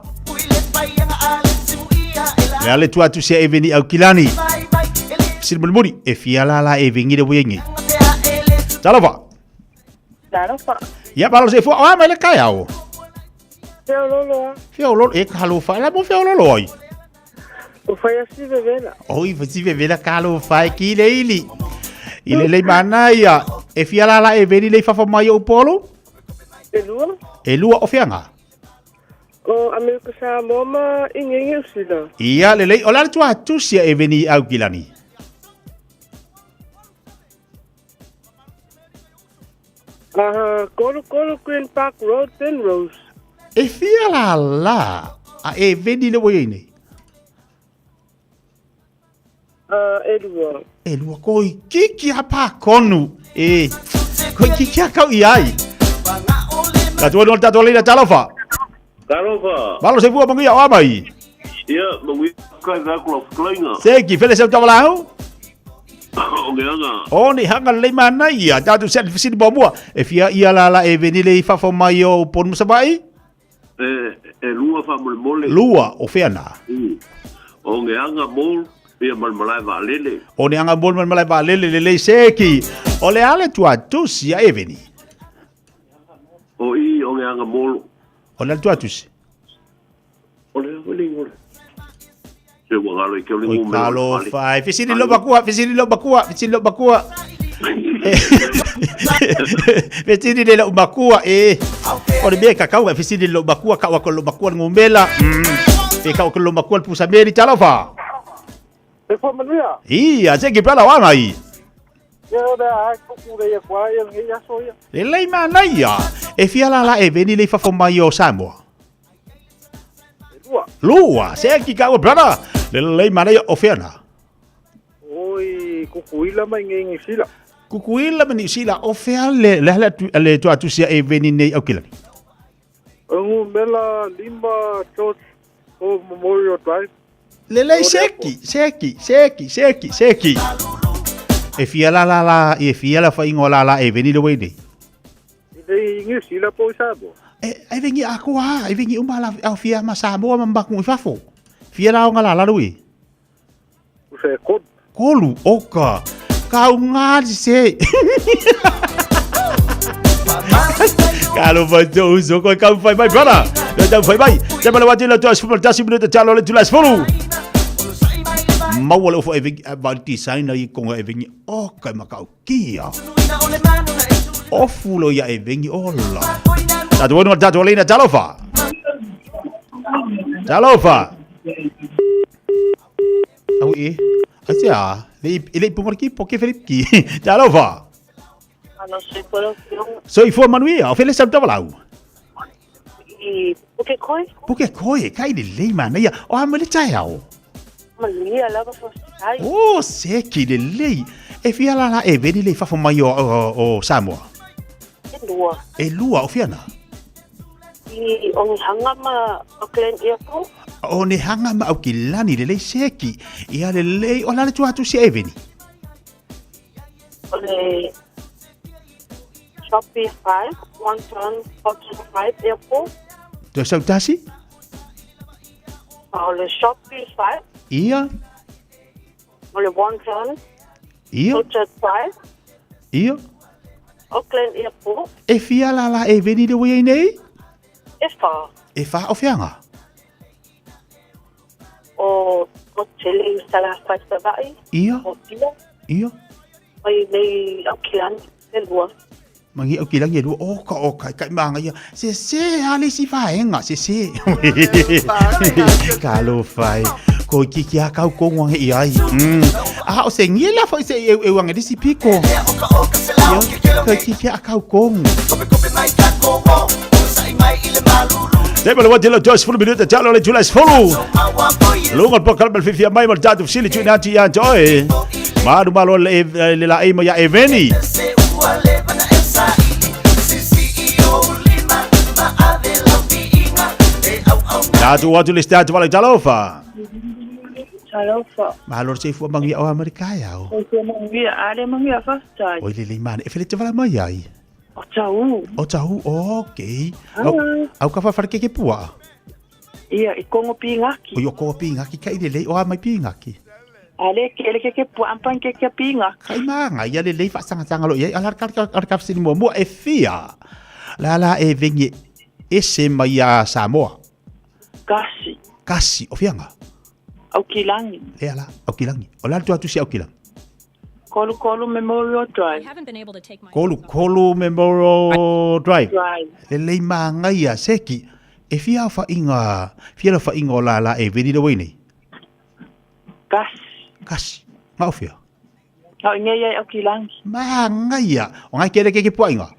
Le ale tua atu se e veni au kilani. Fisili mulimuli, e fia la la e vengi le wenge. Talofa. Talofa. Ia malo se fua, oa mai le kai ao. Fea lolo a. Fea lolo, e ka lo fa, la mo fea lolo ai. O fai asi vevela. Oi, fasi vevela ka lo fa ki le ili. I le lei mana ia, e fia la la e veni le fafa mai o polo? E lua. E lua o fianga. O Amerika Samoa ma ingenge usila. Ia le lei, o la tua tusia e veni au kilani. Aha, Kolo Kolo Green Park Road, Penrose. E fia la la, a e veni le wei nei. E lua. E lua koi kiki a pā konu. E, koi kiki a kau i ai. Tātou anu tātou leina talofa. Talofa. Malo se fua manguia o amai. Ia, manguia kai vea kula whakalainga. Seki, fele seu tawalau. O ke anga. O ni hanga lei mana ia. Tātou se fisini mua mua. E fia ia la la e venile i fafo mai o ponu masavai. E, e lua whamolemole. Lua, o whea nā? O nge anga mol, ia malmalae vaalele. O ne anga mol malmalae vaalele, le lei seki. O le ale tua tusi a eveni. O i o nge anga molo. O le ale tua tusi. O le ale ngole. Se ua ngalo i ke ole ngome. Oi kalo whai. Fisini lo bakua, fisini lo bakua, fisini lo bakua. Fisini le lo bakua, e. O le mea kakau, fisini lo bakua, kau ako lo bakua ngumela. Pe kau ko lo bakua pusa meri talofa. E fua manuia. Ia, se ki pala wanga i. Ia o a kuku le ia kua ia ngi aso ia. Le lei mana ia. E fia la la e veni le fafo mai o Samoa. Lua. Lua, se ki kau brother. Le lei mana ia o fiana. Oi, kukuila mai ngi ngi sila. Kukuila mai sila o fea le le le le tu atusia e veni nei au kilani. Ngu mela lima George o Memorial Drive. Lelei seki, seki, seki, seki, seki. E fia la la la, e fia la whaingoa la la e veni le wei nei. I nei New Zealand po i Samoa. E, e vengi a koa, e vengi uma la au fia ma Samoa ma mbaku i fafo. Fia la onga la la lui. Se kolu. Kolu, oka. Ka unga se. Kalo mai te uso koe kau whai mai, brother. Yo tau whai mai. Te mana wati la tua sfulu, tasi minuta talo le tula sfulu. Maua le ofo e vingi, va design i konga e vingi, o kai makau kia. Ofu lo ia e vingi, ola. Tatu wanu tatu alina, talofa. Talofa. Au e, atia, le le punga ki poke Felip ki. Talofa. Soifua manuia, o fele sau tavalau. I Puke Koi. Puke Koi, kai le lei manaia, o a mele tae ao. Manuia lava fo ai. O, seki le lei. E fia la la e veni le fafo mai o Samoa. E lua. E lua, o fia na? I o hanga ma Auckland Airport. O ne hanga ma Aukilani le lei seki. Ia le lei, o la le tua atu se e veni. O le Shopee 5, 1 John, 5 Airport. Tuo sau tasi? O le Shopee 5. Ia. O le 1 John. Ia. 5. Ia. Auckland Airport. E fia la la e veni le wei nei? E whā. E whā o whianga? O, o tele i Salafai Savai. Ia. O Pia. Ia. Mai nei Auckland e lua. Mangi au kilangi e lua, oka oka, kai manga ia, se se ale si vaenga, se se. Ka lo fai. Ko ki ki a kau kongo ange i ai. A o se ngila fo se eu eu ange disi piko. Ia, ko ki ki a kau kongo. Te mele wati lo Joyce fulu minuta talo le July fulu. Lunga po kalbel fifia mai mal tatu sili tu nati ya joy. Maru malo le le la e ya eveni. Tatu watu le statu wala talofa. Talofa. Malo se fu mangi o Amerika ya o. O se mangi ale mangi a fastai. Oi le le man e fele te wala mai ai. O tau. O tau, okay. Au, au ka whawhara ke pua. Ia, i kongo pingaki. O yo kongo pingaki, kai le lei o a mai pingaki. Ale ke le ke ke pua ampan ke ke pingaki. Kai manga, ia le lei whaasanga lo ia, ala ka ka ka sini mua mua e fia. La la e vengi ese mai a Samoa. Kasi. Kasi, o fianga. Au kilangi. Le ala, au kilangi. O la tu atu si au kilangi. Kolu Kolu Memorial Drive. Kolu Kolu Memorial Drive. Le lei manga ia seki. E fia whainga, fia la whainga o la la e veni le wei nei. Kasi. Kasi. Ngā o fia? Ngā inga ia au kilangi. Manga ia. O ngai kere ke ke pua inga?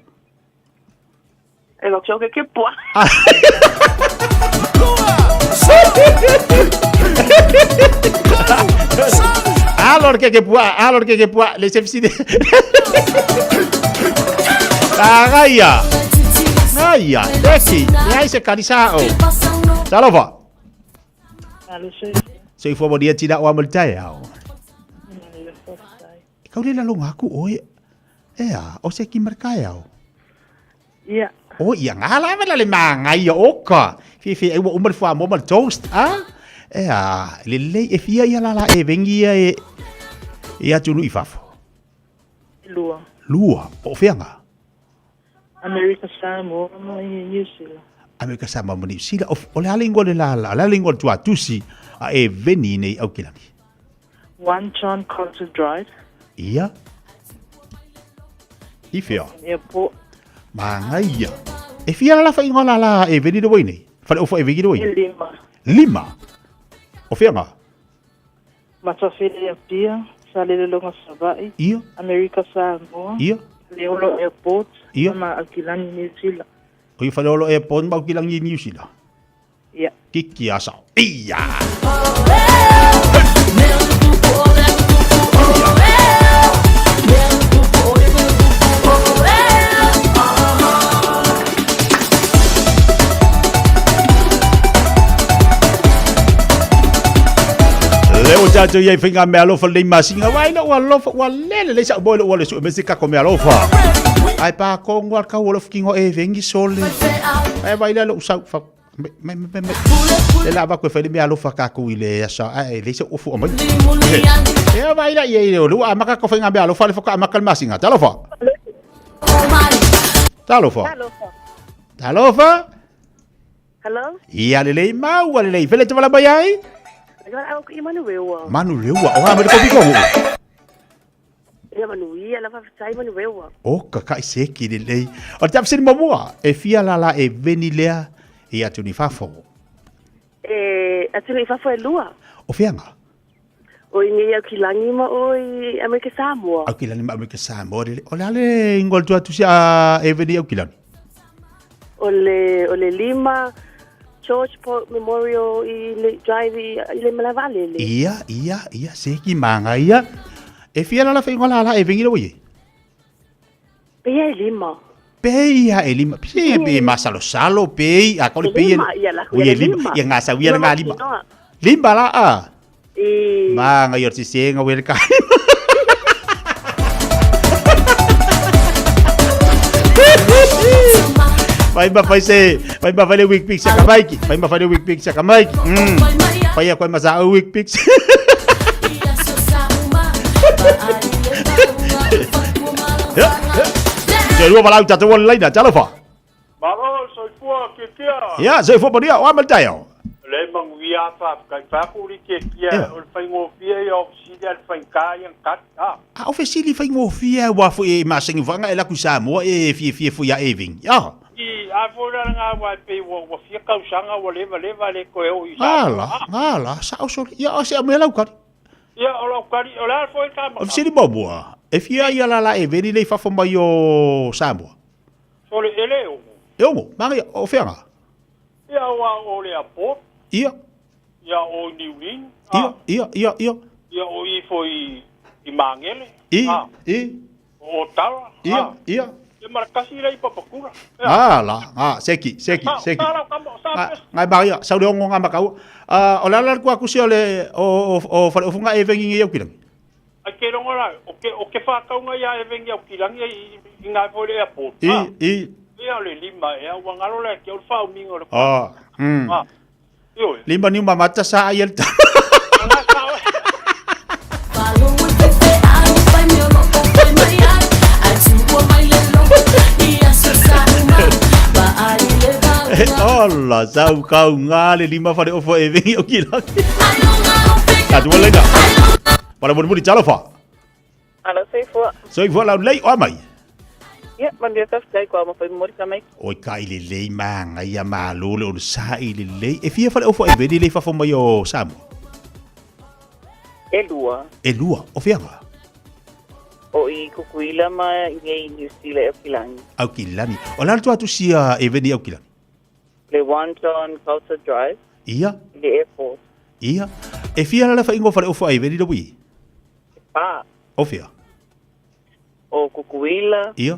E wak ke ke pua. Alors que pua, alors que pua, les FC. Tagaia. Gaia, teki, ai se karisa o. Salova. Se fo mo dia tira o amul tai ao. Kau le lalonga aku oi. Ea, o se ki markai ao. Ia. O ia ngala me le manga ia oka. Fi fi e o umar fo mo mal toast, ah? Ea, le le e fia ia la la e vengi ia e ia tunu i fafo. Lua. Lua, o fianga. Amerika Samoa ma New Zealand. Amerika Samoa ma New Zealand. O le lingua le la la, la lingua tua tusi a e veni nei au kilangi. 1 John Carter Drive. Ia. I fia. Airport. Manga ia. E fia la fa ingoa la la e veni le wei nei. Fale o fo e veni le wei. Lima. Lima. O fianga. Matawhiri Apia, Salelolonga Savai. Ia. Amerika Samoa. Ia. Leolo Airport. Ia. Ma Aukilangi New Zealand. O i Faleolo Airport ma Aukilangi New Zealand. Ia. Kiki asa. Ia. Leo tātou iai whinga mea alofa lei masinga. Wai no ua alofa, ua lele lei sa boy lo ua le su mesi kako mea alofa. Ai pa kongo al kau olof kingo e vengi sole. Ai vai le lo usau fa me me me me. Le la va ko fele mea alofa ka ku ile asa. Ai lei sa ofu omai. E vai la iai lo a maka ko whinga mea alofa le foka maka masinga. Talofa. Talofa. Talofa. Hello. Ia le lei mau le lei. Fele te wala mai ai? Manu rewa. Manu rewa. O ngā mere kopi kongo. Ia manu ia la whawhitai manu rewa. O ka kai seki le lei. O te apsini mamua. E fia la la e veni lea e atu ni fafo. E atu ni fafo e lua. O fianga? O i ngei au kilangi ma o i Amerika Samoa. Au kilangi ma Amerika Samoa. O le ale ingol tua tusi a e veni au kilangi. O le lima George Port Memorial i le Drive i le Malavalele. Ia, ia, ia, seki manga ia. E fia la la whaingoa la la e vengi rawa ie? Peia e lima. Peia e lima. Pia e masalo salo, pei. A kauli pei. Lima, ia la. Ia lima. Ia ngasa, ia ngā lima. Lima la a. Manga ia te senga wele kai. Vai ma fai se, vai ma fai le week pix ka maiki, vai ma fai le week pix ka maiki. Vai a koi ma sa week pix. Toe lua valaau tatou o le laina, talofa. Malo, soifua Tiatia. Ia, soifua manuia, o a ma le taeao? Le manuia faafetai faku li Tiatia o le faigofie ia o fesili a le faigata ia na tali a. A o fesili faigofie aua foi e masani vaga e laku i Samoa e fiafia foi ia Eving. Ia. I a foi la lena aua e pei ua fia tausaga ua leva leva le toe oo i Samoa. Ala, ala, sao sole. Ia, o se aumea lau tali. Ia, o lau tali, o le a foi le O le fesili muamua, e fia ia la la Eveni lei fafo mai o Samoa? Sole, e le ono. E ono, manaia, o fea nga? Ia, aua o le airport. Ia. Ia, o i Niulini. Ia, ia, ia, ia. Ia, o i foi i Magele. I, i. O Otara. Ia, ia. Ia, ma le tasi lea i Papakura. Nga la, nga, seki, seki, seki. Ngai Maria, sau le ono nga makaua. O le ala le kuakusi o le, o, o, o Faleofuga e vengi ngi au kilangi. Ai ke rongo la, o ke, o ke whākaunga ia e vengi au kilangi i, i ngai foi le airport. I, i. Ia o le lima e au wangalo le ke o le whauminga o le Ah, mm. Lima niu mamata sa ai le Ola, sau kau ngā le lima whare ofo e vengi o ki langi. Ka tua leina. Para muri muri, talofa. Alo, soifua. Soifua lau lei, o mai. Ia, manuia faafetai kua mafai momoli ka mai. Oi ka i lelei māngai a malo le ona sa i lelei. E fia whare ofo e veni lei fafo mai o Samoa? E lua. E lua, o whianga? O i Kukuila ma i nei New Zealand e Aukilani. Aukilani. O lalo atu sia e veni Aukilani? Le One John Coulter Drive. Ia. I le airport. Ia. E fia lala whaingo whare ofo e veni le wi? E pā. O whia? O Kukuila. Ia.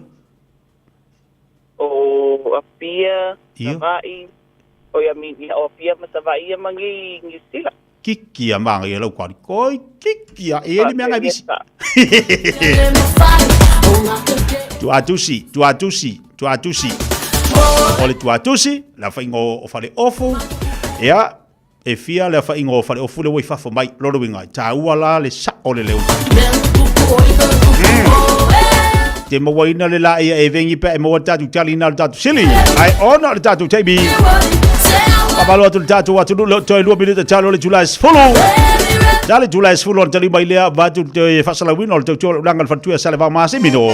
O Apia, Ia. Savaii. O ia mi, o Apia ma Savaii ia mangi i New Zealand. Kiki a manga ia lau kari. Koi kiki a e ni mea ngai visi. Tuatusi, tuatusi, tuatusi. O le tuatusi, la whaingo o whare ofu. Ia, e fia le whaingo o whare ofu le wai fafo mai, loro wingai. Tā ua la le sa o le leo. Te mawaina le la ia e vengi pe e mawa tatu tali na le tatu sili. Ai ona le tatu taimi. Papalo atu le tatu atu le toi lua minuta talo le Julai sefulu. Tale Julai sefulu o le tali mai lea vatu te fasalauina o le tautua o le ulanga le faletua sa le vao masimino.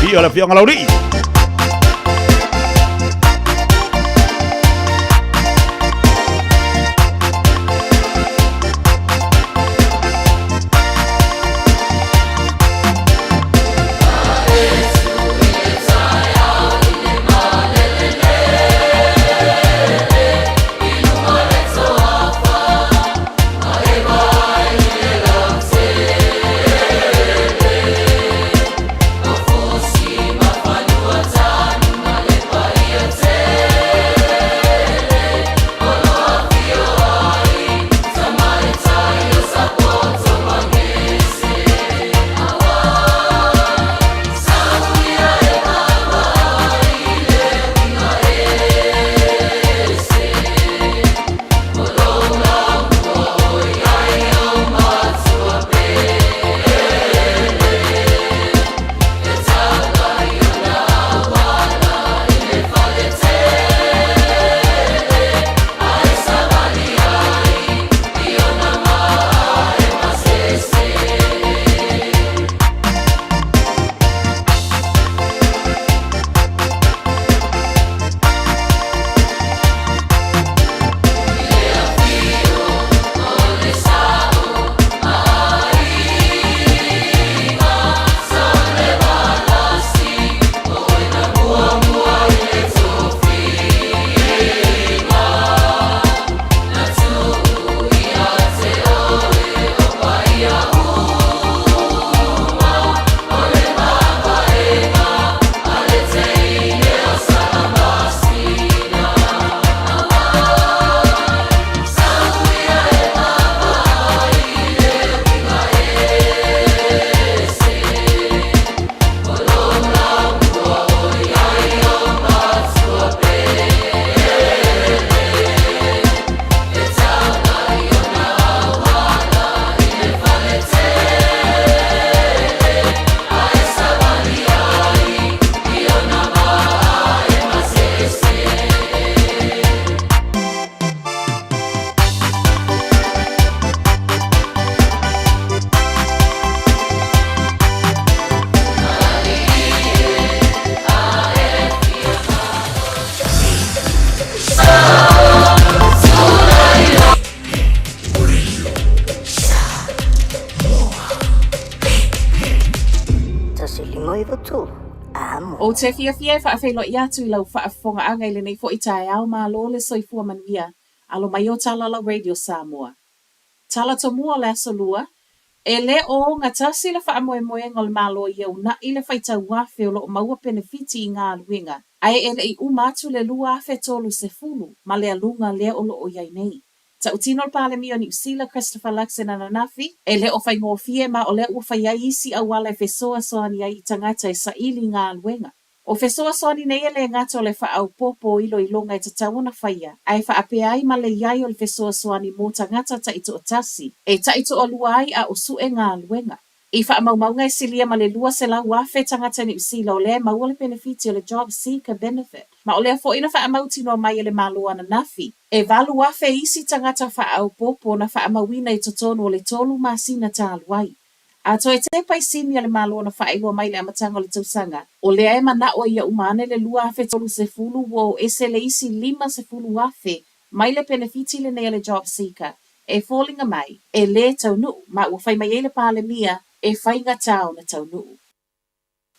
I o le fionga lauli. Ou te fiafia e faafeiloai atu i lau faafofogaaga i lenei foi taeao malo le soifua manuia alo mai o tala lau Radio Samoa. Tala tomua o le Aso Lua, E le o ogatasi le faamoemoega o le Malo ia unaʻi le faitau afe o lo o maua penefiti i galuega, ae e le i uma atu le 2030 ma le aluga lea o lo o i ai nei. Tautino le Palemia o Niu Sila Christopher Luxon ananafi, e le o faigofie ma o lea ua fai ai isi auala e fesoasoani ai i tagata e saili i galuega. O fesoasoani nei e le gata o le faaopoopo o iloiloga e tatau ona faia, ae faapea ai ma le i ai o le fesoasoani mo tagata taitoatasi e taitoalua ai a o sue galuega. I faamaumauga e silia ma le 200,000 tagata Niu Sila o lea e maua le penefiti o le Job Seeker Benefit, ma o lea foi na faamautinoa mai e le Malo ananafi, e 8,000 isi tagata faaopoopo na faamauina i totonu o le tolu masina talu ai. A toe tepa i sini a le Malo na faailoa mai i le amataga o le tausaga, o lea e manao ia uma ane le 2030 ua o ese le isi 50,000 mai le penefiti lenei a le Job Seeker e foliga mai e lē taunuu ma ua fai mai ai le Palemia e faigata ona taunuu.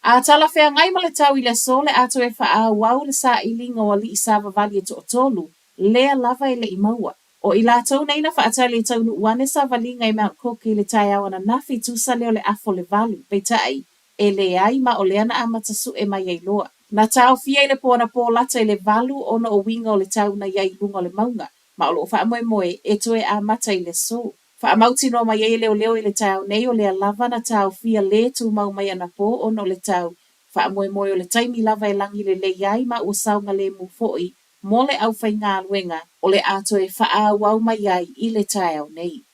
A talafeagai ma le tau i le aso le a toe faaauau le sailiga o alii savavali e toatolu, lea lava e le i maua. O i latou nei na faatali e taunuu ane savaliga i Mount Cook i le taeao ananafi tusa lea o le afa o le valu, peitai, e leai ma o lea na amata sue mai ai loa. Na taofia i le po anapo lata i le 8:00 ona o uiga o le tau na i ai i luga o le mauga, ma o lo o faamoemoe e toe amata i le aso. Faamautinoa mai ai e leoleo i le taeao nei o lea lava na taofia lē tumau mai anapo ona o le tau, faamoemoe o le taimi lava e lagi lelei ai ma ua saogalemu foi mo le aufaigaluega o le a toe faaauau mai ai i le taeao nei.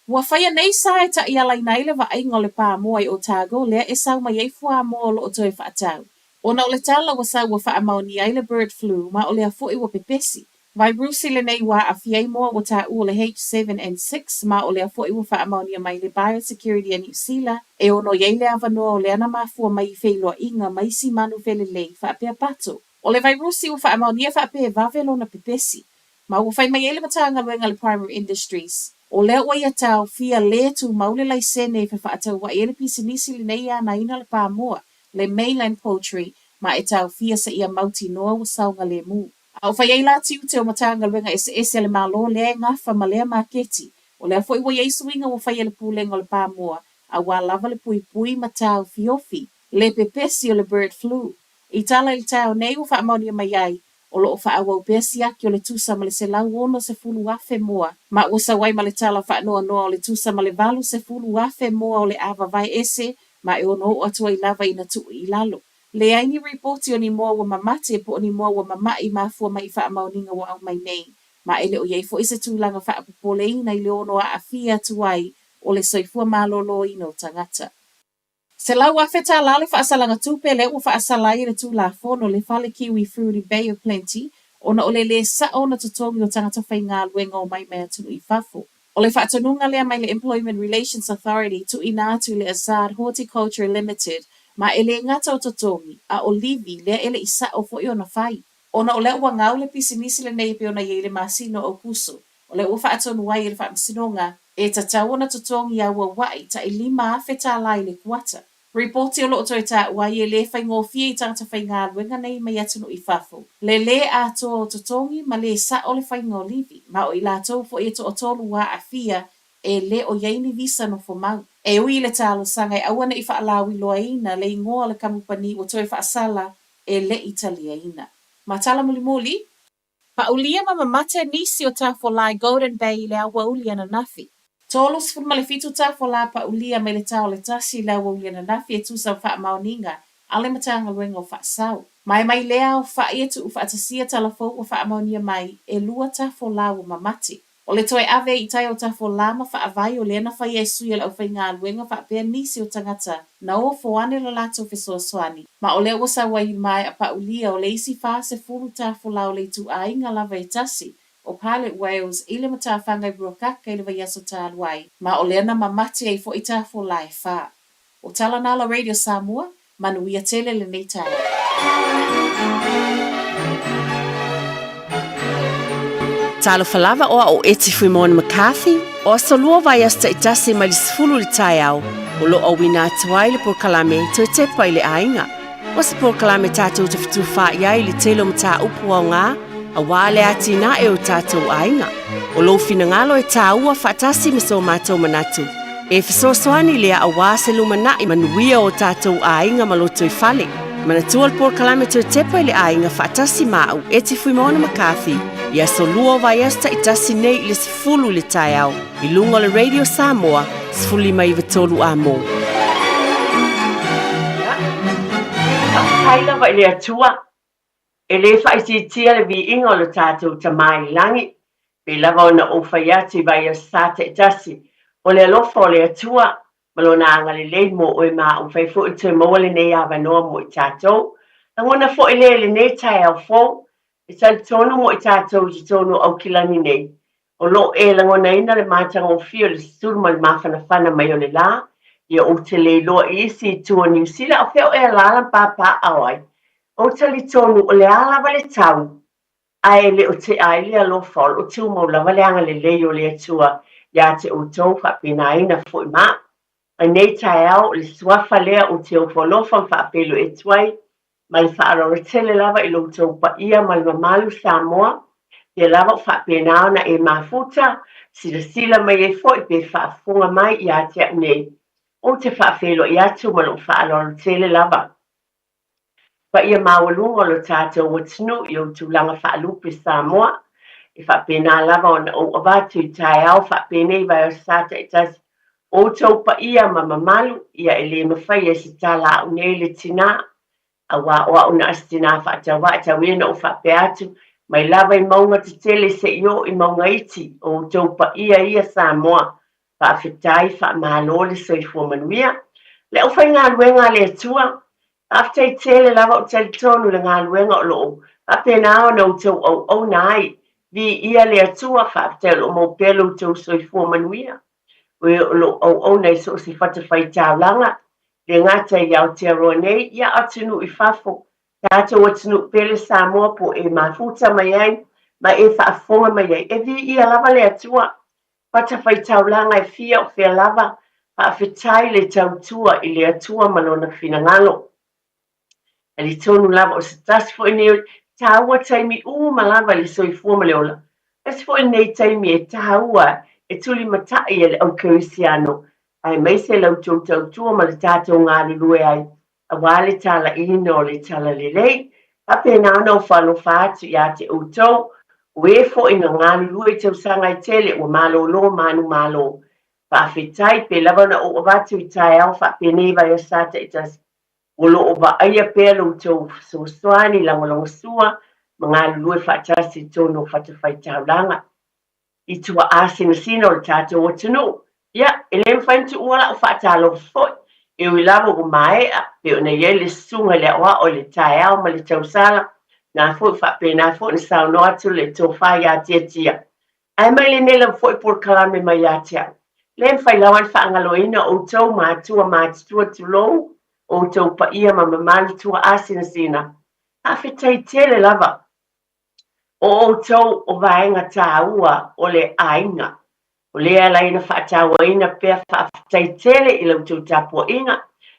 Ua faia nei sa e taʻialaina ai le vaaiga o le pāmoa i Otago lea e sau mai ai fuamoa o lo o toe faatau. Ona o le tala ua sau ua faamaonia ai le bird flu ma o lea foi ua pepesi. Vairusi lenei ua aafia ai moa ua taua o le H7N6 ma o lea foi ua faamaonia mai le Biosecurity a Niu Sila e ono i ai le avanoa o lea na mafua mai i feiloaiga ma isi manu felelei faapea pato. O le vairusi ua faamaonia faapea e vave lona pepesi. Ma ua fai mai ai le Matagaluega a le Primary Industries, o lea ua ia taofia lē tumau le laisene e fefaatauaʻi ai le pisinisi lenei e anaina le pāmoa, le Mainland Poultry, ma e taofia seia mautinoa ua saogalemu. A o fai ai la tiute o Matagaluega eseese a le Malo lea e gafa ma lea maketi, o lea foi ua i ai suiga ua fai e le Pulega o le Pāmoa auā lava le puipui ma taofiofi le pepesi o le bird flu. I tala i le taeao nei ua faamaonia mai ai, o lo o faaauau pea siaki o le tusa ma le 160,000 moa, ma ua sau ai ma le tala faanoanoa o le tusa ma le 80,000 moa o le a vavae ese ma e ono oo atu ai lava ina tuu i lalo. Leai ni ripoti o ni moa ua mamate po o ni moa ua mama'i mafua mai i faamaoniga ua aumai nei, ma e le o i ai foi se tulaga faapopoleina i le ono aafia atu ai o le soifua maloloina o tagata. $100,000 tālā le faasalaga tupe lea ua faasala ai e le Tulafono le Fale Kiwi Fruit i Bay of Plenty ona o le lē sa'o ona totogi o tagata faigaluega omai mai atunuu i fafo. O le faatonuga lea mai le Employment Relations Authority tuuina atu i le Azad Horticulture Limited ma e lē gata o totogi, a o livi lea e le i sa'o foi ona fai. Ona o lea ua gau le pisinisi lenei e pei ona i ai i le masina o Aokuso, O lea ua faatonu ai e le Faamasinoga e tatau ona totogi auaua'i ta'i $5,000 tālā i le kuata. Ripoti o lo o toe taua ai e lē faigofie i tagata faigaluega nei mai atunuu i fafo le lē atoa o totogi ma lē sa'o le faiga o livi, ma o i latou foi e toatolu ua aafia e le o i ai ni visa nofo mau. E ui i le talosaga e aua ne i faalauiloaina le igoa o le kamupani ua toe faasala e le i taliaina. Ma tala mulimuli, Paulia ma mamate nisi o tafolā i Golden Bay i le aoauli ananafi. 37 tafolā paulia mai le ta o le tasi i le aoauli ananafi e tusa ma faamaoniga a le Matagaluega o Faasao. Ma e mai lea aofaʻi e tuufaatasia tala fou ua faamaonia mai e lua tafolā ua mamate. O le toe ave i tai o tafolā ma faavae o lea na faia e sui o le aufaigaluega faapea nisi o tagata na ofo ane lo latou fesoasoani, ma o lea ua sau ai i maea paulia o le isi 40 tafolā o le ituaiga lava e tasi o Pilot Whales i le matafaga i Ruakaka i le vaiaso talu ai, ma o lea na mamate ai foi tafolā e fa. O tala na la Radio Samoa, manuia tele lenei taeao. Talofa lava o au o Eti Fuimoana McCarthy, o aso lua vaiaso taitasi mai le 10 i le taeao, o lo o auina atu ai le polokalame Toe Tepa i le Aiga. O se polokalame tatou te fetufaai ai i le tele o mataupu aoga aua le atinae o tatou aiga. O lou finagalo e tāua faatasi ma so matou manatu. E fesoasoani lea aua se lumanai manuia o tatou aiga ma lotoifale. Manatua le polokalame toe tepa i le aiga faatasi ma au Eti Fuimaono McCarthy i aso lua o vaiaso taitasi nei i le 10 i le taeao i luga o le Radio Samoa 1593 Amo. Faafetai lava i le Atua, e le faaitiitia le viiga o lo tatou Tama i le lagi, pei lava ona ou fai atu i vaiaso sa taitasi, o le alofa o le Atua ma Lona agalelei mo oe ma au fai foi toe maua lenei avanoa mo i tatou. Lagona foi lea i lenei taeao fou, e talitonu mo i tatou i totonu o Aukilani nei, O lo o e lagonaina le matagofie o le susulu ma le mafanafana mai o le lā, ia ou te le iloa i isi itu o Niu Sila o fea o e alaala ma papaaao ai. Ou talitonu o le a lava le tau, ae le o tea ai le alofa, o lo o tumau lava le agalelei o le Atua ia te outou, faapenaina foi ma au. I nei taeao, o le suafa lea ou te ofo alofa ma faafeiloai atu ai Ma le faaaloalo tele lava i lo outou paia ma le mamalu Samoa, pea lava o faapena ona e mafuta, silasila mai ai foi pe faafofoga mai ia te au nei. Ou te faafeiloai atu ma lou faaaloalo tele lava. Paia maualuga o lo tatou atunuu i ou tulaga faalupe Samoa, e faapena lava ona ou avatu i taeao faapenei vaeosa taitasi Outou paia ma mamalu, ia e le mafai e se tala a au nei le tinā, auā o au na o se tinā faatauvaa e tau ia na ou faapea atu, mai lava i mauga tetele seia oo i mauga iti, o outou paia ia Samoa, faafetai, faamalo le soifua manuia. Le aufaigaluega a le Atua, Faafetai tele lava ou talitonu i le galuega o lo o faapena ona outou auauna ai. Viia le Atua, faafetai o lo o mau pea lo outou soifua manuia. O e o lo o auauna i so o se fatafaitaulaga, le gata i Aotearoa nei, ia atunuu i fafo, tatou atunuu pele Samoa po o e mafuta mai ai ma e faafofoga mai ai. E viia lava le Atua. Fatafaitaulaga e fia o fea lava, faafetai le tautua i le Atua ma Lona finagalo. Talitonu lava o se tasi foi nei o taua taimi uma lava i le soifua ma le ola, tasi foi lenei taimi e taua e tulimatai e le au kerisiano, aemaise la outou tautua ma le tatou galulue ai aua le talaiina o le Talalelei. Faapena ona ou faalofa atu ia te outou, o e foi na galulue i tausaga e tele ua malolo manumalo. Faafetai, pe lava ona ou avatu i taeao faapenei vaiasa taitasi, o lo o vaaia pea lo outou fesoasoani, lagolagosua ma galulue faatasi i totonu o fatafaitaulaga. i tuaasinasina o le tatou atunuu. Ia, e le mafai ona tuua lau faatalofa foi, e ui lava ua maea, pei ona i ai le susuga i le aoao i le taeao ma le tausala, na foi faapena foi ona saunoa atu le tofa ia Tiatia. Ae mai lenei lava foi polokalame mai ia te au. Le mafai lava ona faagaloina outou matua matutua tulou, outou paia ma mamalu tuaasinasina. Faafetai tele lava. O outou o vaega tāua o le aiga. O lea e ala ai ona faatauaina pea faafetai tele i la outou tapuaiga,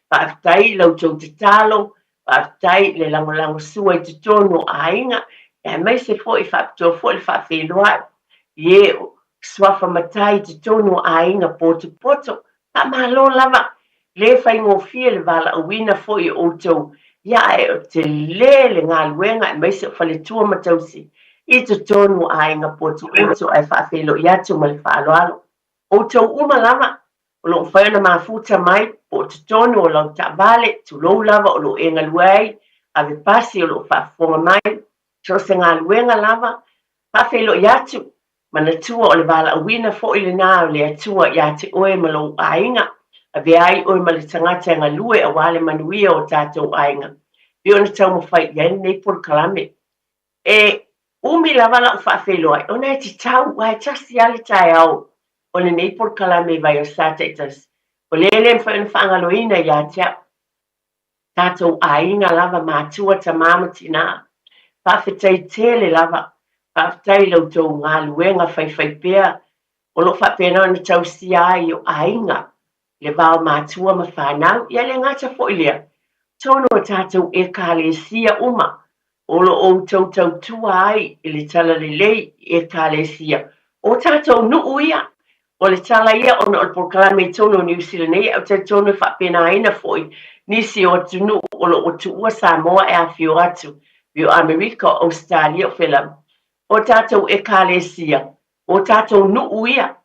faafetai i la outou tatalo, faafetai i le lagolagosua i totonu o aiga, aemaise foi faapitoa foi le faafeiloai i e o suafa matai i totonu o aiga potopoto. Faamalo lava, le faigofie le valaauina foi o outou, ia ae o tele le galuega aemaise o faletua ma tausi i totonu o aiga potopoto ae faafeiloai atu ma le faaaloalo. Outou uma lava o lo o mafai ona mafuta mai po o totonu o lau taavale, tulou lava o lo o e galue ai, ave pasi o lo o faafofoga mai, so o se galuega lava, faafeiloai atu Manatua o le valaauina foi lena o le Atua ia te oe ma lou aiga, avea ai oe ma le tagata e galue aua le manuia o tatou aiga, pei ona taumafai i ai lenei polokalame. E umi lava lau faafeiloai ona e tatau, aua e tasi lava le taeao o lenei polokalame i Vaiosa taitasi, o lea e le mafai ona faagaloina ia te au. Tatou aiga lava, matua, tama ma tina. Faafetai tele lava. Faafetai i la outou galuega faifaipea o lo o faapena ona tausia ai o aiga, le va o matua ma fanau. Ia le gata foi lea, Tonu o tatou Ekalesia uma o lo o outou tautua ai i le Talalelei i Ekalesia o tatou nuu ia. O le tala ia ona o le polokalame i totonu o Niu Sila nei, ae ou te talitonu e faapenaina foi nisi o atunuu o lo o tuua Samoa e afifio atu, pei o Amerika, o Ausetalia, o fea lava. O tatou Ekalesia, o tatou nuu ia.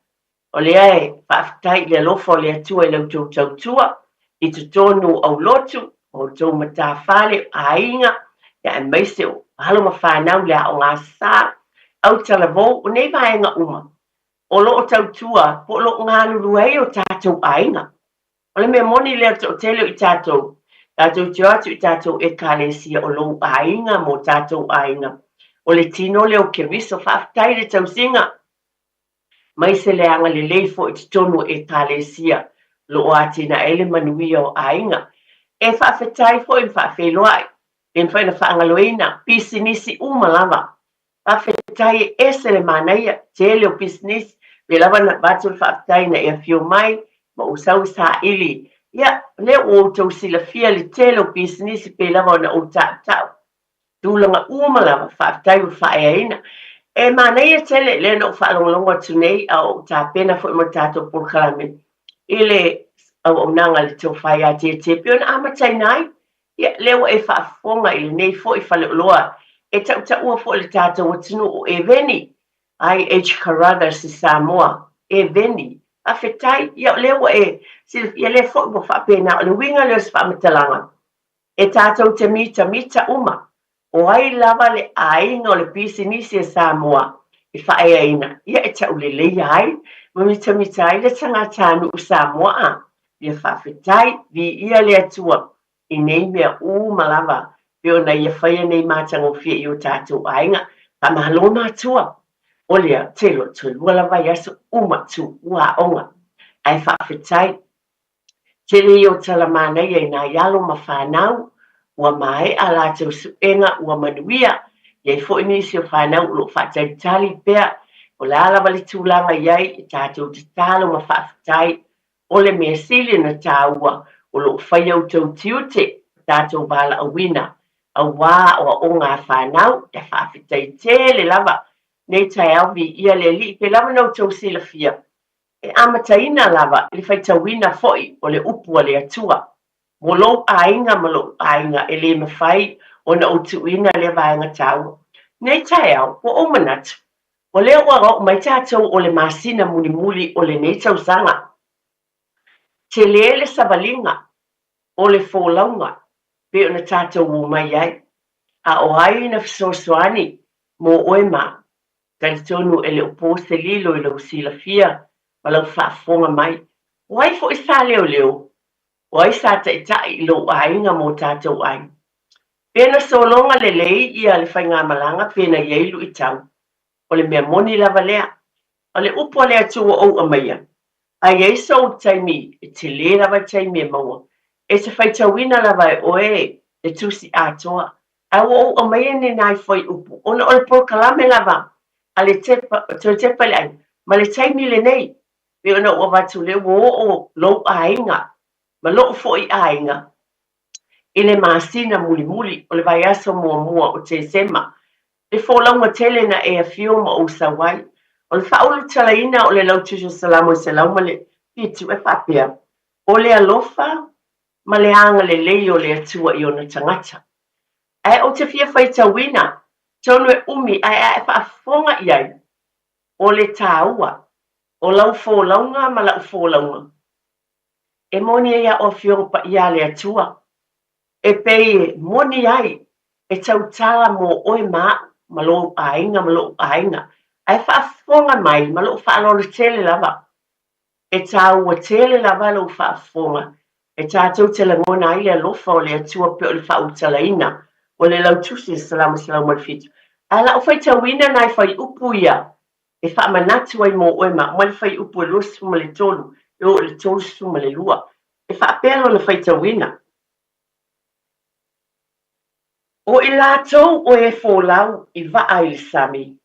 O lea e faafetai i le alofa o le Atua i la outou tautua i totonu o aulotu, o outou matafale, o aiga, ia aemaise o alo ma fanau i le aoga sa, autalavou, o nei vaega uma o lo o tautua po o lo o galulue ai o tatou aiga. O le mea moni lea o le toatele o i tatou, tatou te o atu i tatou Ekalesia o lou aiga ma o tatou aiga. O le tino lea o Keriso. Faafetai i le tausiga. Mai se le agalelei foi i totonu o Ekalesia o lo o atinae ai le manuia o aiga. E faafetai foi ma faafeiloai, le mafai ona faagaloina pisinisi uma lava. Faafetai e ese le manaia, tele o pisinisi, pei lava ona avatu le faafetai ina e afio mai ma ou sau e saili. Ia, o lea ua outou silafia le tele o pisinisi pei lava ona ou tautau. Tulaga uma lava, faafetai ua faaeaina. E manaia tele lea na ou faalogologo atu nei a o ou tapena foi mo le tatou polokalame i le auaunaga a le Tofa ia Tietie pei ona amataina ai. Ia, lea ua e faafofoga i lenei foi faleoloa e tautaua foi le tatou atunuu o Eveni, IH Carruthers i Samoa, Eveni. Faafetai, ia o lea ua e silafia lea foi ua faapena. O le uiga lea o se faamatalaga, E tatou te mitamita uma, o ai lava le aiga o le pisinisi a Samoa e faaeaina, ia e tauleleia ai ma mitamita ai le tagatanuu Samoa a ia faafetai, viia le Atua i nei mea uma lava pei ona ia faia nei matagofie i o tatou aiga. Faamalo matua! O lea, te iloa toe lua lava vaiaso uma tuua aoga, ae faafetai. Tele ia o tala manaia i nai alo ma fanau, ua maea a latou suega, ua manuia. E i ai foi nisi o fanau o lo o faatalitali pea, o le a lava le tulaga i ai, e tatou tatalo ma faafetai, o le mea sili ona taua, o lo o faia outou tiute, o tatou valaauina, aua aoaoga a fanau, e faafetai tele lava nei taeao viia le Alii, pei lava ona outou silafia, E amataina lava i le faitauina foi o le upu a le Atua. Mo lou aiga ma loʻu aiga e le mafai ona ou tuuina lea vaega taua. Nei taeao, ua ou manatu, o lea ua oo mai tatou o le masina mulimuli o lenei tausaga. Tele le savaliga o le folauga pei ona tatou omai ai. A o ai na fesoasoani mo oe ma au? Talitonu e le o po se lilo i lou silafia ma lau faafofoga mai. O ai foi sa leoleo? O ai sa taitai i lou aiga ma o tatou aiga? Pe na sologa lelei ia le faigamalaga pe na i ai luitau? O le mea moni lava lea. O le upu a le Atua ua ou aumaia, a i ai sou taimi, e tele lava le taimi e maua. E te faitauina lava e oe le tusi atoa Ae ua ou aumaia nei nai fuaiupu ona o le polokalame lava a le tepa, toe tepa i le aiga, ma le taimi lenei, pei ona ou avatu lea ua oo lou aiga ma loʻu foi aiga i le masina mulimuli o le vaiaso muamua o Tesema, le folauga tele na e afio ma ou sau ai. O le faaulutalaina o le Lautusi o Salamo e 107 e faapea, O le alofa ma le agalelei o le Atua i ona tagata. Ae ou te fia faitauina, tonu e umi ae a e faafofoga i ai, o le tāua o lau folauga ma la'u folauga. E moni ai a'u Afioga Paia a le Atua, e pei e moni ai e tautala mō oe ma a'u, ma lou aiga ma lo'u aiga, ae faafofoga mai ma lo'u faaaloalo tele lava. E tāua tele lava lou faafofoga e tatou te lagona ai le alofa o le Atua pei o le faaulutalaina o le lautusi o Salamo 107. Ae la'u faitauina nai fuaiupu ia e faamanatu ai mō oe ma au mai le fuaiupu e 23 e oo i le 32. E faapea lona faitauina. O i latou o e folau i vaa i le sami,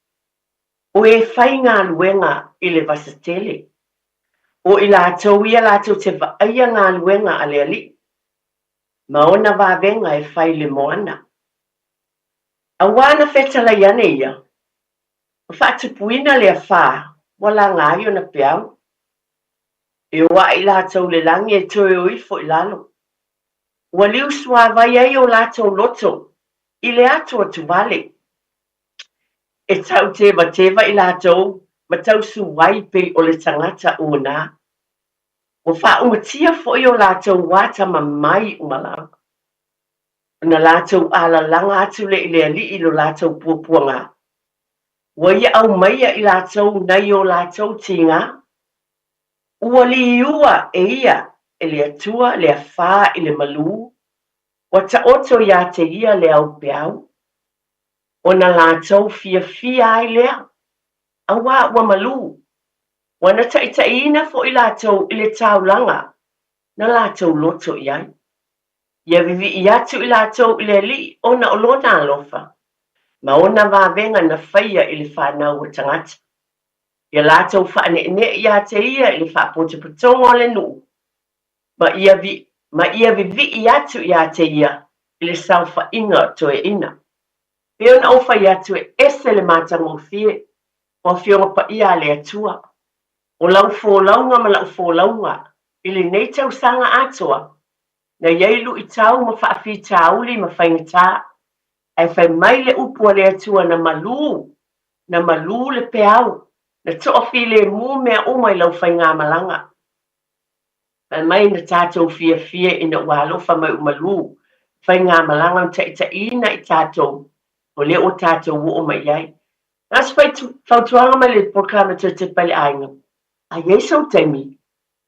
O e faigaluega i le vasa tele. O i latou ia latou te vaaia galuega a le Alii. ma ona vavega e fai i le moana. Auā na fetalai ane ia, ua faatupuina le afā ua laga ai ona peau. E o aʻe i latou le lagi e toe o ifo i lalo. Ua liu suāwai ai o latou loto i le atuatuvale. E tautevateva i latou ma tausu ai pei o le tagata uanā. Ua faaumatia foi o latou atamamai uma lava. Ona latou alalaga atu lea i le Alii i lo latou puapuaga. Ua ia aumaia i latou nai o latou tiga. Ua liua e ia e le Atua le afā i le malū, ua taoto iā te ia le au peau. Ona latou fiafia ai lea, auā ua malū. Ua na taitaiina foi latou i le taulaga na latou loto i ai. Ia vivii atu i latou i le Alii ona o Lona alofa, ma ona vavega na faia i le fanau a tagata. Ia latou faaneenee iā te Ia i le faapotopotoga o le nuu, ma ia, ma ia vivii atu iā te Ia i le saofaiga o toeaiina. Pei ona ou fai atu e ese le matagofie o Afioga Paia a le Atua, o lau folauga ma la'u folauga i lenei tausaga atoa, na i ai luitau ma faafitauli ma faigata, ae fai mai le upu a le Atua na malū, na malū le peau, na toafilemu mea uma i lau faigamalaga. Fai mai na tatou fiafia ina ua alofa mai ua malū faigamalaga ma taitaiina i tatou, o lea ua tatou oo mai i ai. Na se fautuaga mai le polokalame Toe Tepa i le Aiga, a i ai sou taimi,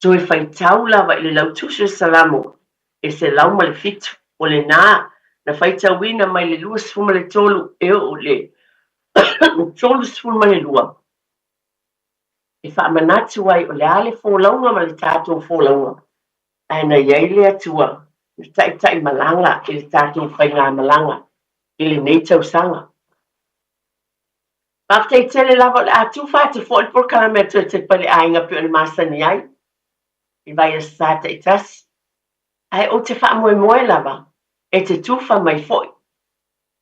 toe faitau lava i le lautusi o Salamo e 107, o lenā na faitauina mai le 23 e oo i le 32, e faamanatu ai o le a le folauga ma le tatou folauga, ae na i ai le Atua na taitaimalaga i le tatou faigamalaga i lenei tausaga. Faafetai tele lava o le a tufa atu foi le polokalame a Toe Tepa i le Aiga pei ona masani ai i vaiaso sa taitasi. Ae ou te faamoemoe lava e te tufa mai foi.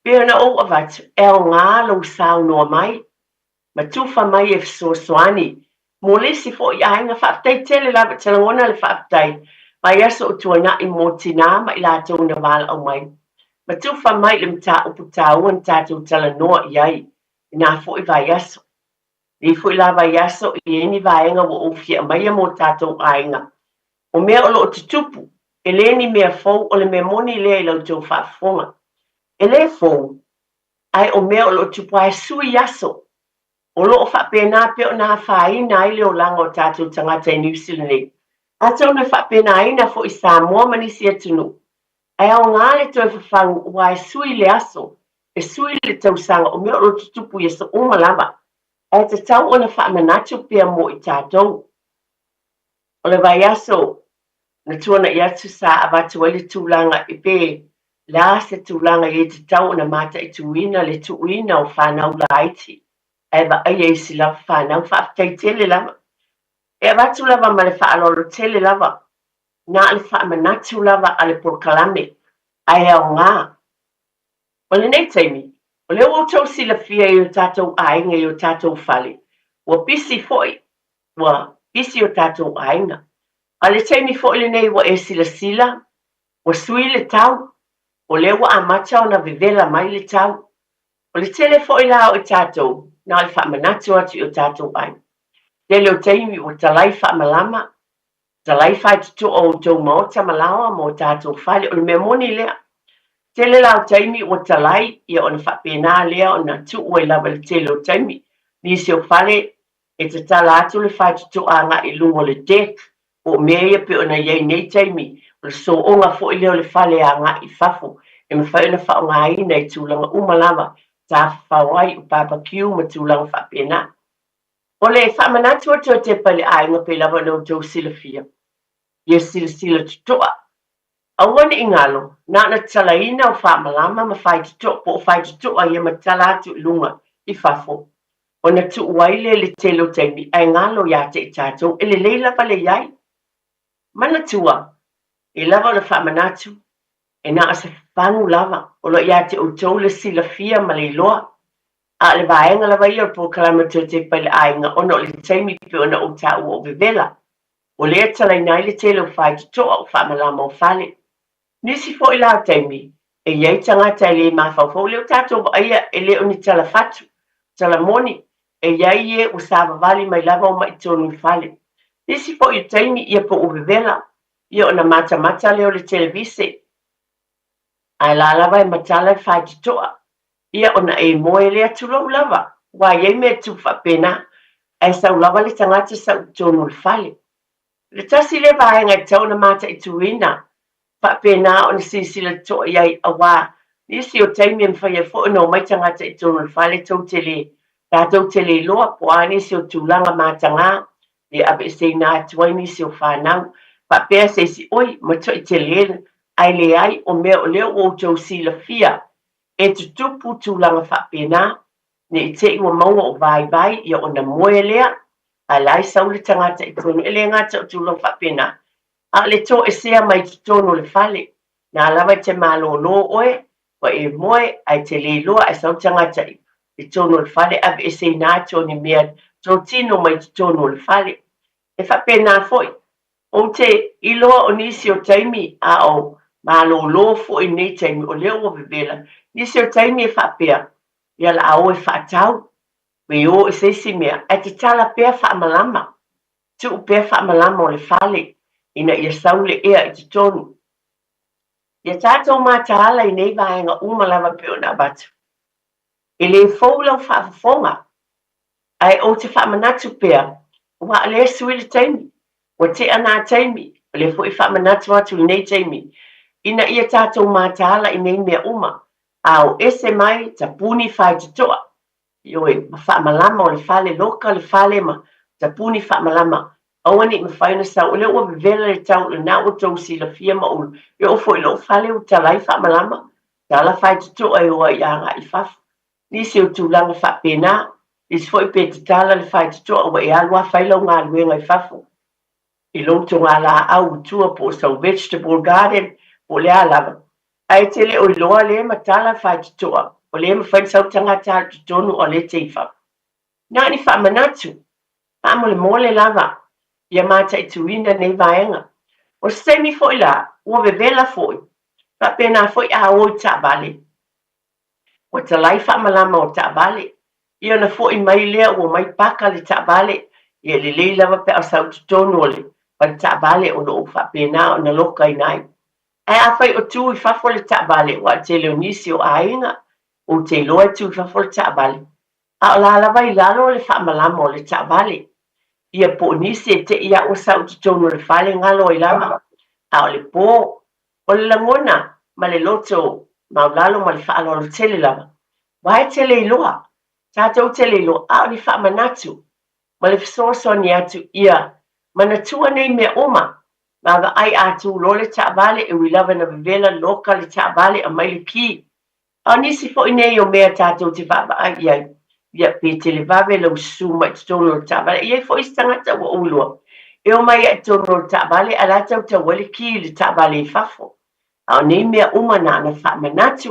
Pei ona ou avatu, e aoga lou saunoa mai ma tufa mai e fesoasoani mo le isi foi aiga. Faafetai tele lava, te lagona le faafetai vaiaso o tuana'i mo tinā ma i latou na valaau mai ma tufa mai le mataupu taua na tatou talanoa i ai i nā foi vaiaso. Nei foi la vaiaso i ai ni vaega ua ou fia aumaia mo tatou aiga. O mea o lo o tutupu, e le ni mea fou, o le mea moni lea i la outou faafofoga. E le fou, ae o mea o lo o tupu ae sui aso. O lo o faapena pea ona afaina ai le olaga o tatou tagata i Niu Sila nei. Atonu e faapenaina foi Samoa ma nisi atunuu, ae aoga le toe fafagu aua e sui le aso, e sui le tausaga, o mea o lo o tutupu i aso uma lava, ae tatau ona faamanatu pea mo i tatou. O le vaiaso na tuana'i atu sa avatu ai le tulaga e pe le a se tulaga i ai tatau ona mataituina le tuuina o fanau laiti ae vaaia isi lava fanau. Faafetai tele lava. E avatu lava ma le faaaloalo tele lava na o le faamanatu lava a le polokalame ae aoga. O lenei taimi, o lea ua outou silafia i o tatou aiga i o tatou fale, ua pisi foi, ua pisi o tatou aiga. A o le taimi foi lenei ua e silasila, ua sui le tau, o lea ua amata ona vevela mai le tau. O le tele foi la o i tatou, na o le faamanatu atu i o tatou aiga. Tele o taimi ua talai faamalama, talai faitotoa o outou maota ma laoa ma o tatou fale, o le mea moni lea. Tele la o taimi ua talai, ia ona faapena lea ona tuu ai lava i le tele o taimi. Nisi o fale e tatala atu le faitotoa agai i luga o le deck, po o mea ia pei ona i ai nei taimi, o le sooga foi lea o le fale agai i fafo e mafai ona faaaogaina i tulaga uma lava, tafafao ai, o barbecue ma tulaga faapena. O le faamanatu atu a Tepa i le aiga pei lava ona outou silafia, ia silasila totoa. Aua ne i galo, na ona tatalaina o faamalama ma faitotoa po o faitotoa ia ma tatala atu i luga i fafo, ona tuu ai lea i le tele o taimi ae galo ia te i tatou e lelei lava le i ai. Manatua, e lava ona faamanatu. E na o se fagu lava, o lo o ia te outou le silafia ma le iloa. A o le vaega lava ia o le polokalame o Toe Tepa i le Aiga ona o le taimi pei ona ou taua o vevela. O lea e talaina ai le tele o faitotoa o faamalama o fale. Nisi foi la o taimi, e i ai tagata e le mafaufau lea o tatou vaaia e le o ni tala fatu, tala moni, e i ai e ua savavali mai lava omai i totonu i fale. Nisi foi o taimi ia po ua vevela, ia ona matamata lea o le televise, ae la lava e matala le faitotoa, ia ona e moe lea tulou lava, ua i ai mea tupu faapena, ae sau lava le tagata sau i totonu o le fale. O le tasi lea vaega e tatau ona mataituina, faapena ona silasila totoa i ai aua nisi o taimi e mafai ai foi ona omai tagata i totonu o le fale tou te le, tatou te le iloa po o a nisi o tulaga mataga e aveeseina atu ai nisi o fanau. Faapea se isi, oi, matuai tele, ae leai, o mea o lea ua outou silafia e tutupu tulaga faapena, ne i te i ua maua o vaivai ia ona moe lea, ae la e sau le tagata i totonu. E le gata o tulaga faapena, a o le toesea mai totonu o le fale. Na lava e te malōlō oe, ua e moe, ae te le iloa ae sau le tagata i totonu o le fale, aveeseina atu o ni mea totino mai totonu o le fale. E faapena foi, ou te iloa o nisi o taimi a o malōlō foi nei taimi, o lea ua vevela, nisi o taimi e faapea, ia la a o e faatau, pe o i se isi mea, ae tatala pea faamalama, tuu pea faamalama o le fale, ina ia sau le ea i totonu. Ia tatou mataala i nei vaega uma lava pei ona avatu. E le fou lau faafofoga, ae ou te faamanatu pea, aua o lea e sui le taimi, ua tea nā taimi, o lea foi e faamanatu atu i lenei taimi, ina ia tatou mataala i nei mea uma, a o ese mai tapuni faitotoa, ioe, ma faamalama o le fale, loka le fale ma tapuni faamalama, aua ne i mafai ona sau, o lea ua vevela le tau, o lena ua outou silafia ma ou, e oo foi i lou fale ua talai faamalama, tala faitotoa e o ai agai i fafo. Nisi o tulaga faapena, nisi foi pe tatala le faitotoa ua e alu lava fai lau galuega i fafo, i lou togalaau i tua po o sau vegetable garden po o le a lava, ae e te le o iloa lea matala le faitotoa o lea e mafai ona sau tagata alu i totonu a o lea e te i fafo. Na o ni faamanatu, faamolemole lava ia mataituina nei vaega. O se taimi foi la, ua vevela foi, faapena foi a o i taavale, Ua talai faamalama o taavale, ia ona foi mai lea ua omai paka le taavale, ia e lelei lava pe a sau i totonu o le fale taavale o lo o faapena ona lokaina ai. Ae afai o tu i fafo le taavale, aua o le tele o nisi o aiga, ou te iloa e tu i fafo le taavale, a o la lava i lalo le faamalama o le taavale. Ia po o nisi e te i a ua sau i totonu o le fale galo ai lava, a o le po, O le lagona ma le loto maulalo ma le faaaloalo tele lava, aua e te le iloa, tatou te le iloa, a o ni faamanatu ma le fesoasoani atu ia manatua nei mea uma, vaavaai a tu loa le taavale, e ui lava ina vevela loka le taavale, aumai le ki. A o nisi foi nei o mea tatou te vaavaai i ai, ia, pe televave lau susu mai i totonu o le taavale. E i ai foi isi tagata ua ou iloa, e omai lava i totonu o le taavale ae la e tautau ai le ki i le taavale i fafo. A o nei mea uma na ona faamanatu,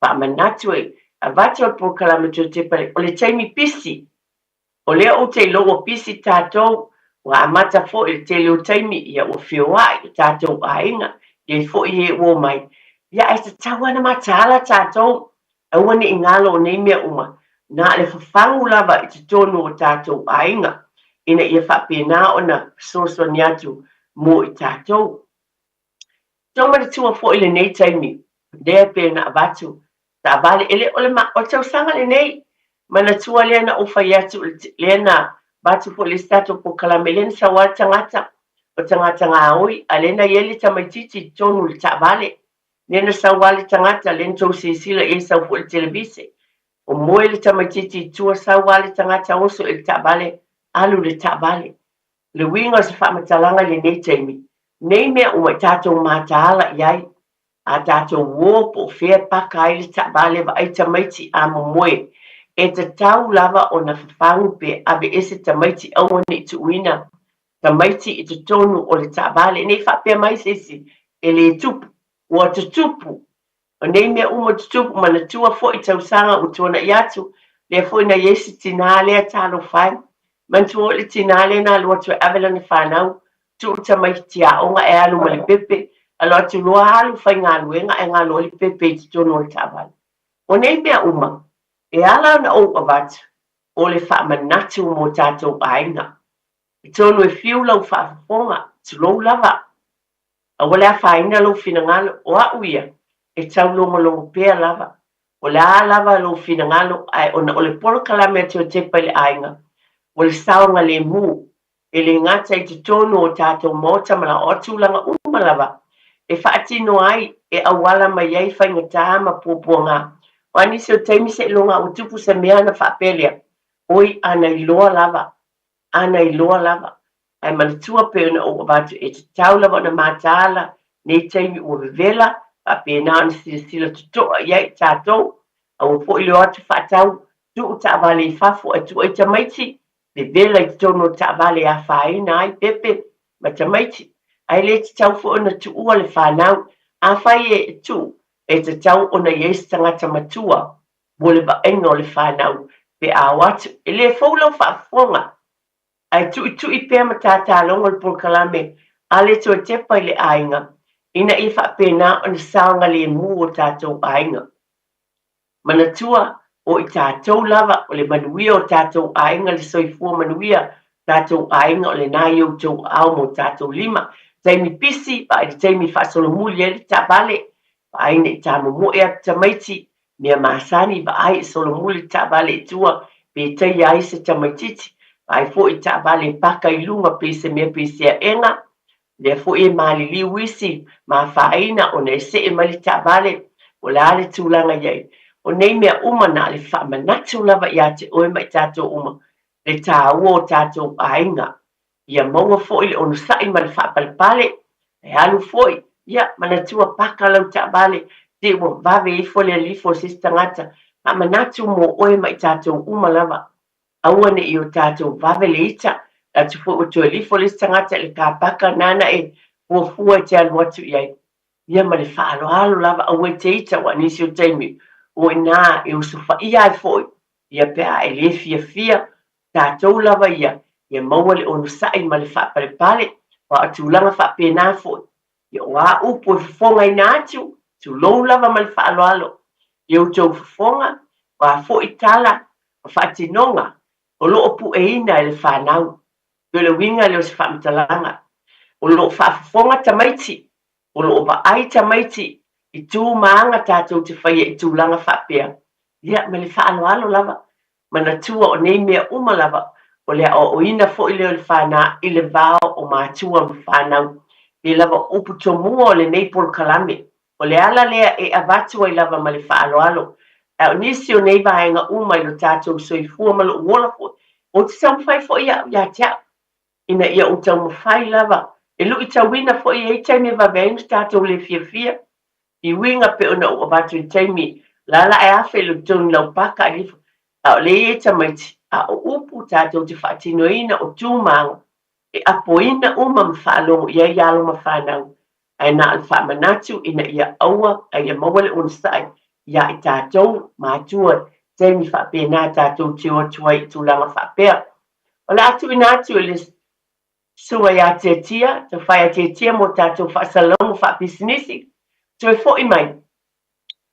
faamanatu e avatu le polokalame Toetepa, o le taimi pisi O lea ou te iloa ua pisi tatou, ua amata foi i le tele o taimi, ia ua feoai o tatou aiga, i ai foi e ua omai. Ia ae tatau lava ona mataala tatou, aua ne i galo o nei mea uma, na o le fafagu lava i totonu o tatou aiga, ina ia faapena ona fesoasoani atu mo i tatou. Tau manatua foi lenei taimi, lea e pei ona avatu, taavale, e le o le, o le tausaga lenei, manatua lea na ou fai atu, lea na avatu foi le isi tatou polokalame, lea na sau lava le tagata, o le tagata gaoi, a lea na i ai le tamaitiiti i totonu o le taavale, lea na sau lava le tagata, lea na tou silasila i ai, sau foi i le televise, o moe le tamaitiiti i tua, sau lava le tagata oso i le taavale, alu le taavale. Le uiga o se faamatalaga i lenei taimi, nei mea uma i tatou mataala i ai, a tatou uō po o fea e paka ai le taavale vaai tamaiti a momoe, e tatau lava ona fafagu pe aveese tamaiti aua ne i tuuina tamaiti i totonu o le taavale. Ne i faapea mai se isi e le tupu. Ua tutupu. O nei mea uma tutupu, manatua foi tausaga ua tuana'i atu, lea foi na i ai si tinā lea talofa e. Manatua foi le tinā lea na alu atu e ave lana fanau, tuu tamaiti aoga ae alu ma le pepe, alu atu loa alu faigaluega ae galo ai le pepe i totonu o le taavale. O nei mea uma, e ala ona ou avatu, o le faamanatu mo tatou aiga. Atonu e fiu lau faafofoga, tulou lava. Aua le afaina lou finagalo, o au ia, e taulogologo pea lava. O le a lava lou finagalo, ae ona o le polokalame a Tiotepa i le aiga, ua le saogalemu, e le gata i totonu o tatou maota ma laoa tulaga uma lava e faatino ai, e auala mai ai faigata ma puapuaga. O a nisi o taimi seiloga ua tupu se mea ona faapea lea, Oi, ana iloa lava, ana iloa lava. Ae manatua pei ona ou avatu e tatau lava ona mataala nei taimi ua vevela, faapena ona silasila totoa i ai tatou. Aua foi le o atu faatau tuu taavale i fafo ae tuu ai tamaiti, vevela i totonu o taavale e afaina ai pepe ma tamaiti. Ae le tatau foi ona tuua le fanau. Afai e tuu, e tatau ona i ai se tagata matua mo le vaaiga o le fanau pe a o atu. E le fou lau faafofoga, ae tuitui pea ma tatalogo le polokalame a le Toetepa i le aiga ina ia faapena ona saogalemu o tatou aiga. Manatua, o i tatou lava o le manuia o tatou aiga le soifua manuia tatou aiga o lena i outou aao ma o tatou lima. Taimi pisi, vaai le taimi e faasolomuli ai le taavale, vaai ne i tamomoe atu tamaiti, mea masani, vaai e solomuli le taavale i tua pe taia ai se tamaitiiti, vaai foi i taavale e paka i luga pe se mea pe se aega, lea foi e maliliu isi ma afaina ona e see mai le taavale, o le a le tulaga i ai. O nei mea uma na o le faamanatu lava ia te oe ma i tatou uma le taua o tatou aiga. Ia maua foi le onosai ma le faapalepale, e alu foi, ia, manatua paka lau taavale, te i ua vave ifo le alifo o se isi tagata, faamanatu mo oe ma i tatou uma lava. Aua ne i o tatou vave le ita, le atu foi ua toe lifo le isi tagata i le kapaka nāna e fuafua e te alu atu i ai. Ia ma le faaaloalo lava, aua e te ita, aua o nisi o taimi, o i ina e osofaia ai foi, ia pe a e le fiafia, tatou lava ia, ia maua le onosai ma le faapalepale, aua o tulaga faapena foi, ia o a upu e fofogaina atu, tulou lava ma le faaaloalo i outou fofoga, o a foi tala ma faatinoga o lo o pueina e le fanau. Pei o le uiga lea o se faamatalaga, o lo o faafofoga tamaiti, o lo o vaai tamaiti i tu ma aga tatou te faia i tulaga faapea, ia ma le faaaloalo lava. Manatua o nei mea uma lava, o le aoaoina foi lea o le fanau i le va o matua ma fanau. Pei lava o upu tomua o lenei polokalame, o le ala lea e avatu ai lava ma le faaaloalo. A o nisi o nei vaega uma i lo tatou soifua ma lou ola foi, ou te taumafai foi au ia te au, ina ia ou taumafai lava e luitauina foi e i ai taimi e vave ai ona tatou le fiafia i uiga pei ona ou avatu i le taimi lala ae afe i totonu lau paka ae lifo ʻaʻole i ai tamaiti a o upu tatou te faatinoina o tu ma aga e apoina uma ma faalogo i ai alo ma fanau ae na o le faamanatu ina ia aua a ia maua le onosai iā i tatou matua taimi faapena tatou te o atu ai i tulaga faapea. O le a tuuina atu i le Susuga ia Tiatia, Tafai a Tiatia mō tātou faasalalauga faapisinisi, toe foi mai,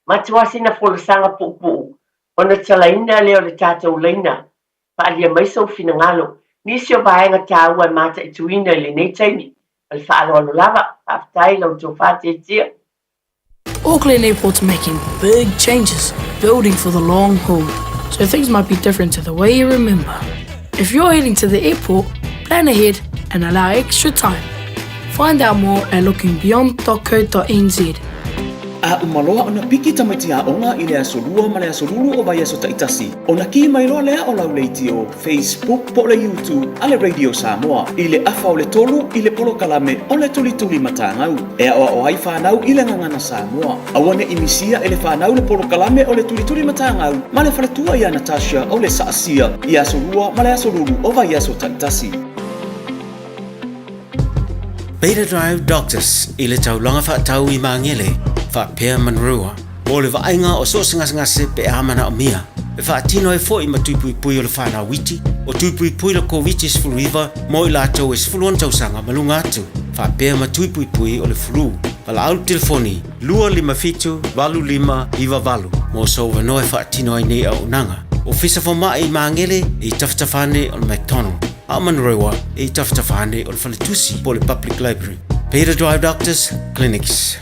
matua sina folasaga puupuu ona talaina lea o le tatou laina, faaalia mai sou finagalo, nisi o vaega tāua e mataituina i lenei taimi. Ma le faaaloalo lava, faafetai lau tofa Tiatia. Auckland Airport's making big changes, building for the long haul, so things might be different to the way you remember. If you're heading to the airport, plan ahead and allow extra time. Find out more at lookingbeyond.co.nz. A uma loa ona piki tamaiti aoga i le aso Lua ma le aso Lulu o vaiaso taitasi, ona kī mai loa lea o lau leitio, Facebook po o le YouTube a le Radio Samoa i le afa o le tolu i le polokalame o le Tulituli Matagau e aoao ai fanau i le gagana Samoa. Aua ne i misia e le fanau le polokalame o le Tulituli Matagau ma le faletua ia Natasha o le Saasia i Aso Lua ma le Aso Lulu o vaiaso taitasi. Beta Drive Doctors i le taulaga faatau i Magele faapea Manurewa mo le vaaiga o so o se gasegase pe a manaomia. E faatino ai foi ma tui puipui o le fanau iti, o tui puipui le Koviti-19 mo i latou e 16 tausaga ma luga atu, faapea ma tui puipui o le flu. Valaau le telefoni 257 8598 mo sou avanoa e faatino ai nei auaunaga. Ofisa Fomai i Magele i tafatafa ane o le McDonald, a o Manurewa i tafatafa ane o le Faletusi po o le Public Library. Beta Drive Doctors Clinics.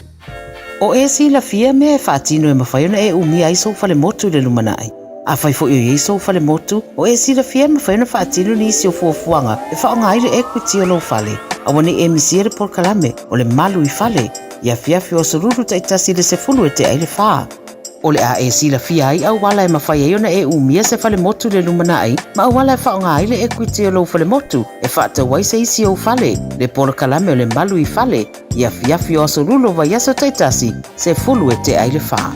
O e silafia mea e faatino e mafai ona e umia ai sou falemotu i le lumanai. Afai foi o i ai sou falemotu, o e silafia e mafai ona faatino nisi o fuafuaga e faaaoga ai le equity o lou fale. Aua ne i e misia le polokalame o le Malu i Fale i afiafi o Aso Lulu taitasi i le 10 e tea i le fa. O le a e silafia ai auala e mafai ai ona e umia se falemotu i le lumanai ma auala e faaaoga ai le equity o lou falemotu e faatau ai se isi ou fale, le polokalame o le Malu i Fale i afiafi o Aso Lulu o vaiaso taitasi, 10 e tea i le fa.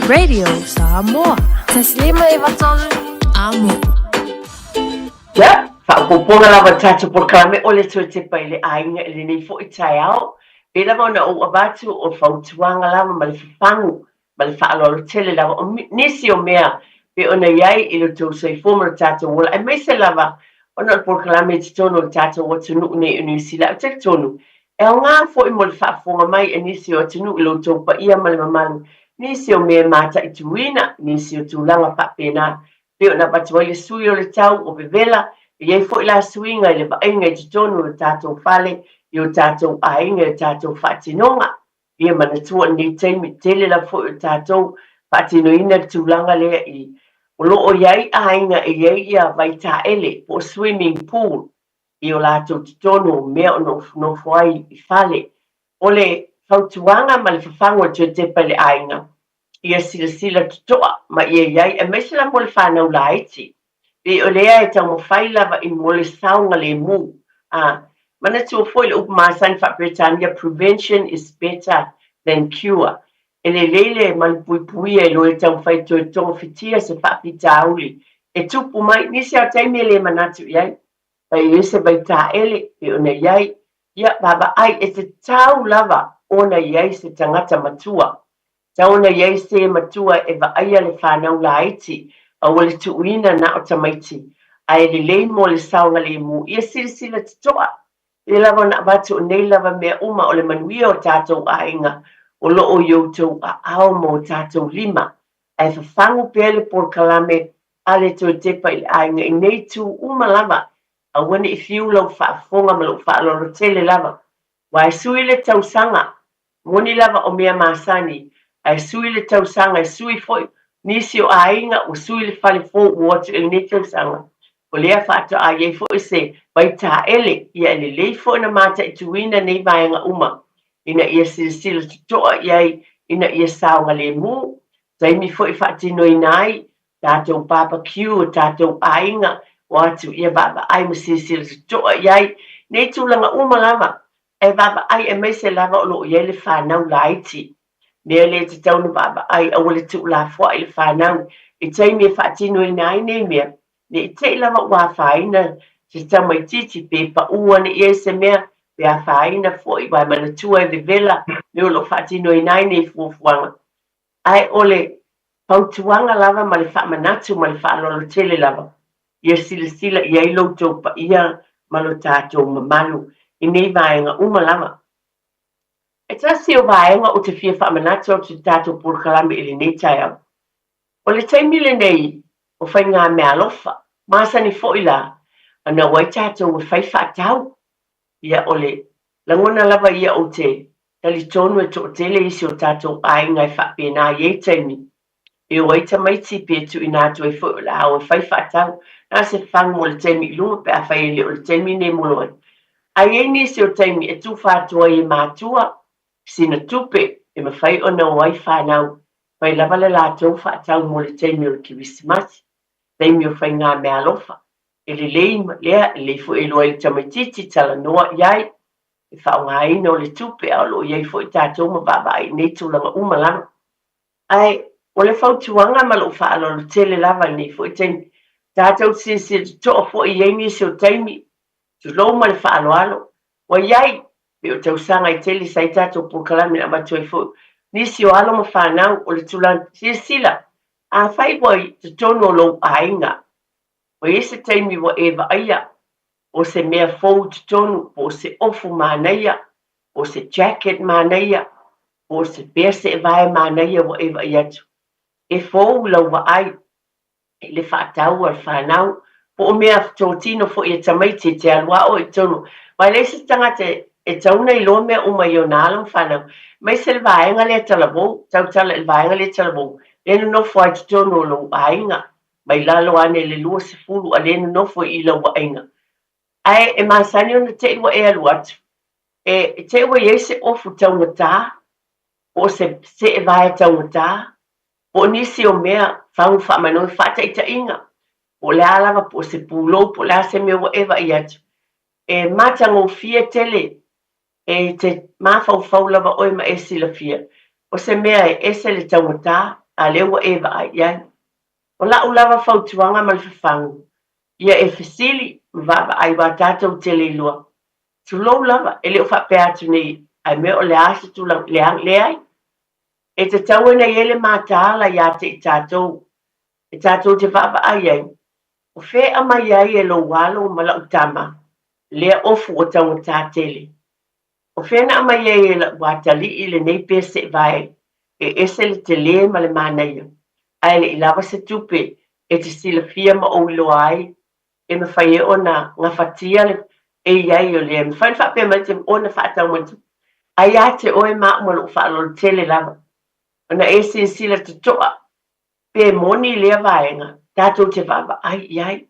Radio Samoa. 153 Amo. Ia, faaopoopoga lava le tatou polokalame o le toe tepa i le aiga i lenei foi taeao. Pei lava ona ou avatu o fautuaga lava ma le fafagu ma le faaaloalo tele lava o nisi o mea pei ona i ai i lo outou soifua ma lo tatou ola, aemaise lava ona o le polokalame i totonu o le tatou atunuu nei o Niu Sila. Ou te talitonu, e aoga foi mo le faafofoga mai a nisi o atunuu i lo outou paia ma le mamalu, nisi o mea e mataituina, nisi o tulaga faapena pei ona avatu ai le sui o le tau o vevela, e i ai foi la suiga i le vaaiga i totonu o le tatou fale, i o tatou aiga, i o tatou faatinoga. Ia manatua i lenei taimi, tele lava foi o tatou faatinoina le tulaga lea i o lo o i ai aiga e i ai ia vaitaele po o swimming pool i o latou totonu o mea o nofonofo ai i fale. O le fautuaga ma le fafagu a le toe tepa i le aiga, ia silasila totoa ma ia i ai, aemaise lava mo le fanau laiti. Pei o lea e taumafai lava i mo le saogalemu. A, manatua foi le upu masani faa-Peretania, prevention is better than cure. E lelei le malupuipuia i lo e taumafai e toe togafitia se faafitauli e tupu mai, nisi lava o taimi e le manatu i ai. Fai i ai se vaitaele pei ona i ai, ia vaavaai, e tatau lava ona i ai se tagata matua Tau ona i ai se matua e vaaia le fanau laiti, aua le tuuina na o tamaiti, ae lelei mo le saogalemu, ia silasila totoa. Pei lava ona avatu o nei lava mea uma o le manuia o tatou aiga o lo o i outou aao ma o tatou lima, ae fafagu pea le polokalame a le toe tepa i le aiga i nei itu uma lava, aua ne i fiu lau faafofoga ma lou faaaloalo tele lava. Ua e sui le tausaga, Moni lava o mea masani, ae sui le tausaga e sui foi nisi o aiga ua sui le fale fou ua o atu i lenei tausaga. O lea faatoa i ai foi se vaitaele, ia e lelei foi ona mataituina nei vaega uma ina ia silasila totoa i ai ina ia saogalemu, taimi foi e faatinoina ai tatou barbecue o tatou aiga o atu ia vaavaai ma silasila totoa i ai nei tulaga uma lava E vaavaai aemaise lava o lo o i ai le fanau laiti. Mea lea e tatau ona vaavaai aua le tuulafoai le fanau i taimi e faatinoina ai nei mea, ne i te i lava ua afaina se tamaitiiti pe pau ane i ai se mea, pe afaina foi aua e manatua e vevela mea o lo o faatinoina ai nei fuafuaga. Ae o le fautuaga lava ma le faamanatu ma le faaaloalo tele lava, ia silasila i ai lo outou paia ma lo tatou mamalu i nei vaega uma lava. E tasi o vaega ou te fia faamanatu atu i le tatou polokalame i lenei taeao, o le taimi lenei o faigameaalofa, masani foi la ona o ai tatou e fai faatau. Ia o le lagona lava ia ou te talitonu e toatele isi o tatou aiga e faapena i ai taimi e o ai tamaiti pe tuuina atu ai foi o le a o e fai faatau na se fagu mo le taimi i luma pe afai e le o le taimi nei mo loe. Ae i ai nisi o taimi e tufa atu ai e matua sina tupe e mafai ona o ai fanau fai lava le latou faatau mo le taimi o le Kerisimasi, taimi o faigameaalofa. E lelei lea, e lelei foi e iloa ai le tamaitiiti talanoa i ai le faaaogaina o le tupe, a o lo o i ai foi tatou ma vaavaai i nei tulaga uma lava. Ae o le fautuaga ma lou faaaloalo tele lava i lenei foi taimi, tatou te silasila totoa foi i ai nisi o taimi. Tulou ma le faaaloalo. Ua i ai, pei o tausaga e tele sa i tatou polokalame na avatu ai foi nisi o alo ma fanau o le tulaga silasila, afai ua i totonu o lou aiga, ua i ai se taimi ua e vaaia o se mea fou i totonu po o se ofu manaia, po o se jacket manaia, po o se pea seevae manaia ua e vaai atu, e fou i lau vaai i le faatau a le fanau, po o mea totino foi e tamaiti e te alu a oe i totonu. Aua e leai se tagata e tatau ona iloa mea uma i ona alo ma fanau, aemaise le vaega lea talavou, tautala i le vaega lea talavou, lea e nonofo ai i totonu o lou aiga, mai lalo ane i le 20 a lea e nonofo i lau vaaiga. Ae e masani ona te i ua e alu atu, e te i ua i ai se ofu taugata, po o se seevae taugata, po o nisi o mea fagu faamanogi, faataitaiga, po o le a lava, po o se pulou, po o le a se mea ua e vaai atu, e matagofie tele, e te mafaufau lava oe ma e silafia, o se mea e ese le taugata, a lea ua e vaai i ai. O la'u lava fautuaga ma le fafagu, ia e fesili ma vaavaai aua tatou te le iloa. Tulou lava, e le o faapea atu nei ae mea o le a se tulaga, leaga, leai. E tatau ona i ai le mataala iā te i tatou, e tatou te vaavaai ai, o fea e aumai ai e lou alo ma la'u tama lea ofu ua taugata tele? O fea na aumai ai e la'u atalii lenei pea seevae e ese le telē ma le manaia, ae le i lava se tupe e te silafia ma ou iloa ai e mafai ai ona gafatia le e i ai o lea. E mafai ona faapea mai te ona faatau mai te ai ia te oe ma au ma lou faaaloalo tele lava. Ona e silasila totoa pe moni lea vaega tatou te vaavaai i ai.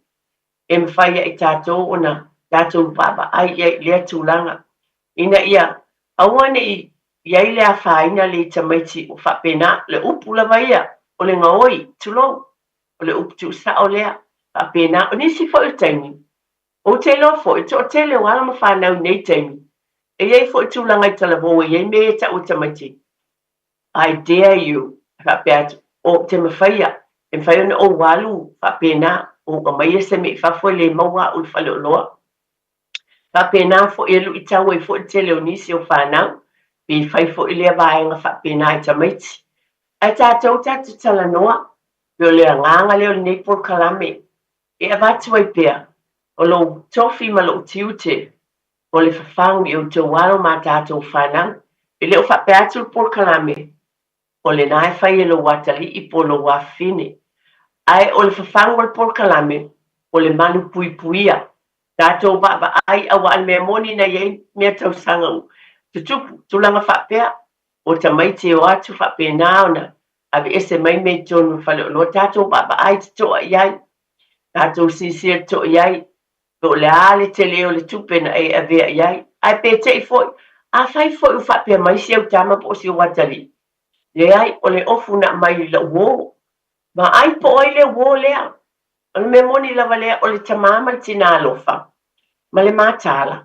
E mafai ia i tatou ona tatou vaavaai i ai i lea tulaga ina ia aua ne i i ai le afaina le i tamaiti ua faapena. Le upu lava ia o le gaoi, tulou, o le upu tuusao lea. Faapena, o nisi foi o taimi, ou te iloa foi, toatele o alo ma fanau i nei taimi, e i ai foi tulaga i talavou e i ai mea ia tau e tamaiti, I dare you, e faapea atu, ou te mafaia, e mafai ona ou alu faapena, ou aumaia se mea i fafo e le maua au i le faleoloa. Faapena foi e luitau ai foi le tele o nisi o fanau, pe fai foi lea vaega faapena i tamaiti. Ae tatou tatou talanoa, pe o le agaga lea o lenei polokalame, e avatu ai pea o lou tofi ma lou tiute o le fafagu i outou alo ma a tatou fanau. E le o faapea atu le polokalame, o lena e fai e lou atalii po o lou afafine. Ae o le fafagu o le polokalame, o le malu puipuia. Tatou vaavaai aua o le mea moni na i ai mea tausaga ua tutupu, tulaga faapea, o tamaiti e o atu faapena ona aveese mai mea i totonu o le faleoloa, tatou vaavaai totoa i ai, tatou silasila totoa i ai, po o le a le tele o le tupe na e avea i ai. Ae pe te i foi, afai foi ua faapea mai si au tama po o si ou atalii, leai, o le ofu na aumai i lau uo. Vaai po o ai le uo lea. O le mea moni lava lea, o le tamā ma le tinā alofa, ma le mataala,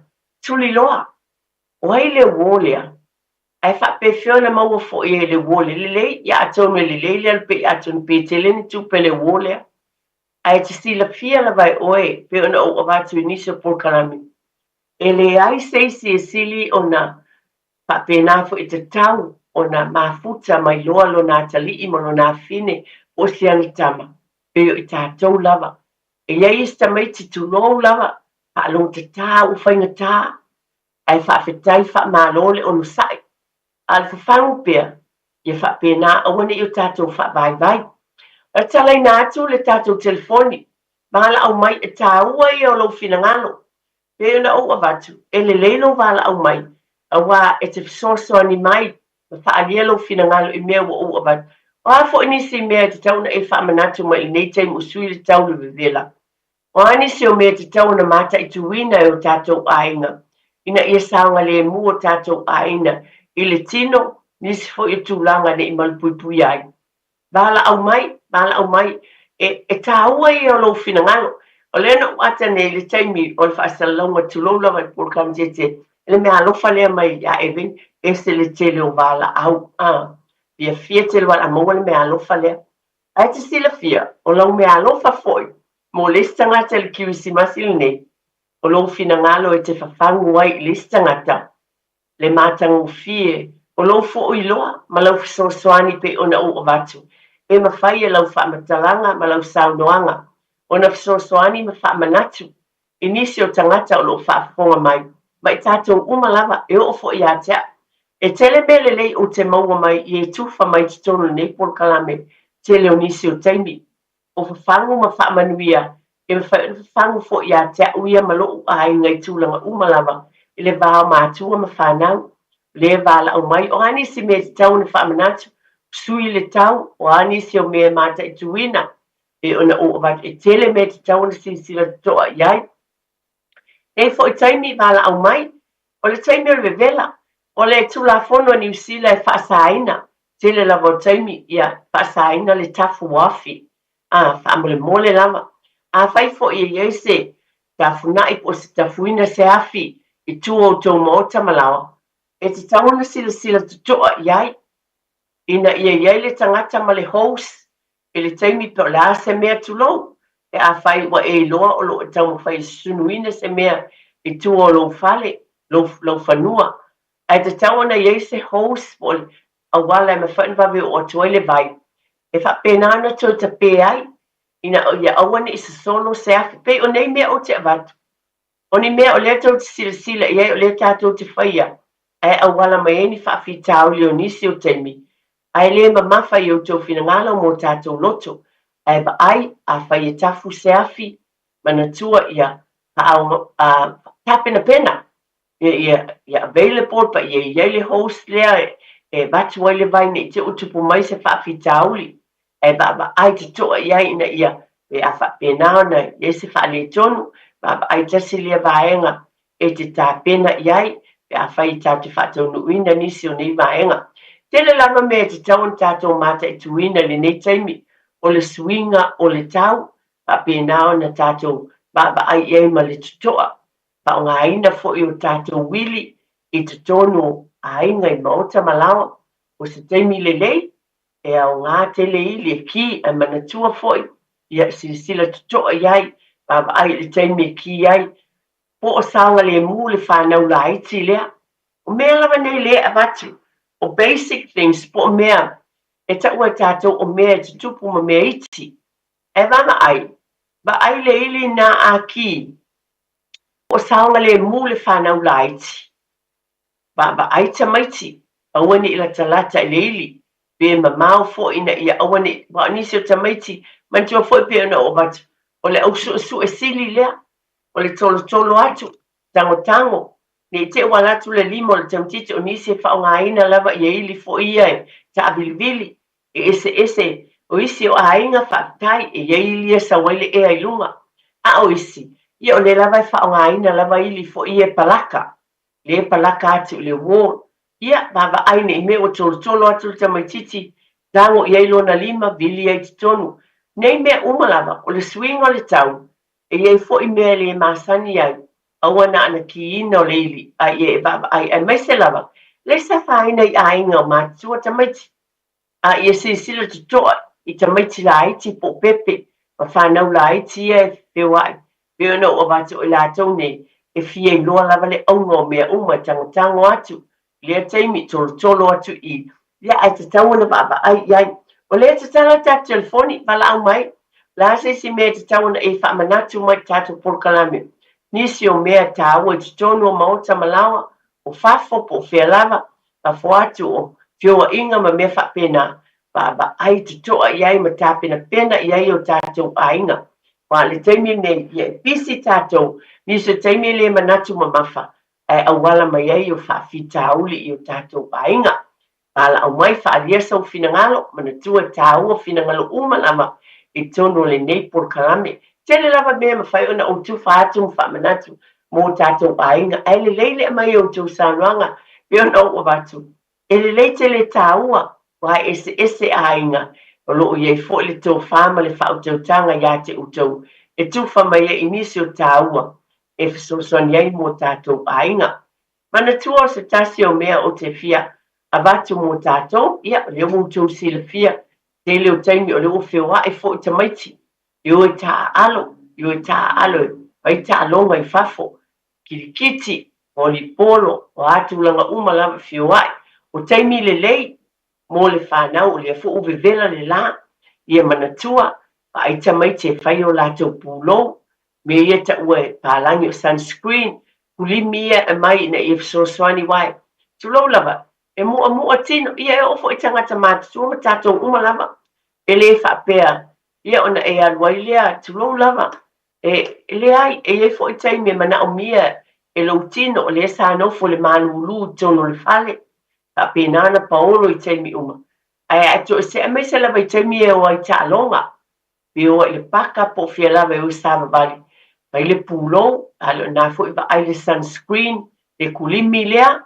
tuliloa. O ai le uo lea? Ae faapefea ona maua foi e le uo le lelei? Ia atonu e lelei le alu pea, atonu pe tele ni tupe a le uo lea. Ae te silafia lava e oe, pei ona ou avatu i nisi o polokalame, e leai se isi e sili ona faapena foi e tatau ona mafuta mai loa lona atalii ma lona afine po o si ana tama, pei o i tatou lava. E i ai isi tamaiti tulou lava, faalogotatā ua faigata, ae faafetai faamalo le onosai. A o le fafagu pea, ia faapena aua ne i o tatou faavaivai. O le talaina atu le tatou telefoni, valaau mai, e taua ia o lou finagalo. Pei ona ou avatu, e lelei lou valaau mai, aua e te fesoasoani mai ma faaalia lou finagalo i mea ua ou avatu. O a foi nisi mea e tatau ona e faamanatu mai i lenei taimi o sui le tau le vevela, O a nisi o mea e tatau ona mataituina e o tatou aiga ina ia saogalemu o tatou aiga i le tino, nisi foi o tulaga ne i malupuipuia ai. Valaau mai, valaau mai, e, e tāua ia o lou finagalo. O lea na ou ata nei i le taimi o le faasalalauga, tulou lava i le polokalame tete, le mea alofa lea mai ia Evan, ese le tele o valaau, a, fiafia tele valaau, maua le mea alofa lea. Ae te silafia, o lau meaalofa foi mo le isi tagata i le Kerisimasi lenei, O lou finagalo e te fafagu ai i le isi tagata, le matagofie o lou foi iloa ma lau fesoasoani pei ona ou avatu, e mafai e lau faamatalaga ma lau saunoaga ona fesoasoani ma faamanatu i nisi o tagata o lo o faafofoga mai, ma i tatou uma lava, e oo foi ia te au. E tele mea lelei ou te maua mai i e tufa mai i totonu o lenei polokalame, tele o nisi o taimi. O fafagu ma faamanuia, e mafai ona fafagu foi ia te au ia ma lo'u aiga i tulaga uma lava, i le va o matua ma fanau. O lea e valaau mai, o a nisi mea e tatau ona faamanatu, sui le tau, o a nisi o mea e mataituina, e ona ou avatu, e tele mea e tatau ona silasila totoa i ai. Nei foi taimi valaau mai, o le taimi o le vevela, o le Tulafono a Niu Sila e faasaina, tele lava o taimi, ia, faasaina le tafu afi, a, faamolemole lava. Afai foi e i ai se tafunai po o se tafuina se afi i tua o tou maota ma laoa, e tatau ona silasila totoa i ai, ina ia i ai le tagata ma le hose i le taimi pe o le a se mea tulou, pe afai ua e iloa o lo o taumafai e susunuina se mea i tua o lou fale, lou, lou fanua, ae tatau ona i ai se hose po o le auala e mafai ona vave oo atu ai le vai, e faapena ona toe tapē ai, ina ia aua ne i sosolo se afi. Pei o nei mea ou te avatu, O ni mea o lea tou te silasila i ai o lea tatou te faia, ae auala mai ai ni faafitauli o nisi o taimi, ae le mamafa i outou finagalo mo tatou loto, ae vaai, afai e tafu se afi, manatua ia tapenapena, ia, ia available pa ia i ai le hose lea e avatu ai le vai ne i te i ua tupu mai se faafitauli. Ae vaavaai totoa i ai ina ia pe a faapena ona i ai se faaletonu, vaavaai tasi lea vaega e te tapena i ai pe afai e tatou te faataunuuina nisi o nei vaega. Tele lava mea e tatau ona tatou mataituina i lenei taimi o le suiga o le tau, faapena ona tatou vaavaai i ai ma le totoa, faaaogaina foi o tatou uili i totonu o aiga i maota ma laoa, o se taimi lelei e aoga tele i le ki ae manatua foi, ia silasila totoa i ai, vaavaai i le taimi e ki ai, po o saogalemu le fanau laiti lea. O mea lava nei lea e avatu, o basic things po o mea e taua e tatou o mea e tutupu ma mea iti. Ae vaavaai, vaai le ili na a ki, po o saogalemu le fanau laiti. Vaavaai tamaiti, aua ne i latalata i le ili, pe mamao foi ina ia aua ne i, aua o nisi o tamaiti, manatua foi pei ona ou avatu, o le au suesue sili lea, o le tolotolo atu, tagotago, ne i te i ua alu atu le lima o le tamaitiiti, o nisi e faaaogaina lava ia ili foi ia e taavilivili, e eseese, o isi o aiga faafetai, e i ai ili ia e sau ai le ea i luga, a o isi, ia o lea lava e faaaogaina lava ili foi ia e palaka, lea e palaka atu i le wall. Ia, vaavaai ne i mea ua tolotolo atu le tamaitiiti, tago i ai lona lima, vili ai i totonu. Nei mea uma lava, o le suiga o le tau, e i ai foi mea e le masani ai, aua na ona kiina o le ili, a ia e vaavaai, aemaise lava, le safaina i aiga o matutua tamaiti. A ia silasila totoa i tamaiti laiti po o pepe ma fanau laiti ia e feoai, pei ona ou avatu o i latou nei e fia iloa lava le auga o mea uma e tagotago atu i lea taimi, tolotolo atu i ia ae tatau ona vaavaai i ai. O lea e tatala le tatou telefoni, valaau mai, o le a se isi mea e tatau ona e faamanatu mai i le tatou polokalame, nisi o mea taua i totonu o maota ma laoa, o fafo po o fea lava, fafo atu o feoaiga ma mea faapena, vaavaai totoa i ai ma tapenapena i ai o tatou aiga. Aua o le taimi lenei, ia e pisi tatou, nisi o taimi e le manatu mamafa, ae auala mai ai o faafitauli i o tatou aiga. Valaau mai, faaalia sou finagalo, manatua e taua finagalo uma lava i totonu o lenei polokalame. Tele lava mea e mafai ona ou tufa atu ma faamanatu mō tātou aiga, ae lelei le aumai o outou saunoaga, pei ona ou avatu, e lelei tele tāua, aua e eseese aiga, o lo o i ai foi le tofa ma le faautautaga ia te outou e tufa mai ai i nisi o tāua e fesoasoani ai mō tātou aiga. Manatua o se tasi o mea ou te fia avatu mō tātou, ia, o lea ua outou silafia, tele o taimi o lea ua feoai foi tamaiti, E o e taaalo, e o e taaalo e. Fai taaloga i fafo, kilikiti, volleyball, o a tulaga uma lava e feoai. O taimi lelei mo le fanau o lea foi ua vevela le la, ia manatua, vaai tamaiti e fai o latou pulou, mea ia taua e palagi o sunscreen, kulimi ia e aumai ina ia fesoasoani wae. Tulou lava, e mu'amu'a tino, ia e oo foi i tagata matutua ma tatou uma lava, e le faapea, ia ona e alu ai lea, tulou lava, e leai, e i ai foi taimi e manaomia e lou tino, o lea sa nofo i le malūlū i totonu o le fale, faapena ona paolo i taimi uma. Ae a e toesea, aemaise lava i taimi e o ai taaloga, pe o ai i le paka po o fea lava e o i savavali, fai le pulou, a le o lena foi vaai le sunscreen, le kulimi lea,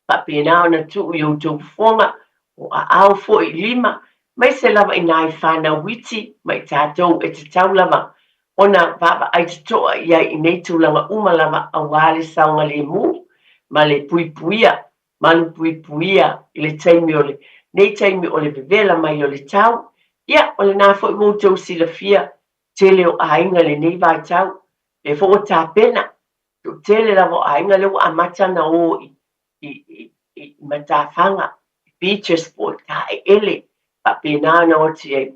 faapena ona tuu i outou fofoga, o aao foi i lima, aemaise lava i nai fanau iti ma i tatou e tatau lava ona vaavaai totoa i ai i nei tulaga uma lava aua le saogalemu ma le puipuia, malupuipuia i le taimi o le, nei taimi o le vevela mai o le tau. Ia, o lena foi ua outou silafia, tele o aiga i lenei vaitau, lea foi ua tapena, toatele lava o aiga lea ua amata ona o i, i, i, i matafaga, i beaches po o taeele, faapena ona o atu i ai.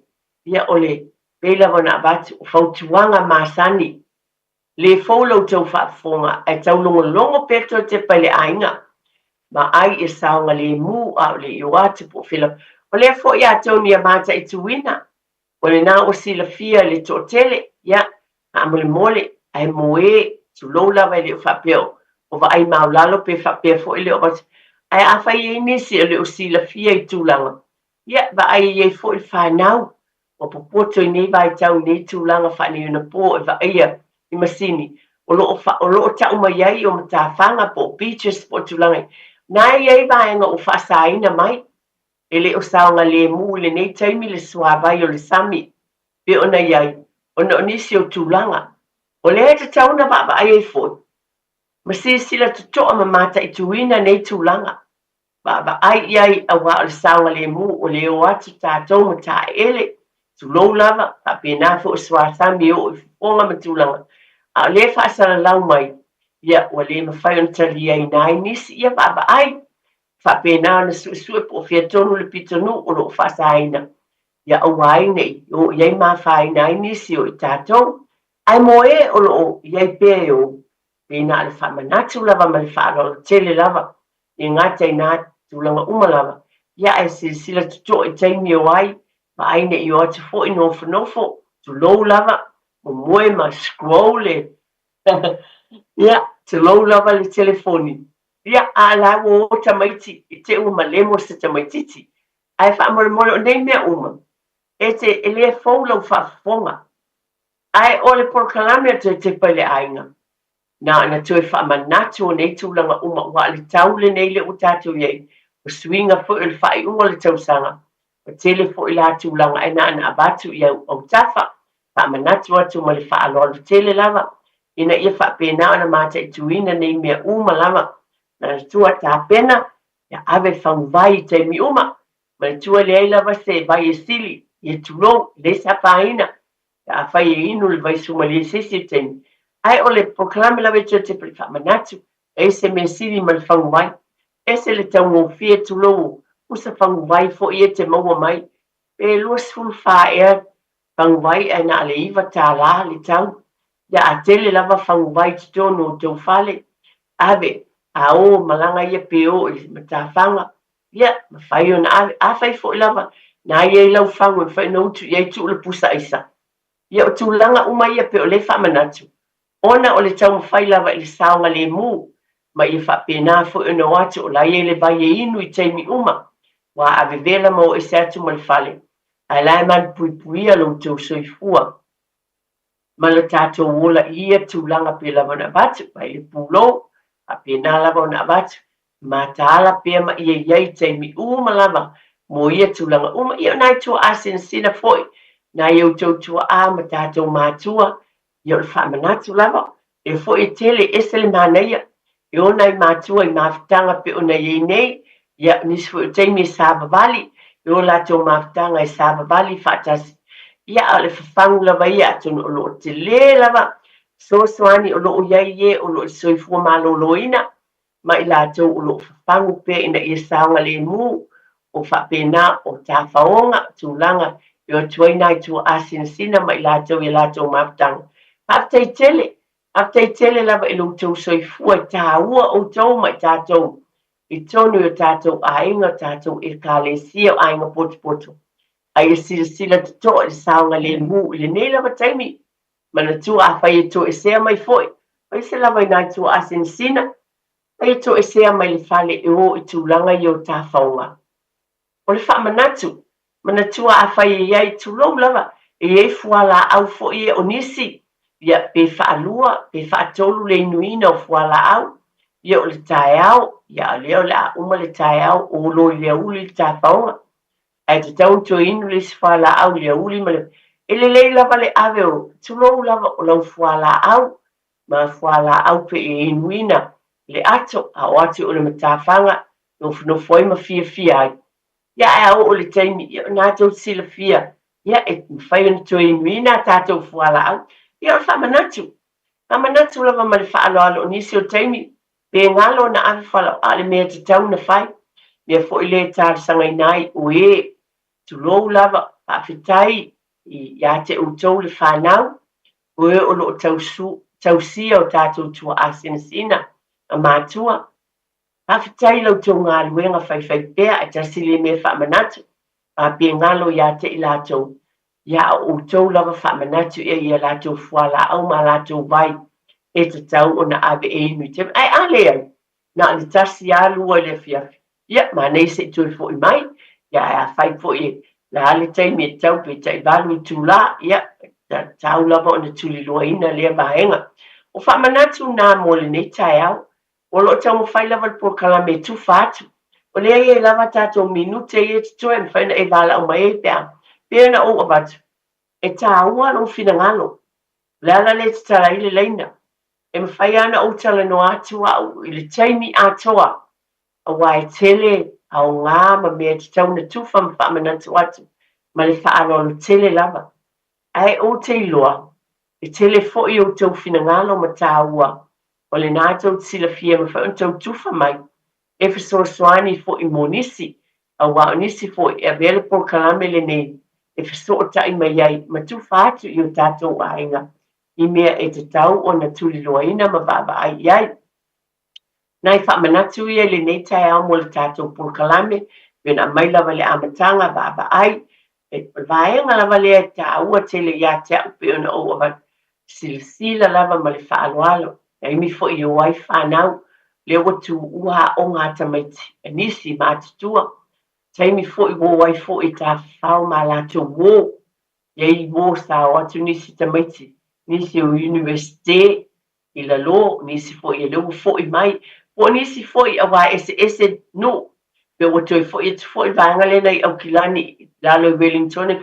Ia, o le pei lava ona avatu, o fautuaga masani, le fou la outou faafofoga, ae taulogologo pea toe tepa i le aiga, ma ai ia saogalemu a o le i o atu po o fea lava. O lea foi atonu ia mataituina, o lena ua silafia e le toatele, ia, faamolemole, ae moe, tulou lava e le o faapea o vaai maulalo pe faapea foi le o avatu. Ae afai e i ai nisi e le o silafia i tulaga, Ia, vaai i ai foi le fanau, ua popoto i nei vaitau i nei tulaga faaneionapo e vaaia i masini o lo o fa, o lo o tau mai ai o matafaga po o beaches po o tulaga i, na e i ai vaega ua faasaina mai, e le o saogalemu i lenei taimi le suavai o le sami pei ona i ai ona o nisi o tulaga. O lea e tatau ona vaavaai ai foi ma silasila totoa ma mataituina nei tulaga. Vaavaai i ai aua o le saogalemu o le o atu tatou ma taeele, tulou lava, faapena foi o suasami e oo i fofoga ma tulaga, a o lea e faasalalau mai, ia, ua le mafai ona taliaina ai nisi, ia vaavaai, faapena ona suesue po o fea tonu le pitonuu o lo o faasaina, ia aua ai ne i o i ai ma afaina ai nisi o i tatou. Ae mo e o lo o i ai pea e o, pei na o le faamanatu lava ma le faaaloalo tele lava e gata i nā tulaga uma lava, ia ae silasila totoa i taimi o ai, vaai ne i o atu foi nofonofo, tulou lava, momoe ma scroll le ia, tulou lava le telefoni, ia a la ua o tamaiti i te ua malemo se tamaititi. Ae faamolemole o nei mea uma, e te, e le fou lau faafofoga. Ae o le polokalame o toe tepa i le aiga, Na ona toe faamanatu o nei tulaga uma aua o le tau lenei lea ua tatou i ai, o suiga foi o le faaiuga o le tausaga, ua tele foi la tulaga ae na ona avatu i au autafa, faamanatu atu ma le faaaloalo tele lava ina ia faapena ona mataituina nei mea uma lava. Manatua tapena ia ave faguvai i taimi uma, manatua e leai lava se vai e sili, ia tulou, e leai se afaina, Pe afai e inu le vai sumalie i se isi taimi, ae o le polokalame lava e toe tepa i le faamanatu, e ese mea sili ma le faguvai, ese le taugofie tulou pusa faguvai foi e te maua mai, pe 24 ea faguvai ae na o le $9 le tau. Ia a tele lava faguvai i totonu o tou fale, ave, a o malaga ia pe o i matafaga, Ia, mafai ona ave. Afai foi lava na i ai lau fagu e mafai ona utu i ai, tuu le pusa aisa. Ia, o tulaga uma ia pei o lea e faamanatu, ona o le taumafai lava i le saogalemu, ma ia faapena foi ona o atu o la e i ai le vai e inu i taimi uma, ua a vevela ma o ese atu ma le fale, ae la e malupuipuia lo outou soifua ma lo tatou ola i ia tulaga pei lava ona avatu, mai le pulou, faapena lava ona avatu, mataala pea ma ia i ai i taimi uma lava mo ia tulaga uma. Ia o nai tuaa sinasina foi, nai outou tuaa ma tatou matua, ia o le faamanatu lava, e foi e tele, e ese le manaia, e o nai matua i mafutaga pei ona i ai nei, ia nisi foi o taimi e savavali, e o latou mafutaga e savavali faatasi, ia a o le fafagu lava ia atonu o lo o tele lava. Fesoasoani o lo o i ai e o lo o i le soifua maloloina ma i latou o lo o fafagu pea ina ia saogalemu o faapena o tafaoga tulaga e o atu ai nai tuaa sinasina ma i latou i a latou mafutaga. Faafetai tele, faafetai tele lava i lo outou soifua e taua outou ma i tatou i totonu i o tatou aiga, o tatou Ekalesia, o aiga potopoto. A ia silasila totoa i le saogalemu i lenei lava taimi. Manatua afai e toesea mai foi, aemaise lava i nai tuaa sinasina, a ia toesea mai le fale e o i tulaga ia o tafaoga. O le faamanatu, manatua afai e i ai, tulou lava, e i ai fualaau foi ia o nisi, ia, pe faalua, pe faatolu le inuina o fualaau, ia o le taeao, ia o lea o le a uma le taeao, o loa i le aoauli le tafaoga, ae tatau ona toe inu le isi fualaau i le aoauli ma le... E lelei lava le ave o, tulou lava, o lau fualaau, ma fualaau pei e inuina le ato, a o atu o le matafaga, nofonofo ai ma fiafia ai. Ia, ae a oo i le taimi, ia, o lena tou te silafia, ia, e mafai ona toe inuina a tatou fualaau. Ia, o le faamanatu, faamanatu lava ma le faaaloalo o nisi o taimi, pe galo ona ave fualaau, a o le mea e tatau ona fai, mea foi lea e talosagaina ai o e, tulou lava, faafetai ia te outou le fanau, o e o lo o tausia o tatou tuaa sinasina ma matua. Faafetai i la outou galuega faifaipea, ae tasi lea mea faamanatu, a pe galo ia te i latou, ia a o outou lava faamanatu ia i a latou fualaau ma a latou vai e tatau ona ave e inu i taimi. Ae a leai, na o le tasi lava lua i le afiafi, ia, manaia se i toe foi mai, ia ae afai foi e le a le taimi e tatau pe taivalu itula, ia, tatau lava ona tuliloaina lea vaega. O faamanatu na mo lenei taeao. O lo o taumafai lava le polokalame e tufa atu. O lea e i ai lava tatou minute ia e totoe e mafai ona e valaau mai ai pe a pei ona ou avatu, e taua lou finagalo. O le ala lea e tatala ai le laina. E mafai lava ona ou talanoa atu au i le taimi atoa aua e tele aoga ma mea e tatau ona tufa ma faamanatu atu ma le faaaloalo tele lava. Ae ou te iloa, e tele foi outou finagalo ma taua o lena tou te silafia e mafai ona tou tufa mai e fesoasoani foi mo nisi, aua o nisi foi e avea le polokalame lenei e fesootai mai ai ma tufa atu i o tatou aiga i mea e tatau ona tuliloaina ma vaavaai i ai. Nai faamanatu ia i lenei taeao mo le tatou polokalame, pei ona aumai lava i le amataga, vaavaai, o le vaega lava lea e taua tele ia te au pei ona ou avatu, silasila lava ma le faaaloalo, taimi foi e o ai fanau, lea ua tuua aoga a tamaiti, a nisi matutua, taimi foi ua o ai foi e tafafao ma latou uō, i ai uō sa o atu nisi tamaiti, nisi o Universite, i lalo, nisi foi e lea ua foi mai, po o nisi foi aua e eseese nuu, pe ua toe foi atu foi le vaega lea nai Aukilani i lalo i Wellington,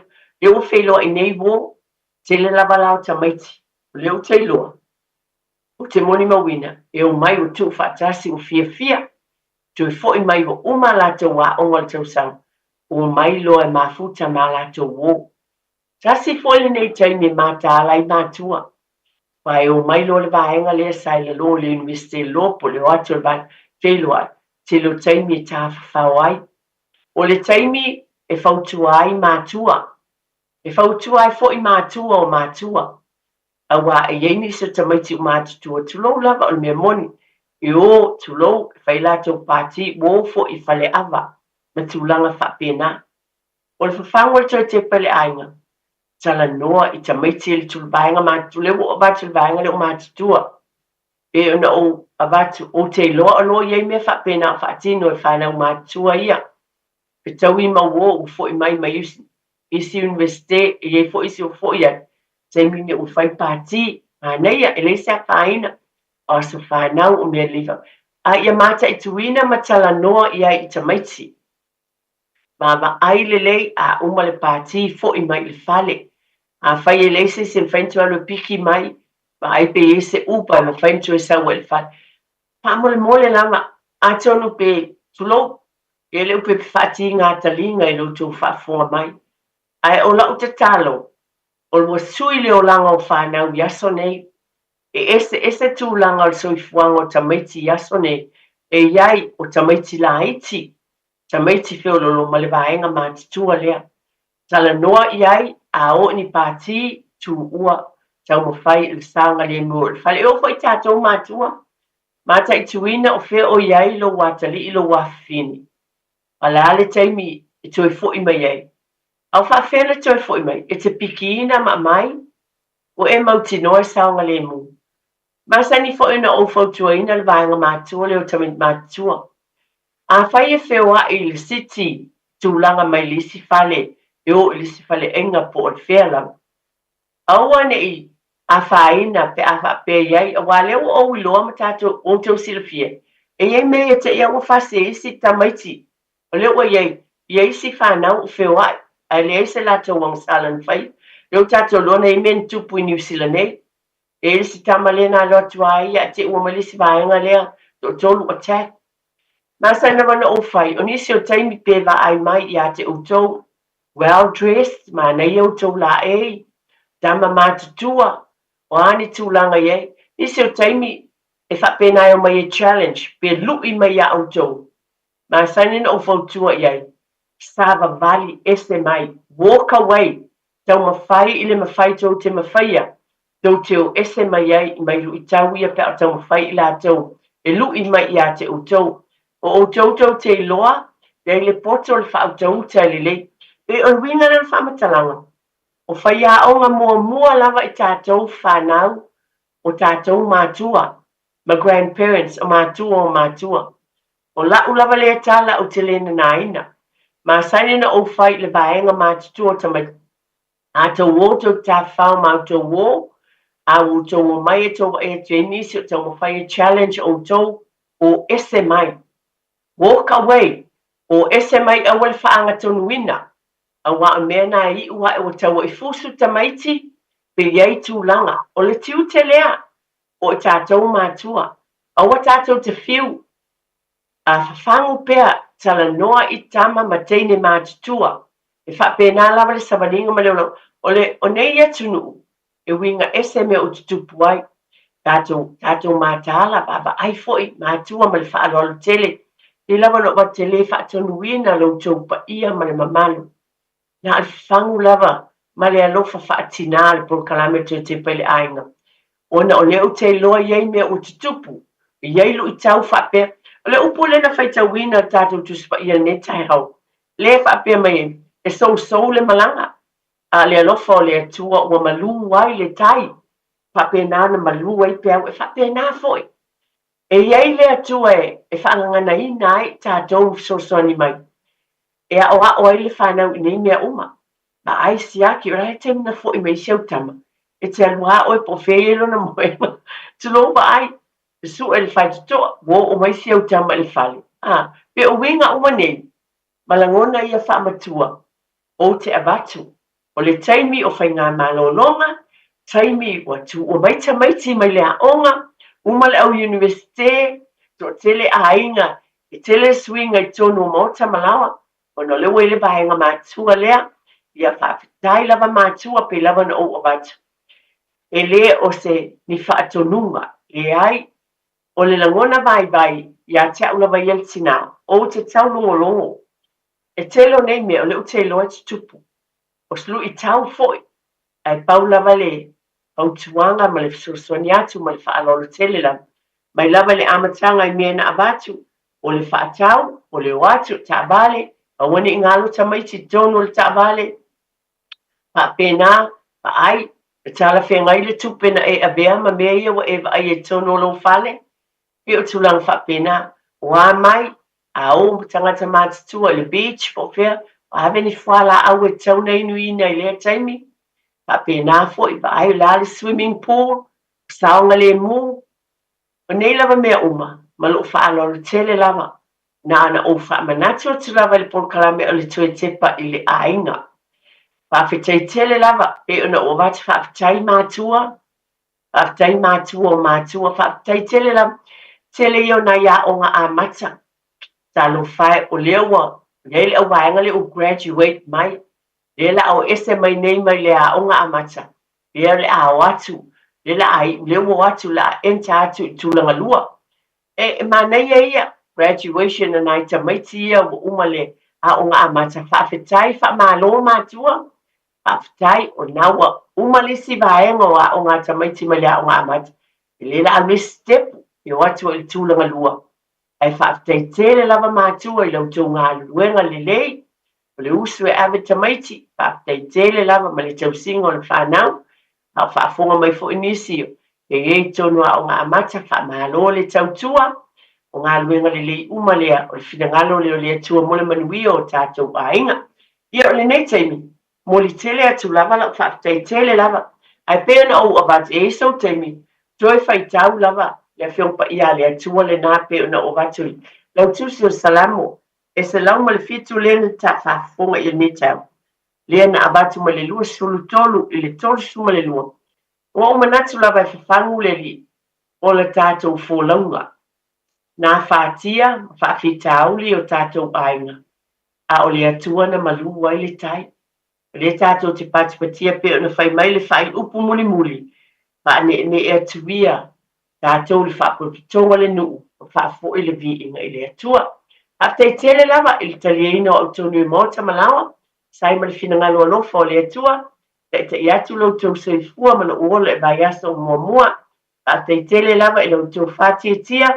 lea ua feiloai nei uo, tele lava la o tamaiti, o lea ou te iloa, ou te molimauina, e omai ua tuufaatasi, ua fiafia, toe foi mai ua uma a latou aoga o le tausaga, ua omai loa e mafuta ma a latou uo. Tasi foi lenei taimi e mataala ai matua. Aua e omai loa le vaega lea sa i lalo o le Iunivesite loa po o le o atu o le vaega, feiloai, tele o taimi e tafafao ai. O le taimi e fautua ai matua, e fautua ai foi matua o matua, aua e i ai nisi o tamaiti ua matutua, tulou lava o le mea moni, e o, tulou, e fai latou pati, ua o foi i faleava ma tulaga faapena. O le fafagu o le toe tepa i le aiga, talanoa i tamaiti e le vaega matutua, lea ua ou avatu i le vaega lea ua matutua. Pei ona ou avatu, ou te iloa o lo o i ai mea faapena o faatino e fanau matutua ia. Fetaui ma uo ua foi mai mai isi Iunivesite, e i ai foi isi ua foi atu, taimi nei ua fai pati, manaia, e leai se afaina, o aso fanau, o mea lelei faapena. A ia mataituina ma talanoa i ai i tamaiti. Vaavaai lelei a uma le pati, foi mai i le fale. Afai e leai se isi e mafai ona toe alu e piki mai, vaai pe i ai se Uber e mafai ona toe sau ai i le fale. Faamolemole lava, atonu pe, tulou, pe le upu e faatiga taliga i lo outou faafofoga mai. Ae o lau tatalo, o ua sui le olaga o fanau i aso nei. E eseese tulaga o le soifuaga o tamaiti i aso nei, e i ai o tamaiti laiti, tamaiti feololo ma le vaega matutua lea. Talanoa i ai, a oo i ni pātī, tuua, taumafai i le saogalemu o le fale. E oo foi i tatou matua, mataituina o fea o i ai lou atalii lou afafine. A o le a le taimi e toe foi mai ai? A o faafefea ona toe foi mai? E te pikiina ma aumai? Ua e mautinoa e saogalemu. Masani foi ona ou fautuaina le vaega matua lea o tamaiti matutua. Afai e feoai i le city tulaga mai le isi fale e o i le isi faleaiga po o le fea lava, aua ne i afaina pe a faapea i ai, aua lea ua ou iloa ma tatou outou silafia, e i ai mea ia te i au ua fasi e isi tamaiti O lea ua i ai ia isi fanau o feoai ae leai se latou agasala na faia. Lea ua tatou iloa na i ai mea na tupu i Niu Sila nei. E i ai le isi tama lea na alu atu a ia ae te i ua mai le isi vaega lea toatolu attack. Masani lava ona ou fai, o nisi o taimi pe vaai mai ia te outou, well dressed, manaia outou laei, tama matutua, o a ni tulaga i ai. Nisi o taimi e faapena e omai e challenge pe lui mai ia outou. Masani ona ou fautua i ai, savavali ese mai, walk away, taumafai i le mafai tou te mafaia, tou te o ese mai ai i mai luitau ia pe a o taumafai i latou e lui mai ia te outou. O outou tou te iloa, leai le poto o le faautauta e lelei. Pei o le uiga lea o le faamatalaga, o faiaoga muamua lava i tatou fanau, o tatou matua, ma grandparents, o matua o matua. O la'u lava lea tala ou te le nanaina. Masani ona ou fai i le vaega matutua o tamaiti. A tou o tou tafafao ma outou o, a ua outou omai e tou vaai atu i ai nisi o taumafai e challenge outou, o ese mai. Walk away. O ese mai aua le faaagatonuina. Aua o mea na e iu ae ua tauai fusu tamaiti pe i ai tulaga. O le tiute lea o i tatou matua. Aua tatou te fiu a fafagu pea talanoa i tama ma teine matutua. E faapena lava le savaliga ma le olaola. O le, o nei atunuu, e uiga ese mea o tutupu ai. Tatou, tatou mataala, vaavaai foi, matua ma le faaaloalo tele. Pei lava ona ou avatu e le faatonuina lo outou paia ma le mamalu. Na o le fafagu lava ma le alofa faatina le polokalame o Toe Tepa i le Aiga, ona o lea ou te iloa e i ai mea ua tutupu, e i ai luitau faapea. O le upu lea na faitauina i le tatou Tusi Paia i lenei taeao, lea e faapea mai ai, E sousou le malaga, a o le alofa o le Atua ua malū ai le tai, faapena ona malū ai peau. E faapena foi, e i ai le Atua e faagaganaina ai i tatou ma fesoasoani mai, e aoao ai le fanau i nei mea uma. Vaai siaki, o le a le taimi na foi mai ai si au tama? E te alu lava oe po o fea e i ai lona moega. Tulou vaai, sue le faitotoa, ua oo mai si au tama i le fale. A, pe o uiga uma nei, ma lagona ia faamatua, ou te avatu, o le taimi o faigamalologa, taimi ua tuua mai tamaiti mai le aoga, uma le au Iunivesite, toatele aiga, e tele suiga i totonu o maota ma laoa, ona o lea ua i ai le vaega matua lea, ia faafetai lava matua pei lava ona ou avatu. E le o se ni faatonuga, leai, o le lagona vaivai ia te au lava ia le tinā, ou te taulogologo. E tele o nei mea o lea ou te iloa e tutupu, o se luitau foi, ae pau lava le fautuaga ma le fesoasoani atu ma le faaaloalo tele lava. Mai lava i le amataga i mea na avatu, o le faatau, o le o atu, taavale, aua ne i galo tamaiti i totonu o le taavale, faapena, vaai, e talafeagai le tupe na e avea ma mea ia ua e vaai ai i totonu o lou fale, pei o tulaga faapena, o a mai, a o tagata matutua i le beach po o fea, ave ni fualaau e tatau ona inuina i lea taimi, faapena foi, vaai o le a le swimming pool, saogalemu, o nei lava mea uma, ma lou faaaloalo tele lava, na ona ou faamanatu atu lava i le polokalame o le Toe Tepa i le Aiga. Faafetai tele lava, pei ona ou avatu faafetai matua, Faafetai matua o matua, faafetai tele lava. Tele ia o nai aoga amata. Talofa e, o lea ua i ai le auvaega lea ua graduate mai, lea la o ese mai nei mai le aoga amata, lea o le a o atu Lea la a iu, lea ua o atu la a enter atu i tulaga lua. E, e manaia ia, graduation a nai tamaiti ia ua uma le aoga amata. Faafetai, faamalo matua, faafetai o na ua uma le isi vaega o aoga a tamaiti mai le aoga amata. E le la alu le isi sitepu, e o atu ai i le tulaga lua. Ae faafetai tele lava matua i la outou galuluega lelei, o le usu e ave tamaiti, faafetai tele lava ma le tausiga o le fanau, a o faafofoga mai foi nisi e i ai totonu o Aoga Amata, faamalo le tautua, o galuega lelei uma lea, o le finagalo lea o le Atua mo le manuia o tatou aiga. Ia o lenei taimi, momoli tele atu lava lau faafetai tele lava, ae pei ona ou avatu, e i ai sou taimi, toe faitau lava le Afioga Paia a le Atua lena pei ona ou avatu i lau tusi o Salamo e 107 lea na ta faafofoga i lenei taeao. lea na avatu mai le 23 i le 32, ua ou manatu lava e fafagu le alii o le tatou folauga, na afatia ma faafitauli o tatou aiga, a o le Atua na malū ai le tai. O lea tatou te patipatia pei ona fai mai le faaiupu mulimuli, faaneenee atu ia tatou le faapotopotoga le nuu ma faafoi le viiga i le Atua. Faafetai tele lava i le taliaina o au tonu e Maota ma Laoa, sai ma le finagalo alofa o le Atua, taitai atu lo outou soifua ma lou ola i vaiaso o muamua. Faafetai tele lava i lo outou faatiatia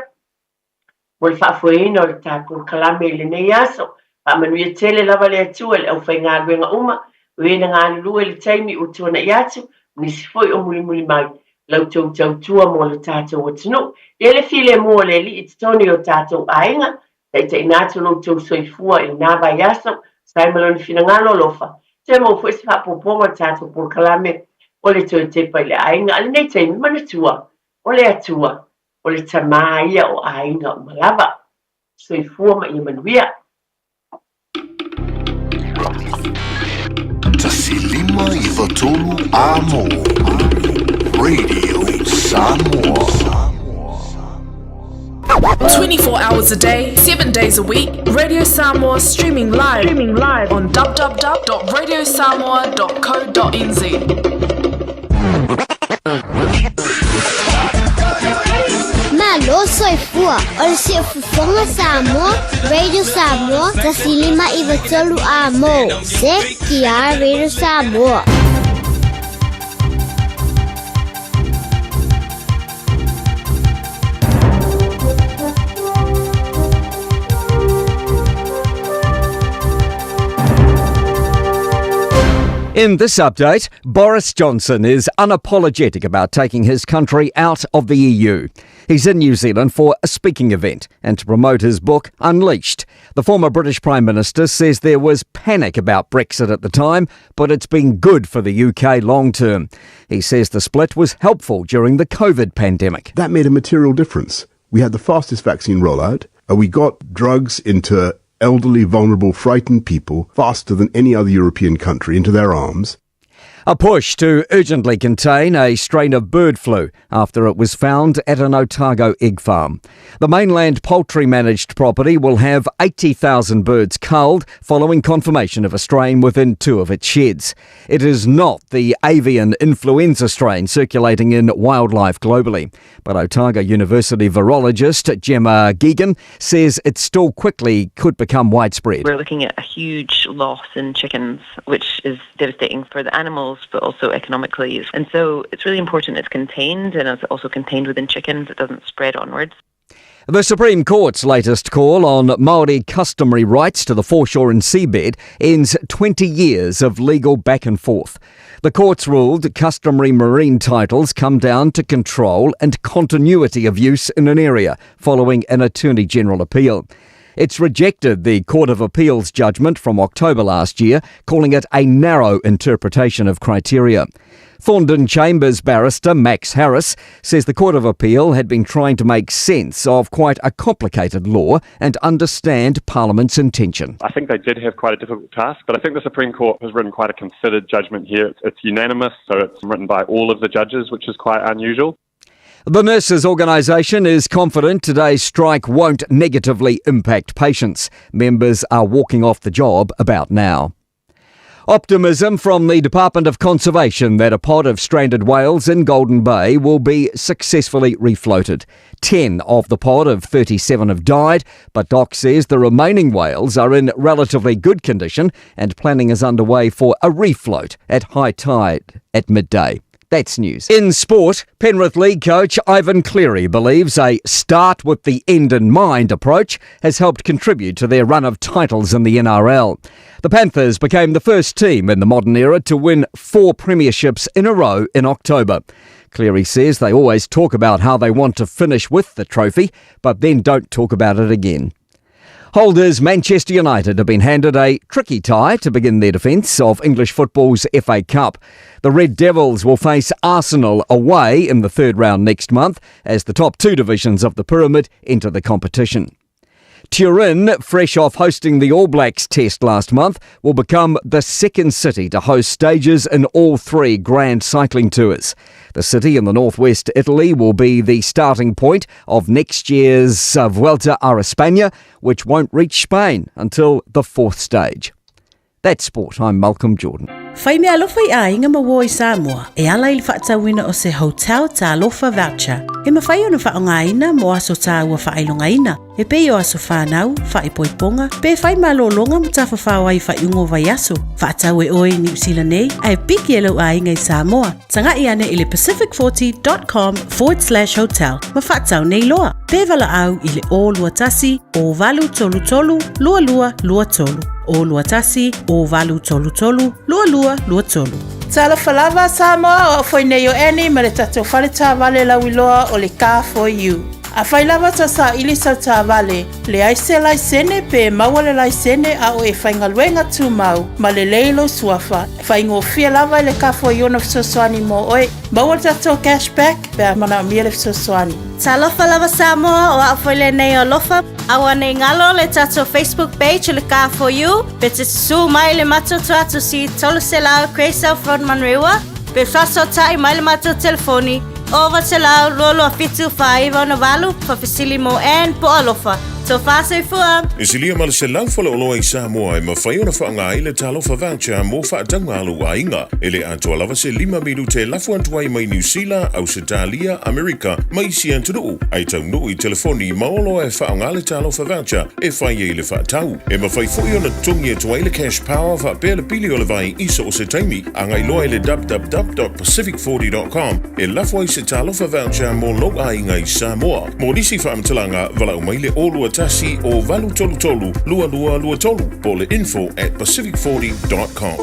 mo le faafoeina o le ta polokalame i lenei aso. Faamanuia tele lava le Atua i le aufaigaluega uma, o e na galulue i le taimi ua tuanai atu, ma nisi foi o mulimuli mai, la outou tautua mo le tatou atunuu. Ia le filemu o le Alii i totonu i o tatou aiga, taitaiina atu lo outou soifua i lena vaiaso, sai ma Lona finagalo alofa, toe maua foi se faaopoopoga o le tatou polokalame o le Toe Tepa i le Aiga. A lenei taimi, manatua, o le Atua, o le Tama ia o aiga uma lava. Soifua ma ia manuia. 1 5 9 3 Amo Radio Samoa. 24 hours a day, 7 days a week, Radio Samoa streaming live, streaming live on www.radiosamoa.co.nz. Malo soifua o le Siufofoga Samoa, Radio Samoa, 1 5 9 3 Amo. CKR Radio Samoa. In this update, Boris Johnson is unapologetic about taking his country out of the EU. He's in New Zealand for a speaking event and to promote his book, Unleashed. The former British Prime Minister says there was panic about Brexit at the time, but it's been good for the UK long term. He says the split was helpful during the COVID pandemic. That made a material difference. We had the fastest vaccine rollout. We got drugs into elderly, vulnerable, frightened people faster than any other European country into their arms. A push to urgently contain a strain of bird flu after it was found at an Otago egg farm. The mainland poultry managed property will have 80,000 birds culled following confirmation of a strain within two of its sheds. It is not the avian influenza strain circulating in wildlife globally. But Otago University virologist Gemma Geoghegan says it still quickly could become widespread. We're looking at a huge loss in chickens, which is devastating for the animals, but also economically. And so it's really important it's contained, and it's also contained within chickens. It doesn't spread onwards. The Supreme Court's latest call on Māori customary rights to the foreshore and seabed ends 20 years of legal back and forth. The courts ruled customary marine titles come down to control and continuity of use in an area following an Attorney General appeal. It's rejected the Court of Appeal's judgment from October last year, calling it a narrow interpretation of criteria. Thorndon Chambers barrister Max Harris says the Court of Appeal had been trying to make sense of quite a complicated law and understand Parliament's intention. I think they did have quite a difficult task, but I think the Supreme Court has written quite a considered judgment here. It's, it's unanimous, so it's written by all of the judges, which is quite unusual. The nurses' organisation is confident today's strike won't negatively impact patients. Members are walking off the job about now. Optimism from the Department of Conservation that a pod of stranded whales in Golden Bay will be successfully refloated. 10 of the pod of 37 have died, but Doc says the remaining whales are in relatively good condition and planning is underway for a refloat at high tide at midday. That's news. In sport, Penrith League coach Ivan Cleary believes a start with the end in mind approach has helped contribute to their run of titles in the NRL. The Panthers became the first team in the modern era to win four premierships in a row in October. Cleary says they always talk about how they want to finish with the trophy, but then don't talk about it again. Holders Manchester United have been handed a tricky tie to begin their defence of English football's FA Cup. The Red Devils will face Arsenal away in the third round next month as the top two divisions of the pyramid enter the competition. Turin, fresh off hosting the All Blacks test last month, will become the second city to host stages in all three grand cycling tours. The city in the northwest Italy will be the starting point of next year's uh, Vuelta a España, which won't reach Spain until the fourth stage. That's sport. I'm Malcolm Jordan. Fai mea alofa i aiga ma uō i Samoa e ala i le faatauina o se Hotel Talofa Voucher e mafai ona faaaogaina mo aso tāua faailogaina e pei o aso whānau, faaipoipoga, pe fai malōloga ma tafafao ai i faaiuga o vaiaso. Faatau e oe i Niu Sila nei ae piki e lou aiga i Samoa. Taga'i ane i le pacific40.com/hotel ma faatau nei loa. Pe valaau i le 021 0833 2223. 021 0833 2223. Talofa lava Samoa, o au foi nei o Annie ma le tatou fale taavale lauiloa o le Car For You. Afai lava ta saili sau taavale, leai se laisene pe maua le laisene a o e faigaluega tumau ma lelei lou suafa, faigofie lava i le Car For You ona fesoasoani mo oe. Maua le tatou cash back pe a manaomia le fesoasoani. Talofa lava Samoa, o au foi lenei o Alofa. Aua nei galo le tatou Facebook page o le Car For You, pe te susū mai le matou tuatusi 300 Grey South Road Manurewa, pe fesootai mai le matou telefoni 0 800 22 7 4968 faafesili mo Ann po o Alofa. Tofa soifua! E silia ma le 100 faleoloa i Samoa e mafai ona faaaoga ai le Talofa Voucher mo faatauga a lou aiga. E le atoa lava se lima minute e lafo atu ai mai Niu Sila, Ausetalia, Amerika ma isi atunuu, ae taunuu i telefoni ma oloa e faaaoga le Talofa Voucher e fai ai le faatau. E mafai foi ona totogi atu ai le Cash Power faapea le pili o le vai i so o se taimi. Agai loa i le www.pacific40.com e lafo ai se Talofa Voucher mo lou aiga i Samoa. Mo nisi faamatalaga, valaau mai le 021 0833 2223 po o le info at pacific40.com.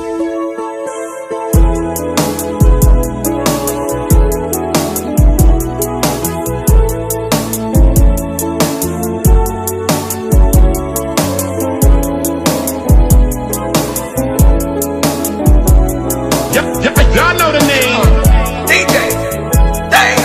Y'all know the name. DJ. Dang.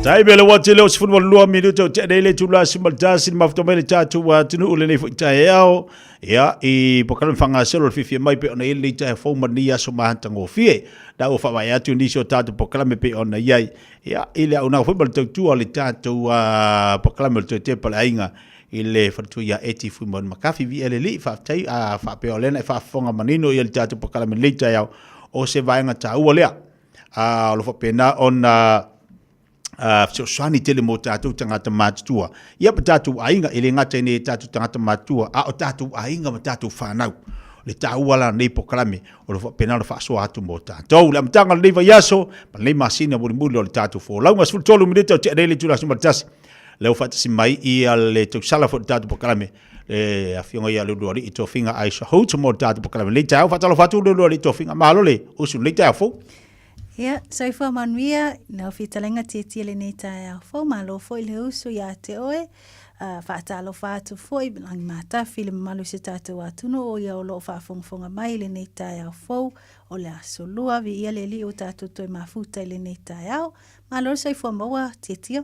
Taimi le wati leo 12 minuta o te nei le tula si maltasi ni mafuta mai le tātou atunuu le nei foi taeao. Ia, i pokale whangaselo le whiwhi mai pe ona i le tae fou mani aso mahantangofie. Na ua whawae atu nisi o tātou pokalame pe ona iai. Ia, i le au nā foi ma le tautua le tātou pokalame o le toe tepa le aiga i le faletua ia Eti Fuimon Makafi vi ele li faafetai a faapea o lena e faafofoga manino ia le tatou pokalame lelei taeao o se vaega taua lea a o lo faapena ona fesoasoani tele mo tatou tagata matutua ia ma tatou aiga e le gata i nei tatou tagata matutua a o tatou aiga ma tatou fanau le taua la nei pokalame o lo faapena ona faasoa atu mo tatou. Le amataga o lenei vaiaso ma lenei masina mulimuli o le tatou folauga 13 minute o tea nei le itula 11 lea ua faatasi mai ia le tausala foi le tatou pokalame le afioga ia Leulualii Tofiga Aisha Holt mo le tatou pokalame lenei taeao. Faatalofa atu Leulualii Tofiga, malo le usu lenei taeao fou. Ia, soifua manuia, lau fetalaiga tietie lenei taeao fou, malo foi le usu ia te oe, faatalofa atu foi langi matafi i le mamalu o si o tatou atunuu o ia o lo o faafogafoga mai i lenei taeao fou o le Aso Lua. Viia le Alii ua tatou toe mafuta i lenei taeao. Malo le soifua maua, tietie.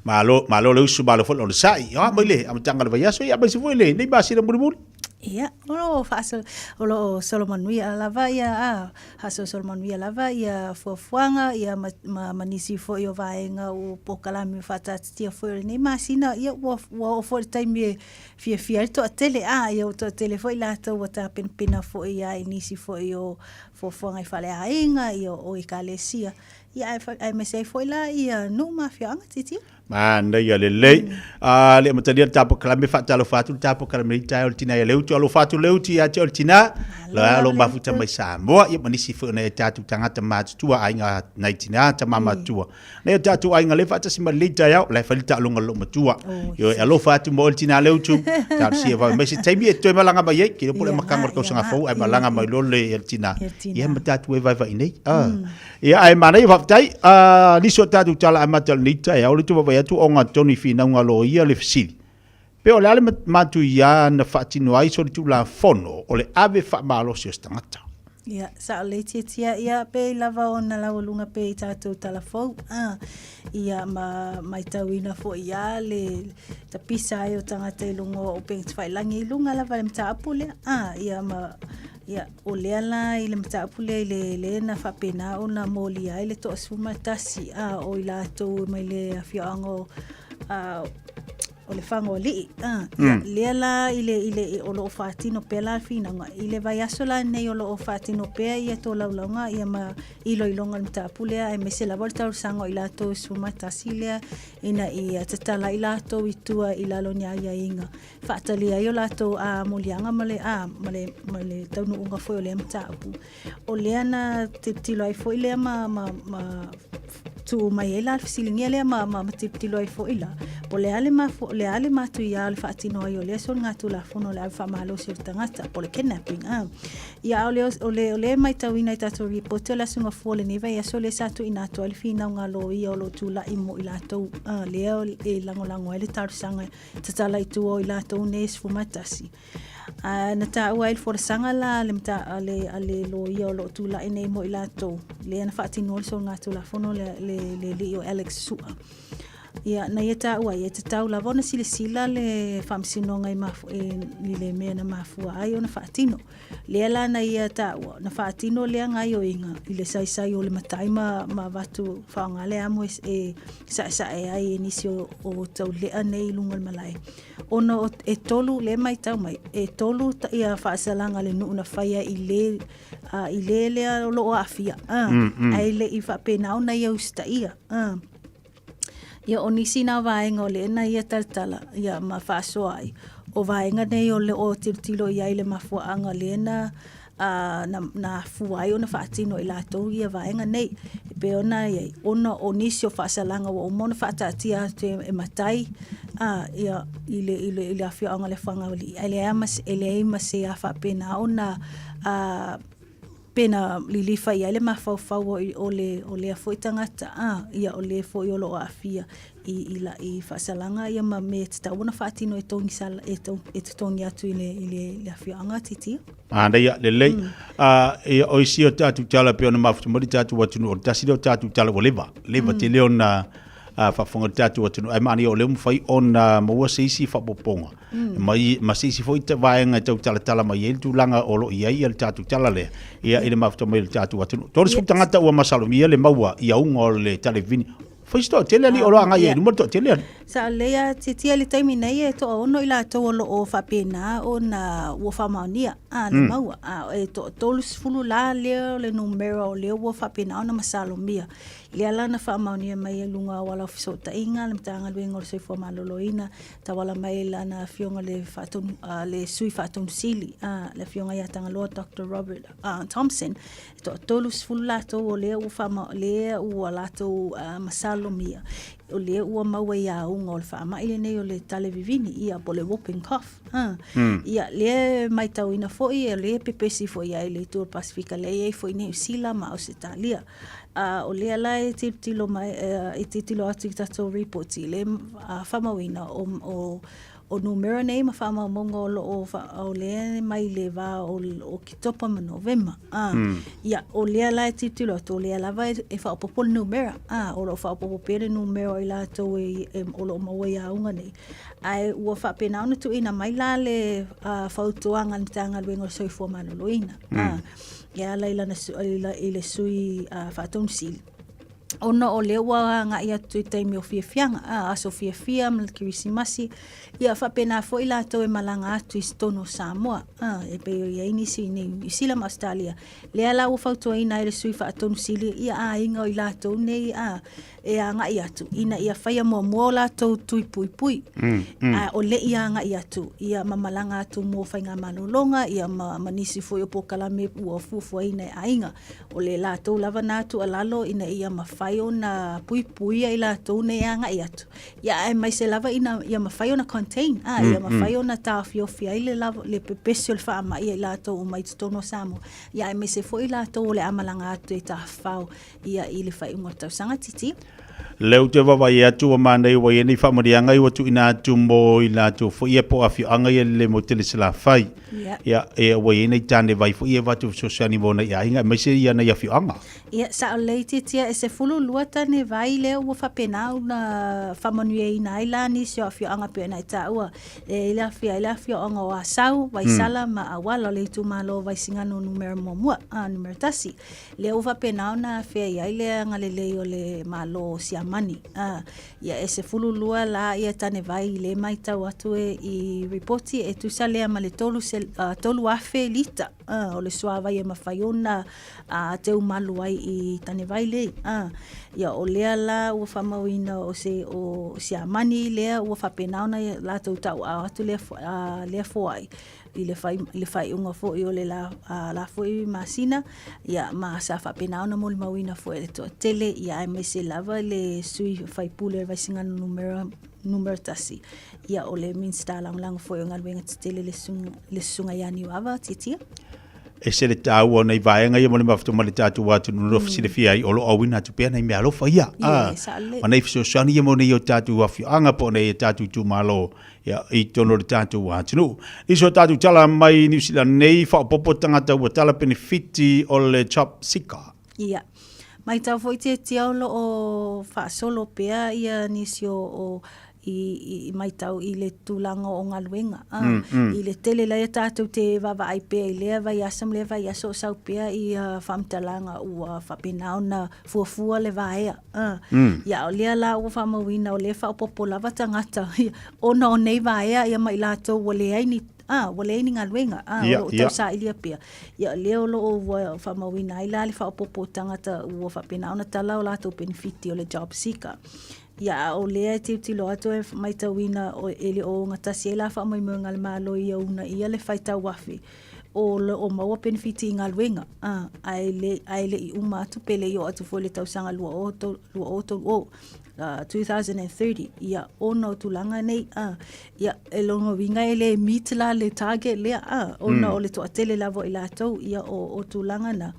Malo, malo le usu, malo foi le onosai. Ia mai le amataga o le vaiaso, ia aemaise foi lenei masina mulimuli. Ia, o lo o faaso, o lo o solomanuia lava ia, a, faasolosolomanuia lava ia fuafuaga, ia ma, ma, ma nisi foi o vaega o polokalame faataatitia foi o lenei masina. Ia, ua, ua oo foi i le taimi e fiafia ai le toatele, a, ia ua toatele foi latou ua tapenapena foi ia i nisi foi o fuafuaga i faleaiga, ia o ekalesia. Ia, aemaise ai foi la ia nuu ma afioaga, Titi. Manaia lelei. A le amatalia le tapo kalame faatalofa atu le tapo kalame i tae o le tina ia Leutu. Alofa atu Leutu ia te oe le tina. La lo mafuta mai Samoa. Ia ma nisi foi o nai o tatou tagata matutua aiga nai tina tama matua. Nai o tatou aiga le faatasi ma lenei taeao. La e fai le taaloga a lou matua. Ioe, alofa atu mo oe le tina Leutu. Talosia vave mai se taimi e toe malaga mai ai. Ke iloa po o le amataga o le tausaga fou ae malaga mai loa le tina. Ia ma tatou e vaevae nei. Ia, ae manaia faafetai. A nisi o tatou tala amata o lenei taeao, le vaavaai atu o ogatotonu i finauga loia le fesili. Pe o le a le matuia na faatino ai solitulafono o le ave faamalosi o se tagata? Ia, sao lelei tiatia, ia, pei lava ona laualuga pea i tatou tala fou, a, ia, ma maitauina foi ia le tapisa ai o tagata i luga o upega tafailagi i luga lava i le mataupu lea, a, ia, ma, Ia, o lea la i le mataupu lea i le le na faapena ona molia ai le 11 a o i latou mai le afioaga o a, o le Fagoalii. A, ia, lea la i le, i le, o lo o faatino pea la le finauga. I le vaiaso la lenei o lo o faatino pea ia tolaulauga ia ma iloiloga o le mataupu lea, aemaise lava o le talosaga o i latou e 11 lea ina ia tatala i latou i tua i lalo o ni aiaiga faatalia ai o latou a moliaga ma le a ma le ma le taunuuga foi o lea mataupu. O lea na tilotilo ai foi lea ma ma ma tuu mai ai la le fesiligia lea ma ma, ma tilotilo ai foi la po o le a le mafua o le a le matuia o le faatino ai o lea soligatulafono o le ave faamalosi o le tagata po o le kidnapping a. Ia a o le o le o le maitauina i tatou ripoti o le Aso Gafua o lenei vaiaso lea sa tuuina atu ai le finauga a loia o lo o tulai mo i latou a lea e lagolago ai le talosaga Tatala i tua o i latou nei e 11. A, na taua ai le folasaga la a le, a le, a le loia o lo o tulai nei mo i latou, lea na faatinoa le soligatulafono le, le, le alii o Alex Su'a. Ia, na ia taua ai, e tatau lava ona silasila le faamasinoga i, mafu, i, i le mea na mafua ai ona faatino. Lea la na ia taua, na faatino lea gaioiga i le saisai o le matai ma, ma avatu faaaoga le amo e, e saesae ai e nisi o, o taulea nei i luga o le malae. Ona o, e tolu, le maitau mai, e tolu ia faasalaga a le nuu na faia i le, uh, i le lea o lo o aafia, ae le i faapena ona ia usitaia. Ia, o nisi nā vaega o le na ia talatala, ia, ma faasoa ai, o vaega nei o le o tilotilo i ai le mafuaaga lea na, a, na, na afua ai ona faatino e latou ia vaega nei. E pei ona i ai, ona o nisi o faasalaga ua uma ona faataatia atu e, e matai, a, ia, i le, i le, i le afioaga o le Fagaualii, ae leai ma se, e leai ma se a faapena ona, a, Pe na lilifa i ai le mafaufau o, o, le, o lea foi tagata, a, ia o le foi o lo o aafia i, i, la, i faasalaga ia ma mea e tatau ona faatino e togi sala, e, to, e totogi atu i le, i le, le afioaga titia. Manaia, lelei. A, ia, o isi o tatou tala pei ona mafuta mai le tatou atunuu, o le tasi lea o tatou tala ua leva, leva tele ona faafofoga le tatou atunuu, ae manaia o lea ua mafai ona maua se isi faaopoopoga mai ma se isi foi vaega e tau talatala mai ai le tulaga o lo o i ai le tatou tala lea, ia, i le mafuta mai o le tatou atunuu. 30 tagata ua masalomia le maua i auga o le talevini. Fai se toatele alii o lo o agai ai i luma le toatele alii. Sa lelei a tiatia i le taimi nei e toaono i latou o lo o faapena ona ua faamaonia a le maua. A e toa 30 la lea o le numera o lea ua faapena ona masalomia. Lea la na faamaonia mai i luga o auala o fesootaiga le Matagaluega o le Soifua Maloloina, tauala mai lana afioga le faatonu, le Sui Faatonu Sili, le afioga ia Tagaloa Doctor Robert Thompson, e toa 30 latou o lea ua faama, lea ua latou masalomia, o lea ua maua i auga o le faamai lenei o le tale vivini, ia po o le whooping cough. Ia, lea e matauina foi, o lea e pepesi foi i ai le itu o le Pasefika, lea e i ai foi Niu Sila ma Ausetalia. A o lea la e tilotilo mai, e tilotilo atu i tatou reports i le faamauina o o numera nei ma faamaumauga o lo o o lea mai le va o Oketopa ma Novema. Ia, o lea la e tilotilo atu, o lea lava e faaopoopo le numera. O lo o faaopoopo pea le numera o i latou e o lo o maua i auga nei. Ae ua faapena ona tuuina mai la le fautuaga a le Matagaluega o le Soifua Maloloina. E ala i lana i le sui faatonu sili ona o lea ua agai atu i taimi o fiafiaga, aso fiafia ma le Kerisimasi, ia faapena foi latou e malaga atu i totonu o Samoa, e pei o i ai nisi i Niu Sila ma Ausetalia. Lea la ua fautuaina ai le sui faatonu sili ia aiga o i latou nei e agai atu ina ia faia muamua o latou tui puipui a o le i agai atu ia ma malaga atu mo faigamalologa ia ma, ma nisi foi o polokalame ua fuafuaina e aiga. O le latou lava na tuualalo ina ia mafai ona puipuia i latou nei e agai atu ia aemaise lava ina ia mafai ona contain a ia mafai ona taofiofi ai le lava, le pepesi o le faamai ia i latou uma i totonu o Samoa ia aemaise foi i latou o le a malaga atu e tafafao ia i le faaiuga o le tausaga titi. Lea ou te vaavaai atu ua manaia ua i ai nei faamanuiaga ua tuuina atu mo i latou foi ia po o afioaga ia lelei mo tele Salafai. Ia. Ia, e, ua i ai nei tāne vai foi ia e avatu fesoasoani mo nai aiga aemaise ia nai afioaga. Ia, sao lelei tiatia e 12 tāne vai lea ua faapena ona faamanuiaina ai la nisi o afioaga pei ona e taua. E i le afia ai le afioaga o Asau, Vaisala ma Auala o le itumalo o Vaisigano numera muamua, a, numera tasi. Lea ua faapena ona afea i ai le agalelei o le Malo o Siamani. A, ia e 12 la ia tanevai i le matau atu e i ripoti e tusa lea ma le 3,000 lita a, o le suavai e mafai ona a, teumalu ai i tanevai lei. A, ia o lea la ua faamauina o se o Siamani lea ua faapena ona latou tauaao atu lea, a, lea foai i le, fai, i le faaiuga foi o le la, a, la foi masina, ia, ma sa faapena ona molimauina foi e le toatele, ia, aemaise lava le sui faipule o le Vaisigano numera, numera tasi, ia, o le Minisita Lagolago foi o Galuega Tetele le susuga, le susuga ia Niuava Tiatia. Ese le taua o nei vaega ia mo le mafuta ma le tatou atunuu mm. silafia ai o lo o auina atu pea nei mea alofa ia. Yeah, ah, ma nei fesoasoani ia mo nei o tatou afioaga po o nei o tatou itumalo ia, i totonu o le tatou atunuu. Nisi o tatou tala mai Niu Sila nei, faaopoopo tagata ua tala penefiti o le Job Seeker. Ia. Maitau foi tiatia o lo o faasolo pea ia nisi o, o i, i maitau i le tulaga o galuega. A, I le tele laia tatou te vaavaai pea i lea vaiaso ma lea vaiaso o sau pea ia faamatalaga ua faapena ona fuafua le vaea. Ia, o lea la ua faamauina o lea e faaopoopo lava tagata ona o nei vaea ia ma i latou ua leai ni ua leai ni galuega, o lo o tausailia pea. Ia, o lea o lo o ua faamauina ai la le faaopoopo o tagata ua faapena ona tala o latou penefiti o le job seeker. Ia, a o lea e tilotilo atu e matauina e le o ogatasi ai la faamoemoega a le Malo ia uunaia le faitau afe o lo o maua penefiti i galuega, ae le, ae le i uma atu pe le i oo atu foi i le tausaga 2030, 2030, ia, ona o tulaga nei, ia, e lona uiga e le meet la le target lea, ona o le toatele lava o i latou, ia, o tulaga na.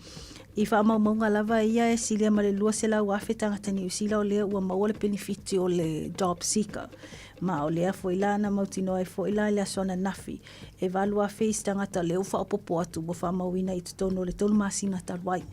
I faamaumauga lava ia e silia ma le 200,000 tagata Niu Sila o lea ua maua le penefiti o le job seeker. Ma o lea foi la na mautinoa ai foi la i le aso ananafi, e 8,000 isi tagata o lea ua faaopoopo atu ua faamauina i totonu o le tolu masina talu ai.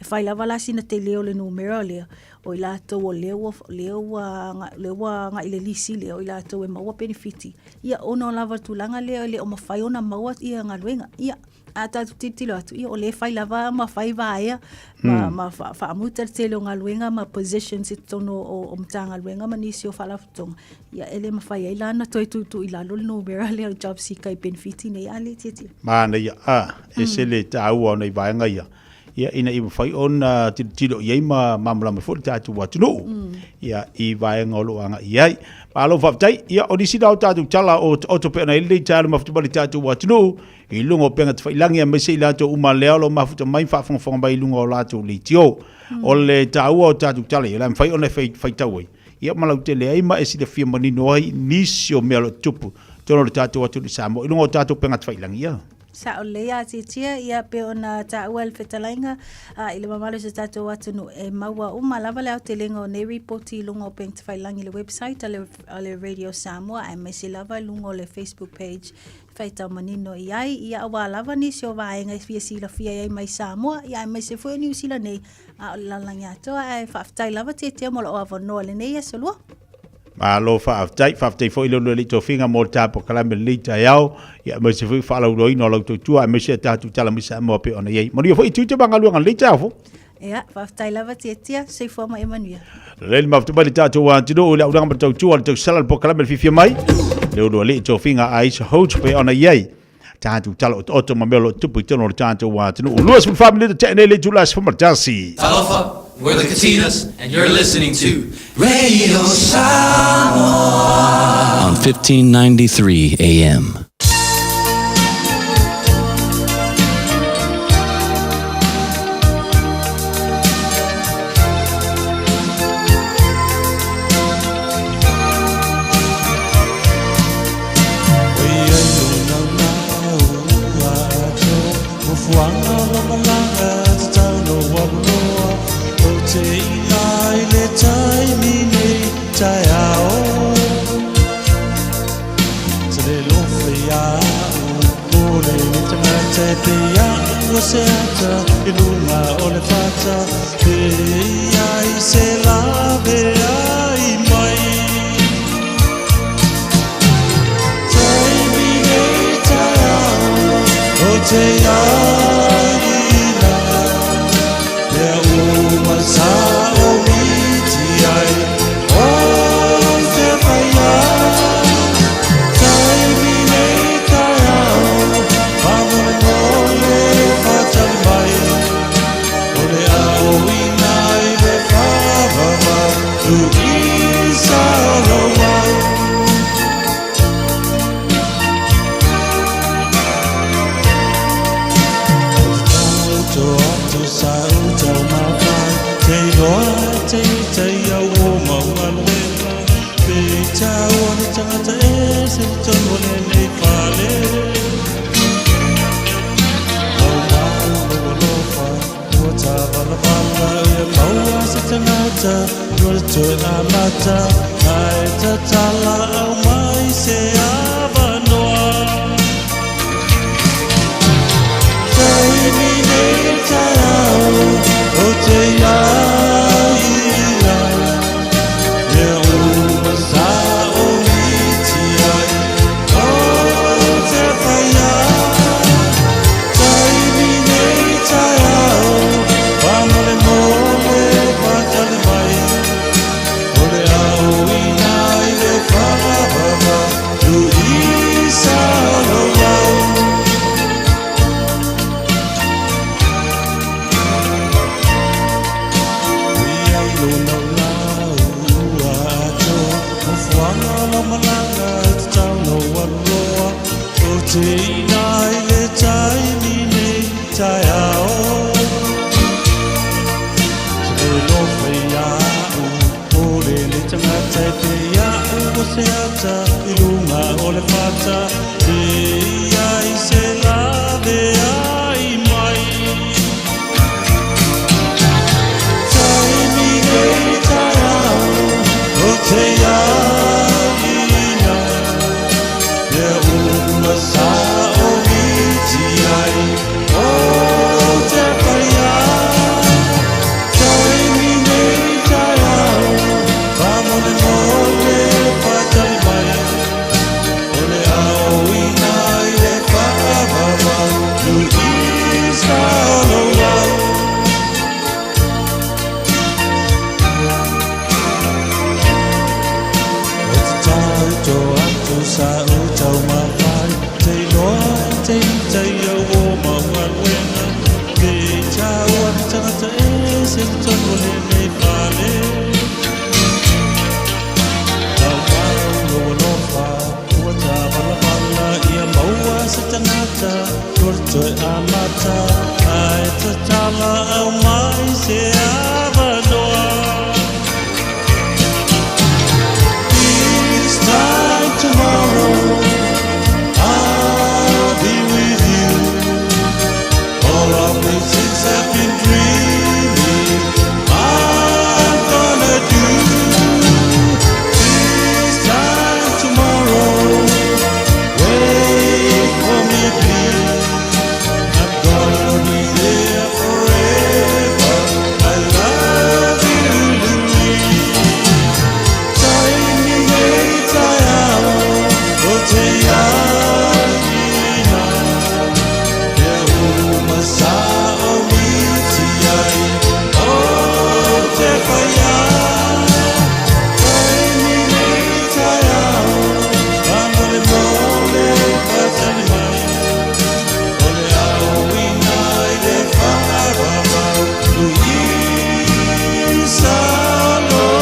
E fai lava la sina tele o le numera lea, o i latou o lea ua, lea ua, lea ua agai i le lisi lea, o i latou e maua penefiti. Ia, ona o lava le tulaga lea e le o mafai ona maua ia galuega. Ia, a tatou tilotilo atu, ia o lea e fai lava ma fai vaea ma, ma faamuta le tele o galuega ma positions i totonu o Matagaluega ma nisi o Faalapotopotoga. Ia, e le mafai ai la ona toe tuutuu i lalo le numera lea o le job seeker i penefiti nei, a le tietie. Manaia, a, ese le taua o nai vaega ia. Ia, ina ia mafai ona tilotilo i ai ma malamalama foi le tatou atunuu, ia, i vaega o lo o agai i ai. Malo faafetai. Ia, o nisi na o tatou tala o taoto pei ona i ai lenei taeao i le mafuta mai le tatou atunuu, i luga o upega tafailagi aemaise i latou uma lea o lo o mafuta mai ma faafogafoga mai i luga o latou leitio. O le taua o tatou tala ia, o le a mafai ona e faitau ai, ia ma lautele ai ma e silafia manino ai nisi o mea o lo o tutupu i totonu o le tatou atunuu i Samoa i luga o tatou upega tafailagi. Ia. Sao lelei a Tiatia, ia pei ona taua e le fetalaiga i le mamalu o si o tatou atunuu, e maua uma lava le aotelega o nei ripoti i luga o upega tafailagi i le website a le Radio Samoa aemaise lava i luga o le Facebook page e faitau manino i ai, ia aua lava nisi o vaega e fia silafia i ai mai Samoa, ia aemaise foi o Niu Sila nei, a o le lalolagi atoa. Ae faafetai lava Tiatia mo lou avanoa i lenei aso lua. Malo faafetai, faafetai foi le alii tofiga mo le ta polokalame i lenei taeao, ia aemaise foi faalauiloaina o lau tautua aemaise a tatou tala mai Samoa pei ona i ai. Manuia foi tiute ma galuega i lenei taeao fou. Ia, faafetai lava Tiatia, soifua ma ia manuia. Lelei le mafuta mai le tatou atunuu i le aulaga ma le tautua, le tausala, le polokalame le fiafia mai. Le ulu alii tofiga Aisha Holt pei ona i ai. Tatou tala otooto ma mea o lo o tupu i totonu o le tatou atunuu. 24 minute tea nei le itula 11. Talofa, we're the Katinas, and you're listening to Radio Samoa on 1593 AM. tasi tonu o lenei fale. Maumau lou alofa ua tavalavala ia maua se tagata ua toe amata ae tatala aumai se avanoa. This time tomorrow I'll be with you. All of the things I've been dreaming I'm gonna do. This time tomorrow, wait for me please. I'm gonna be there forever. I love you, Louise. Taimi nei taeao o te āina, Mea uma sa o miti ai o te whaia. Taimi nei taeao, a mole mole whatani mai, O le ao ina i le whaaravau, Louisa loa.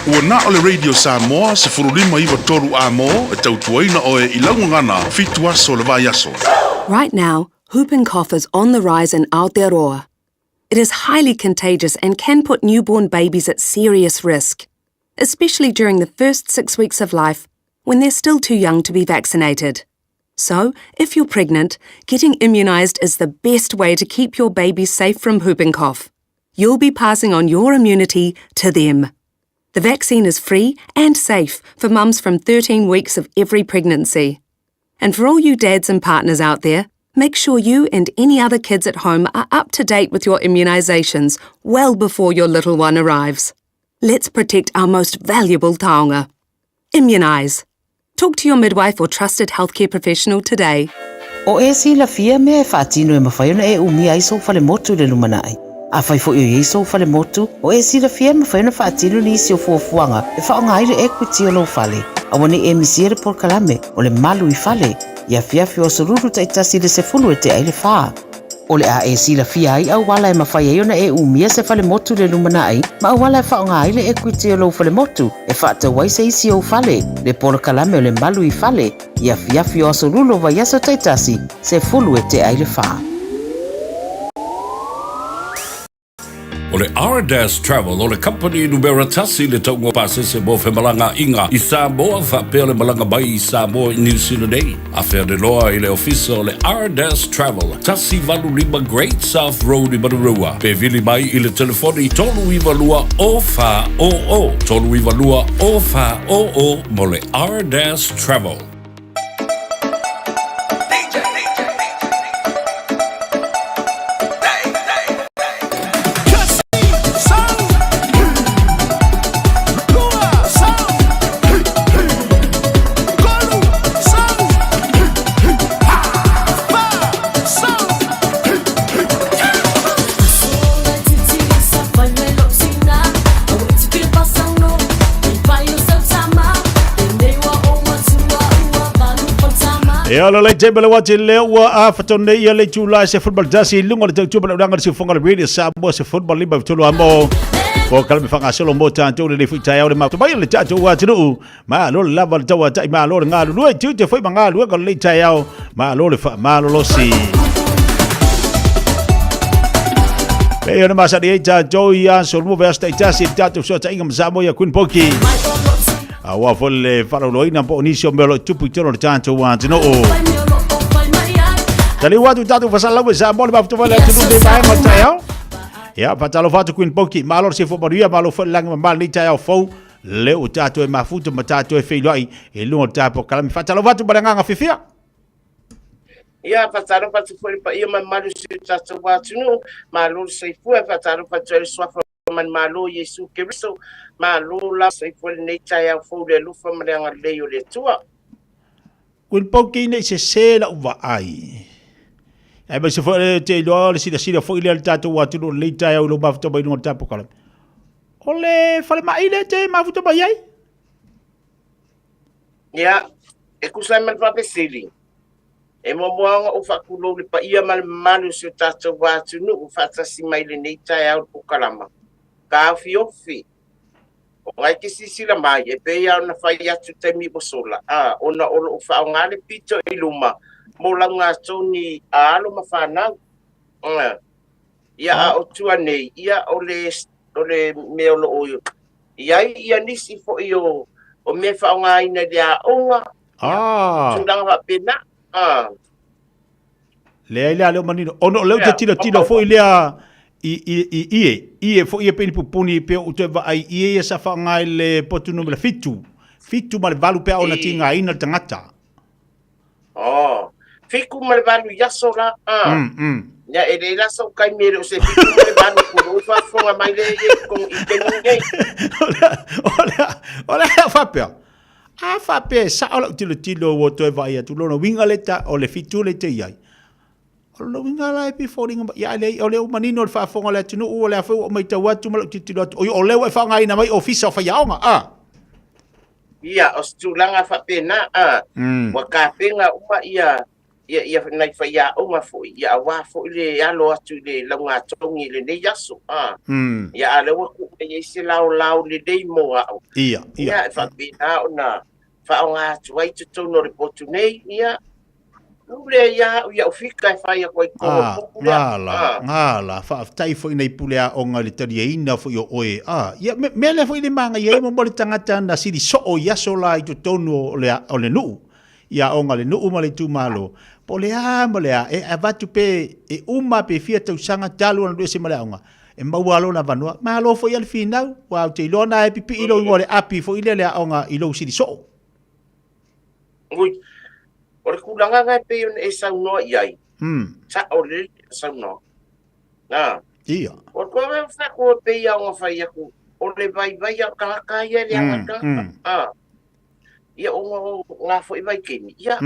Ua na o le Radio Samoa 1593 A-mo e tautuaina oe i lau gagana 7 aso o le vaiaso. Right now, whooping cough is on the rise in Aotearoa. It is highly contagious and can put newborn babies at serious risk, especially during the first 6 weeks of life when they're still too young to be vaccinated. So, if you're pregnant, getting immunised is the best way to keep your baby safe from whooping cough. You'll be passing on your immunity to them. The vaccine is free and safe for mums from 13 weeks of every pregnancy. And for all you dads and partners out there, make sure you and any other kids at home are up to date with your immunisations well before your little one arrives. Let's protect our most valuable taonga. Immunise. Talk to your midwife or trusted healthcare professional today. O e silafia mea e faatino e mafai ona e umia ai sou falemotu i le lumanai. Afai foi o i ai sou falemotu, o e silafia e mafai ona faatino nisi o fuafuaga e faaaoga ai le equity o lou fale. Aua ne i e misia le polokalame o le Malu i Fale i afiafi o aso Lulu taitasi i le 10 e tea ai le 4. O le a e silafia ai auala e mafai ai ona e umia se falemotu i le lumanai ma auala e faaaoga ai le equity o lou falemotu e faatau ai se isi ou fale, le polokalame o le Malu i Fale i afiafi o aso Lulu o vaiaso taitasi, 10 e tea ai le 4. O le Ardas Travel o le kamupani numera tasi i le tauga pasese mo femalagaaiga i Samoa faapea le malaga mai i Samoa i Niu Sila nei. Afe ane loa i le ofisa o le Ardas Travel, 185 Great South Road i Manurewa, pe vili mai i le telefoni 392 0400, 392 0400 mo le Ardas Travel. Ia le lei table le wati le ua a whato nei ia le tūla se football tasi i lunga le tau tupa le uranga le siufonga le radio Samoa se football lima tolu a mo ko kala me whangasolo mo tātou le le fui tai au le ma mai le tātou atunuu ma lo le lava le tau atai ma lo le ngā lulua i tiute foi ma ngā lua ka le tai au ma lo le wha ma lo losi. Pei ona masani ai tātou i a so lumua veasta i tasi i tātou sua tainga ma Samoa ia Queen Poki. A ua foi le wharauloina po o nisi o mea o lo o tupu i tonu o le tātou atunuu. Taliu atu tātou whasalau e Samoa le mafuta le atunuu nei vaega o le taeao. Ia, whatalofa atu Queen Poki. Malo le sefua manuia, malo foi le lagi mamalo nei taeao fou. Le o tātou e mafuta ma tātou e feiloai i lunga o le tāpua kalame. Whatalofa atu ma le agaga fiafia. Ia, whatalofa atu foi le paia ma mamalu o si o tatou atunuu. Malo le soifua, whatalofa atu ai le suafa Manumalo Iesu Keriso, malo la soifua lenei taeao fou le alofa ma le agalelei o le Atua. Ko le pau kei nei sesē la'u vaai. Aemaise foi o le te iloa o le silasila foi lea a le tatou atunuu i lenei taeao i lou mafuta mai luga o le tapu kalame. O le falemai lea e te mafuta mai ai. Ia, e tusa ai ma le faafesili, e muamua ona ou faatulou i le paia ma le mamalu o si o tatou atunuu faatasi mai i lenei taeao i le polokalama taofiofi. Ona e te silasila mai, e pei lava ona fai atu i le taimi ua sola, a, ona o lo o faaaoga le pito i luma mo laugatoni a alo ma fanau. A, ia, a o tua nei, ia, o le, o le mea o lo o i ai ia nisi foi o, o mea e faaaogaina i le aoga, Ah. tulaga faapena. A. Leai lea leo manino. Ona o lea ou te tilotilo foi lea i, i, i ie. Ie foi e pei ni pupuni pe ou toe vaai ie ia sa faaaoga i le potu numera fitu. Fitu ma le valu pe a ona tigaina le tagata. Oh. Fiku ma le valu i aso la. Ah. Ia e le la sau kai me o se fiku ma le valu ko lo faafofoga mai le i kong i te nei. O le a faapea. A faapea e sao lau tilotilo ua toe vaai atu, lona uiga le ta, o le fitu le te i ai. O lona uiga la e pei foliga mai, ia leai, o lea ua manino le faafofoga a le atunuu, o lea foi ua ou matau atu ma lau tilotilo atu, oi, o lea ua e faaaogaina mai ofisa o faiaoga, a. Ia, o se tulaga faapena, a, ua tapena uma ia, ia, ia nai faiaoga foi, ia aua foi le alo atu i le laugatogi i lenei aso, a. Ia, a o lea ua tuu mai ai se laolao lelei mo au. Ia, ia. Ia, e faapena ona faaaoga atu ai totonu o le potu nei, ia, Pule ia au ia'u fika e fai aku ai totonu o le potu lea. Gala, gala, faafetai foi nai pule aoga i le taliaina foi o oe. Ah, ia, me, mea lea foi le manaia ai mo le tagata na sili soo i aso la i totonu o le, o le nuu. I aoga le nuu ma le itumalo. Po o le a ma le a, e avatu pe, e uma pe fia tausaga talu ona alu ese ma le aoga. E maua lona avanoa. Malo foi a le finau, ua ou te iloa na e pipii lou igoa o le api foi lea le aoga i lou sili soo. Ui, o le tulaga lena e pei ona e saunoa i ai, sao lelei le saunoaga. Nā. Ia. O le koe whako e pei a ona whai aku, o le vaivai a o tagata ia le anga tagata. Ā. Ia o ngā, ngā foi vaitaimi. Ia.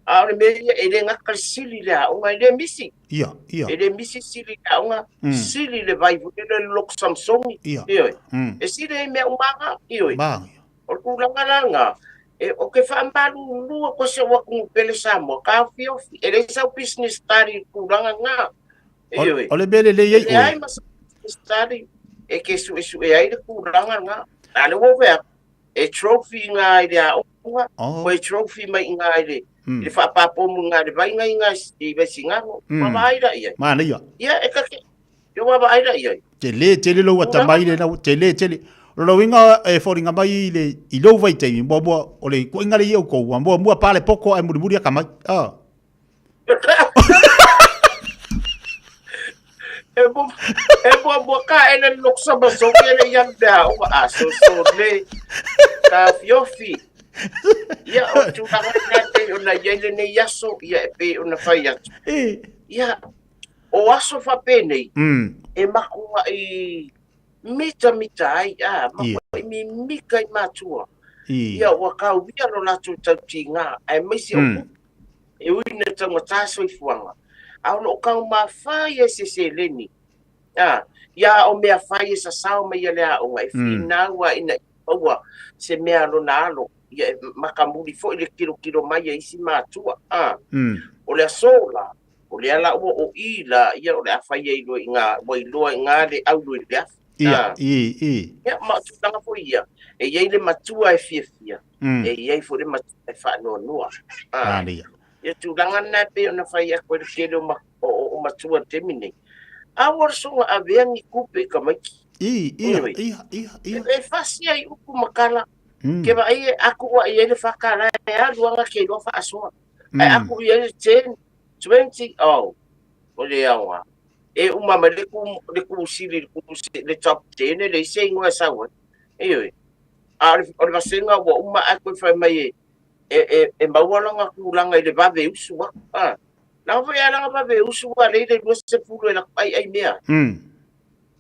A o le mea ia, e le gata le sili le aoga, e le misi. Ia, ia. E le misi sili le aoga, sili le vai foi le loko Samsongi. Ia. Ioe. E sili ai mea umaga, ioe. Magia. O le tulaga la lena, e, ou te faamalulu atu ai si ou atunuu pele Samoa, taofiofi, e leai sau business study i le tulaga lena. Ioe. O le mea lelei ai E leai ma sau business study e te suesue ai le tulaga lena. A o lea ua ou fai atu, e trophy i ina i le aoga, oh. e trophy mai i ina i le, i le faapapomu i ina i le vai na i ina i Vaisigano. Ua vaai la i ai. Manaia. Ia, e ta te, Ia ua vaai la i ai. Tele, tele lou atamai le lau, tele, tele. O lona uiga e foliga mai i le, i lou vaitaimi, muamua, o le ituaiga lea i outou, ua muamua pa le poto ae mulimuli atamai. Ah. E mo, e muamua ka ele loko sama soki ele ia mea o a so so le taofiofi. Ia o tulaga lena e pei ona i ai lenei aso, ia e pei ona fai atu. Ia, O aso faapenei, e makuaʻi mitamita ai, a, makuaʻi mimika i matua. Ia, ua kauia lo latou tautiga, aemaise o upu e ui ina taugata soifuaga, a o lo o taumafai ai se seleni, a, ia o mea fai e sasao mai ia le aoga, e finau a ina ia maua se mea a lona alo, ia e makamuli foi le tilotilo mai a isi matua, a. O le aso la, O lea la ua o i la, ia o le a fai ai loa i ngā, ua iloa i ngā le auro i le afi. Ia, i, i. Ia, ma o tulaga foi ia, e i ai le matua e fiafia, e i ai foi le matua e faanoanoa. Manaia. Ia tulaga lena e pei ona fai atu ai le tele o, o, o matua i le taimi nei. A ua soga avea ni tupe i tamaiti. I, ia, ia, ia, ia. E fasi ai upu ma tala. Ke vaai e aku ua i ai le whakala e alu anga ke iloa faasoa. Ae aku i ai le 10, 20, oh, o le aoga. E uma mai le ku, le ku sili, le ku, le top 10, e leai se ingoa e sau ai. Ioe. A o le, o le vasenga ua uma ae koe fai mai e, e, e, e maua lona tulaga i le vave usu atu. A. Langa foi a langa vave usu a lei le 20 e latou aiai mea.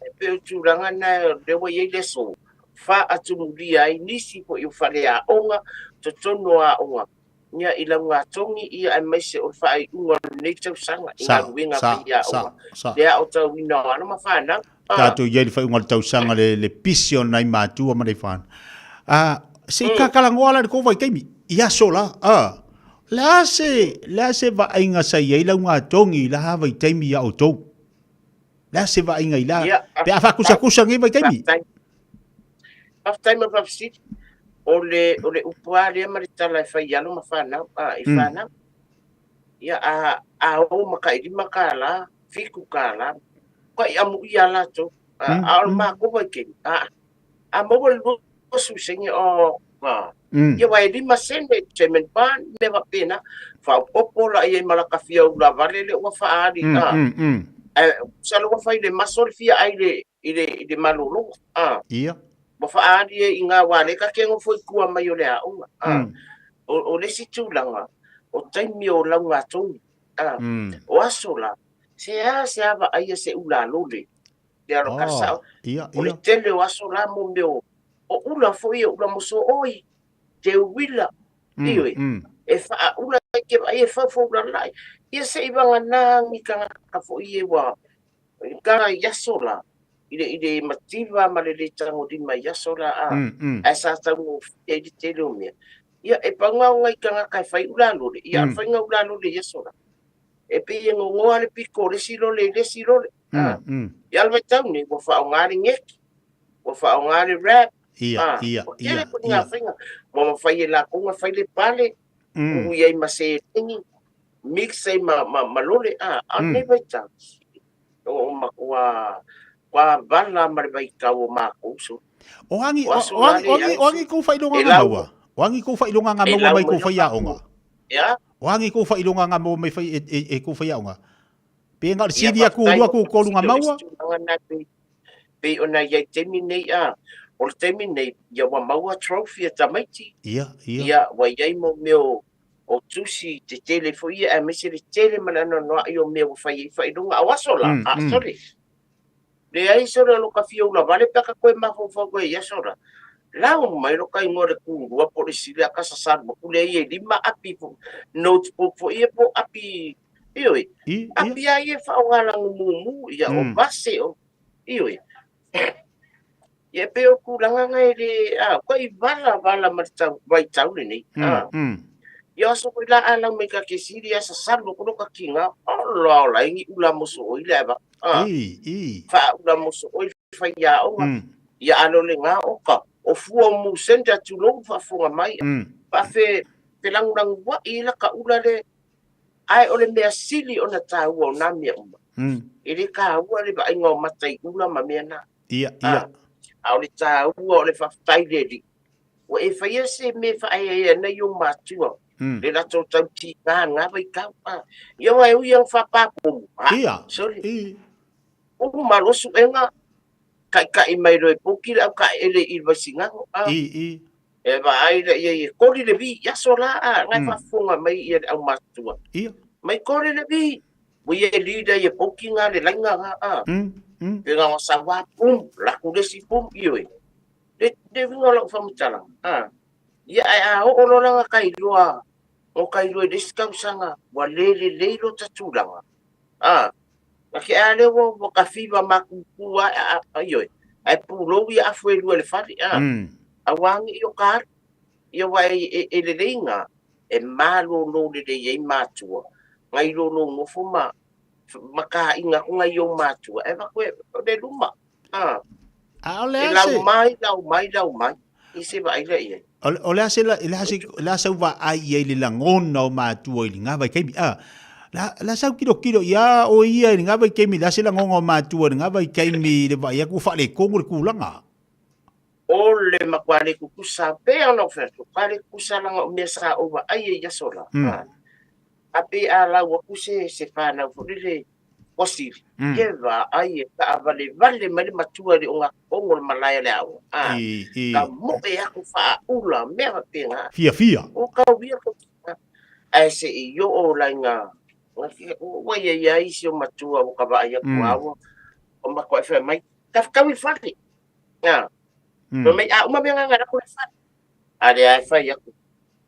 E pei o tulaga na lea ua i ai le aso faatumulia ai nisi foi o faleaoga, totonu o aoga Ia, i laugatogi ia aemaise o le faaiuga o lenei tausaga i galuega faiaoga, le aotauina o alo ma fanau. Tatou i ai le faaiuga o le tausaga le, le pisi o nai matua ma nai fanau. Ah, se i kakalanoa la i le tou vaitaimi. i aso la, a, le a se, le a se vaaiga sa i ai laugatogi i la vaitaimi iā outou? Le a se vaaiga i la, Ia, pe a faakusakusa nei vaitaimi? Faafetai. Faafetai mo le faafesili. O le, o le upu lava lea ma le tala e fai i alo ma fanau, a, i fanau. Ia, a, a o ma tai $5, $7, kai amuia lava latou. A, a o le matou vaitaimi, a, a maua le 20 sene, o, a, ia aua e 5 sene, semen pa, mea faapena. Faaopoopo la i ai ma lata fia ula vale lea ua faaali, a. Ae masalo ua fai i le maso le fia ai i le, i le, i le malologa, a. Ia. Ua faaali ai i ina aua o lea ta te nofo i tua mai o le aoga, a. O, o le isi tulaga, o taimi o laugatonu, a. O aso la, seasea vaaia se ula lole, le alo ka sao. Ia, O le tele o aso la mo mea o, o ula foi e ula mosooi, te uila, ioe, e faaula ai ke vaai e faufaulala'i. Ia se i vagana ni tagata foi e ua ka i aso la, i le, i le mativa ma le le tagolima i aso la, a, ae sa taugofie ai le tele o mea. Ia, e pau na o nai tagata e fai ula lole, ia, a o le faiga ula lole i aso la, e pei e gogoa le pito o le isi lole i le isi lole. A, ia le vaitau nei, ua faaaoga le ngeki, ua faaaoga le rap, Ia, a, ia, ua tele ia, foi ngā ia. faiga. Ua mafai e latou ona fai le pale, tuu i ai ma seleni, mix ai ma, ma, ma lole, a, a o lenei vaitau, o matua, ua vala ma le vaitau o matou so. O agi, O aso o la agi, le o agi, ai o agi kou faailoga e nga lau, maua? O agi kou faailoga nga e maua lau mai mai kou la faiaoga? Ia. O agi kou faailoga nga maua mai fai, e, e, e kou faiaoga? Pe na o le Ia, sili aku faafetai lua mo ku tolu nga faafesili o le isi maua? tulaga na pei, pei ona i ai taimi nei, a, o le taimi nei, ia ua maua trophy a tamaiti. Ia, ia. Ia, ua i ai mo mea o, o tusi tetele foi ia, aemaise le tele ma le anoanoai o mea ua fai ai faailoga. A o aso la, a, sole, leai sole o lo ka fia ula vale pe a ka koe mafaufau ai i aso la. Lau mai lo ka igoa le kulua po o le sili a ka sasalu atu lea ia i lima api po notebook foi ia po o api, ioe, api a ia e faaaoga lagumumu, ia o vase o, ioe. Ia e pei o tulaga na e le, a, ua i vala vala ma le tau, vaitau lenei, a. Ia aso foi la a lau mai ka ke sili a sasalu atu lo ka kiga, ola ola ai ni ula mosooi le ava, a. I, i. Faaula mosooi faiaoga, ia alo le ga oka, o fua o mu senda tulou faafofoga mai, faafe, felagulagua'i la ka ula le, ae o le mea sili ona taua o nā mea uma. E le taua le vaaiga o mata i ula ma mea na. Ia, ia. A, a o le taua o le faafetai i le Alii, ua e faia se mea e faaeaea ai ou matua, le latou tautiga i na vaitau. A, ia aua e ui lava ina faapapomu, a, Ia, sole, i. uma loa suega, taitai mai loa e poki le autaele i le Vaisigano, a, I, i. e vaai lea i ai e koli le vi i aso la, a, na e faafofoga mai ia le aumatua. Ia. Mai koli le vi, Ua ia leader ia poki nga le laina nga a. Pe nga sa wa pum, la ku le si pum ioe. Le le winga o lau faamatalaga a. Ia ae a oo loa la nga ka iloa, ngo ka iloa i le isi tausaga ua le lelei lota tulaga a. Na ke a lea ua ua ka fiva makuku a a a ioe. Ae pulou ia afu e lua i le fale a. Aua ne i o ka alu. Ia aua e e e lelei nga e malolo lelei ai matua, ngai lo lou nofo ma ma kaʻina atu ngai ou matua, e avatu e o le luma, a. A o le E a lau se. mai, lau mai, lau mai, i se vaai lea i ai. O le, o le a se la, le a se, le a sau vaai i ai le lagona o matua i lena vaitaimi, a. La, la sau kilokilo ia o ia i lena vaitaimi, le a se lagona o matua i lena vaitaimi i le vaai atu ua faaletonu le tulaga. O le matua le tutusa pea ona ou fai atu, ka le tutusa leaga o mea sa ou vaai ai i aso la. A pe a lau atu se, se whanau foi lele ua sili, ke vaai e taavalevale mai le matua i le ogatotonu o le malae a le aoga. I, i. Ka moe aku faaula, mea faapena. Fiafia. O kau ia ko ae se i oo la i ngā, ua ia ia isi o matua ua ka vaai atu a ua, ua matua e whai mai, ka whakau i whare. Nga. Fai mai, a uma mea nga lako le fale. A lea e fai aku.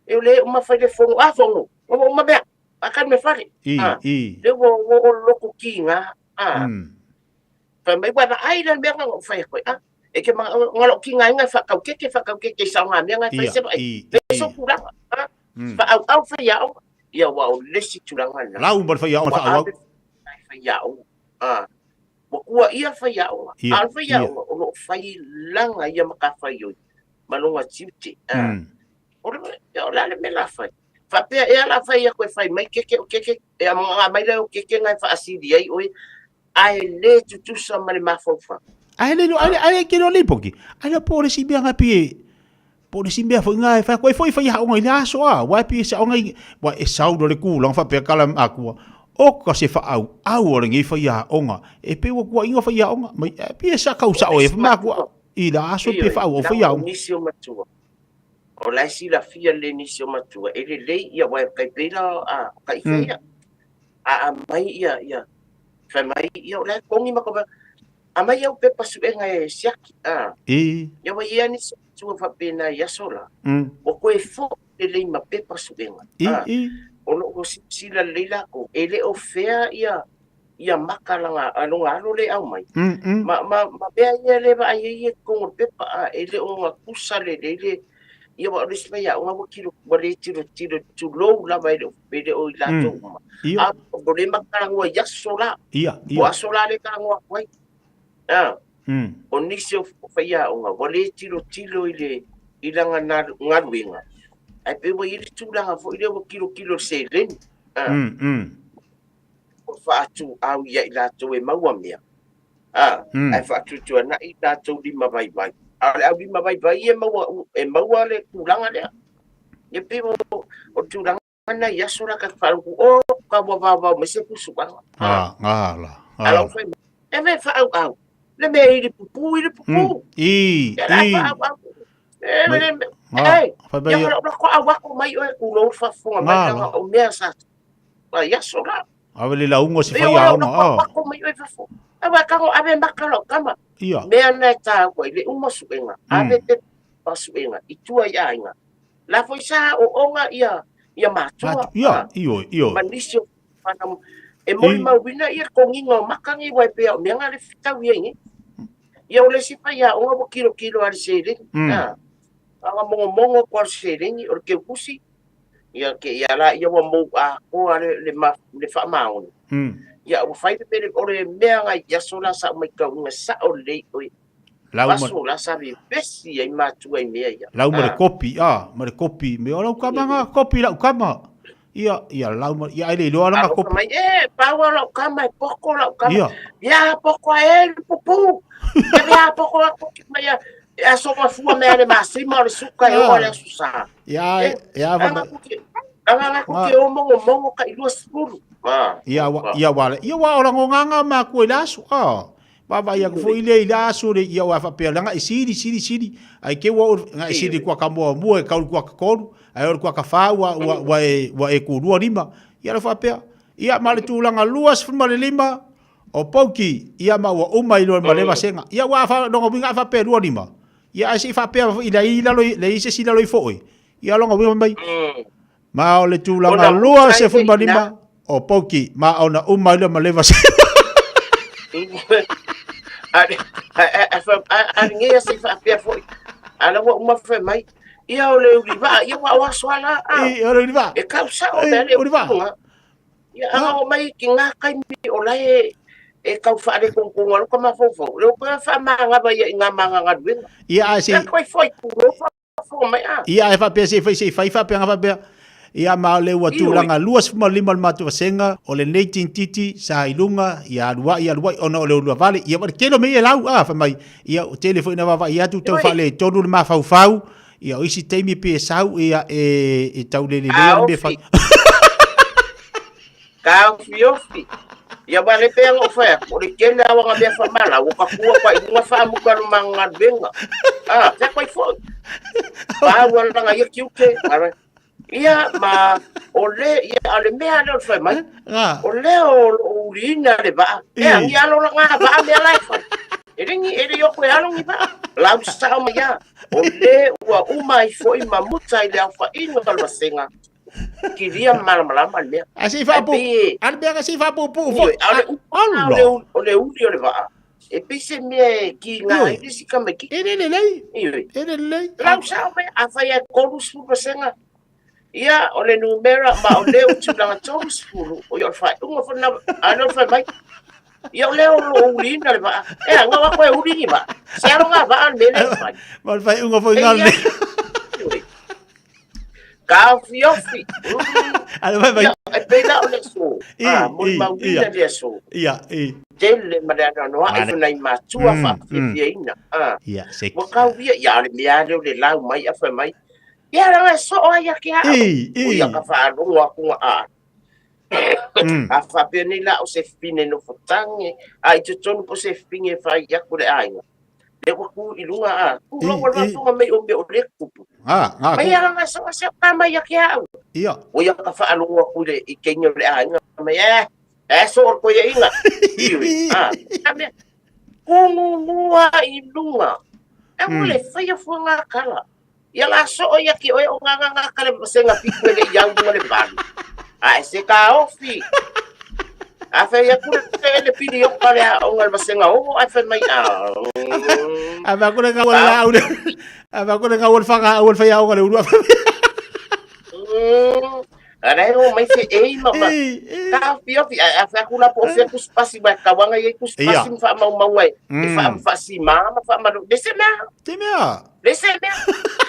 E o le uma fai le fono, a fono, ua uma mea, a kani me fale. I, A, i. le ua ua o loko ki nga, a. Fai mai, ua vaai la mea nga o fai aku, a. E ke ma, nga lo ki nga inga whakau keke, whakau keke i sao nga mea nga fai Ia, se vai. i, Le i. so pulanga, a. Faaauau faiaoga, ia aua o le isi tulaga lena. Lau ma le faiaoga Ua faaauau. ave faiaoga. Ah, ua kuaia faiaoga. Ia, A o le faiaoga o lo o fai laga ia matafaioi ma lona tiute. Ah, o le o le a le mea la fai? Faapea ea la fai atu e fai mai keke o keke e amaga mai lea o keke na e faasili ai oe ae le tutusa ma le mafaufau. Ae le ae ae ke lo lipoki. Ae le po le si mea ngapi e po le si mea foi ngai fa koe foi fai haonga i le aso a wa pi se onga i wa e sau lo le kula fa pe kala akua. O ka se fa au au o le ngi fai aonga e pe wa kua inga fai aonga mai e pi e sa kau sa o e ma kua i le aso pe fa au fai aonga. Nisi o matua. O la e silafia le nisi o matua e lelei ia wa kai pela a kai faia. A mai ia ia fai mai ia o la e kongi ma ko amai au pepa suega e siaki a. I. Ia wa ia nisi o matua faapena i aso la. Ua koe foi lelei ma pepa suega. I, A. i. O lo o silasila lelei lakou e le o fea ia ia maka langa a lona alo le au mai. Ma ma ma mea ia le vaai ai e totonu o le pepa a e le o gatusa lelei le ia aua o le isi faiaoga ua tilo ua le tilotilo tulou lava e le o e le o i latou uma. Ia. A o le matalanoa i aso la. Ia, O ia. aso la le talanoa atu ai. A. O nisi o faiaoga ua le tilotilo i le i lana galuega ae pei ua i ai le tulaga foi lea ua tilotilo i le seleni. A. Ua faatuau ia i latou e maua mea, a, ae faatuatuanai i latou lima vaivai. A o le au lima vaivai e maua, e maua le tulaga lea. Ia pei o, o le tulaga lena i aso la ka faalogo, o, ka ua vaovao mai se pusuaga. A, nga la, A lau fai mai, e me faaauau, le mea i le pupu, i le pupu. I, E la i. faaauau. E, Mai, le, le, nga, e, fai mai ia ia. wala ko au ako mai oe kulou faafofoga mai Nga langa la. o mea sa ai aso la. Ave le lauga se Ia fai wala aoga, ko a. ako mai oe fafo. Awa kango ave maka lo kama. Ia. Mea na e tāua i le uma suega. Ave te pa suega i tua i aiga. La foi sa o onga ia ia matua. Matu, ia, io, io. Ma nisi o whanau. E moli mauina ia konginga o makangi wai pea o mea ngā le whitau ia ingi. Ia o le si whai a onga wa kilo kilo a le seleni. Ah. Anga mongo mongo kwa le seleni o le keukusi. Ia ke ia la ia wa mou a koa le le ma le wha maoni. Ia ua whai le pere o le mea ngai ia so la sa mai kau inga sa o le oi. Lau ma- Aso la sa vi vesi ai matua i mea ia. Lau ma le Ah. kopi, a, ma le kopi. Me o lau kama nga kopi lau kama. Ia, ia lau ma, ia ai le iloa langa Alofa kopi. mai, e, paua lau kama, e poko lau kama. Ia. Ia, poko a e, le pupu. Ia, ia, poko a koki mai ia. E aso mafua mea le masima o le suka e o le aso sa. Ia, E, ia, va anga kuke, anga nga kuke o mongo mongo ka ilua sepulu. Ah. Ia wa, ia wa, ia wa o lango nganga ma ku i le aso, a. Va va ia ku i le i le aso le ia wa fa pe langa i siri siri siri. Ai ke wa nga i siri kua ka moa mua e kaulu kua ka kolu, ai o kua ka whā ua, ua, ua e, ua e ku lua lima. Ia le fa pea. Ia ma le tūlanga lua sefulu ma le lima, o pauki, ia ma ua uma i loa ma le vasenga. Ia ua fa longa winga fa pe lua lima. Ia ai si fa pea i le i lalo i le i se si lalo i fo'oi. Ia longa winga mai. Ma o le tūlanga Ona lua uma sefulu ma i lima, o pauki, ma ona uma i loa ma le vasenga. A a ngea se whaapea foi. Ala ua uma whai mai. Ia o le uriva, ia ua o aso ala. I, o le uriva. E kau sa o I, mea le uriva. upunga. Ia anga o mai ki ngā kaimi o lai e, e kau whaare kongkonga lo ka mafaufau. Le o koe whaamangava ia i ngā manganga Ia ai si Ia koe foi kuro whaafo mai a. Ia ai faapea se fai se fai faapea nga faapea. Ia ma o le ua Ioe. tūlanga 25 le matou vasenga o lenei tinititi sa i luga ia alu ai alu ai ona o le ulua vale ia wa le tele o mea ia e lau a fai mai ia o tele foi na vaavaai atu tau Ioe. faaletonu le mafaufau ia o isi taimi pe e sau ia e e tau lelelei A ana mea fai ofi. Ka ofi ofi. Ia wa le pea ngō whai aku, o le tele awa ngā mea whamala, o ka kua kwa i lunga whaamuka no manga ngā Ah, te koe foi. Pāua langa ia ki uke. Ara. Ia, ma, o le, ia, a le mea le o le whai mai. Ah. O le o lo uriina le vaa. E angi alo la ngā vaa mea lai whai. E ringi, e ri o koe alo ngi vaa. Lau sao mai ia. O le ua uma i foi mamuta i le au whainga ka lwasenga. Kiria malamalama le mea. A se faapu Ai pe- a le mea ka se faapuupuu Ioe, foi a o le upu Ala. o le o le uli o le vaa. E pei se mea e ki ngā Ioe. i le sika mai ki. E le lelei. Ioe. E le lelei. Lau sao mai, a whai ai 30%. Ia, o le numera, ma o lea o tulaga 30, o ia o le faaiuga foi lena, a lea o le fai mai. Ia o lea o lo o uliina le vaa. E a, ngau ako e uli ni vaa. Se alo ngā vaa le mele e fai. Ma le faaiuga foi ngā le. Ka fiofi. A le fai mai. Ia, e pei la o le aso. Ah, molimauina le aso. Ia, i. Tele ma le anoanoa'i Male. foi nai matua faafiafiaina. Ah. Ia, se. Ua kau ia, ia o le mea lea o le lau mai a fai mai. Ia langa e soo ai ia ke au. I, i. O ia ka faalogo aku nga a. A faapea nei la o se fine nofotangi, a i totonu po se fine e fai aku le aiga. Le ua ku i lunga a, ku I, lo ua i. lafunga mai o mea o le kupu. Ah, ngā Mai ku. ala nga so se ka mai ia ke au. Ia. O ia ka faalogo aku i le i keinga o le aiga mai e, e so o koe inga. Iwi, a, a mea, kungungua i lunga. E ua le whaia fua ngā kala. Ia la soo ia ki oe o ngā ngā ngā kale senga piku ele i au lunga le valu. A e se ka ofi. A whai ia kure ele piri o kare a o ngā masenga o a whai mai a. A wha kore ngā wala au le. A wha kore ngā wala whanga au whai au ngā le uru. A rei o mai se ei ma ma. Ka ofi ofi. A whai kula po ofi ku spasi wa kawanga ia ku spasi Ia. mwa mau mau ai. E wha wha si ma ma wha ma. Le se mea. Te mea. Le se mea.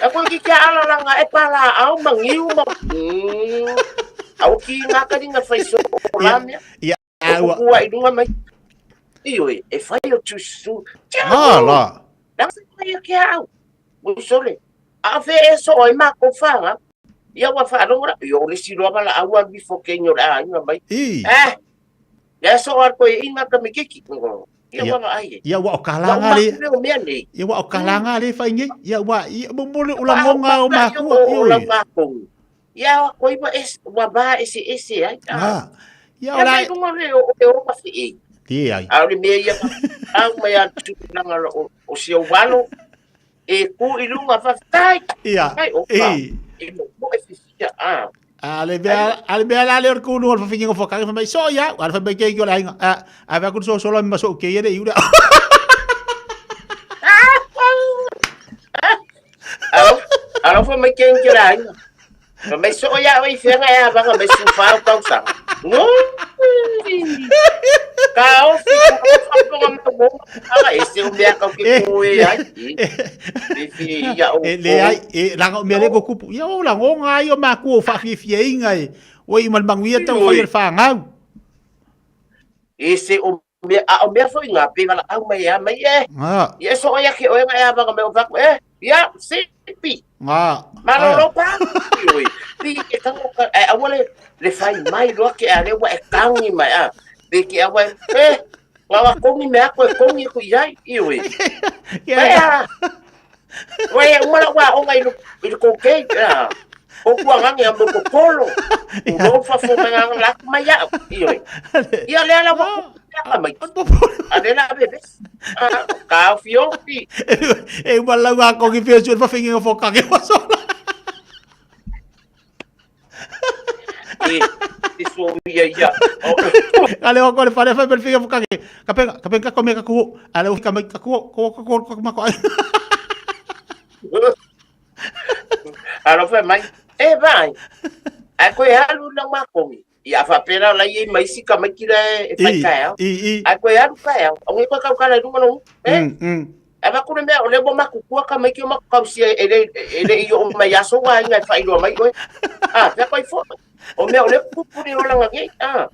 A koe ki kia ala langa e pala au mangiu ma. Au ki ngā karinga whai so o la mea. Ia. O kukua i lunga mai. Ioi, e whai o tusu. Tia Ngā la. Nā se mai a kia au. Mo sole. A whe e so ai mā ko whanga. Ia wa whaalongo la. Io le si roa mala au a wifo ke ingo la inga mai. I. Eh. Ia so ar koe inga ka me kiki. Ia Ia. wa ma ai. Ia wa o kalanga le. Ia wa mea nei. Ia wa o kalanga le whai nge. Ia wa i mo mo le ula ngonga o mākua. O la mākou. Ia wa koi wa es wa ba ese ese ai. Ah. Ia Ia o la. mai runga le o e o ma whii. Te ai. A o le mea ia au mai a tūnanga o si o walo. E ku i lunga whawhtai. Ia. Mai o ka. I. E mo mo e whiwhia. Ah. A le mea, a le mea la le o le kunu o le whawhingi o whakangi whamai, so ia, a le whamai kei ki o le ainga, a, a wha kunu so solo ma so kei ere i ura. Alo, alo fo mai kei ki o le ainga. Ma mai so ia o i whenga e awanga mai su whao tau sa. No. Ka ofi, ka whaponga ma mo. Aga e se o mea kau ke koe ai. E ia o. E le ai, e langa o mea le ko kupu. Ia o la ngonga ai o mākua o whawhiwhia inga e. O i mal manguia tau whai o le whangau. E se o mea, a o mea foi ngā pēngala au mai a mai e. Ngā. Ia so ia ke oe ngā e awanga me o whaku e. Ia, se pi. Ngā. Malolo pa. Ioi. Pi ke tango ka, e aua le, le whai mai loa ke a rewa e tangi mai a. Pi ke aua e, e, ngā wa kongi me ako e kongi ku iai, ioi. Mai a. Wai e umala wa onga i le kokei, a. O kua ngangi a moko polo. O lo fafo mai ngā laku mai au, ioi. Ia le ala wa ku mai. A le la bebe. Ka ofi ofi. E umala ua kongi whio suen whawhingi o whakangi o sola. E, e so ia ia. A le o le whare whai whai whakangi. Ka penga, ka penga ka mea ka kuho. A le o ka mai ka kuho, ko ka kuho, ka mako ai. Alo whai mai. E vai. A koe halu na makongi. Ia whapera la i mai si ka mai kira e whai kai au. I, i. A koe halu kai au. O nge koe kau kala i runga no. E? A va kure mea o le mo maku kua ka mai ki o maku kau si e le e le i o mai aso wa inga e whai roa mai koe. A, pea koe fo. O mea o le pupuri o langa ngei. A.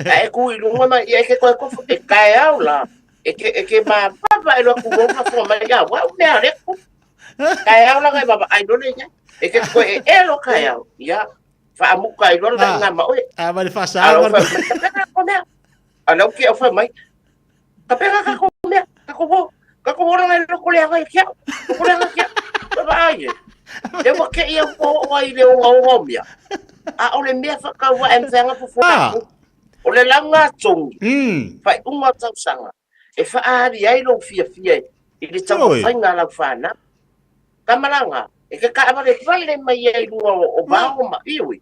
A e ku i runga mai e ke koe kofu e kai au la. E ke e ke ma papa e loa ku o fo mai ia. Wa o mea le ku. Kai au la ngai baba ai lole ia. E ke koe e e lo kai au. Ia. Whaamuka i lola ngā ma oe. A vai le whasa. A lo whai mai. Ka peka ko mea. A lau ki au whai mai. Ka peka ka ko mea. Ka ko wo. Ka ko wo ranga i loko le anga i kia. Loko le anga i kia. Baba ai e. Le wa ke ia ko o ai le onga onga o mea. A o le mea whakaua e mwhenga fofo. O le langa tongi. Whai unga tausanga. E whaari ai lo fia fia i le tau whainga lau whānau. Kamalanga, e ke kaawale wale mai ai lunga o vao ma iwi.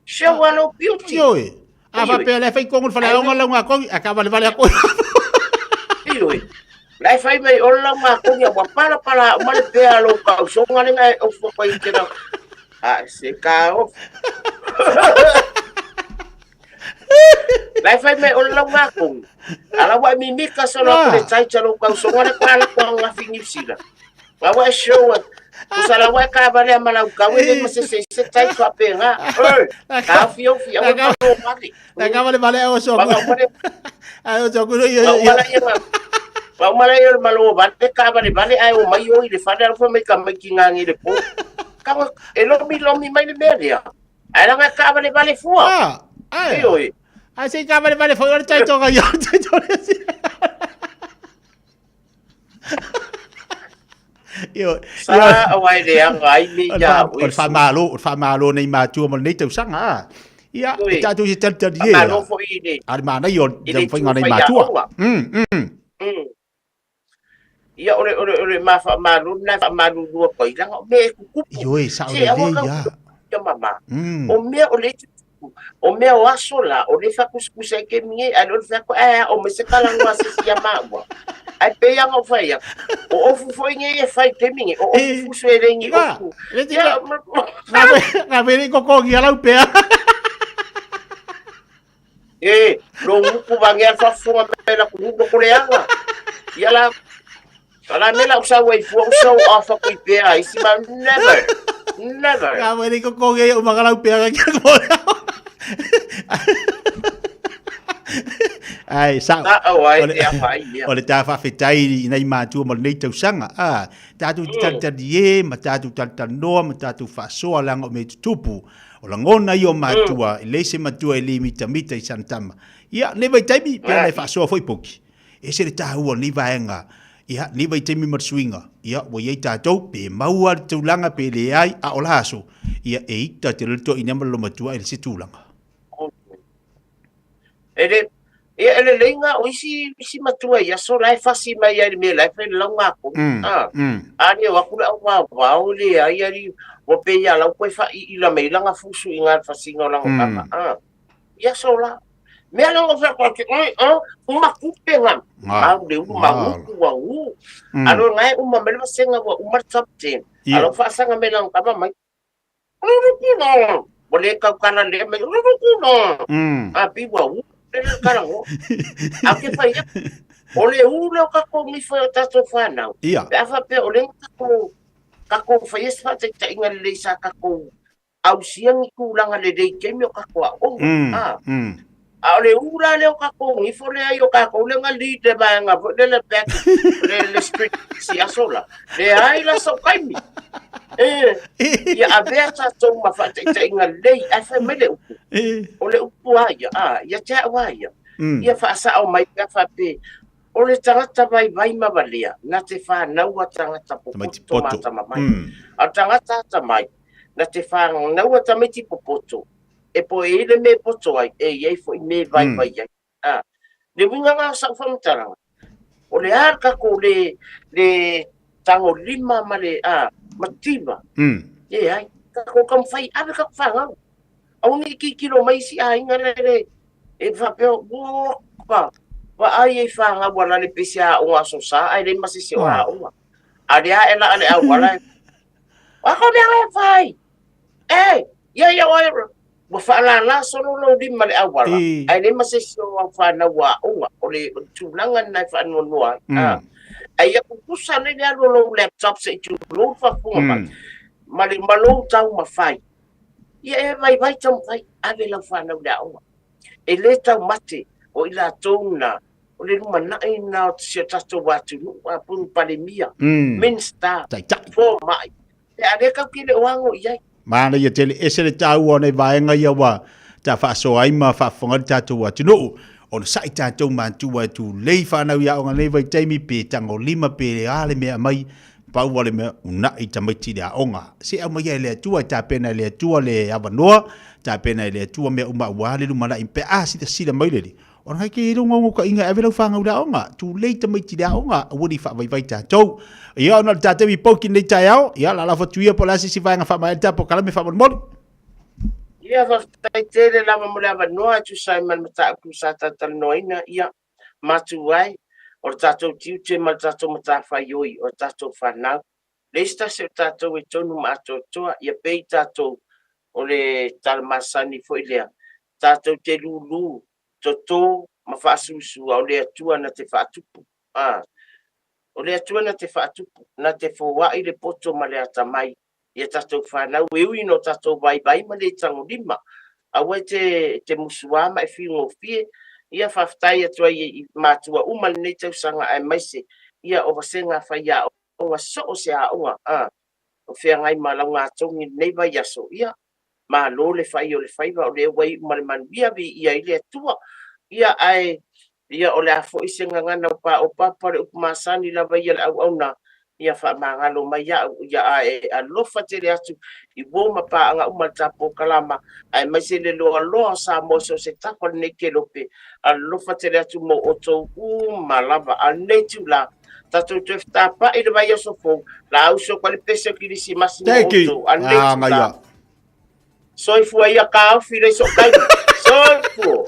Show alo beauty. Ioi. A fa pe le fai kongu fale onga lau ngā kongi, a ka vale vale a koe. Ioi. Lai fai mai o lau ngā kongi, a wa pala pala o male pea lo kau songa lenga e o fwa i te rau. A se ka ofi. Lai fai mai o le lau ngākongi. Ala wa mimika solo ah. le taita lo kau so ngare kwa la kwa ngafi New Zealand. Wa wa show Usala wa ka vale ama lau kau e ma se se se tai kwa pe nga. Ka fi o fi o ka o mali. La ka vale vale o so. Ai o so ku yo. Wa umala yo malo vale ka vale vale ai o mai o i le fale al fo mai ka mai ki ngangi le po. Ka e lomi lomi mai le mea lea. Ai langa ka vale vale fua. Ah, ai. Oi. Ai se ka vale vale fua o tai tonga yo tai tonga. Io, Sa o ai le anga ai me ia. O le whamalo, o le whamalo nei mātua mo nei tausaga. Ah. Ia, e tātou se tali tali e. Whamalo foi i le. A le mana i o le whainga nei mātua. Ia, o le, o le, o le mawha malu na wha malu lua koi langa, o mea e kukupu. Io e, sa o le le ia. Ia mama. O mea o le tutupu. O mea o aso la, o le whakuskusa i ke minge, a le o le whaku, a o me se kala ngua se sia maua. Ai pe ia ngau whai O ofu foi nge e whai te minge, o ofu fusu e rengi ofu. Ia, Ngā wele koko ngi alau pea. E, lo nguku vange al fafofoga mai la ku ko le anga. Ia la ala me la usa wai fu usa o afa kui pea isi ma never. Never. Ngā wele koko ngi o makalau pea ka kia ko. Ai, sa. O ai te awha ai mea. O le tā whawhetai i nei mātua mo lenei tausaga. Ah, tātou te talitali e, ma tātou talitalinoa, ma tātou whaasoa langa o me tutupu. O lagona ia o matua, e leai se matua e le mitamita i sana tama. Ia, nei vaitaimi, pea nai faasoa foi poki. E ese le tāua o lenei vaega, ia, nei vaitaimi ma le suiga, ia, ua i ai tātou, pe maua le tulaga pe leai, a o la aso, ia, e ita te lele toeaina ma le lomatua i le se tulaga. E le, ia, e lelei ngā o isi, isi matua i aso la e fasi mai ai le mea la e whai lau ngā kong. Ah, a le o aku le au wā wā o le ai ari, ua pe ia lau koe wha i ila mai langa fusu i ngā fasinga o langa kaka. Ah, i aso la. Mea langa wha koa ke, oi, ah, uma kupe ngā. Mau le ulu, mau uku wa u. Alo ngai uma mele vasenga ua uma le top 10. Alo whaasanga me langa kama mai. Rurukuna! Ua le kaukala lea mai, rurukuna! A pi ua u le le kalago. A ke fai atu, o le u lea o kakou nifo e o tatou whanau. Pe a faapea o lea kakou, kakou fai e se whaataitaiga lelei sa kakou ausia ni tulaga lelei taimi o kakou aoga. A. A o le u la lea o kakou nifo lea i o kakou lea na lead le vaega foi lea le back le le street si aso la. Leai la sau taimi. E, ia avea tatou ma faataitaiga lelei ae fai mai le upu. O le upu a ia, a, ia te au a ia. Ia faasao mai pe a faapea, o le tagata vaivai ma valea, na te whānau a tagata popoto ma tama mai. A o le tagata atamai, na te whānau a tamaiti popoto, e po e i le me poto ai, e i ai foi me vaivai ai. A, le uiga nga o sau faamatalaga, o le a le kakou le, le tago lima ma le, a, mativa, leai, kakou taumafai ave kakou fanau. Aua ne i tilotilo mai isi aiga le, le, e faapea, oka, vaai ai fanau ala le pese aoga aso sa, ae leai ma se isi o aoga. A lea ae la le auala, a ko mea e fai, e, ia ia oe, ua faalala solo lou lima i le auala, ae leai ma se isi o au fanau aoga, o le tulaga lena e faanoanoa ai. Ae ia kukusa nei le alu o lou laptop se i tulou le faafofoga mai, ma le ma lou taumafai. Ia e vaivai taumafai, ave lau fanau i le aoga. E le taumate o i latou na, o le lumanai na o si o tatou atunuu, a pulu Palemia, Minister, Fomai, Pe a le kau ke le o ago i ai. Manaia tele, ese le taua o nei vaega ia ua ta faasoa ai ma faafofoga ai le tatou atunuu. Ona sa'i tatou matua e tulei whanau i aoga nei vaitaimi pe tagolima pe a le mea mai, pau a le mea una'i tamaiti le aoga. Se aumaia e le Atua, e tapena e le Atua le avanoa, tapena e le Atua mea uma aua le lumana'i pe a silasila mai le Alii. Ona kai ke iloga o ka inga ave lau whangau le aoga, tulei tamaiti le aoga, aua ne i faavaivai tatou. Ia ona o le tatou i pou ki nei taeao, ia la la fatuia po o le a se isi vaega faamaea le tapo kalame faamolemole. Ia, faafetai tele lava mo le avanoa e tusa ai ma le mataupu sa talatalanoaina, ia, matou ai, o le tatou tiute ma le tatou matafaioi, o le tatou fanau. Leai se tasi o tatou e tonu ma atoatoa, ia pei tatou o le tala masani foi lea, tatou te lūlū, toto ma faasusu, a o le Atua na te faatupu. A. O le Atua na te faatupu, na te foai le poto ma le atamai i a tatou fanau, e ui ina o tatou vaivai ma le tagolima. Aua e te, te musuā ma e fiugofie. Ia, faafetai atu ai i matua uma i lenei tausaga aemaise ia o vasega faiaoga so o se aoga a o feagai ma laugatogi i lenei vaiaso. Ia, malo le fai o le faiva, o lea ua iu ma le manuia, viia ai le Atua. Ia, ae ia o le a foi se gagana o paopapa, o le upu masani lava ia le auauna, ia faamagalo mai au, ia ae alofa tele atu i uo ma paaga uma le tapo kalama, aemaise le loaloa o Samoa so o se tafa o lenei kelope, alofa tele atu mo outou uma lava. A o lenei itula, tatou toe fetapa'i i le vaiaso fou, la uso koa le pese o Kilisimasi mo outou. A o lenei itula, soifua ia kaofi le so taimi. Soifua!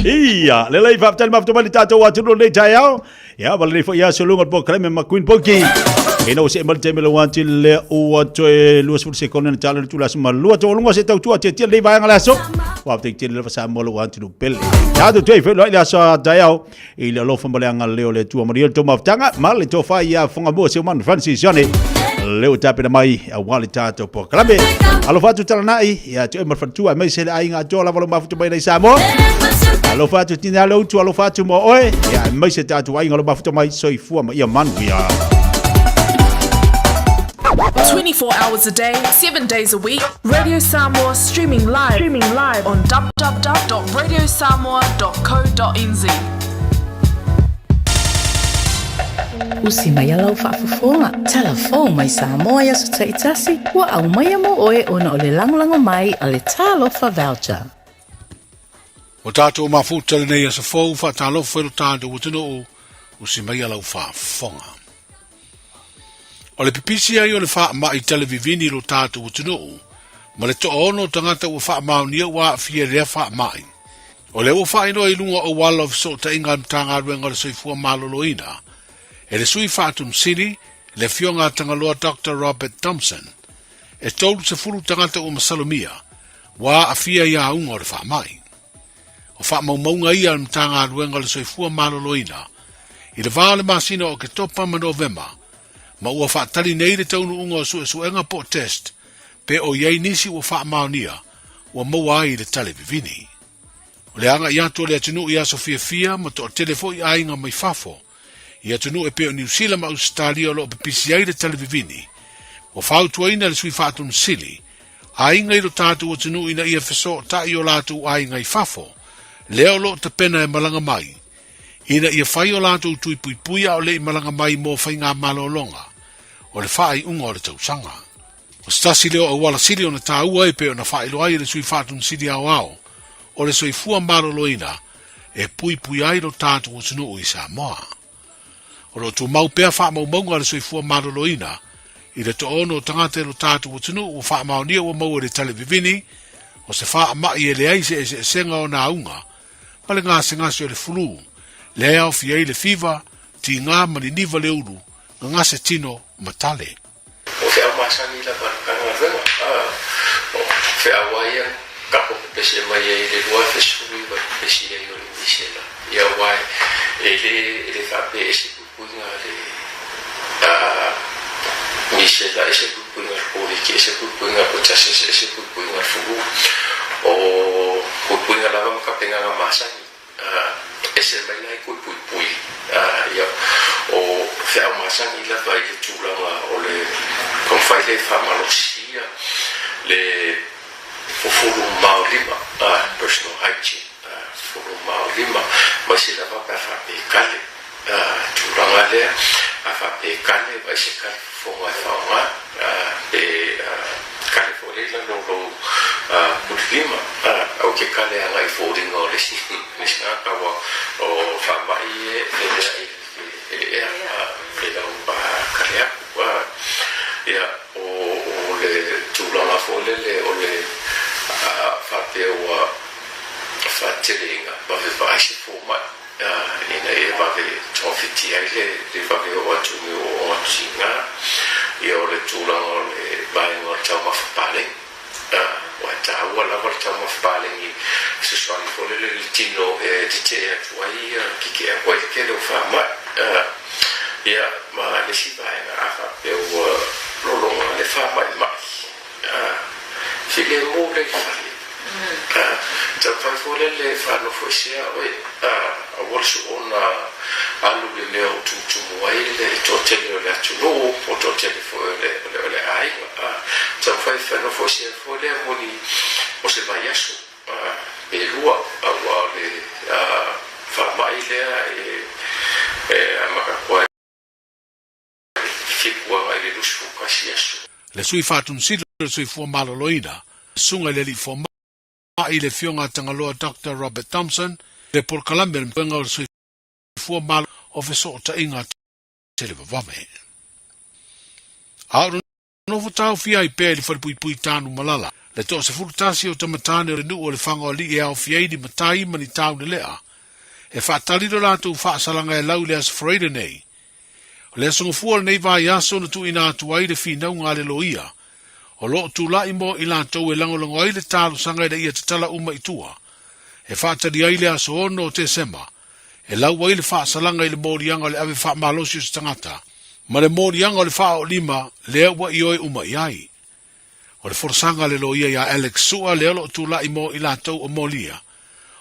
Ia, le lei faafetai le mafuta mai le tatou atunuu lenei taeao. Ia, ma lenei foi aso luga o le polokalame ma Queen Poki. Ina ua see mai le taimi le wanti lea ua toe 20 sekone na tala le tula aso ma lua taualuga se tautua tiatia lenei vaega le aso. Faafetai tele lava Samoa lou atunuu pele. Tatou toe feiloai le aso a taeao i le alofa ma le agalelei o le Atua. Manuia le tou mafutaga ma le tofa ia Fagamua Seumanu Francis Sione. Leo tapena mai aua le tatou polokalame. Alofa atu talanai ia te oe ma le faletua aemaise le aiga atoa lava lo mafuta mai nei Samoa. Alofa atu tina le utu, alofa atu mo oe ia aemaise tatou aiga lo mafuta mai soifua ma ia manuia. 24 hours a day, 7 days a week, Radio Samoa streaming live, streaming live on www.radiosamoa.co.nz. Usi mai a lau faafofoga, talafou mai Samoa i aso taitasi, ua aumaia mo oe ona o le lagolago mai a le Talofa Voucher. Ua tatou mafuta lenei aso fou, faatalofa i lo tatou atunuu, usi mai a lau faafofoga. O le pipisi ai o le faamai talevivini i lo tatou atunuu, ma le toaono o tagata ua faamaonia ua aafia i lea faamai. O lea ua faailoa i luga o auala o fesootaiga a le Matagaluega o le Soifua Maloloina e le Sui Faatonusili, le Afioga a Tagaloa Doctor Robert Thompson, e 30 tagata ua masalomia ua aafia i auga o le faamai. O faamaumauga ia a le Matagaluega o le Soifua Maloloina i le va o le masina o Oketopa ma Novema, ma ua faatali nei le taunuuga o suesuega po o test pe o i ai nisi ua faamaonia ua maua ai le tale vivini. O le agai atu o le atunuu i aso fiafia ma toatele foi aiga mai fafo i atunuu e pei o Niu Sila ma Ausetalia o lo o pipisi ai le tale vivini, ua fautuaina le Sui Faatonu Sili aiga i lo tatou atunuu ina ia fesootai o latou aiga i fafo, lea o lo o tapena e malaga mai, ina ia fai o latou tui puipui a o le i malaga mai mo faigamalologa o le faaiuga o le tausaga. O se tasi lea o auala sili ona taua e pei ona faailoa ai e le Sui Faatonu Sili Aoao o le soifua maloloina e puipui ai lo tatou atunuu i Samoa. O lo o tumau pea faamaumauga a le soifua maloloina i le toaono o tagata i lo tatou atunuu ua faamaonia ua maua i le tale vivini o se faamai e leai se eseesega o ona auga ma le gasegase o le fulu, lea e aofia ai le fiva, tigā ma niniva le ulu, gagase tino ma tale. O feau masani lava a le Matagaluega, o feau lava ia na tatou pepesi mai ai i le 2019 i le pepesi ai o le misela, ia aua e le e le faapea e ese puipuiga a le misela, ese puipuiga a le Koviti, ese puipuiga a le pertussis, ese puipuiga a le fulu. O puipuiga lava ma tapenaga masani. Ese mai la i koe puipui, ia, o feau masani lava i le tulaga o le taumafai lea e faamalosia le fufulu maolima, personal hygiene, fufulu maolima, aemaise lava pe a faapea e kale, tulaga lea, a faapea e kale, vaai se kale fofoga e faaaoga, pe kale foi lea i lalo o lou kulilima, aua ke kale agai i foliga o le isi tagata, aua o faamai e femeai i le ea i lau kale aku. Ia, o le tulaga foi lele o le faapea ua faateleina, vave vaai se fomai ina ia vave togafiti ai le vave oo atu i ooga tiga. Ia o le tulaga o le vaega o le taumafa paleni. Aua e taua lava le taumafa paleni fesoasoani foi lele i le tino e tetee atu ai ia kikee atu ai le tele o faamai. Ia ma le isi vaega a faapea ua lologa le faamaimai, filemu lea i le fale. Taumafai foi lele e faanofoesea oe, aua le soona alu i le mea o tumutumu ai le toatele o le atunuu po o le toatele foi o le aiga. Taumafai e faanofoesea foi lea mo ni mo se vaiaso pe lua, aua o le faamai lea e amata atu ai fitu agai i le 21 aso. Le Sui Faatonosili o le Soifua Maloloina, Susuga i le Alii Fomai le Afioga a Tagaloa Doctor Robert Thompson, le Polokalame o le Matagaluega o le Soifua Maloloina o Fesootaiga Televavave. A o nofo taofia ai pea i le falepuipui Tanumalala, le toa-11 o tamatane o le nuu o Lefaga-o-Alii e aofia ai ni matai ma ni taunelea, e faatali lo latou faasalaga e lau i le Aso Faraile nei. O le aso gafua o lenei vaiaso na tuuina atu ai le finauga a le loia, o lo o tulai mo i latou e lagolago ai le talosaga ina ia tatala uma i tua, e faatali ai le aso 6 o Tesema, e lau ai le faasalaga i le moliaga o le ave faamalosi o se tagata, ma le moliaga o le faaoolima lea ua ioe uma i ai. O le folasaga a le loia ia Alex Sua lea o lo o tulai mo i latou o molia,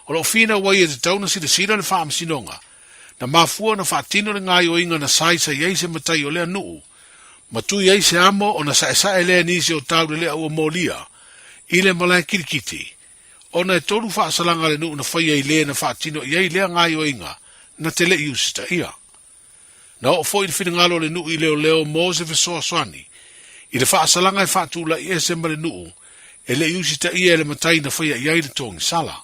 o lo o finau ai e tatau ona silasila le Faamasinoga, na mafua ona faatino le gaoioiga na saisai ai se matai o lea nuu, ma tui ai se amo ona saesae lea nisi o taulelea ua molia i le malae kilikiti, ona e tolu faasalaga a le nuu na faia i le na faatino i ai lea gaoioiga na te le i usitaia. Na oo foi le finagalo o le nuu i leoleo mo se fesoasoani i le faasalaga e faatulai ese ma le nuu e le i usitaia e le matai na faia i ai le togisala.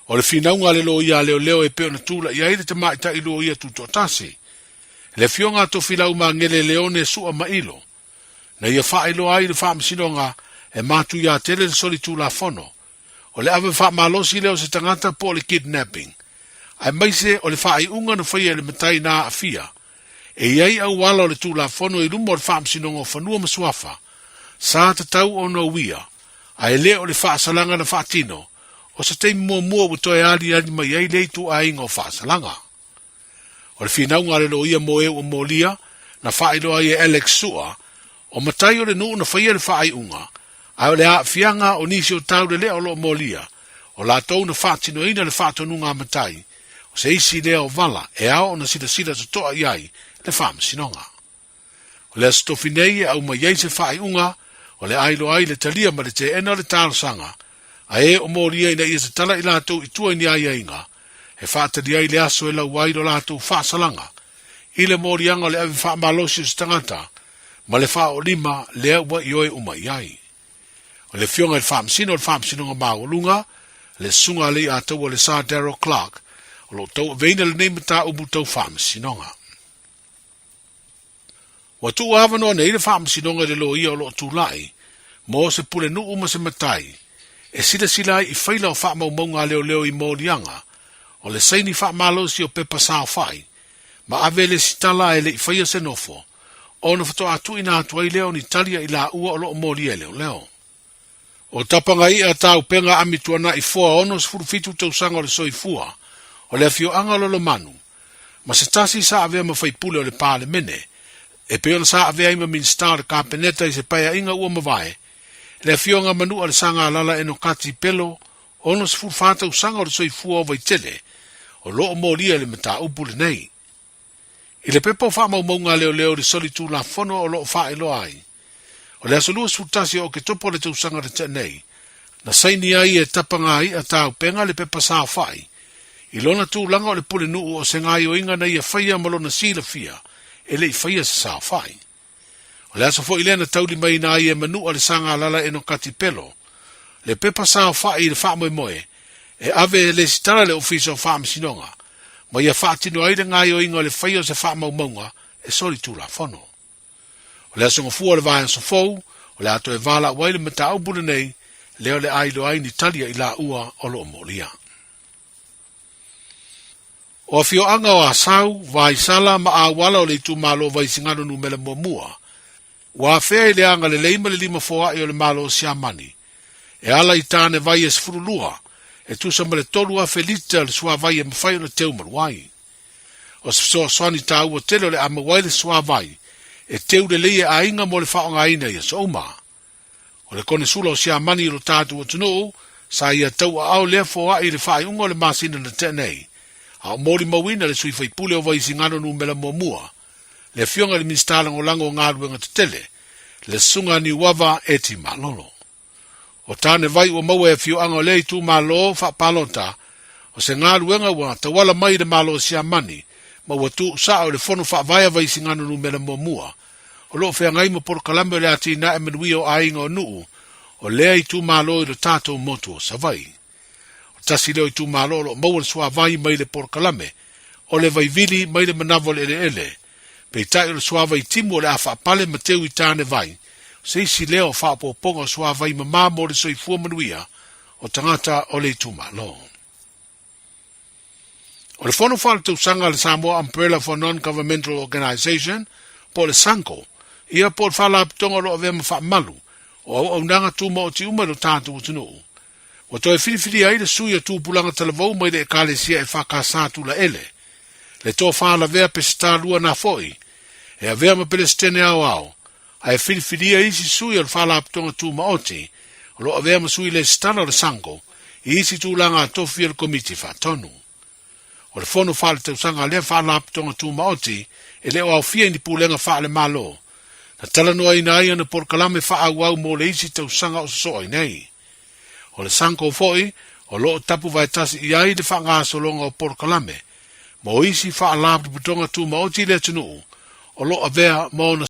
O le finauga a le loia a leoleo e pei ona tulai ai le tamaitai loia tutoatasi, le Afioga a Tofilau Magele Leone Sua Mailo, na ia faailoa ai i le Faamasinoga e matuia tele le solitulafono o le ave faamalosi lea o se tagata po o le kidnapping, aemaise o le faaiuga na faia e le matai na aafia. E i ai auala o le Tulafono i luma o le Faamasinoga o Fanua ma Suafa, sa tatau ona uia, ae le o le faasalaga na faatino, o se taimi muamua ua toe aliali mai ai lea ituaiga o faasalaga. O le finauga a le loia mo e ua molia, na faailoa ai e Alex Sua, o matai o le nuu na faia le faaiuga, ae o le aafiaga o nisi o taulelea o lo o molia, o latou na faatinoina le faatonuga a matai, o se isi lea o vala e ao ona silasila totoa i ai le Faamasinoga. O le Aso Tofi nei e aumai ai se faaiuga o le a iloa ai le talia ma le teena o le talosaga a e o molia ina ia tatala i latou i tua i ni aiaiga e faatali ai le aso e lau ai lo latou faasalaga i le moliaga o le ave faamalosi o se tagata ma le faaoolima lea ua ioe uma i ai. O le Afioga i le Faamasino o le Faamasinoga Maualuga, le Susuga a Leiataua le Sir Darrell Clarke, o lo o tauaveina lenei mataupu tau faamasinoga. Ua tuu avanoa nei le Faamasinoga i le loia o lo o tulai mo se pulenuu ma se matai e silasila ai i faila o faamaumauga a leoleo i moliaga o le saini faamalosi o pepa saofai ma ave le sitala ae le i faia se nofo ona faatoa tuuina atu ai lea o ni tali a i laua o lo o molia e leoleo. O Tapagai'a Taupega Amituana'i Foa 67 tausaga o le soifua o le afioaga o Lalomanu, ma se tasi sa avea ma faipule o le Palemene, e pei ona sa avea ai ma Minisita o le Kapeneta i se paeaiga ua mavae, le Afioga Manu'a le Sagalala Enokati Pelo, 64 tausaga o le soifua o Vaitele, o lo o molia i le mataupu lenei. I le pepa o faamaumauga a leoleo i le solitulafono o lo o faailoa ai, o le aso 21 o Oketopa o le tausaga na tea nei, na saini ai e Tapagai'a Taupega le pepa saofai i lona tulaga o le pulenuu o se gaoioiga na ia faia ma lona silafia e le i faia se saofai. O le aso foi lea na taulimaina ai e Manu'a le Sagalala Enokati Pelo le pepa saofai i le faamoemoe e ave e lesitala le Ofisa o Faamasinoga ma ia faatino ai le gaoioiga o le faia o se faamaumauga e solitulafono. O le aso gafua o le vaiaso fou, o le a toe valaau ai le mataupu lenei, lea o le a iloa ai ni tali a i laua o lo o molia. O afioaga o Asau, Vaisala ma Auala o le itumalo o Vaisigano Numera Muamua. Ua afea i le agalelei ma le limafoaʻi o le Malo o Siamani, e ala i tane vai e 12, e tusa ma le 3,000 lita le suavai e mafai ona teu malu ai. O se fesoasoani taua tele o le a maua ai le suavai e teu lelei e aiga mo le faaaogaina i aso uma. O le Konesula o Siamani i lo tatou atunuu, sa ia tauaao lea foai i le faaiuga o le masina na tea nei, a o molimauina le sui faipule o Vaisigano Numera Muamua, le Afioga i le Minisita Lagolago o Galuega Tetele, le Susuga a Niuava Eti Malolo. O Tānevai ua maua e afioaga o lea itumalo faapalota, o se galuega ua tauala mai i le Malo o Siamani ma ua tuusao i le Fono Faavae a Vaisigano Numera Muamua, o lo o feagai ma polokalame o le atinae manuia o aiga o Nuu o lea itumalo i lo tatou motu o Savaii. O tasi lea o itumalo o lo o maua le suavai mai le polokalame o le vaivili mai le manava o le eleele, peitai o le suavai timu o le a faapale ma teu i tānevai, o se isi lea o faaopoopoga o suavai mama mo le soifua manuia o tagata o le itumalo. O le fono faaletausaga a le Samoa Umbrella for Non-Governmental Organisation, po o le SANGO, ia po o le faalapotopotoga o lo o avea ma faamalu o auaunaga tumaoti uma i lo tatou atunuu. Ua toe filifilia ai le sui o Tupulaga Talavou mai le Ekalesia EFKS Tulaele, le Tofa Lavea Peseta Lua Nafoi, e avea ma Peresetene Aoao, ae filifilia isi sui o le Faalapotopotoga Tumaoti o lo o avea ma sui lesitala o le SANGO i isi tulaga tofi o le Komiti Faatonu. O le fono faaletausaga a lea Faalapotopotoga Tumaoti e le o aofia i ni pulega faale-Malo, na talanoaina ai ana polokalame faaauau mo le isi tausaga o sosoo ai nei. O le SANGO foi o lo o tapu vaetasi i ai le faagasologa o polokalame mo isi Faalapotopotoga Tumaoti i le atunuu o lo o avea ma ona.